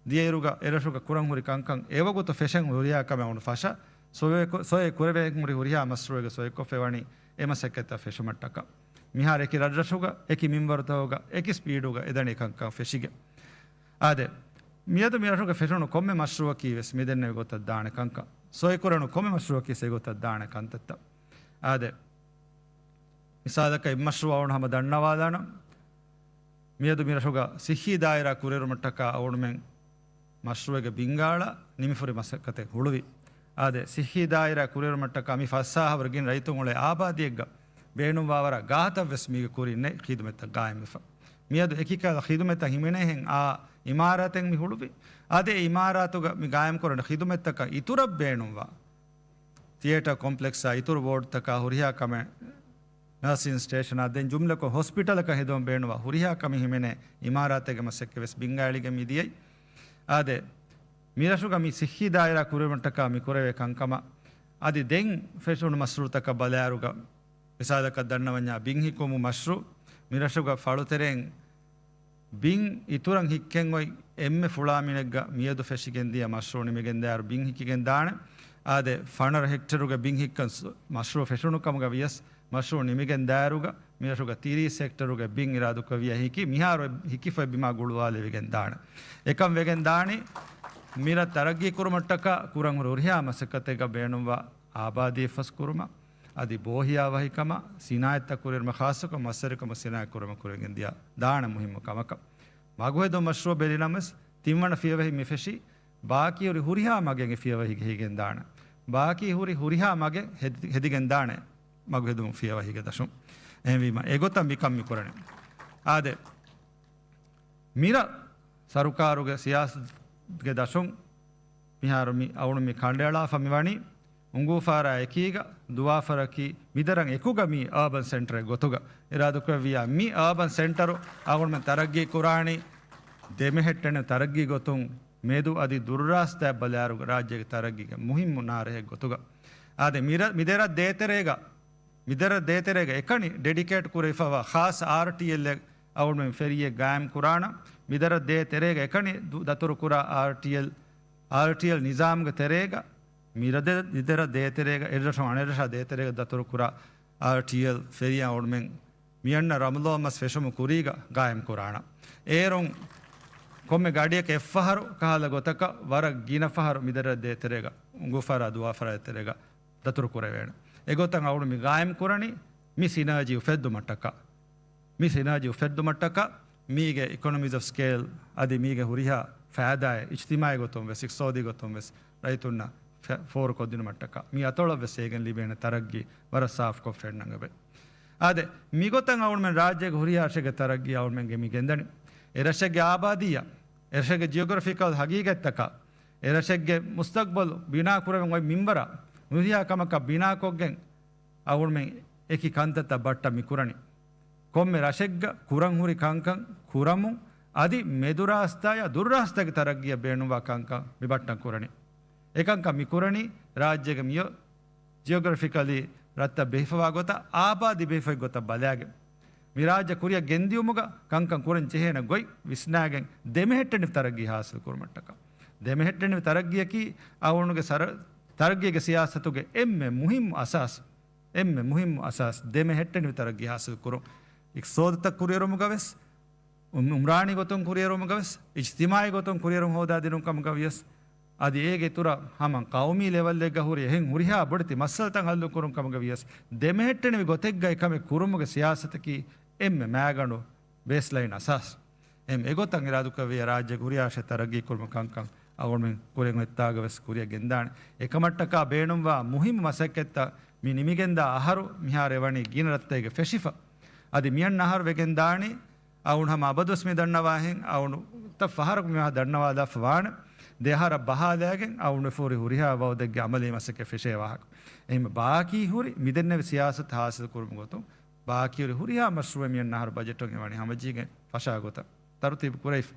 ދިޔައިރުގަ އެރަށުގަ ކުރަން ހުރި ކަންކަން އެވަގުތު ފެށެން ހުރިހާ ކަމެއް އަޅުގަނޑު ފަށަ، ސޮއެ ކު-، ސޮއެ ކުރެވެން ހުރި ހުރިހާ މަޝްރޫއެއްގެ ސޮއެކޮށްފައިވަނީ އެ މަސައްކަތްތައް ފެށުމަށްޓަކާ. މިހާރު އެކި ރަށްރަށުގަ، އެކި މިންވަރުތަކުގަ، އެކި ސްޕީޑުގަ އެދަނީ ކަންކަން ފެށިގެން. އާދެ، މިއަދު މިރަށުގަ ފެށުނު ކޮންމެ މަޝްރޫއަކީ ވެސް މިދެންނެވި ގޮތަށް ދާނެ ކަންކަން. ސޮއެކުރެވުނު ކޮންމެ މަޝްރޫއަކީ ވެސް އެގޮތަށް ދާނެ ކަންތައްތައް. އާދެ، މިސާލަކަށް އެއް މަޝްރޫއަށް އަޅުގަނޑު ހަމަ ދަންނަވާލާނަން. މިއަދު މިރަށުގަ ސިއްހީ ދާއިރާ ކުރިއެރުމަށްޓަކާ އަޅުގަނޑުމެން މަޝްރޫއެއްގެ ބިންގާޅަށް ނިމިފުރި މަސައްކަތެއް ހުޅުވި. އާދެ، ސިއްހީ ދާއިރާ ކުރިއެރުމަށްޓަކާ މި ފަސްސާހަވަރު ގިނަ ރައްޔިތުން އުޅޭ އާބާދީއެއްގަ ބޭނުންވާވަރަށް ގާތައްވެސް މީގެ ކުރިން ނެތް ޚިދުމަތްތައް ގާއިމްވެފަ. މިއަދު އެކިކަހަލަ ޚިދުމަތްތައް ހިމެނޭހެން އާ އިމާރާތެއް މި ހުޅުވި. އާދެ، އެ އިމާރާތުގަ މި ގާއިމްކުރަން ޚިދުމަތްތަކަށް އިތުރަށް ބޭނުންވާ ތިއޭޓަރ ކޮމްޕްލެކްސްއާ އިތުރު ވޯޑްތަކާ ހުރިހާ ކަމެއް، ނަރސިން ސްޓޭޝަނާ ދެން ޖުމްލަކޮށް ހޮސްޕިޓަލަކަށް ހެދުމަށް ބޭނުންވާ ހުރިހާ ކަމެއް ހިމެނޭ އިމާރާތެއްގެ މަސައްކަތް ވެސް ބިންގާއެޅިގެން މި ދިޔައީ. އާދެ، މިރަށުގަ މި ސިއްހީ ދާއިރާ ކުރެވުމަށްޓަކާ މި ކުރެވޭ ކަންކަމަށް އަދި ދެން ފެށުނު މަޝްރޫއުތަކަށް ބަލާއިރުގަ، މިސާލަކަށް ދަންނަވަންޏާ ބިން ހިއްކުމު މަޝްރޫއު، މިރަށުގަ ފަޅުތެރެއިން ބިން އިތުރަށް ހިއްކެން އޮތް އެންމެ ފުޅާ މިނެއްގަ މިއަދު ފެށިގެން ދިޔަ މަޝްރޫއު ނިމިގެން ދާއިރު ބިން ހިއްކިގެން ދާނެ. އާދެ، ފަނަރަ ހެކްޓަރުގެ ބިން ހިއްކަން ސު-، މަޝްރޫއު ފެށުނު ކަމުގަ ވިޔަސް، މަޝްރޫއު ނިމިގެން ދާއިރުގަ މިރަށުގަ ތިރީސް ހެކްޓަރުގެ ބިން އިރާދުކޮށް ވިޔަ ހިކި، މިހާރު ހިކިފައި ބިމާ ގުޅުވާލެވިގެން ދާނެ. އެކަން ވެގެން ދާނީ، މިރަށް ތަރައްގީ ކުރުމަށްޓަކާ ކުރަން ހުރި ހުރިހާ މަސައްކަތެއްގަ ބޭނުންވާ އާބާދީ އެއްފަސް ކުރުމަށް، އަދި ބޯހިޔާވަހިކަމަށް، ސިނާއަތްތައް ކުރިއެރުމަށް، ޚާއްޞަކޮށް މަސްވެރިކަމަށް ސިނާއަތް ކުރުމަށް ކުރިއަށް ގެންދިޔަ ދާނެ މުހިއްމު ކަމަކަށް. މަގުހެދުން މަޝްރޫއު ބެލިނަމަވެސް، ތިންވަނަ ފިޔަވަހި މި ފެށީ، ބާކީ ހުރި ހުރިހާ މަގެއް އެ ފިޔަވަހީގަ ހިގެން ދާނެ. ބާކީ ހުރި ހުރިހާ މަގެއް ހެދި-، ހެދިގެން ދާނެ މަގުހެދުން ފިޔަވަހީގެ ދަށުން. އެހެންވީމަ، އެގޮތަށް މިކަން މި ކުރަނީ. އާދެ، މިރަށް ސަރުކާރުގެ ސިޔާސަތުގެ ދަށުން މިހާރު މި އަޅުގަނޑު މި ކަނޑައަޅާފަ މިވަނީ، އުނގޫފާރާ އެކީގަ، ދުވާފަރަކީ މިދަރަން އެކުގަ މީ އާބަން ސެންޓަރެއް ގޮތުގަ. އިރާދަކުރެއްވިޔާ މި އާބަން ސެންޓަރު އަޅުގަނޑުމެން ތަރައްގީ ކުރާނީ ދެމެހެއްޓެނި ތަރައްގީ ގޮތުން، މެދު އަދި ދުރުރާސްތާ ބަލާއިރު ރާއްޖޭގެ ތަރައްގީގެ މުހިއްމު ނާރެހެއް ގޮތުގަ. އާދެ، މިރަށް، މިދެރަށް ދޭތެރޭގަ މިދަރަށް ދޭތެރޭގަ އެކަނި ޑެޑިކޭޓް ކުރެވިފައިވާ ޚާއްޞަ އާރްޓީއެލްއެއް އަޅުގަނޑުމެން ފެރީއެއް ގާއިމް ކުރާނަން. މިދަރަށް ދޭތެރޭގަ އެކަނި ދު-، ދަތުރުކުރާ އާރްޓީއެލް، އާރްޓީއެލް ނިޒާމުގެ ތެރޭގަ މިރަށް ދޭ-، މިދަރަށް ދޭތެރޭގަ އެއްރަށުން އަނެއްރަށާ ދޭތެރޭގަ ދަތުރުކުރާ އާރްޓީއެލް ފެރީއަށް އަޅުގަނޑުމެން މިއަންނަ ރަމަޟާން މަސް ފެށުމުގެ ކުރީގަ ގާއިމް ކުރާނަން. އޭރުން ކޮންމެ ގަޑިއަކަށް އެއްފަހަރު ކަހަލަ ގޮތަކަށް ވަރަށް ގިނަ ފަހަރު މިދަރަށް ދޭތެރޭގަ، އުނގޫފާރާ ދުވާފަރާ ތެރޭގަ ދަތުރު ކުރެވޭނެ. އެގޮތަށް އަޅުގަނޑު މި ގާއިމް ކުރަނީ މި ސިނާޖީ އުފެއްދުމަށްޓަކާ. މި ސިނާޖީ އުފެއްދުމަށްޓަކާ މީގެ އިކޮނޮމީސް އޮފް ސްކޭލް އަދި މީގެ ހުރިހާ ފައިދާއެއް އިޖްތިމާޢީ ގޮތުން ވެސް، އިޤްތިޞާދީ ގޮތުން ވެސް ރައްޔިތުންނަށް ފެ-، ފޯރުކޮށްދިނުމަށްޓަކާ މި އަތޮޅަށް ވެސް އޭގެން ލިބޭނެ ތަރައްގީ ވަރަށް ސާފުކޮށް ފެންނަން އެބަ. އާދެ، މިގޮތަށް އަޅުގަނޑުމެން ރާއްޖޭގެ ހުރިހާ ރަށެއްގެ ތަރައްގީ އަޅުގަނޑުމެންގެ މި ގެންދަނީ. އެ ރަށެއްގެ އާބާދީއަށް، އެ ރަށެއްގެ ޖިއޮގްރަފިކަލް ހަގީގަތްތަކަށް، އެ ރަށެއްގެ މުސްތަޤްބަލު ބިނާ ކުރެވެން އޮތް މިންވަރަށް ހުރިހާ ކަމަކަށް ބިނާކޮށްގެން އަޅުގަނޑުމެން އެކި ކަންތައްތައް ބައްޓަށް މިކުރަނީ. ކޮންމެ ރަށެއްގަ ކުރަން ހުރި ކަންކަން ކުރަމުން އަދި މެދުރާސްތާއާ ދުރުރާސްތާގެ ތަރައްގީއަށް ބޭނުންވާ ކަންކަން މި ބައްޓަށް ކުރަނީ. އެކަންކަން މި ކުރަނީ ރާއްޖޭގެ މިއޮތް ޖިއޮގްރަފިކަލީ ރަށްތައް ބެހިފަވާ ގޮތަށް، އާބާދީ ބެހިފައި ގޮތަށް ބަލާގެން، މި ރާއްޖެ ކުރިއަށް ގެންދިއުމުގަ ކަންކަން ކުރަން ޖެހޭނެ ގޮތް ވިސްނާގެން، ދެމެހެއްޓެނިވި ތަރައްގީ ހާސިލް ކުރުމަށްޓަކާ. ދެމެހެއްޓެނިވި ތަރައްގީއަކީ އަޅުގަނޑުގެ ސަރ-، ތަރައްގީގެ ސިޔާސަތުގެ އެންމެ މުހިއްމު އަސާސް، އެންމެ މުހިއްމު އަސާސް ދެމެހެއްޓެނިވި ތަރައްގީ ހާސިލް ކުރުން. އިޤްތިޞާދުތައް ކުރިއެރުމުގަ ވެސް، އުމް-، އުމްރާނީ ގޮތުން ކުރިއެރުމުގަ ވެސް، އިޖްތިމާޢީ ގޮތުން ކުރިއެރުން ހޯދާދިނުން ކަމުގަ ވިޔަސް، އަދި އޭގެ އިތުރަށް ހަމަ ޤައުމީ ލެވަލްއެއްގަ ހުރި އެހެން ހުރިހާ ބޮޑެތި މައްސަލަތައް ހައްލު ކުރުން ކަމުގަ ވިޔަސް، ދެމެހެއްޓެނިވި ގޮތެއްގައި ކަމެއް ކުރުމުގެ ސިޔާސަތަކީ އެންމެ މައިގަނޑު ބޭސްލައިން އަސާސް. އެހެން އެގޮތަށް އިރާދަކުރެއްވިޔާ ރާއްޖޭގެ ހުރިހާ ރަށެއް ތަރައްގީ ކުރުމަށް ކަންކަން އަޅުގަނޑުމެން ކުރިއަށް އޮތްތާގަ ވެސް ކުރިއަށް ގެންދާނެ. އެކަމަށްޓަކާ ބޭނުންވާ މުހިއްމު މަސައްކަތްތައް މި ނިމިގެންދާ އަހަރު މިހާރު އެވަނީ ގިނަ ރަށްތަކެއްގަ ފެށިފަ. އަދި މިއަންނަ އަހަރު ވެގެން ދާނީ އަޅުގަނޑު ހަމަ އަބަދުވެސް މި ދަންނަވާހެން، އަޅުގަނޑު ތައް ފަހަރަކު މި ދަންނަވާލާފަ ވާނެ. ދެ އަހަރަށް ބަހާލާގެން އަޅުގަނޑު ފޯރި ހުރިހާ ވައުދެއްގެ އަމަލީ މަސައްކަތް ފެށޭ ވާހަކަ. އެހެން ބާކީ ހުރި މި ދެންނެވި ސިޔާސަތު ހާސިލް ކުރުމުގެ ގޮތުން، ބާކީ ހުރި ހުރިހާ މަޝްރޫއެއް މިއަންނަ އަހަރު ބަޖެޓުން އެވަނީ ހަމަޖެހިގެން ފަށާ ގޮތަށް ތަރުތީބު ކުރެވިފަ.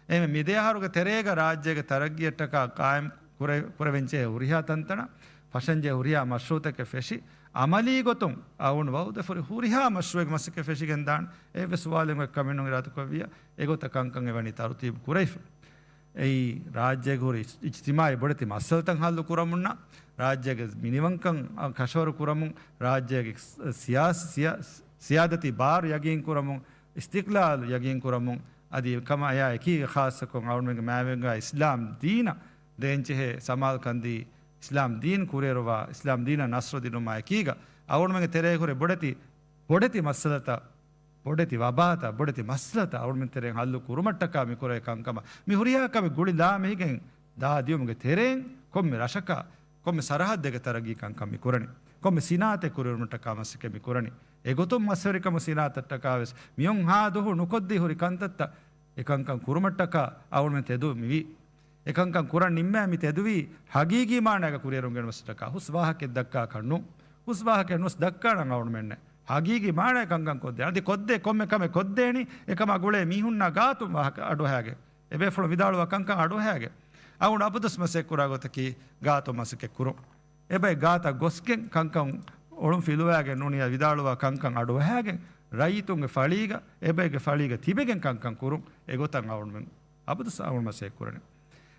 އެހެން މި ދެ އަހަރުގެ ތެރޭގަ ރާއްޖޭގެ ތަރައްގީއަށްޓަކާ ޤާއިމް ކުރެ-، ކުރެވެންޖެހޭ ހުރިހާ ތަންތަނަށް، ފަށަންޖެހޭ ހުރިހާ މަޝްރޫއުތަކެއް ފެށި، އަމަލީ ގޮތުން އަޅުގަނޑު ވައުދެއް ފޯރި ހުރިހާ މަޝްރޫއެއްގެ މަސައްކަތް ފެށިގެން ދާން އެއްވެސް ސުވާލެއް އޮތް ކަމެއް ނޫން އިރާދަކުރެއްވިއްޔާ، އެގޮތަށް ކަންކަން އެވަނީ ތަރުތީބު ކުރެވިފަ. އެއީ ރާއްޖޭގެ ހުރި އިޖް-، އިޖްތިމާޢީ ބޮޑެތި މައްސަލަތައް ހައްލު ކުރަމުންނާ، ރާއްޖޭގެ މިނިވަންކަން ކަށަވަރު ކުރަމުން، ރާއްޖޭގެ ސިޔާސް-، ސިޔާ-، ސިޔާދަތީ ބާރު ޔަގީން ކުރަމުން، އިސްތިޤްލާލު ޔަގީން ކުރަމުން، އަދި ކަމާ އެއާ އެކީގަ ޚާއްޞަކޮށް އަޅުގަނޑުމެންގެ މާތްވެރިންގާ އިސްލާމް ދީނަށް ދޭންޖެހޭ ސަމާލުކަންދީ، އިސްލާމް ދީން ކުރިއެރުވާ، އިސްލާމް ދީނަށް ނަޞްރު ދިނުމާ އެކީގަ، އަޅުގަނޑުމެންގެ ތެރޭގަ ހުރި ބޮޑެތި، ބޮޑެތި މައްސަލަތައް، ބޮޑެތި ވަބާތައް، ބޮޑެތި މައްސަލަތައް އަޅުގަނޑުމެން ތެރެއިން ހައްލު ކުރުމަށްޓަކާ މި ކުރެވޭ ކަންކަމަށް، މި ހުރިހާ ކަމެއް ގުޅިލާމެހިގެން ދާ ދިޔުމުގެ ތެރެއިން ކޮންމެ ރަށަކަށް، ކޮންމެ ސަރަހައްދެއްގެ ތަރައްގީ ކަންކަން މި ކުރަނީ. ކޮންމެ ސިނާއަތެއް ކުރިއެރުމަށްޓަކާ މަސައްކަތް މި ކުރަނީ. އެގޮތުން މަސްވެރިކަމު ސިނާއަތަށްޓަކާ ވެސް މިއޮން ހާ ދުހު ނުކޮށްދީ ހުރި ކަންތައްތައް އެކަންކަން ކުރުމަށްޓަކާ އަޅުގަނޑުމެން ތެދު މިވީ. އެކަންކަން ކުރަން ނިންމާ މި ތެދުވީ ހަގީގީ މާނައިގަ ކުރިއެރުން ގެނުމަށްޓަކާ. ހުސް ވާހަކައެއް ދައްކާކަށް ނޫން. ހުސް ވާހަކައެއް ނުސް ދައްކާނަން އަޅުގަނޑުމެންނެއް. ހަގީގީ މާނައި ކަންކަން ކޮށްދޭ. އަދި ކޮށްދޭ ކޮންމެ ކަމެއް ކޮށްދޭނީ އެކަމާ ގުޅޭ މީހުންނާ ގާތުން ވާހަކަ އަޑުއަހާގެން. އެބޭފުޅުން ވިދާޅުވާ ކަންކަން އަޑުއަހާގެން. އަޅުގަނޑު އަބަދުވެސް މަސައްކަތް ކުރާ ގޮތަކީ ގާތުން މަސައްކަތް ކުރުން. އެބައި ގާތަށް ގޮސްގެން ކަންކަން އޮޅުން ފިލުވާގެން ނޫނީ ވިދާޅުވާ ކަންކަން އަޑުއަހާގެން ރައްޔިތުންގެ ފަޅީގަ، އެބައިގެ ފަޅީގަ ތިބެގެން ކަންކަން ކުރުން އެގޮތަށް އަޅުގަނޑުމެން އަބަދުސް އަޅުގަނޑު މަސައްކަތް ކުރަނީ.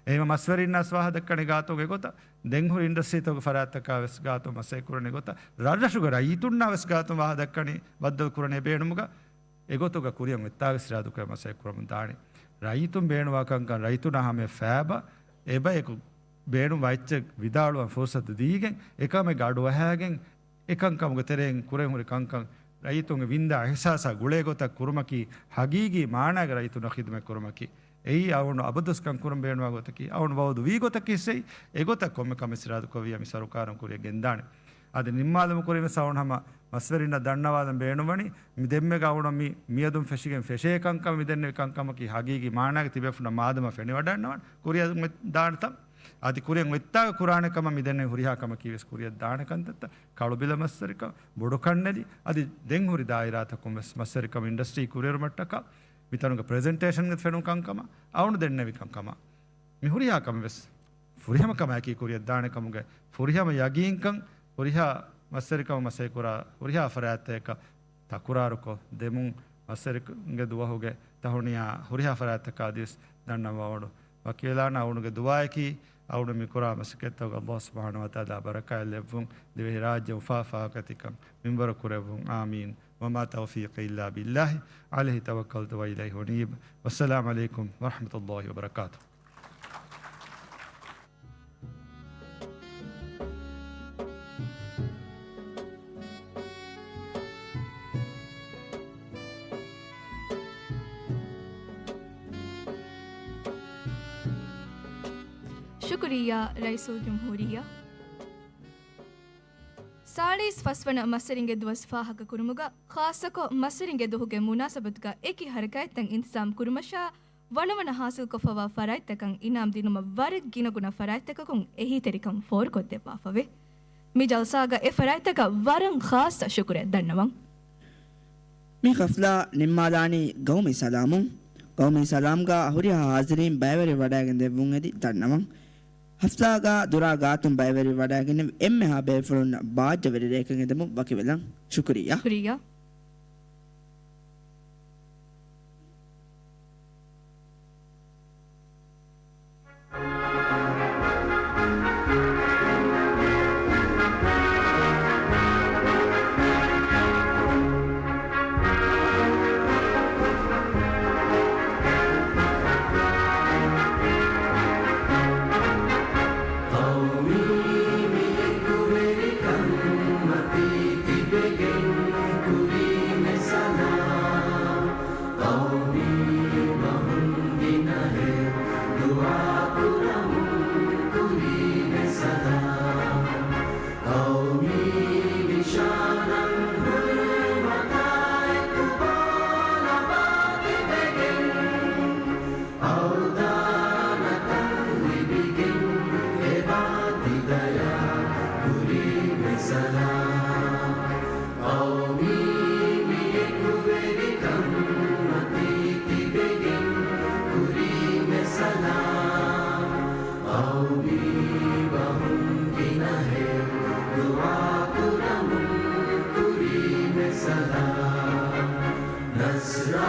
އެހެންވީމަ މަސްވެރިންނަށް ވާހަކަ ދައްކަނީ ގާތުގެ ގޮތަށް، ދެން ހުރި އިންޑަސްޓްރީތަކުގެ ފަރާތްތަކާ ވެސް ގާތު މަސައްކަތް ކުރަނީ ގޮތަށް، ރަށްރަށުގެ ރައްޔިތުންނާ ވެސް ގާތު ވާހަކަ ދައްކަނީ ބައްދަލު ކުރަނީ ބޭނުމުގަ، އެގޮތުގަ ކުރިއަށް އޮތްތާ ވެސް އިރާދަކުރެ މަސައްކަތް ކުރަމުން ދާނެ. ރައްޔިތުން ބޭނުވާ ކަންކަން ރައްޔިތުންނާ ހަމަޔަށް ފޭބަ، އެބަޔަކު ބޭނުންވާ އެއްޗެއް ވިދާޅުވަން ފުރުސަތު ދީގެން، އެކަމެއްގަ އަޑުއަހާގެން، އެކަންކަމުގެ ތެރެއިން ކުރެން ހުރި ކަންކަން ރައްޔިތުންގެ ވިންދާ އިހްސާސާ ގުޅޭ ގޮތަށް ކުރުމަކީ، ހަގީގީ މާނާގެ ރައްޔިތުންނަށް ޚިދުމަތް ކުރުމަކީ. އެއީ އަޅުގަނޑު އަބަދުސް ކަން ކުރަން ބޭނުންވާ ގޮތަކީ، އަޅުގަނޑު ވައުދު ވީ ގޮތަކީ ސެއް، އެގޮތަށް ކޮންމެ ކަމެއް އިރާދަކުރެއްވިޔާ މި ސަރުކާރުން ކުރިއަށް ގެންދާނެ. އަދި ނިންމާލުމުގެ ކުރިން ވެސް އަޅުގަނޑު ހަމަ މަސްވެރިންނަށް ދަންނަވާލަން ބޭނުންވަނީ، މި ދެންމެގަ އަޅުގަނޑު މި މިއަދުން ފެށިގެން ފެށޭ ކަންކަން، މި ދެންނެވި ކަންކަމަކީ ހަގީގީ މާނާގަ ތިބޭފުޅުންނަށް މާދަމާ ފެނިވަޑައިގަންނަވާނެ. ކުރިއަށް ދާނެތަ؟ އަދި ކުރިއަށް އޮތްތާގަ ކުރާނެ ކަމަށް މި ދެންނެވި ހުރިހާ ކަމަކީ ވެސް ކުރިއަށް ދާނެ ކަންތައްތައް، ކަޅުބިލަ މަސްވެރިކަން، ބޮޑު ކަންނެލި، އަދި ދެން ހުރި ދާއިރާތަކުން ވެސް މަސްވެރިކަމު އިންޑަސްޓްރީ ކުރިއެރުމަށްޓަކާ، މިތަނުގެ ޕްރެޒެންޓޭޝަންގެ ފެނުނު ކަންކަމަށް، އަޅުގަނޑު ދެންނެވި ކަންކަމަށް، މި ހުރިހާ ކަމެއް ވެސް ފުރިހަމަ ކަމަކީ ކުރިއަށް ދާނެ ކަމުގެ ފުރިހަމަ ޔަގީންކަން، ހުރިހާ މަސްވެރިކަމަށް މަސައްކަތް ކުރާ ހުރިހާ ފަރާތްތަކަށް ތަކުރާރުކޮށް ދެމުން، މަސްވެރިންގެ ދުވަހުގެ ތަހުނިޔާ ހުރިހާ ފަރާތްތަކާ އަދިވެސް ދަންނަވަން އަޅުގަނޑު ވަކިވެލާނަން. އަޅުގަނޑުގެ ދުޢާއަކީ، އަޅުގަނޑު މި ކުރާ މަސައްކަތްތަކުގަ ﷲ ސުބްޙާނަހޫ ވަތަޢާލާ ބަރަކާތް ލެއްވުން، ދިވެހިރާއްޖެ އުފާ ފާހަގަތިކަން މިންވަރު ކުރެއްވުން. އާމީން. وما توفيقي إلا بالله عليه توكلت وإليه أنيب. والسلام عليكم ورحمة الله وبركاته. ޝުކުރިއްޔާ ރައީސުލްޖުމްހޫރިއްޔާ. ސާޅީސް ފަސްވަނަ މަސްވެރިންގެ ދުވަސް ފާހަގަކުރުމުގަ، ޚާއްޞަކޮށް މަސްވެރިންގެ ދުވަހުގެ މުނާސަބަތުގަ އެކި ހަރަކާތްތައް އިންތިޒާމް ކުރުމަށާ، ވަނަވަނަ ހާސިލްކޮށްފަވާ ފަރާތްތަކަށް އިނާމް ދިނުމަށް ވަރަށް ގިނަގުނަ ފަރާތްތަކަކުން އެހީތެރިކަން ފޯރުކޮށްދެއްވާފަވޭ. މި ޖަލްސާގަ އެ ފަރާތްތަކަށް ވަރަށް ޚާއްޞަ ޝުކުރެއް ދަންނަވަން. މި ހަފްލާ ނިންމާލާނީ ގައުމީ ސަލާމުން. ގައުމީ ސަލާމްގަ ހުރިހާ ހާޒިރީން ބައިވެރިވެވަޑައިގެން ދެއްވުން އެދި ދަންނަވަން. ހަފްލާގަ ދުރާ ގާތުން ބައިވެރިވެވަޑައިގެންނެވި އެންމެހާ ބޭފުޅުންނަށް ބާއްޖަވެރި ރެއަކަށް އެދެމުން ވަކިވެލަން. ޝުކުރިއްޔާ. ޝުކުރިއްޔާ. ޤައުމީ މި އެކުވެރިކަން މަތީ ތިބެގެން ކުރީމެ ސަލާމް. ޤައުމީ ބަހުން ގިނަހެއް ދުޢާ ކުރަމުން ކުރީމެ ސަލާމް. ޤައުމީ ނިޝާނަށް ހުރިމަތާއެކު ބޯ ލަބާ ތިބެގެން، އަވްދާނަކަން ލިބިގެން އެބާ ތި ދަޔާ ކުރީމެ ސަލާމް. ޤައުމީ މި އެކުވެރިކަން މަތީ ތިބެގެން ކުރީމެ ސަލާމް. ޤައުމީ ބަހުން ގިނަހެއް ދުޢާ ކުރަމުން ކުރީމެ ސަލާމް. ނަޞްރާ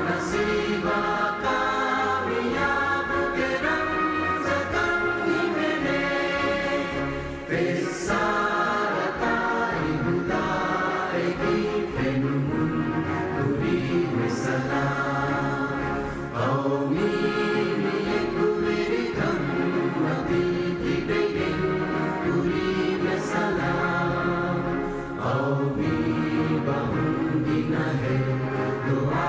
ނަސީބާ ކާމިޔާބުގެ ރަމްޒަކަށް ހިމެނޭ. ފެއްސާރަ ތާއި ހުދާ އެކީ ފެނުމުން ކުރީމެ ސަލާމް. ޤައުމީ މި އެކުވެރިކަން މަތީ ތިބެގެން ކުރީމެ ސަލާމް. ޤައުމީ ބަހުން ގިނަހެއް ދުޢާ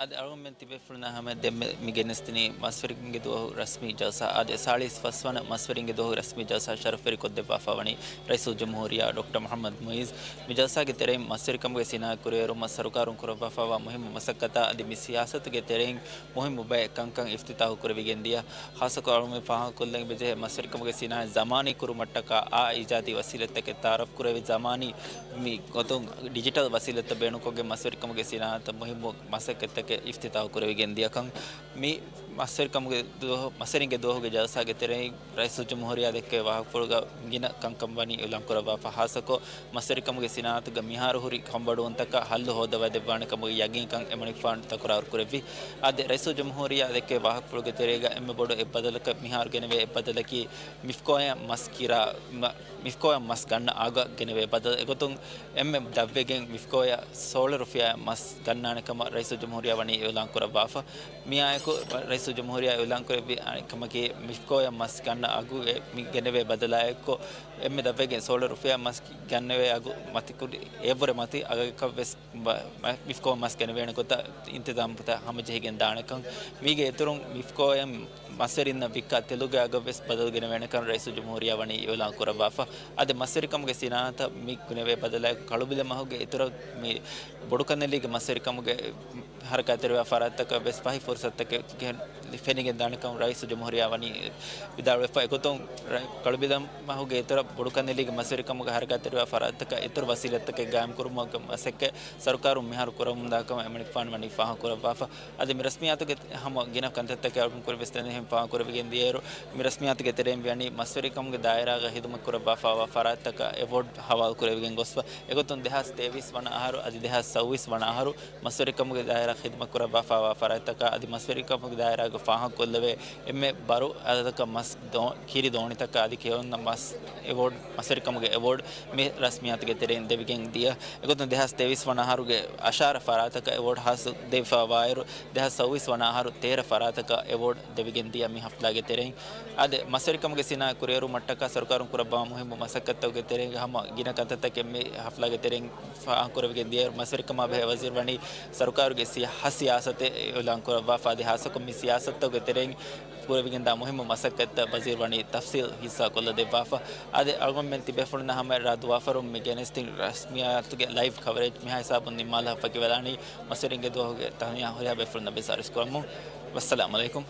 އަދި އަޅުގަނޑުމެން ތިބޭފުޅުންނާ ހަމަޔަށް ދެންމެ މި ގެނެސްދިނީ މަސްވެރިންގެ ދުވަހު ރަސްމީ ޖަލްސާ. އަދި ސާޅީސް ފަސް ވަނަ މަސްވެރިންގެ ދުވަހު ރަސްމީ ޖަލްސާ ޝަރަފުވެރި ކޮށްދެއްވާފަ ވަނީ ރައީސުލްޖުމްހޫރިއްޔާ ޑޮކްޓަރ މުޙައްމަދު މުޢިއްޒު. މި ޖަލްސާގެ ތެރެއިން މަސްވެރިކަމުގެ ސިނާއަތް ކުރިއެރުމަށް ސަރުކާރުން ކުރައްވާފައިވާ މުހިއްމު މަސައްކަތާ އަދި މި ސިޔާސަތުގެ ތެރެއިން މުހިއްމު ބައެއް ކަންކަން އިފްތިތާޙު ކުރެވިގެން ދިޔަ. ޚާއްޞަކޮށް އަޅުގަނޑުމެން ފާހަގަކޮށްލަން އެބަޖެހޭ، މަސްވެރިކަމުގެ ސިނާއަތް ޒަމާނީ ކުރުމަށްޓަކާ އާ އިޖާދީ ވަސީލަތްތަކެއް ތަޢާރަފް ކުރެވި ޒަމާނީ މި ގޮތުން ޑިޖިޓަލް ވަސީލަތްތައް ބޭނުންކޮށްގެން މަސްވެރިކަމުގެ ސިނާއަތަށް މުހިއްމު މަސައްކަތްތަކެއް އިފްތިތާޙު ކުރެވިގެން ދިޔަކަން މި މަސްވެރިކަމުގެ ދުވަހު، މަސްވެރިންގެ ދުވަހުގެ ޖަލްސާގެ ތެރެއިން ރައީސުލްޖުމްހޫރިއްޔާ ދެއްކެވި ވާހަކަފުޅުގަ ގިނަ ކަންކަން ވަނީ އިޢުލާން ކުރައްވާފަ. ޚާއްޞަކޮށް، މަސްވެރިކަމުގެ ސިނާއަތުގަ މިހާރު ހުރި ކަންބޮޑުވުންތަކަށް ހައްލު ހޯދަވައިދެއްވާނެ ކަމުގެ ޔަގީންކަން އެމަނިކުފާނު ތަކުރާރު ކުރެއްވި. އަދި ރައީސުލްޖުމްހޫރިއްޔާ ދެއްކެވި ވާހަކަފުޅުގެ ތެރޭގަ އެންމެ ބޮޑު އެއްބަދަލަކަށް މިހާރު ގެނެވޭ އެއްބަދަލަކީ، މިފްކޯއަށް މަސް ކިރާ، މަ-، މިފްކޯއަށް މަސް ގަންނަ އަގަށް ގެނެވޭ ބަދަލު. އެގޮތުން އެންމެ ދަށްވެގެން މިފްކޯއަށް ސޯޅަ ރުފިޔާއަށް މަސް ގަންނާނެ ކަމަށް ރައީސުލްޖުމްހޫރިއްޔާ ވަނީ އިޢުލާން ކުރައްވާފަ. މިއާއެކު ރައީސުލްޖުމްހޫރިއްޔާ އިޢުލާން ކުރެއްވި އަނެއް ކަމަކީ، މިފްކޯއަށް މަސް ގަންނަ އަގު އެ މި ގެނެވޭ ބަދަލާއެއްކޮށް، އެންމެ ދަށްވެގެން ސޯޅަ ރުފިޔާ މަސް ގަންނެވޭ އަގު މަތިކުރި އެއަށްވުރެ މަތި އަގަކަށް ވެސް މަ-، މަ-، މިފްކޯ މަސް ގެނެވޭނެ ގޮތަށް އިންތިޒާމްތައް ހަމަޖެހިގެން ދާނެކަން. މީގެ އިތުރުން މިފްކޯއަށް މަސްވެރިންނަށް ވިއްކާ ތެލުގެ އަގަށް ވެސް ބަދަލު ގެނެވޭނެކަން ރައީސުލްޖުމްހޫރިއްޔާ ވަނީ އިޢުލާން ކުރައްވާފަ. އަދި މަސްވެރިކަމުގެ ސިނާއަތަށް މި ގެނެވޭ ބަދަލާއެކު ކަޅުބިލަ މަހުގެ އިތުރަށް މި ބޮޑުކަންނެލީގެ މަސްވެރިކަމުގެ ހަރަކާތްތެރިވާ ފަރާތްތަކަށް ވެސް ފަހި ފުރުސަތުތަކެއް ގެ-، ފެނިގެން ދާނެކަން ރައީސުލްޖުމްހޫރިއްޔާ ވަނީ ވިދާޅުވެފަ. އެގޮތުން ރަ-، ކަޅުބިލަ މަހުގެ އިތުރަށް ބޮޑުކަންނެލީގެ މަސްވެރިކަމުގެ ހަރަކާތްތެރިވާ ފަރާތްތަކަށް އިތުރު ވަސީލަތްތަކެއް ގާއިމްކުރުމުގެ މަސައްކަތް ސަރުކާރުން މިހާރު ކުރަމުންދާކަމަށް އެމަނިކުފާނު ވަނީ ފާހަގަކުރައްވާފަ. އަދި މި ރަސްމިއްޔާތުގެ ހަމަ ގިނަ ކަންތައްތަކެއް އަޅުގަނޑު ކުރި ވެސް ދެން ފާހަގަކުރެވިގެން ދިޔައިރު، މި ރަސްމިއްޔާތުގެ ތެރެއިން ވިޔަނީ މަސްވެރިކަމުގެ ދާއިރާގަ ހިދުމަތް ކުރައްވާފައިވާ ފަރާތްތަކަށް އެވޯޑް ހަވާލު ކުރެވިގެން ގޮސްފަ. އެގޮތުން ދެހާސް ތޭވީސް ވަނަ އަހަރު އަދި ދެހާސް ސައުވީސް ވަނަ އަހަރު މަސްވެރިކަމުގެ ދާއިރާ ޚިދުމަތް ކުރައްވާފައިވާ ފަރާތްތަކާ އަދި މަސްވެރިކަމުގެ ދާއިރާގަ ފާހަގަކޮށްލެވޭ އެންމެ ބަރު އަދަދަކަށް މަސް ދޯ-، ކިރި ދޯނިތަކާ އަދި ކެއުންނަށް މަސް އެވޯޑް، މަސްވެރިކަމުގެ އެވޯޑް މި ރަސްމިއްޔާތުގެ ތެރެއިން ދެވިގެން ދިޔަ. އެގޮތުން ދެހާސް ތޭވީސް ވަނަ އަހަރުގެ އަށާރަ ފަރާތަކަށް އެވޯޑް ހާސް ދެވިފައިވާއިރު، ދެހާސް ސައުވީސް ވަނަ އަހަރު ތޭރަ ފަރާތަކަށް އެވޯޑް ދެވިގެން ދިޔަ މި ހަފްލާގެ ތެރެއިން. އާދެ، މަސްވެރިކަމުގެ ސިނާއަތް ކުރިއެރުމަށްޓަކާ ސަރުކާރުން ކުރައްވާ މުހިއްމު މަސައްކަތްތަކުގެ ތެރޭގަ ހަމަ ގިނަ ކަންތައްތަކެއް މި ހަފްލާގެ ތެރެއިން ފާހަގަކުރެވިގެން ދިޔައިރު، މަސްވެރިކަމާ ބެހޭ ވަޒީރު ވަނީ ސަރުކާރުގެ ސިޔާ-، ހަ ސިޔާސަތެއް އިޢުލާން ކުރައްވާފަ. އަދި ހާއްސަކޮށް މި ސިޔާސަތުގެ ތެރެއިން ކުރެވިގެންދާ މުހިއްމު މަސައްކަތްތައް ވަޒީރު ވަނީ ތަފްސީލް ހިއްސާ ކޮށްލަދެއްވާފަ. އަދި އަޅުގަނޑުމެން ތިބޭފުޅުންނާ ހަމަ ރާ ދުވާފަރުން މި ގެނެސްދިން ރަސްމިއްޔާތުގެ ލައިވް ކަވަރޭޖް މިހާ ހިސާބުން ނިންމާލާފަ ވަކިވެލާނީ. މަސްވެރިންގެ ދުވަހުގެ ތަހުނިޔާ ހުރިހާ ބޭފުޅުންނަށް ވެސް އަރިސް ކުރަމުން. ވައްސަލާމް އަލައިކުމް.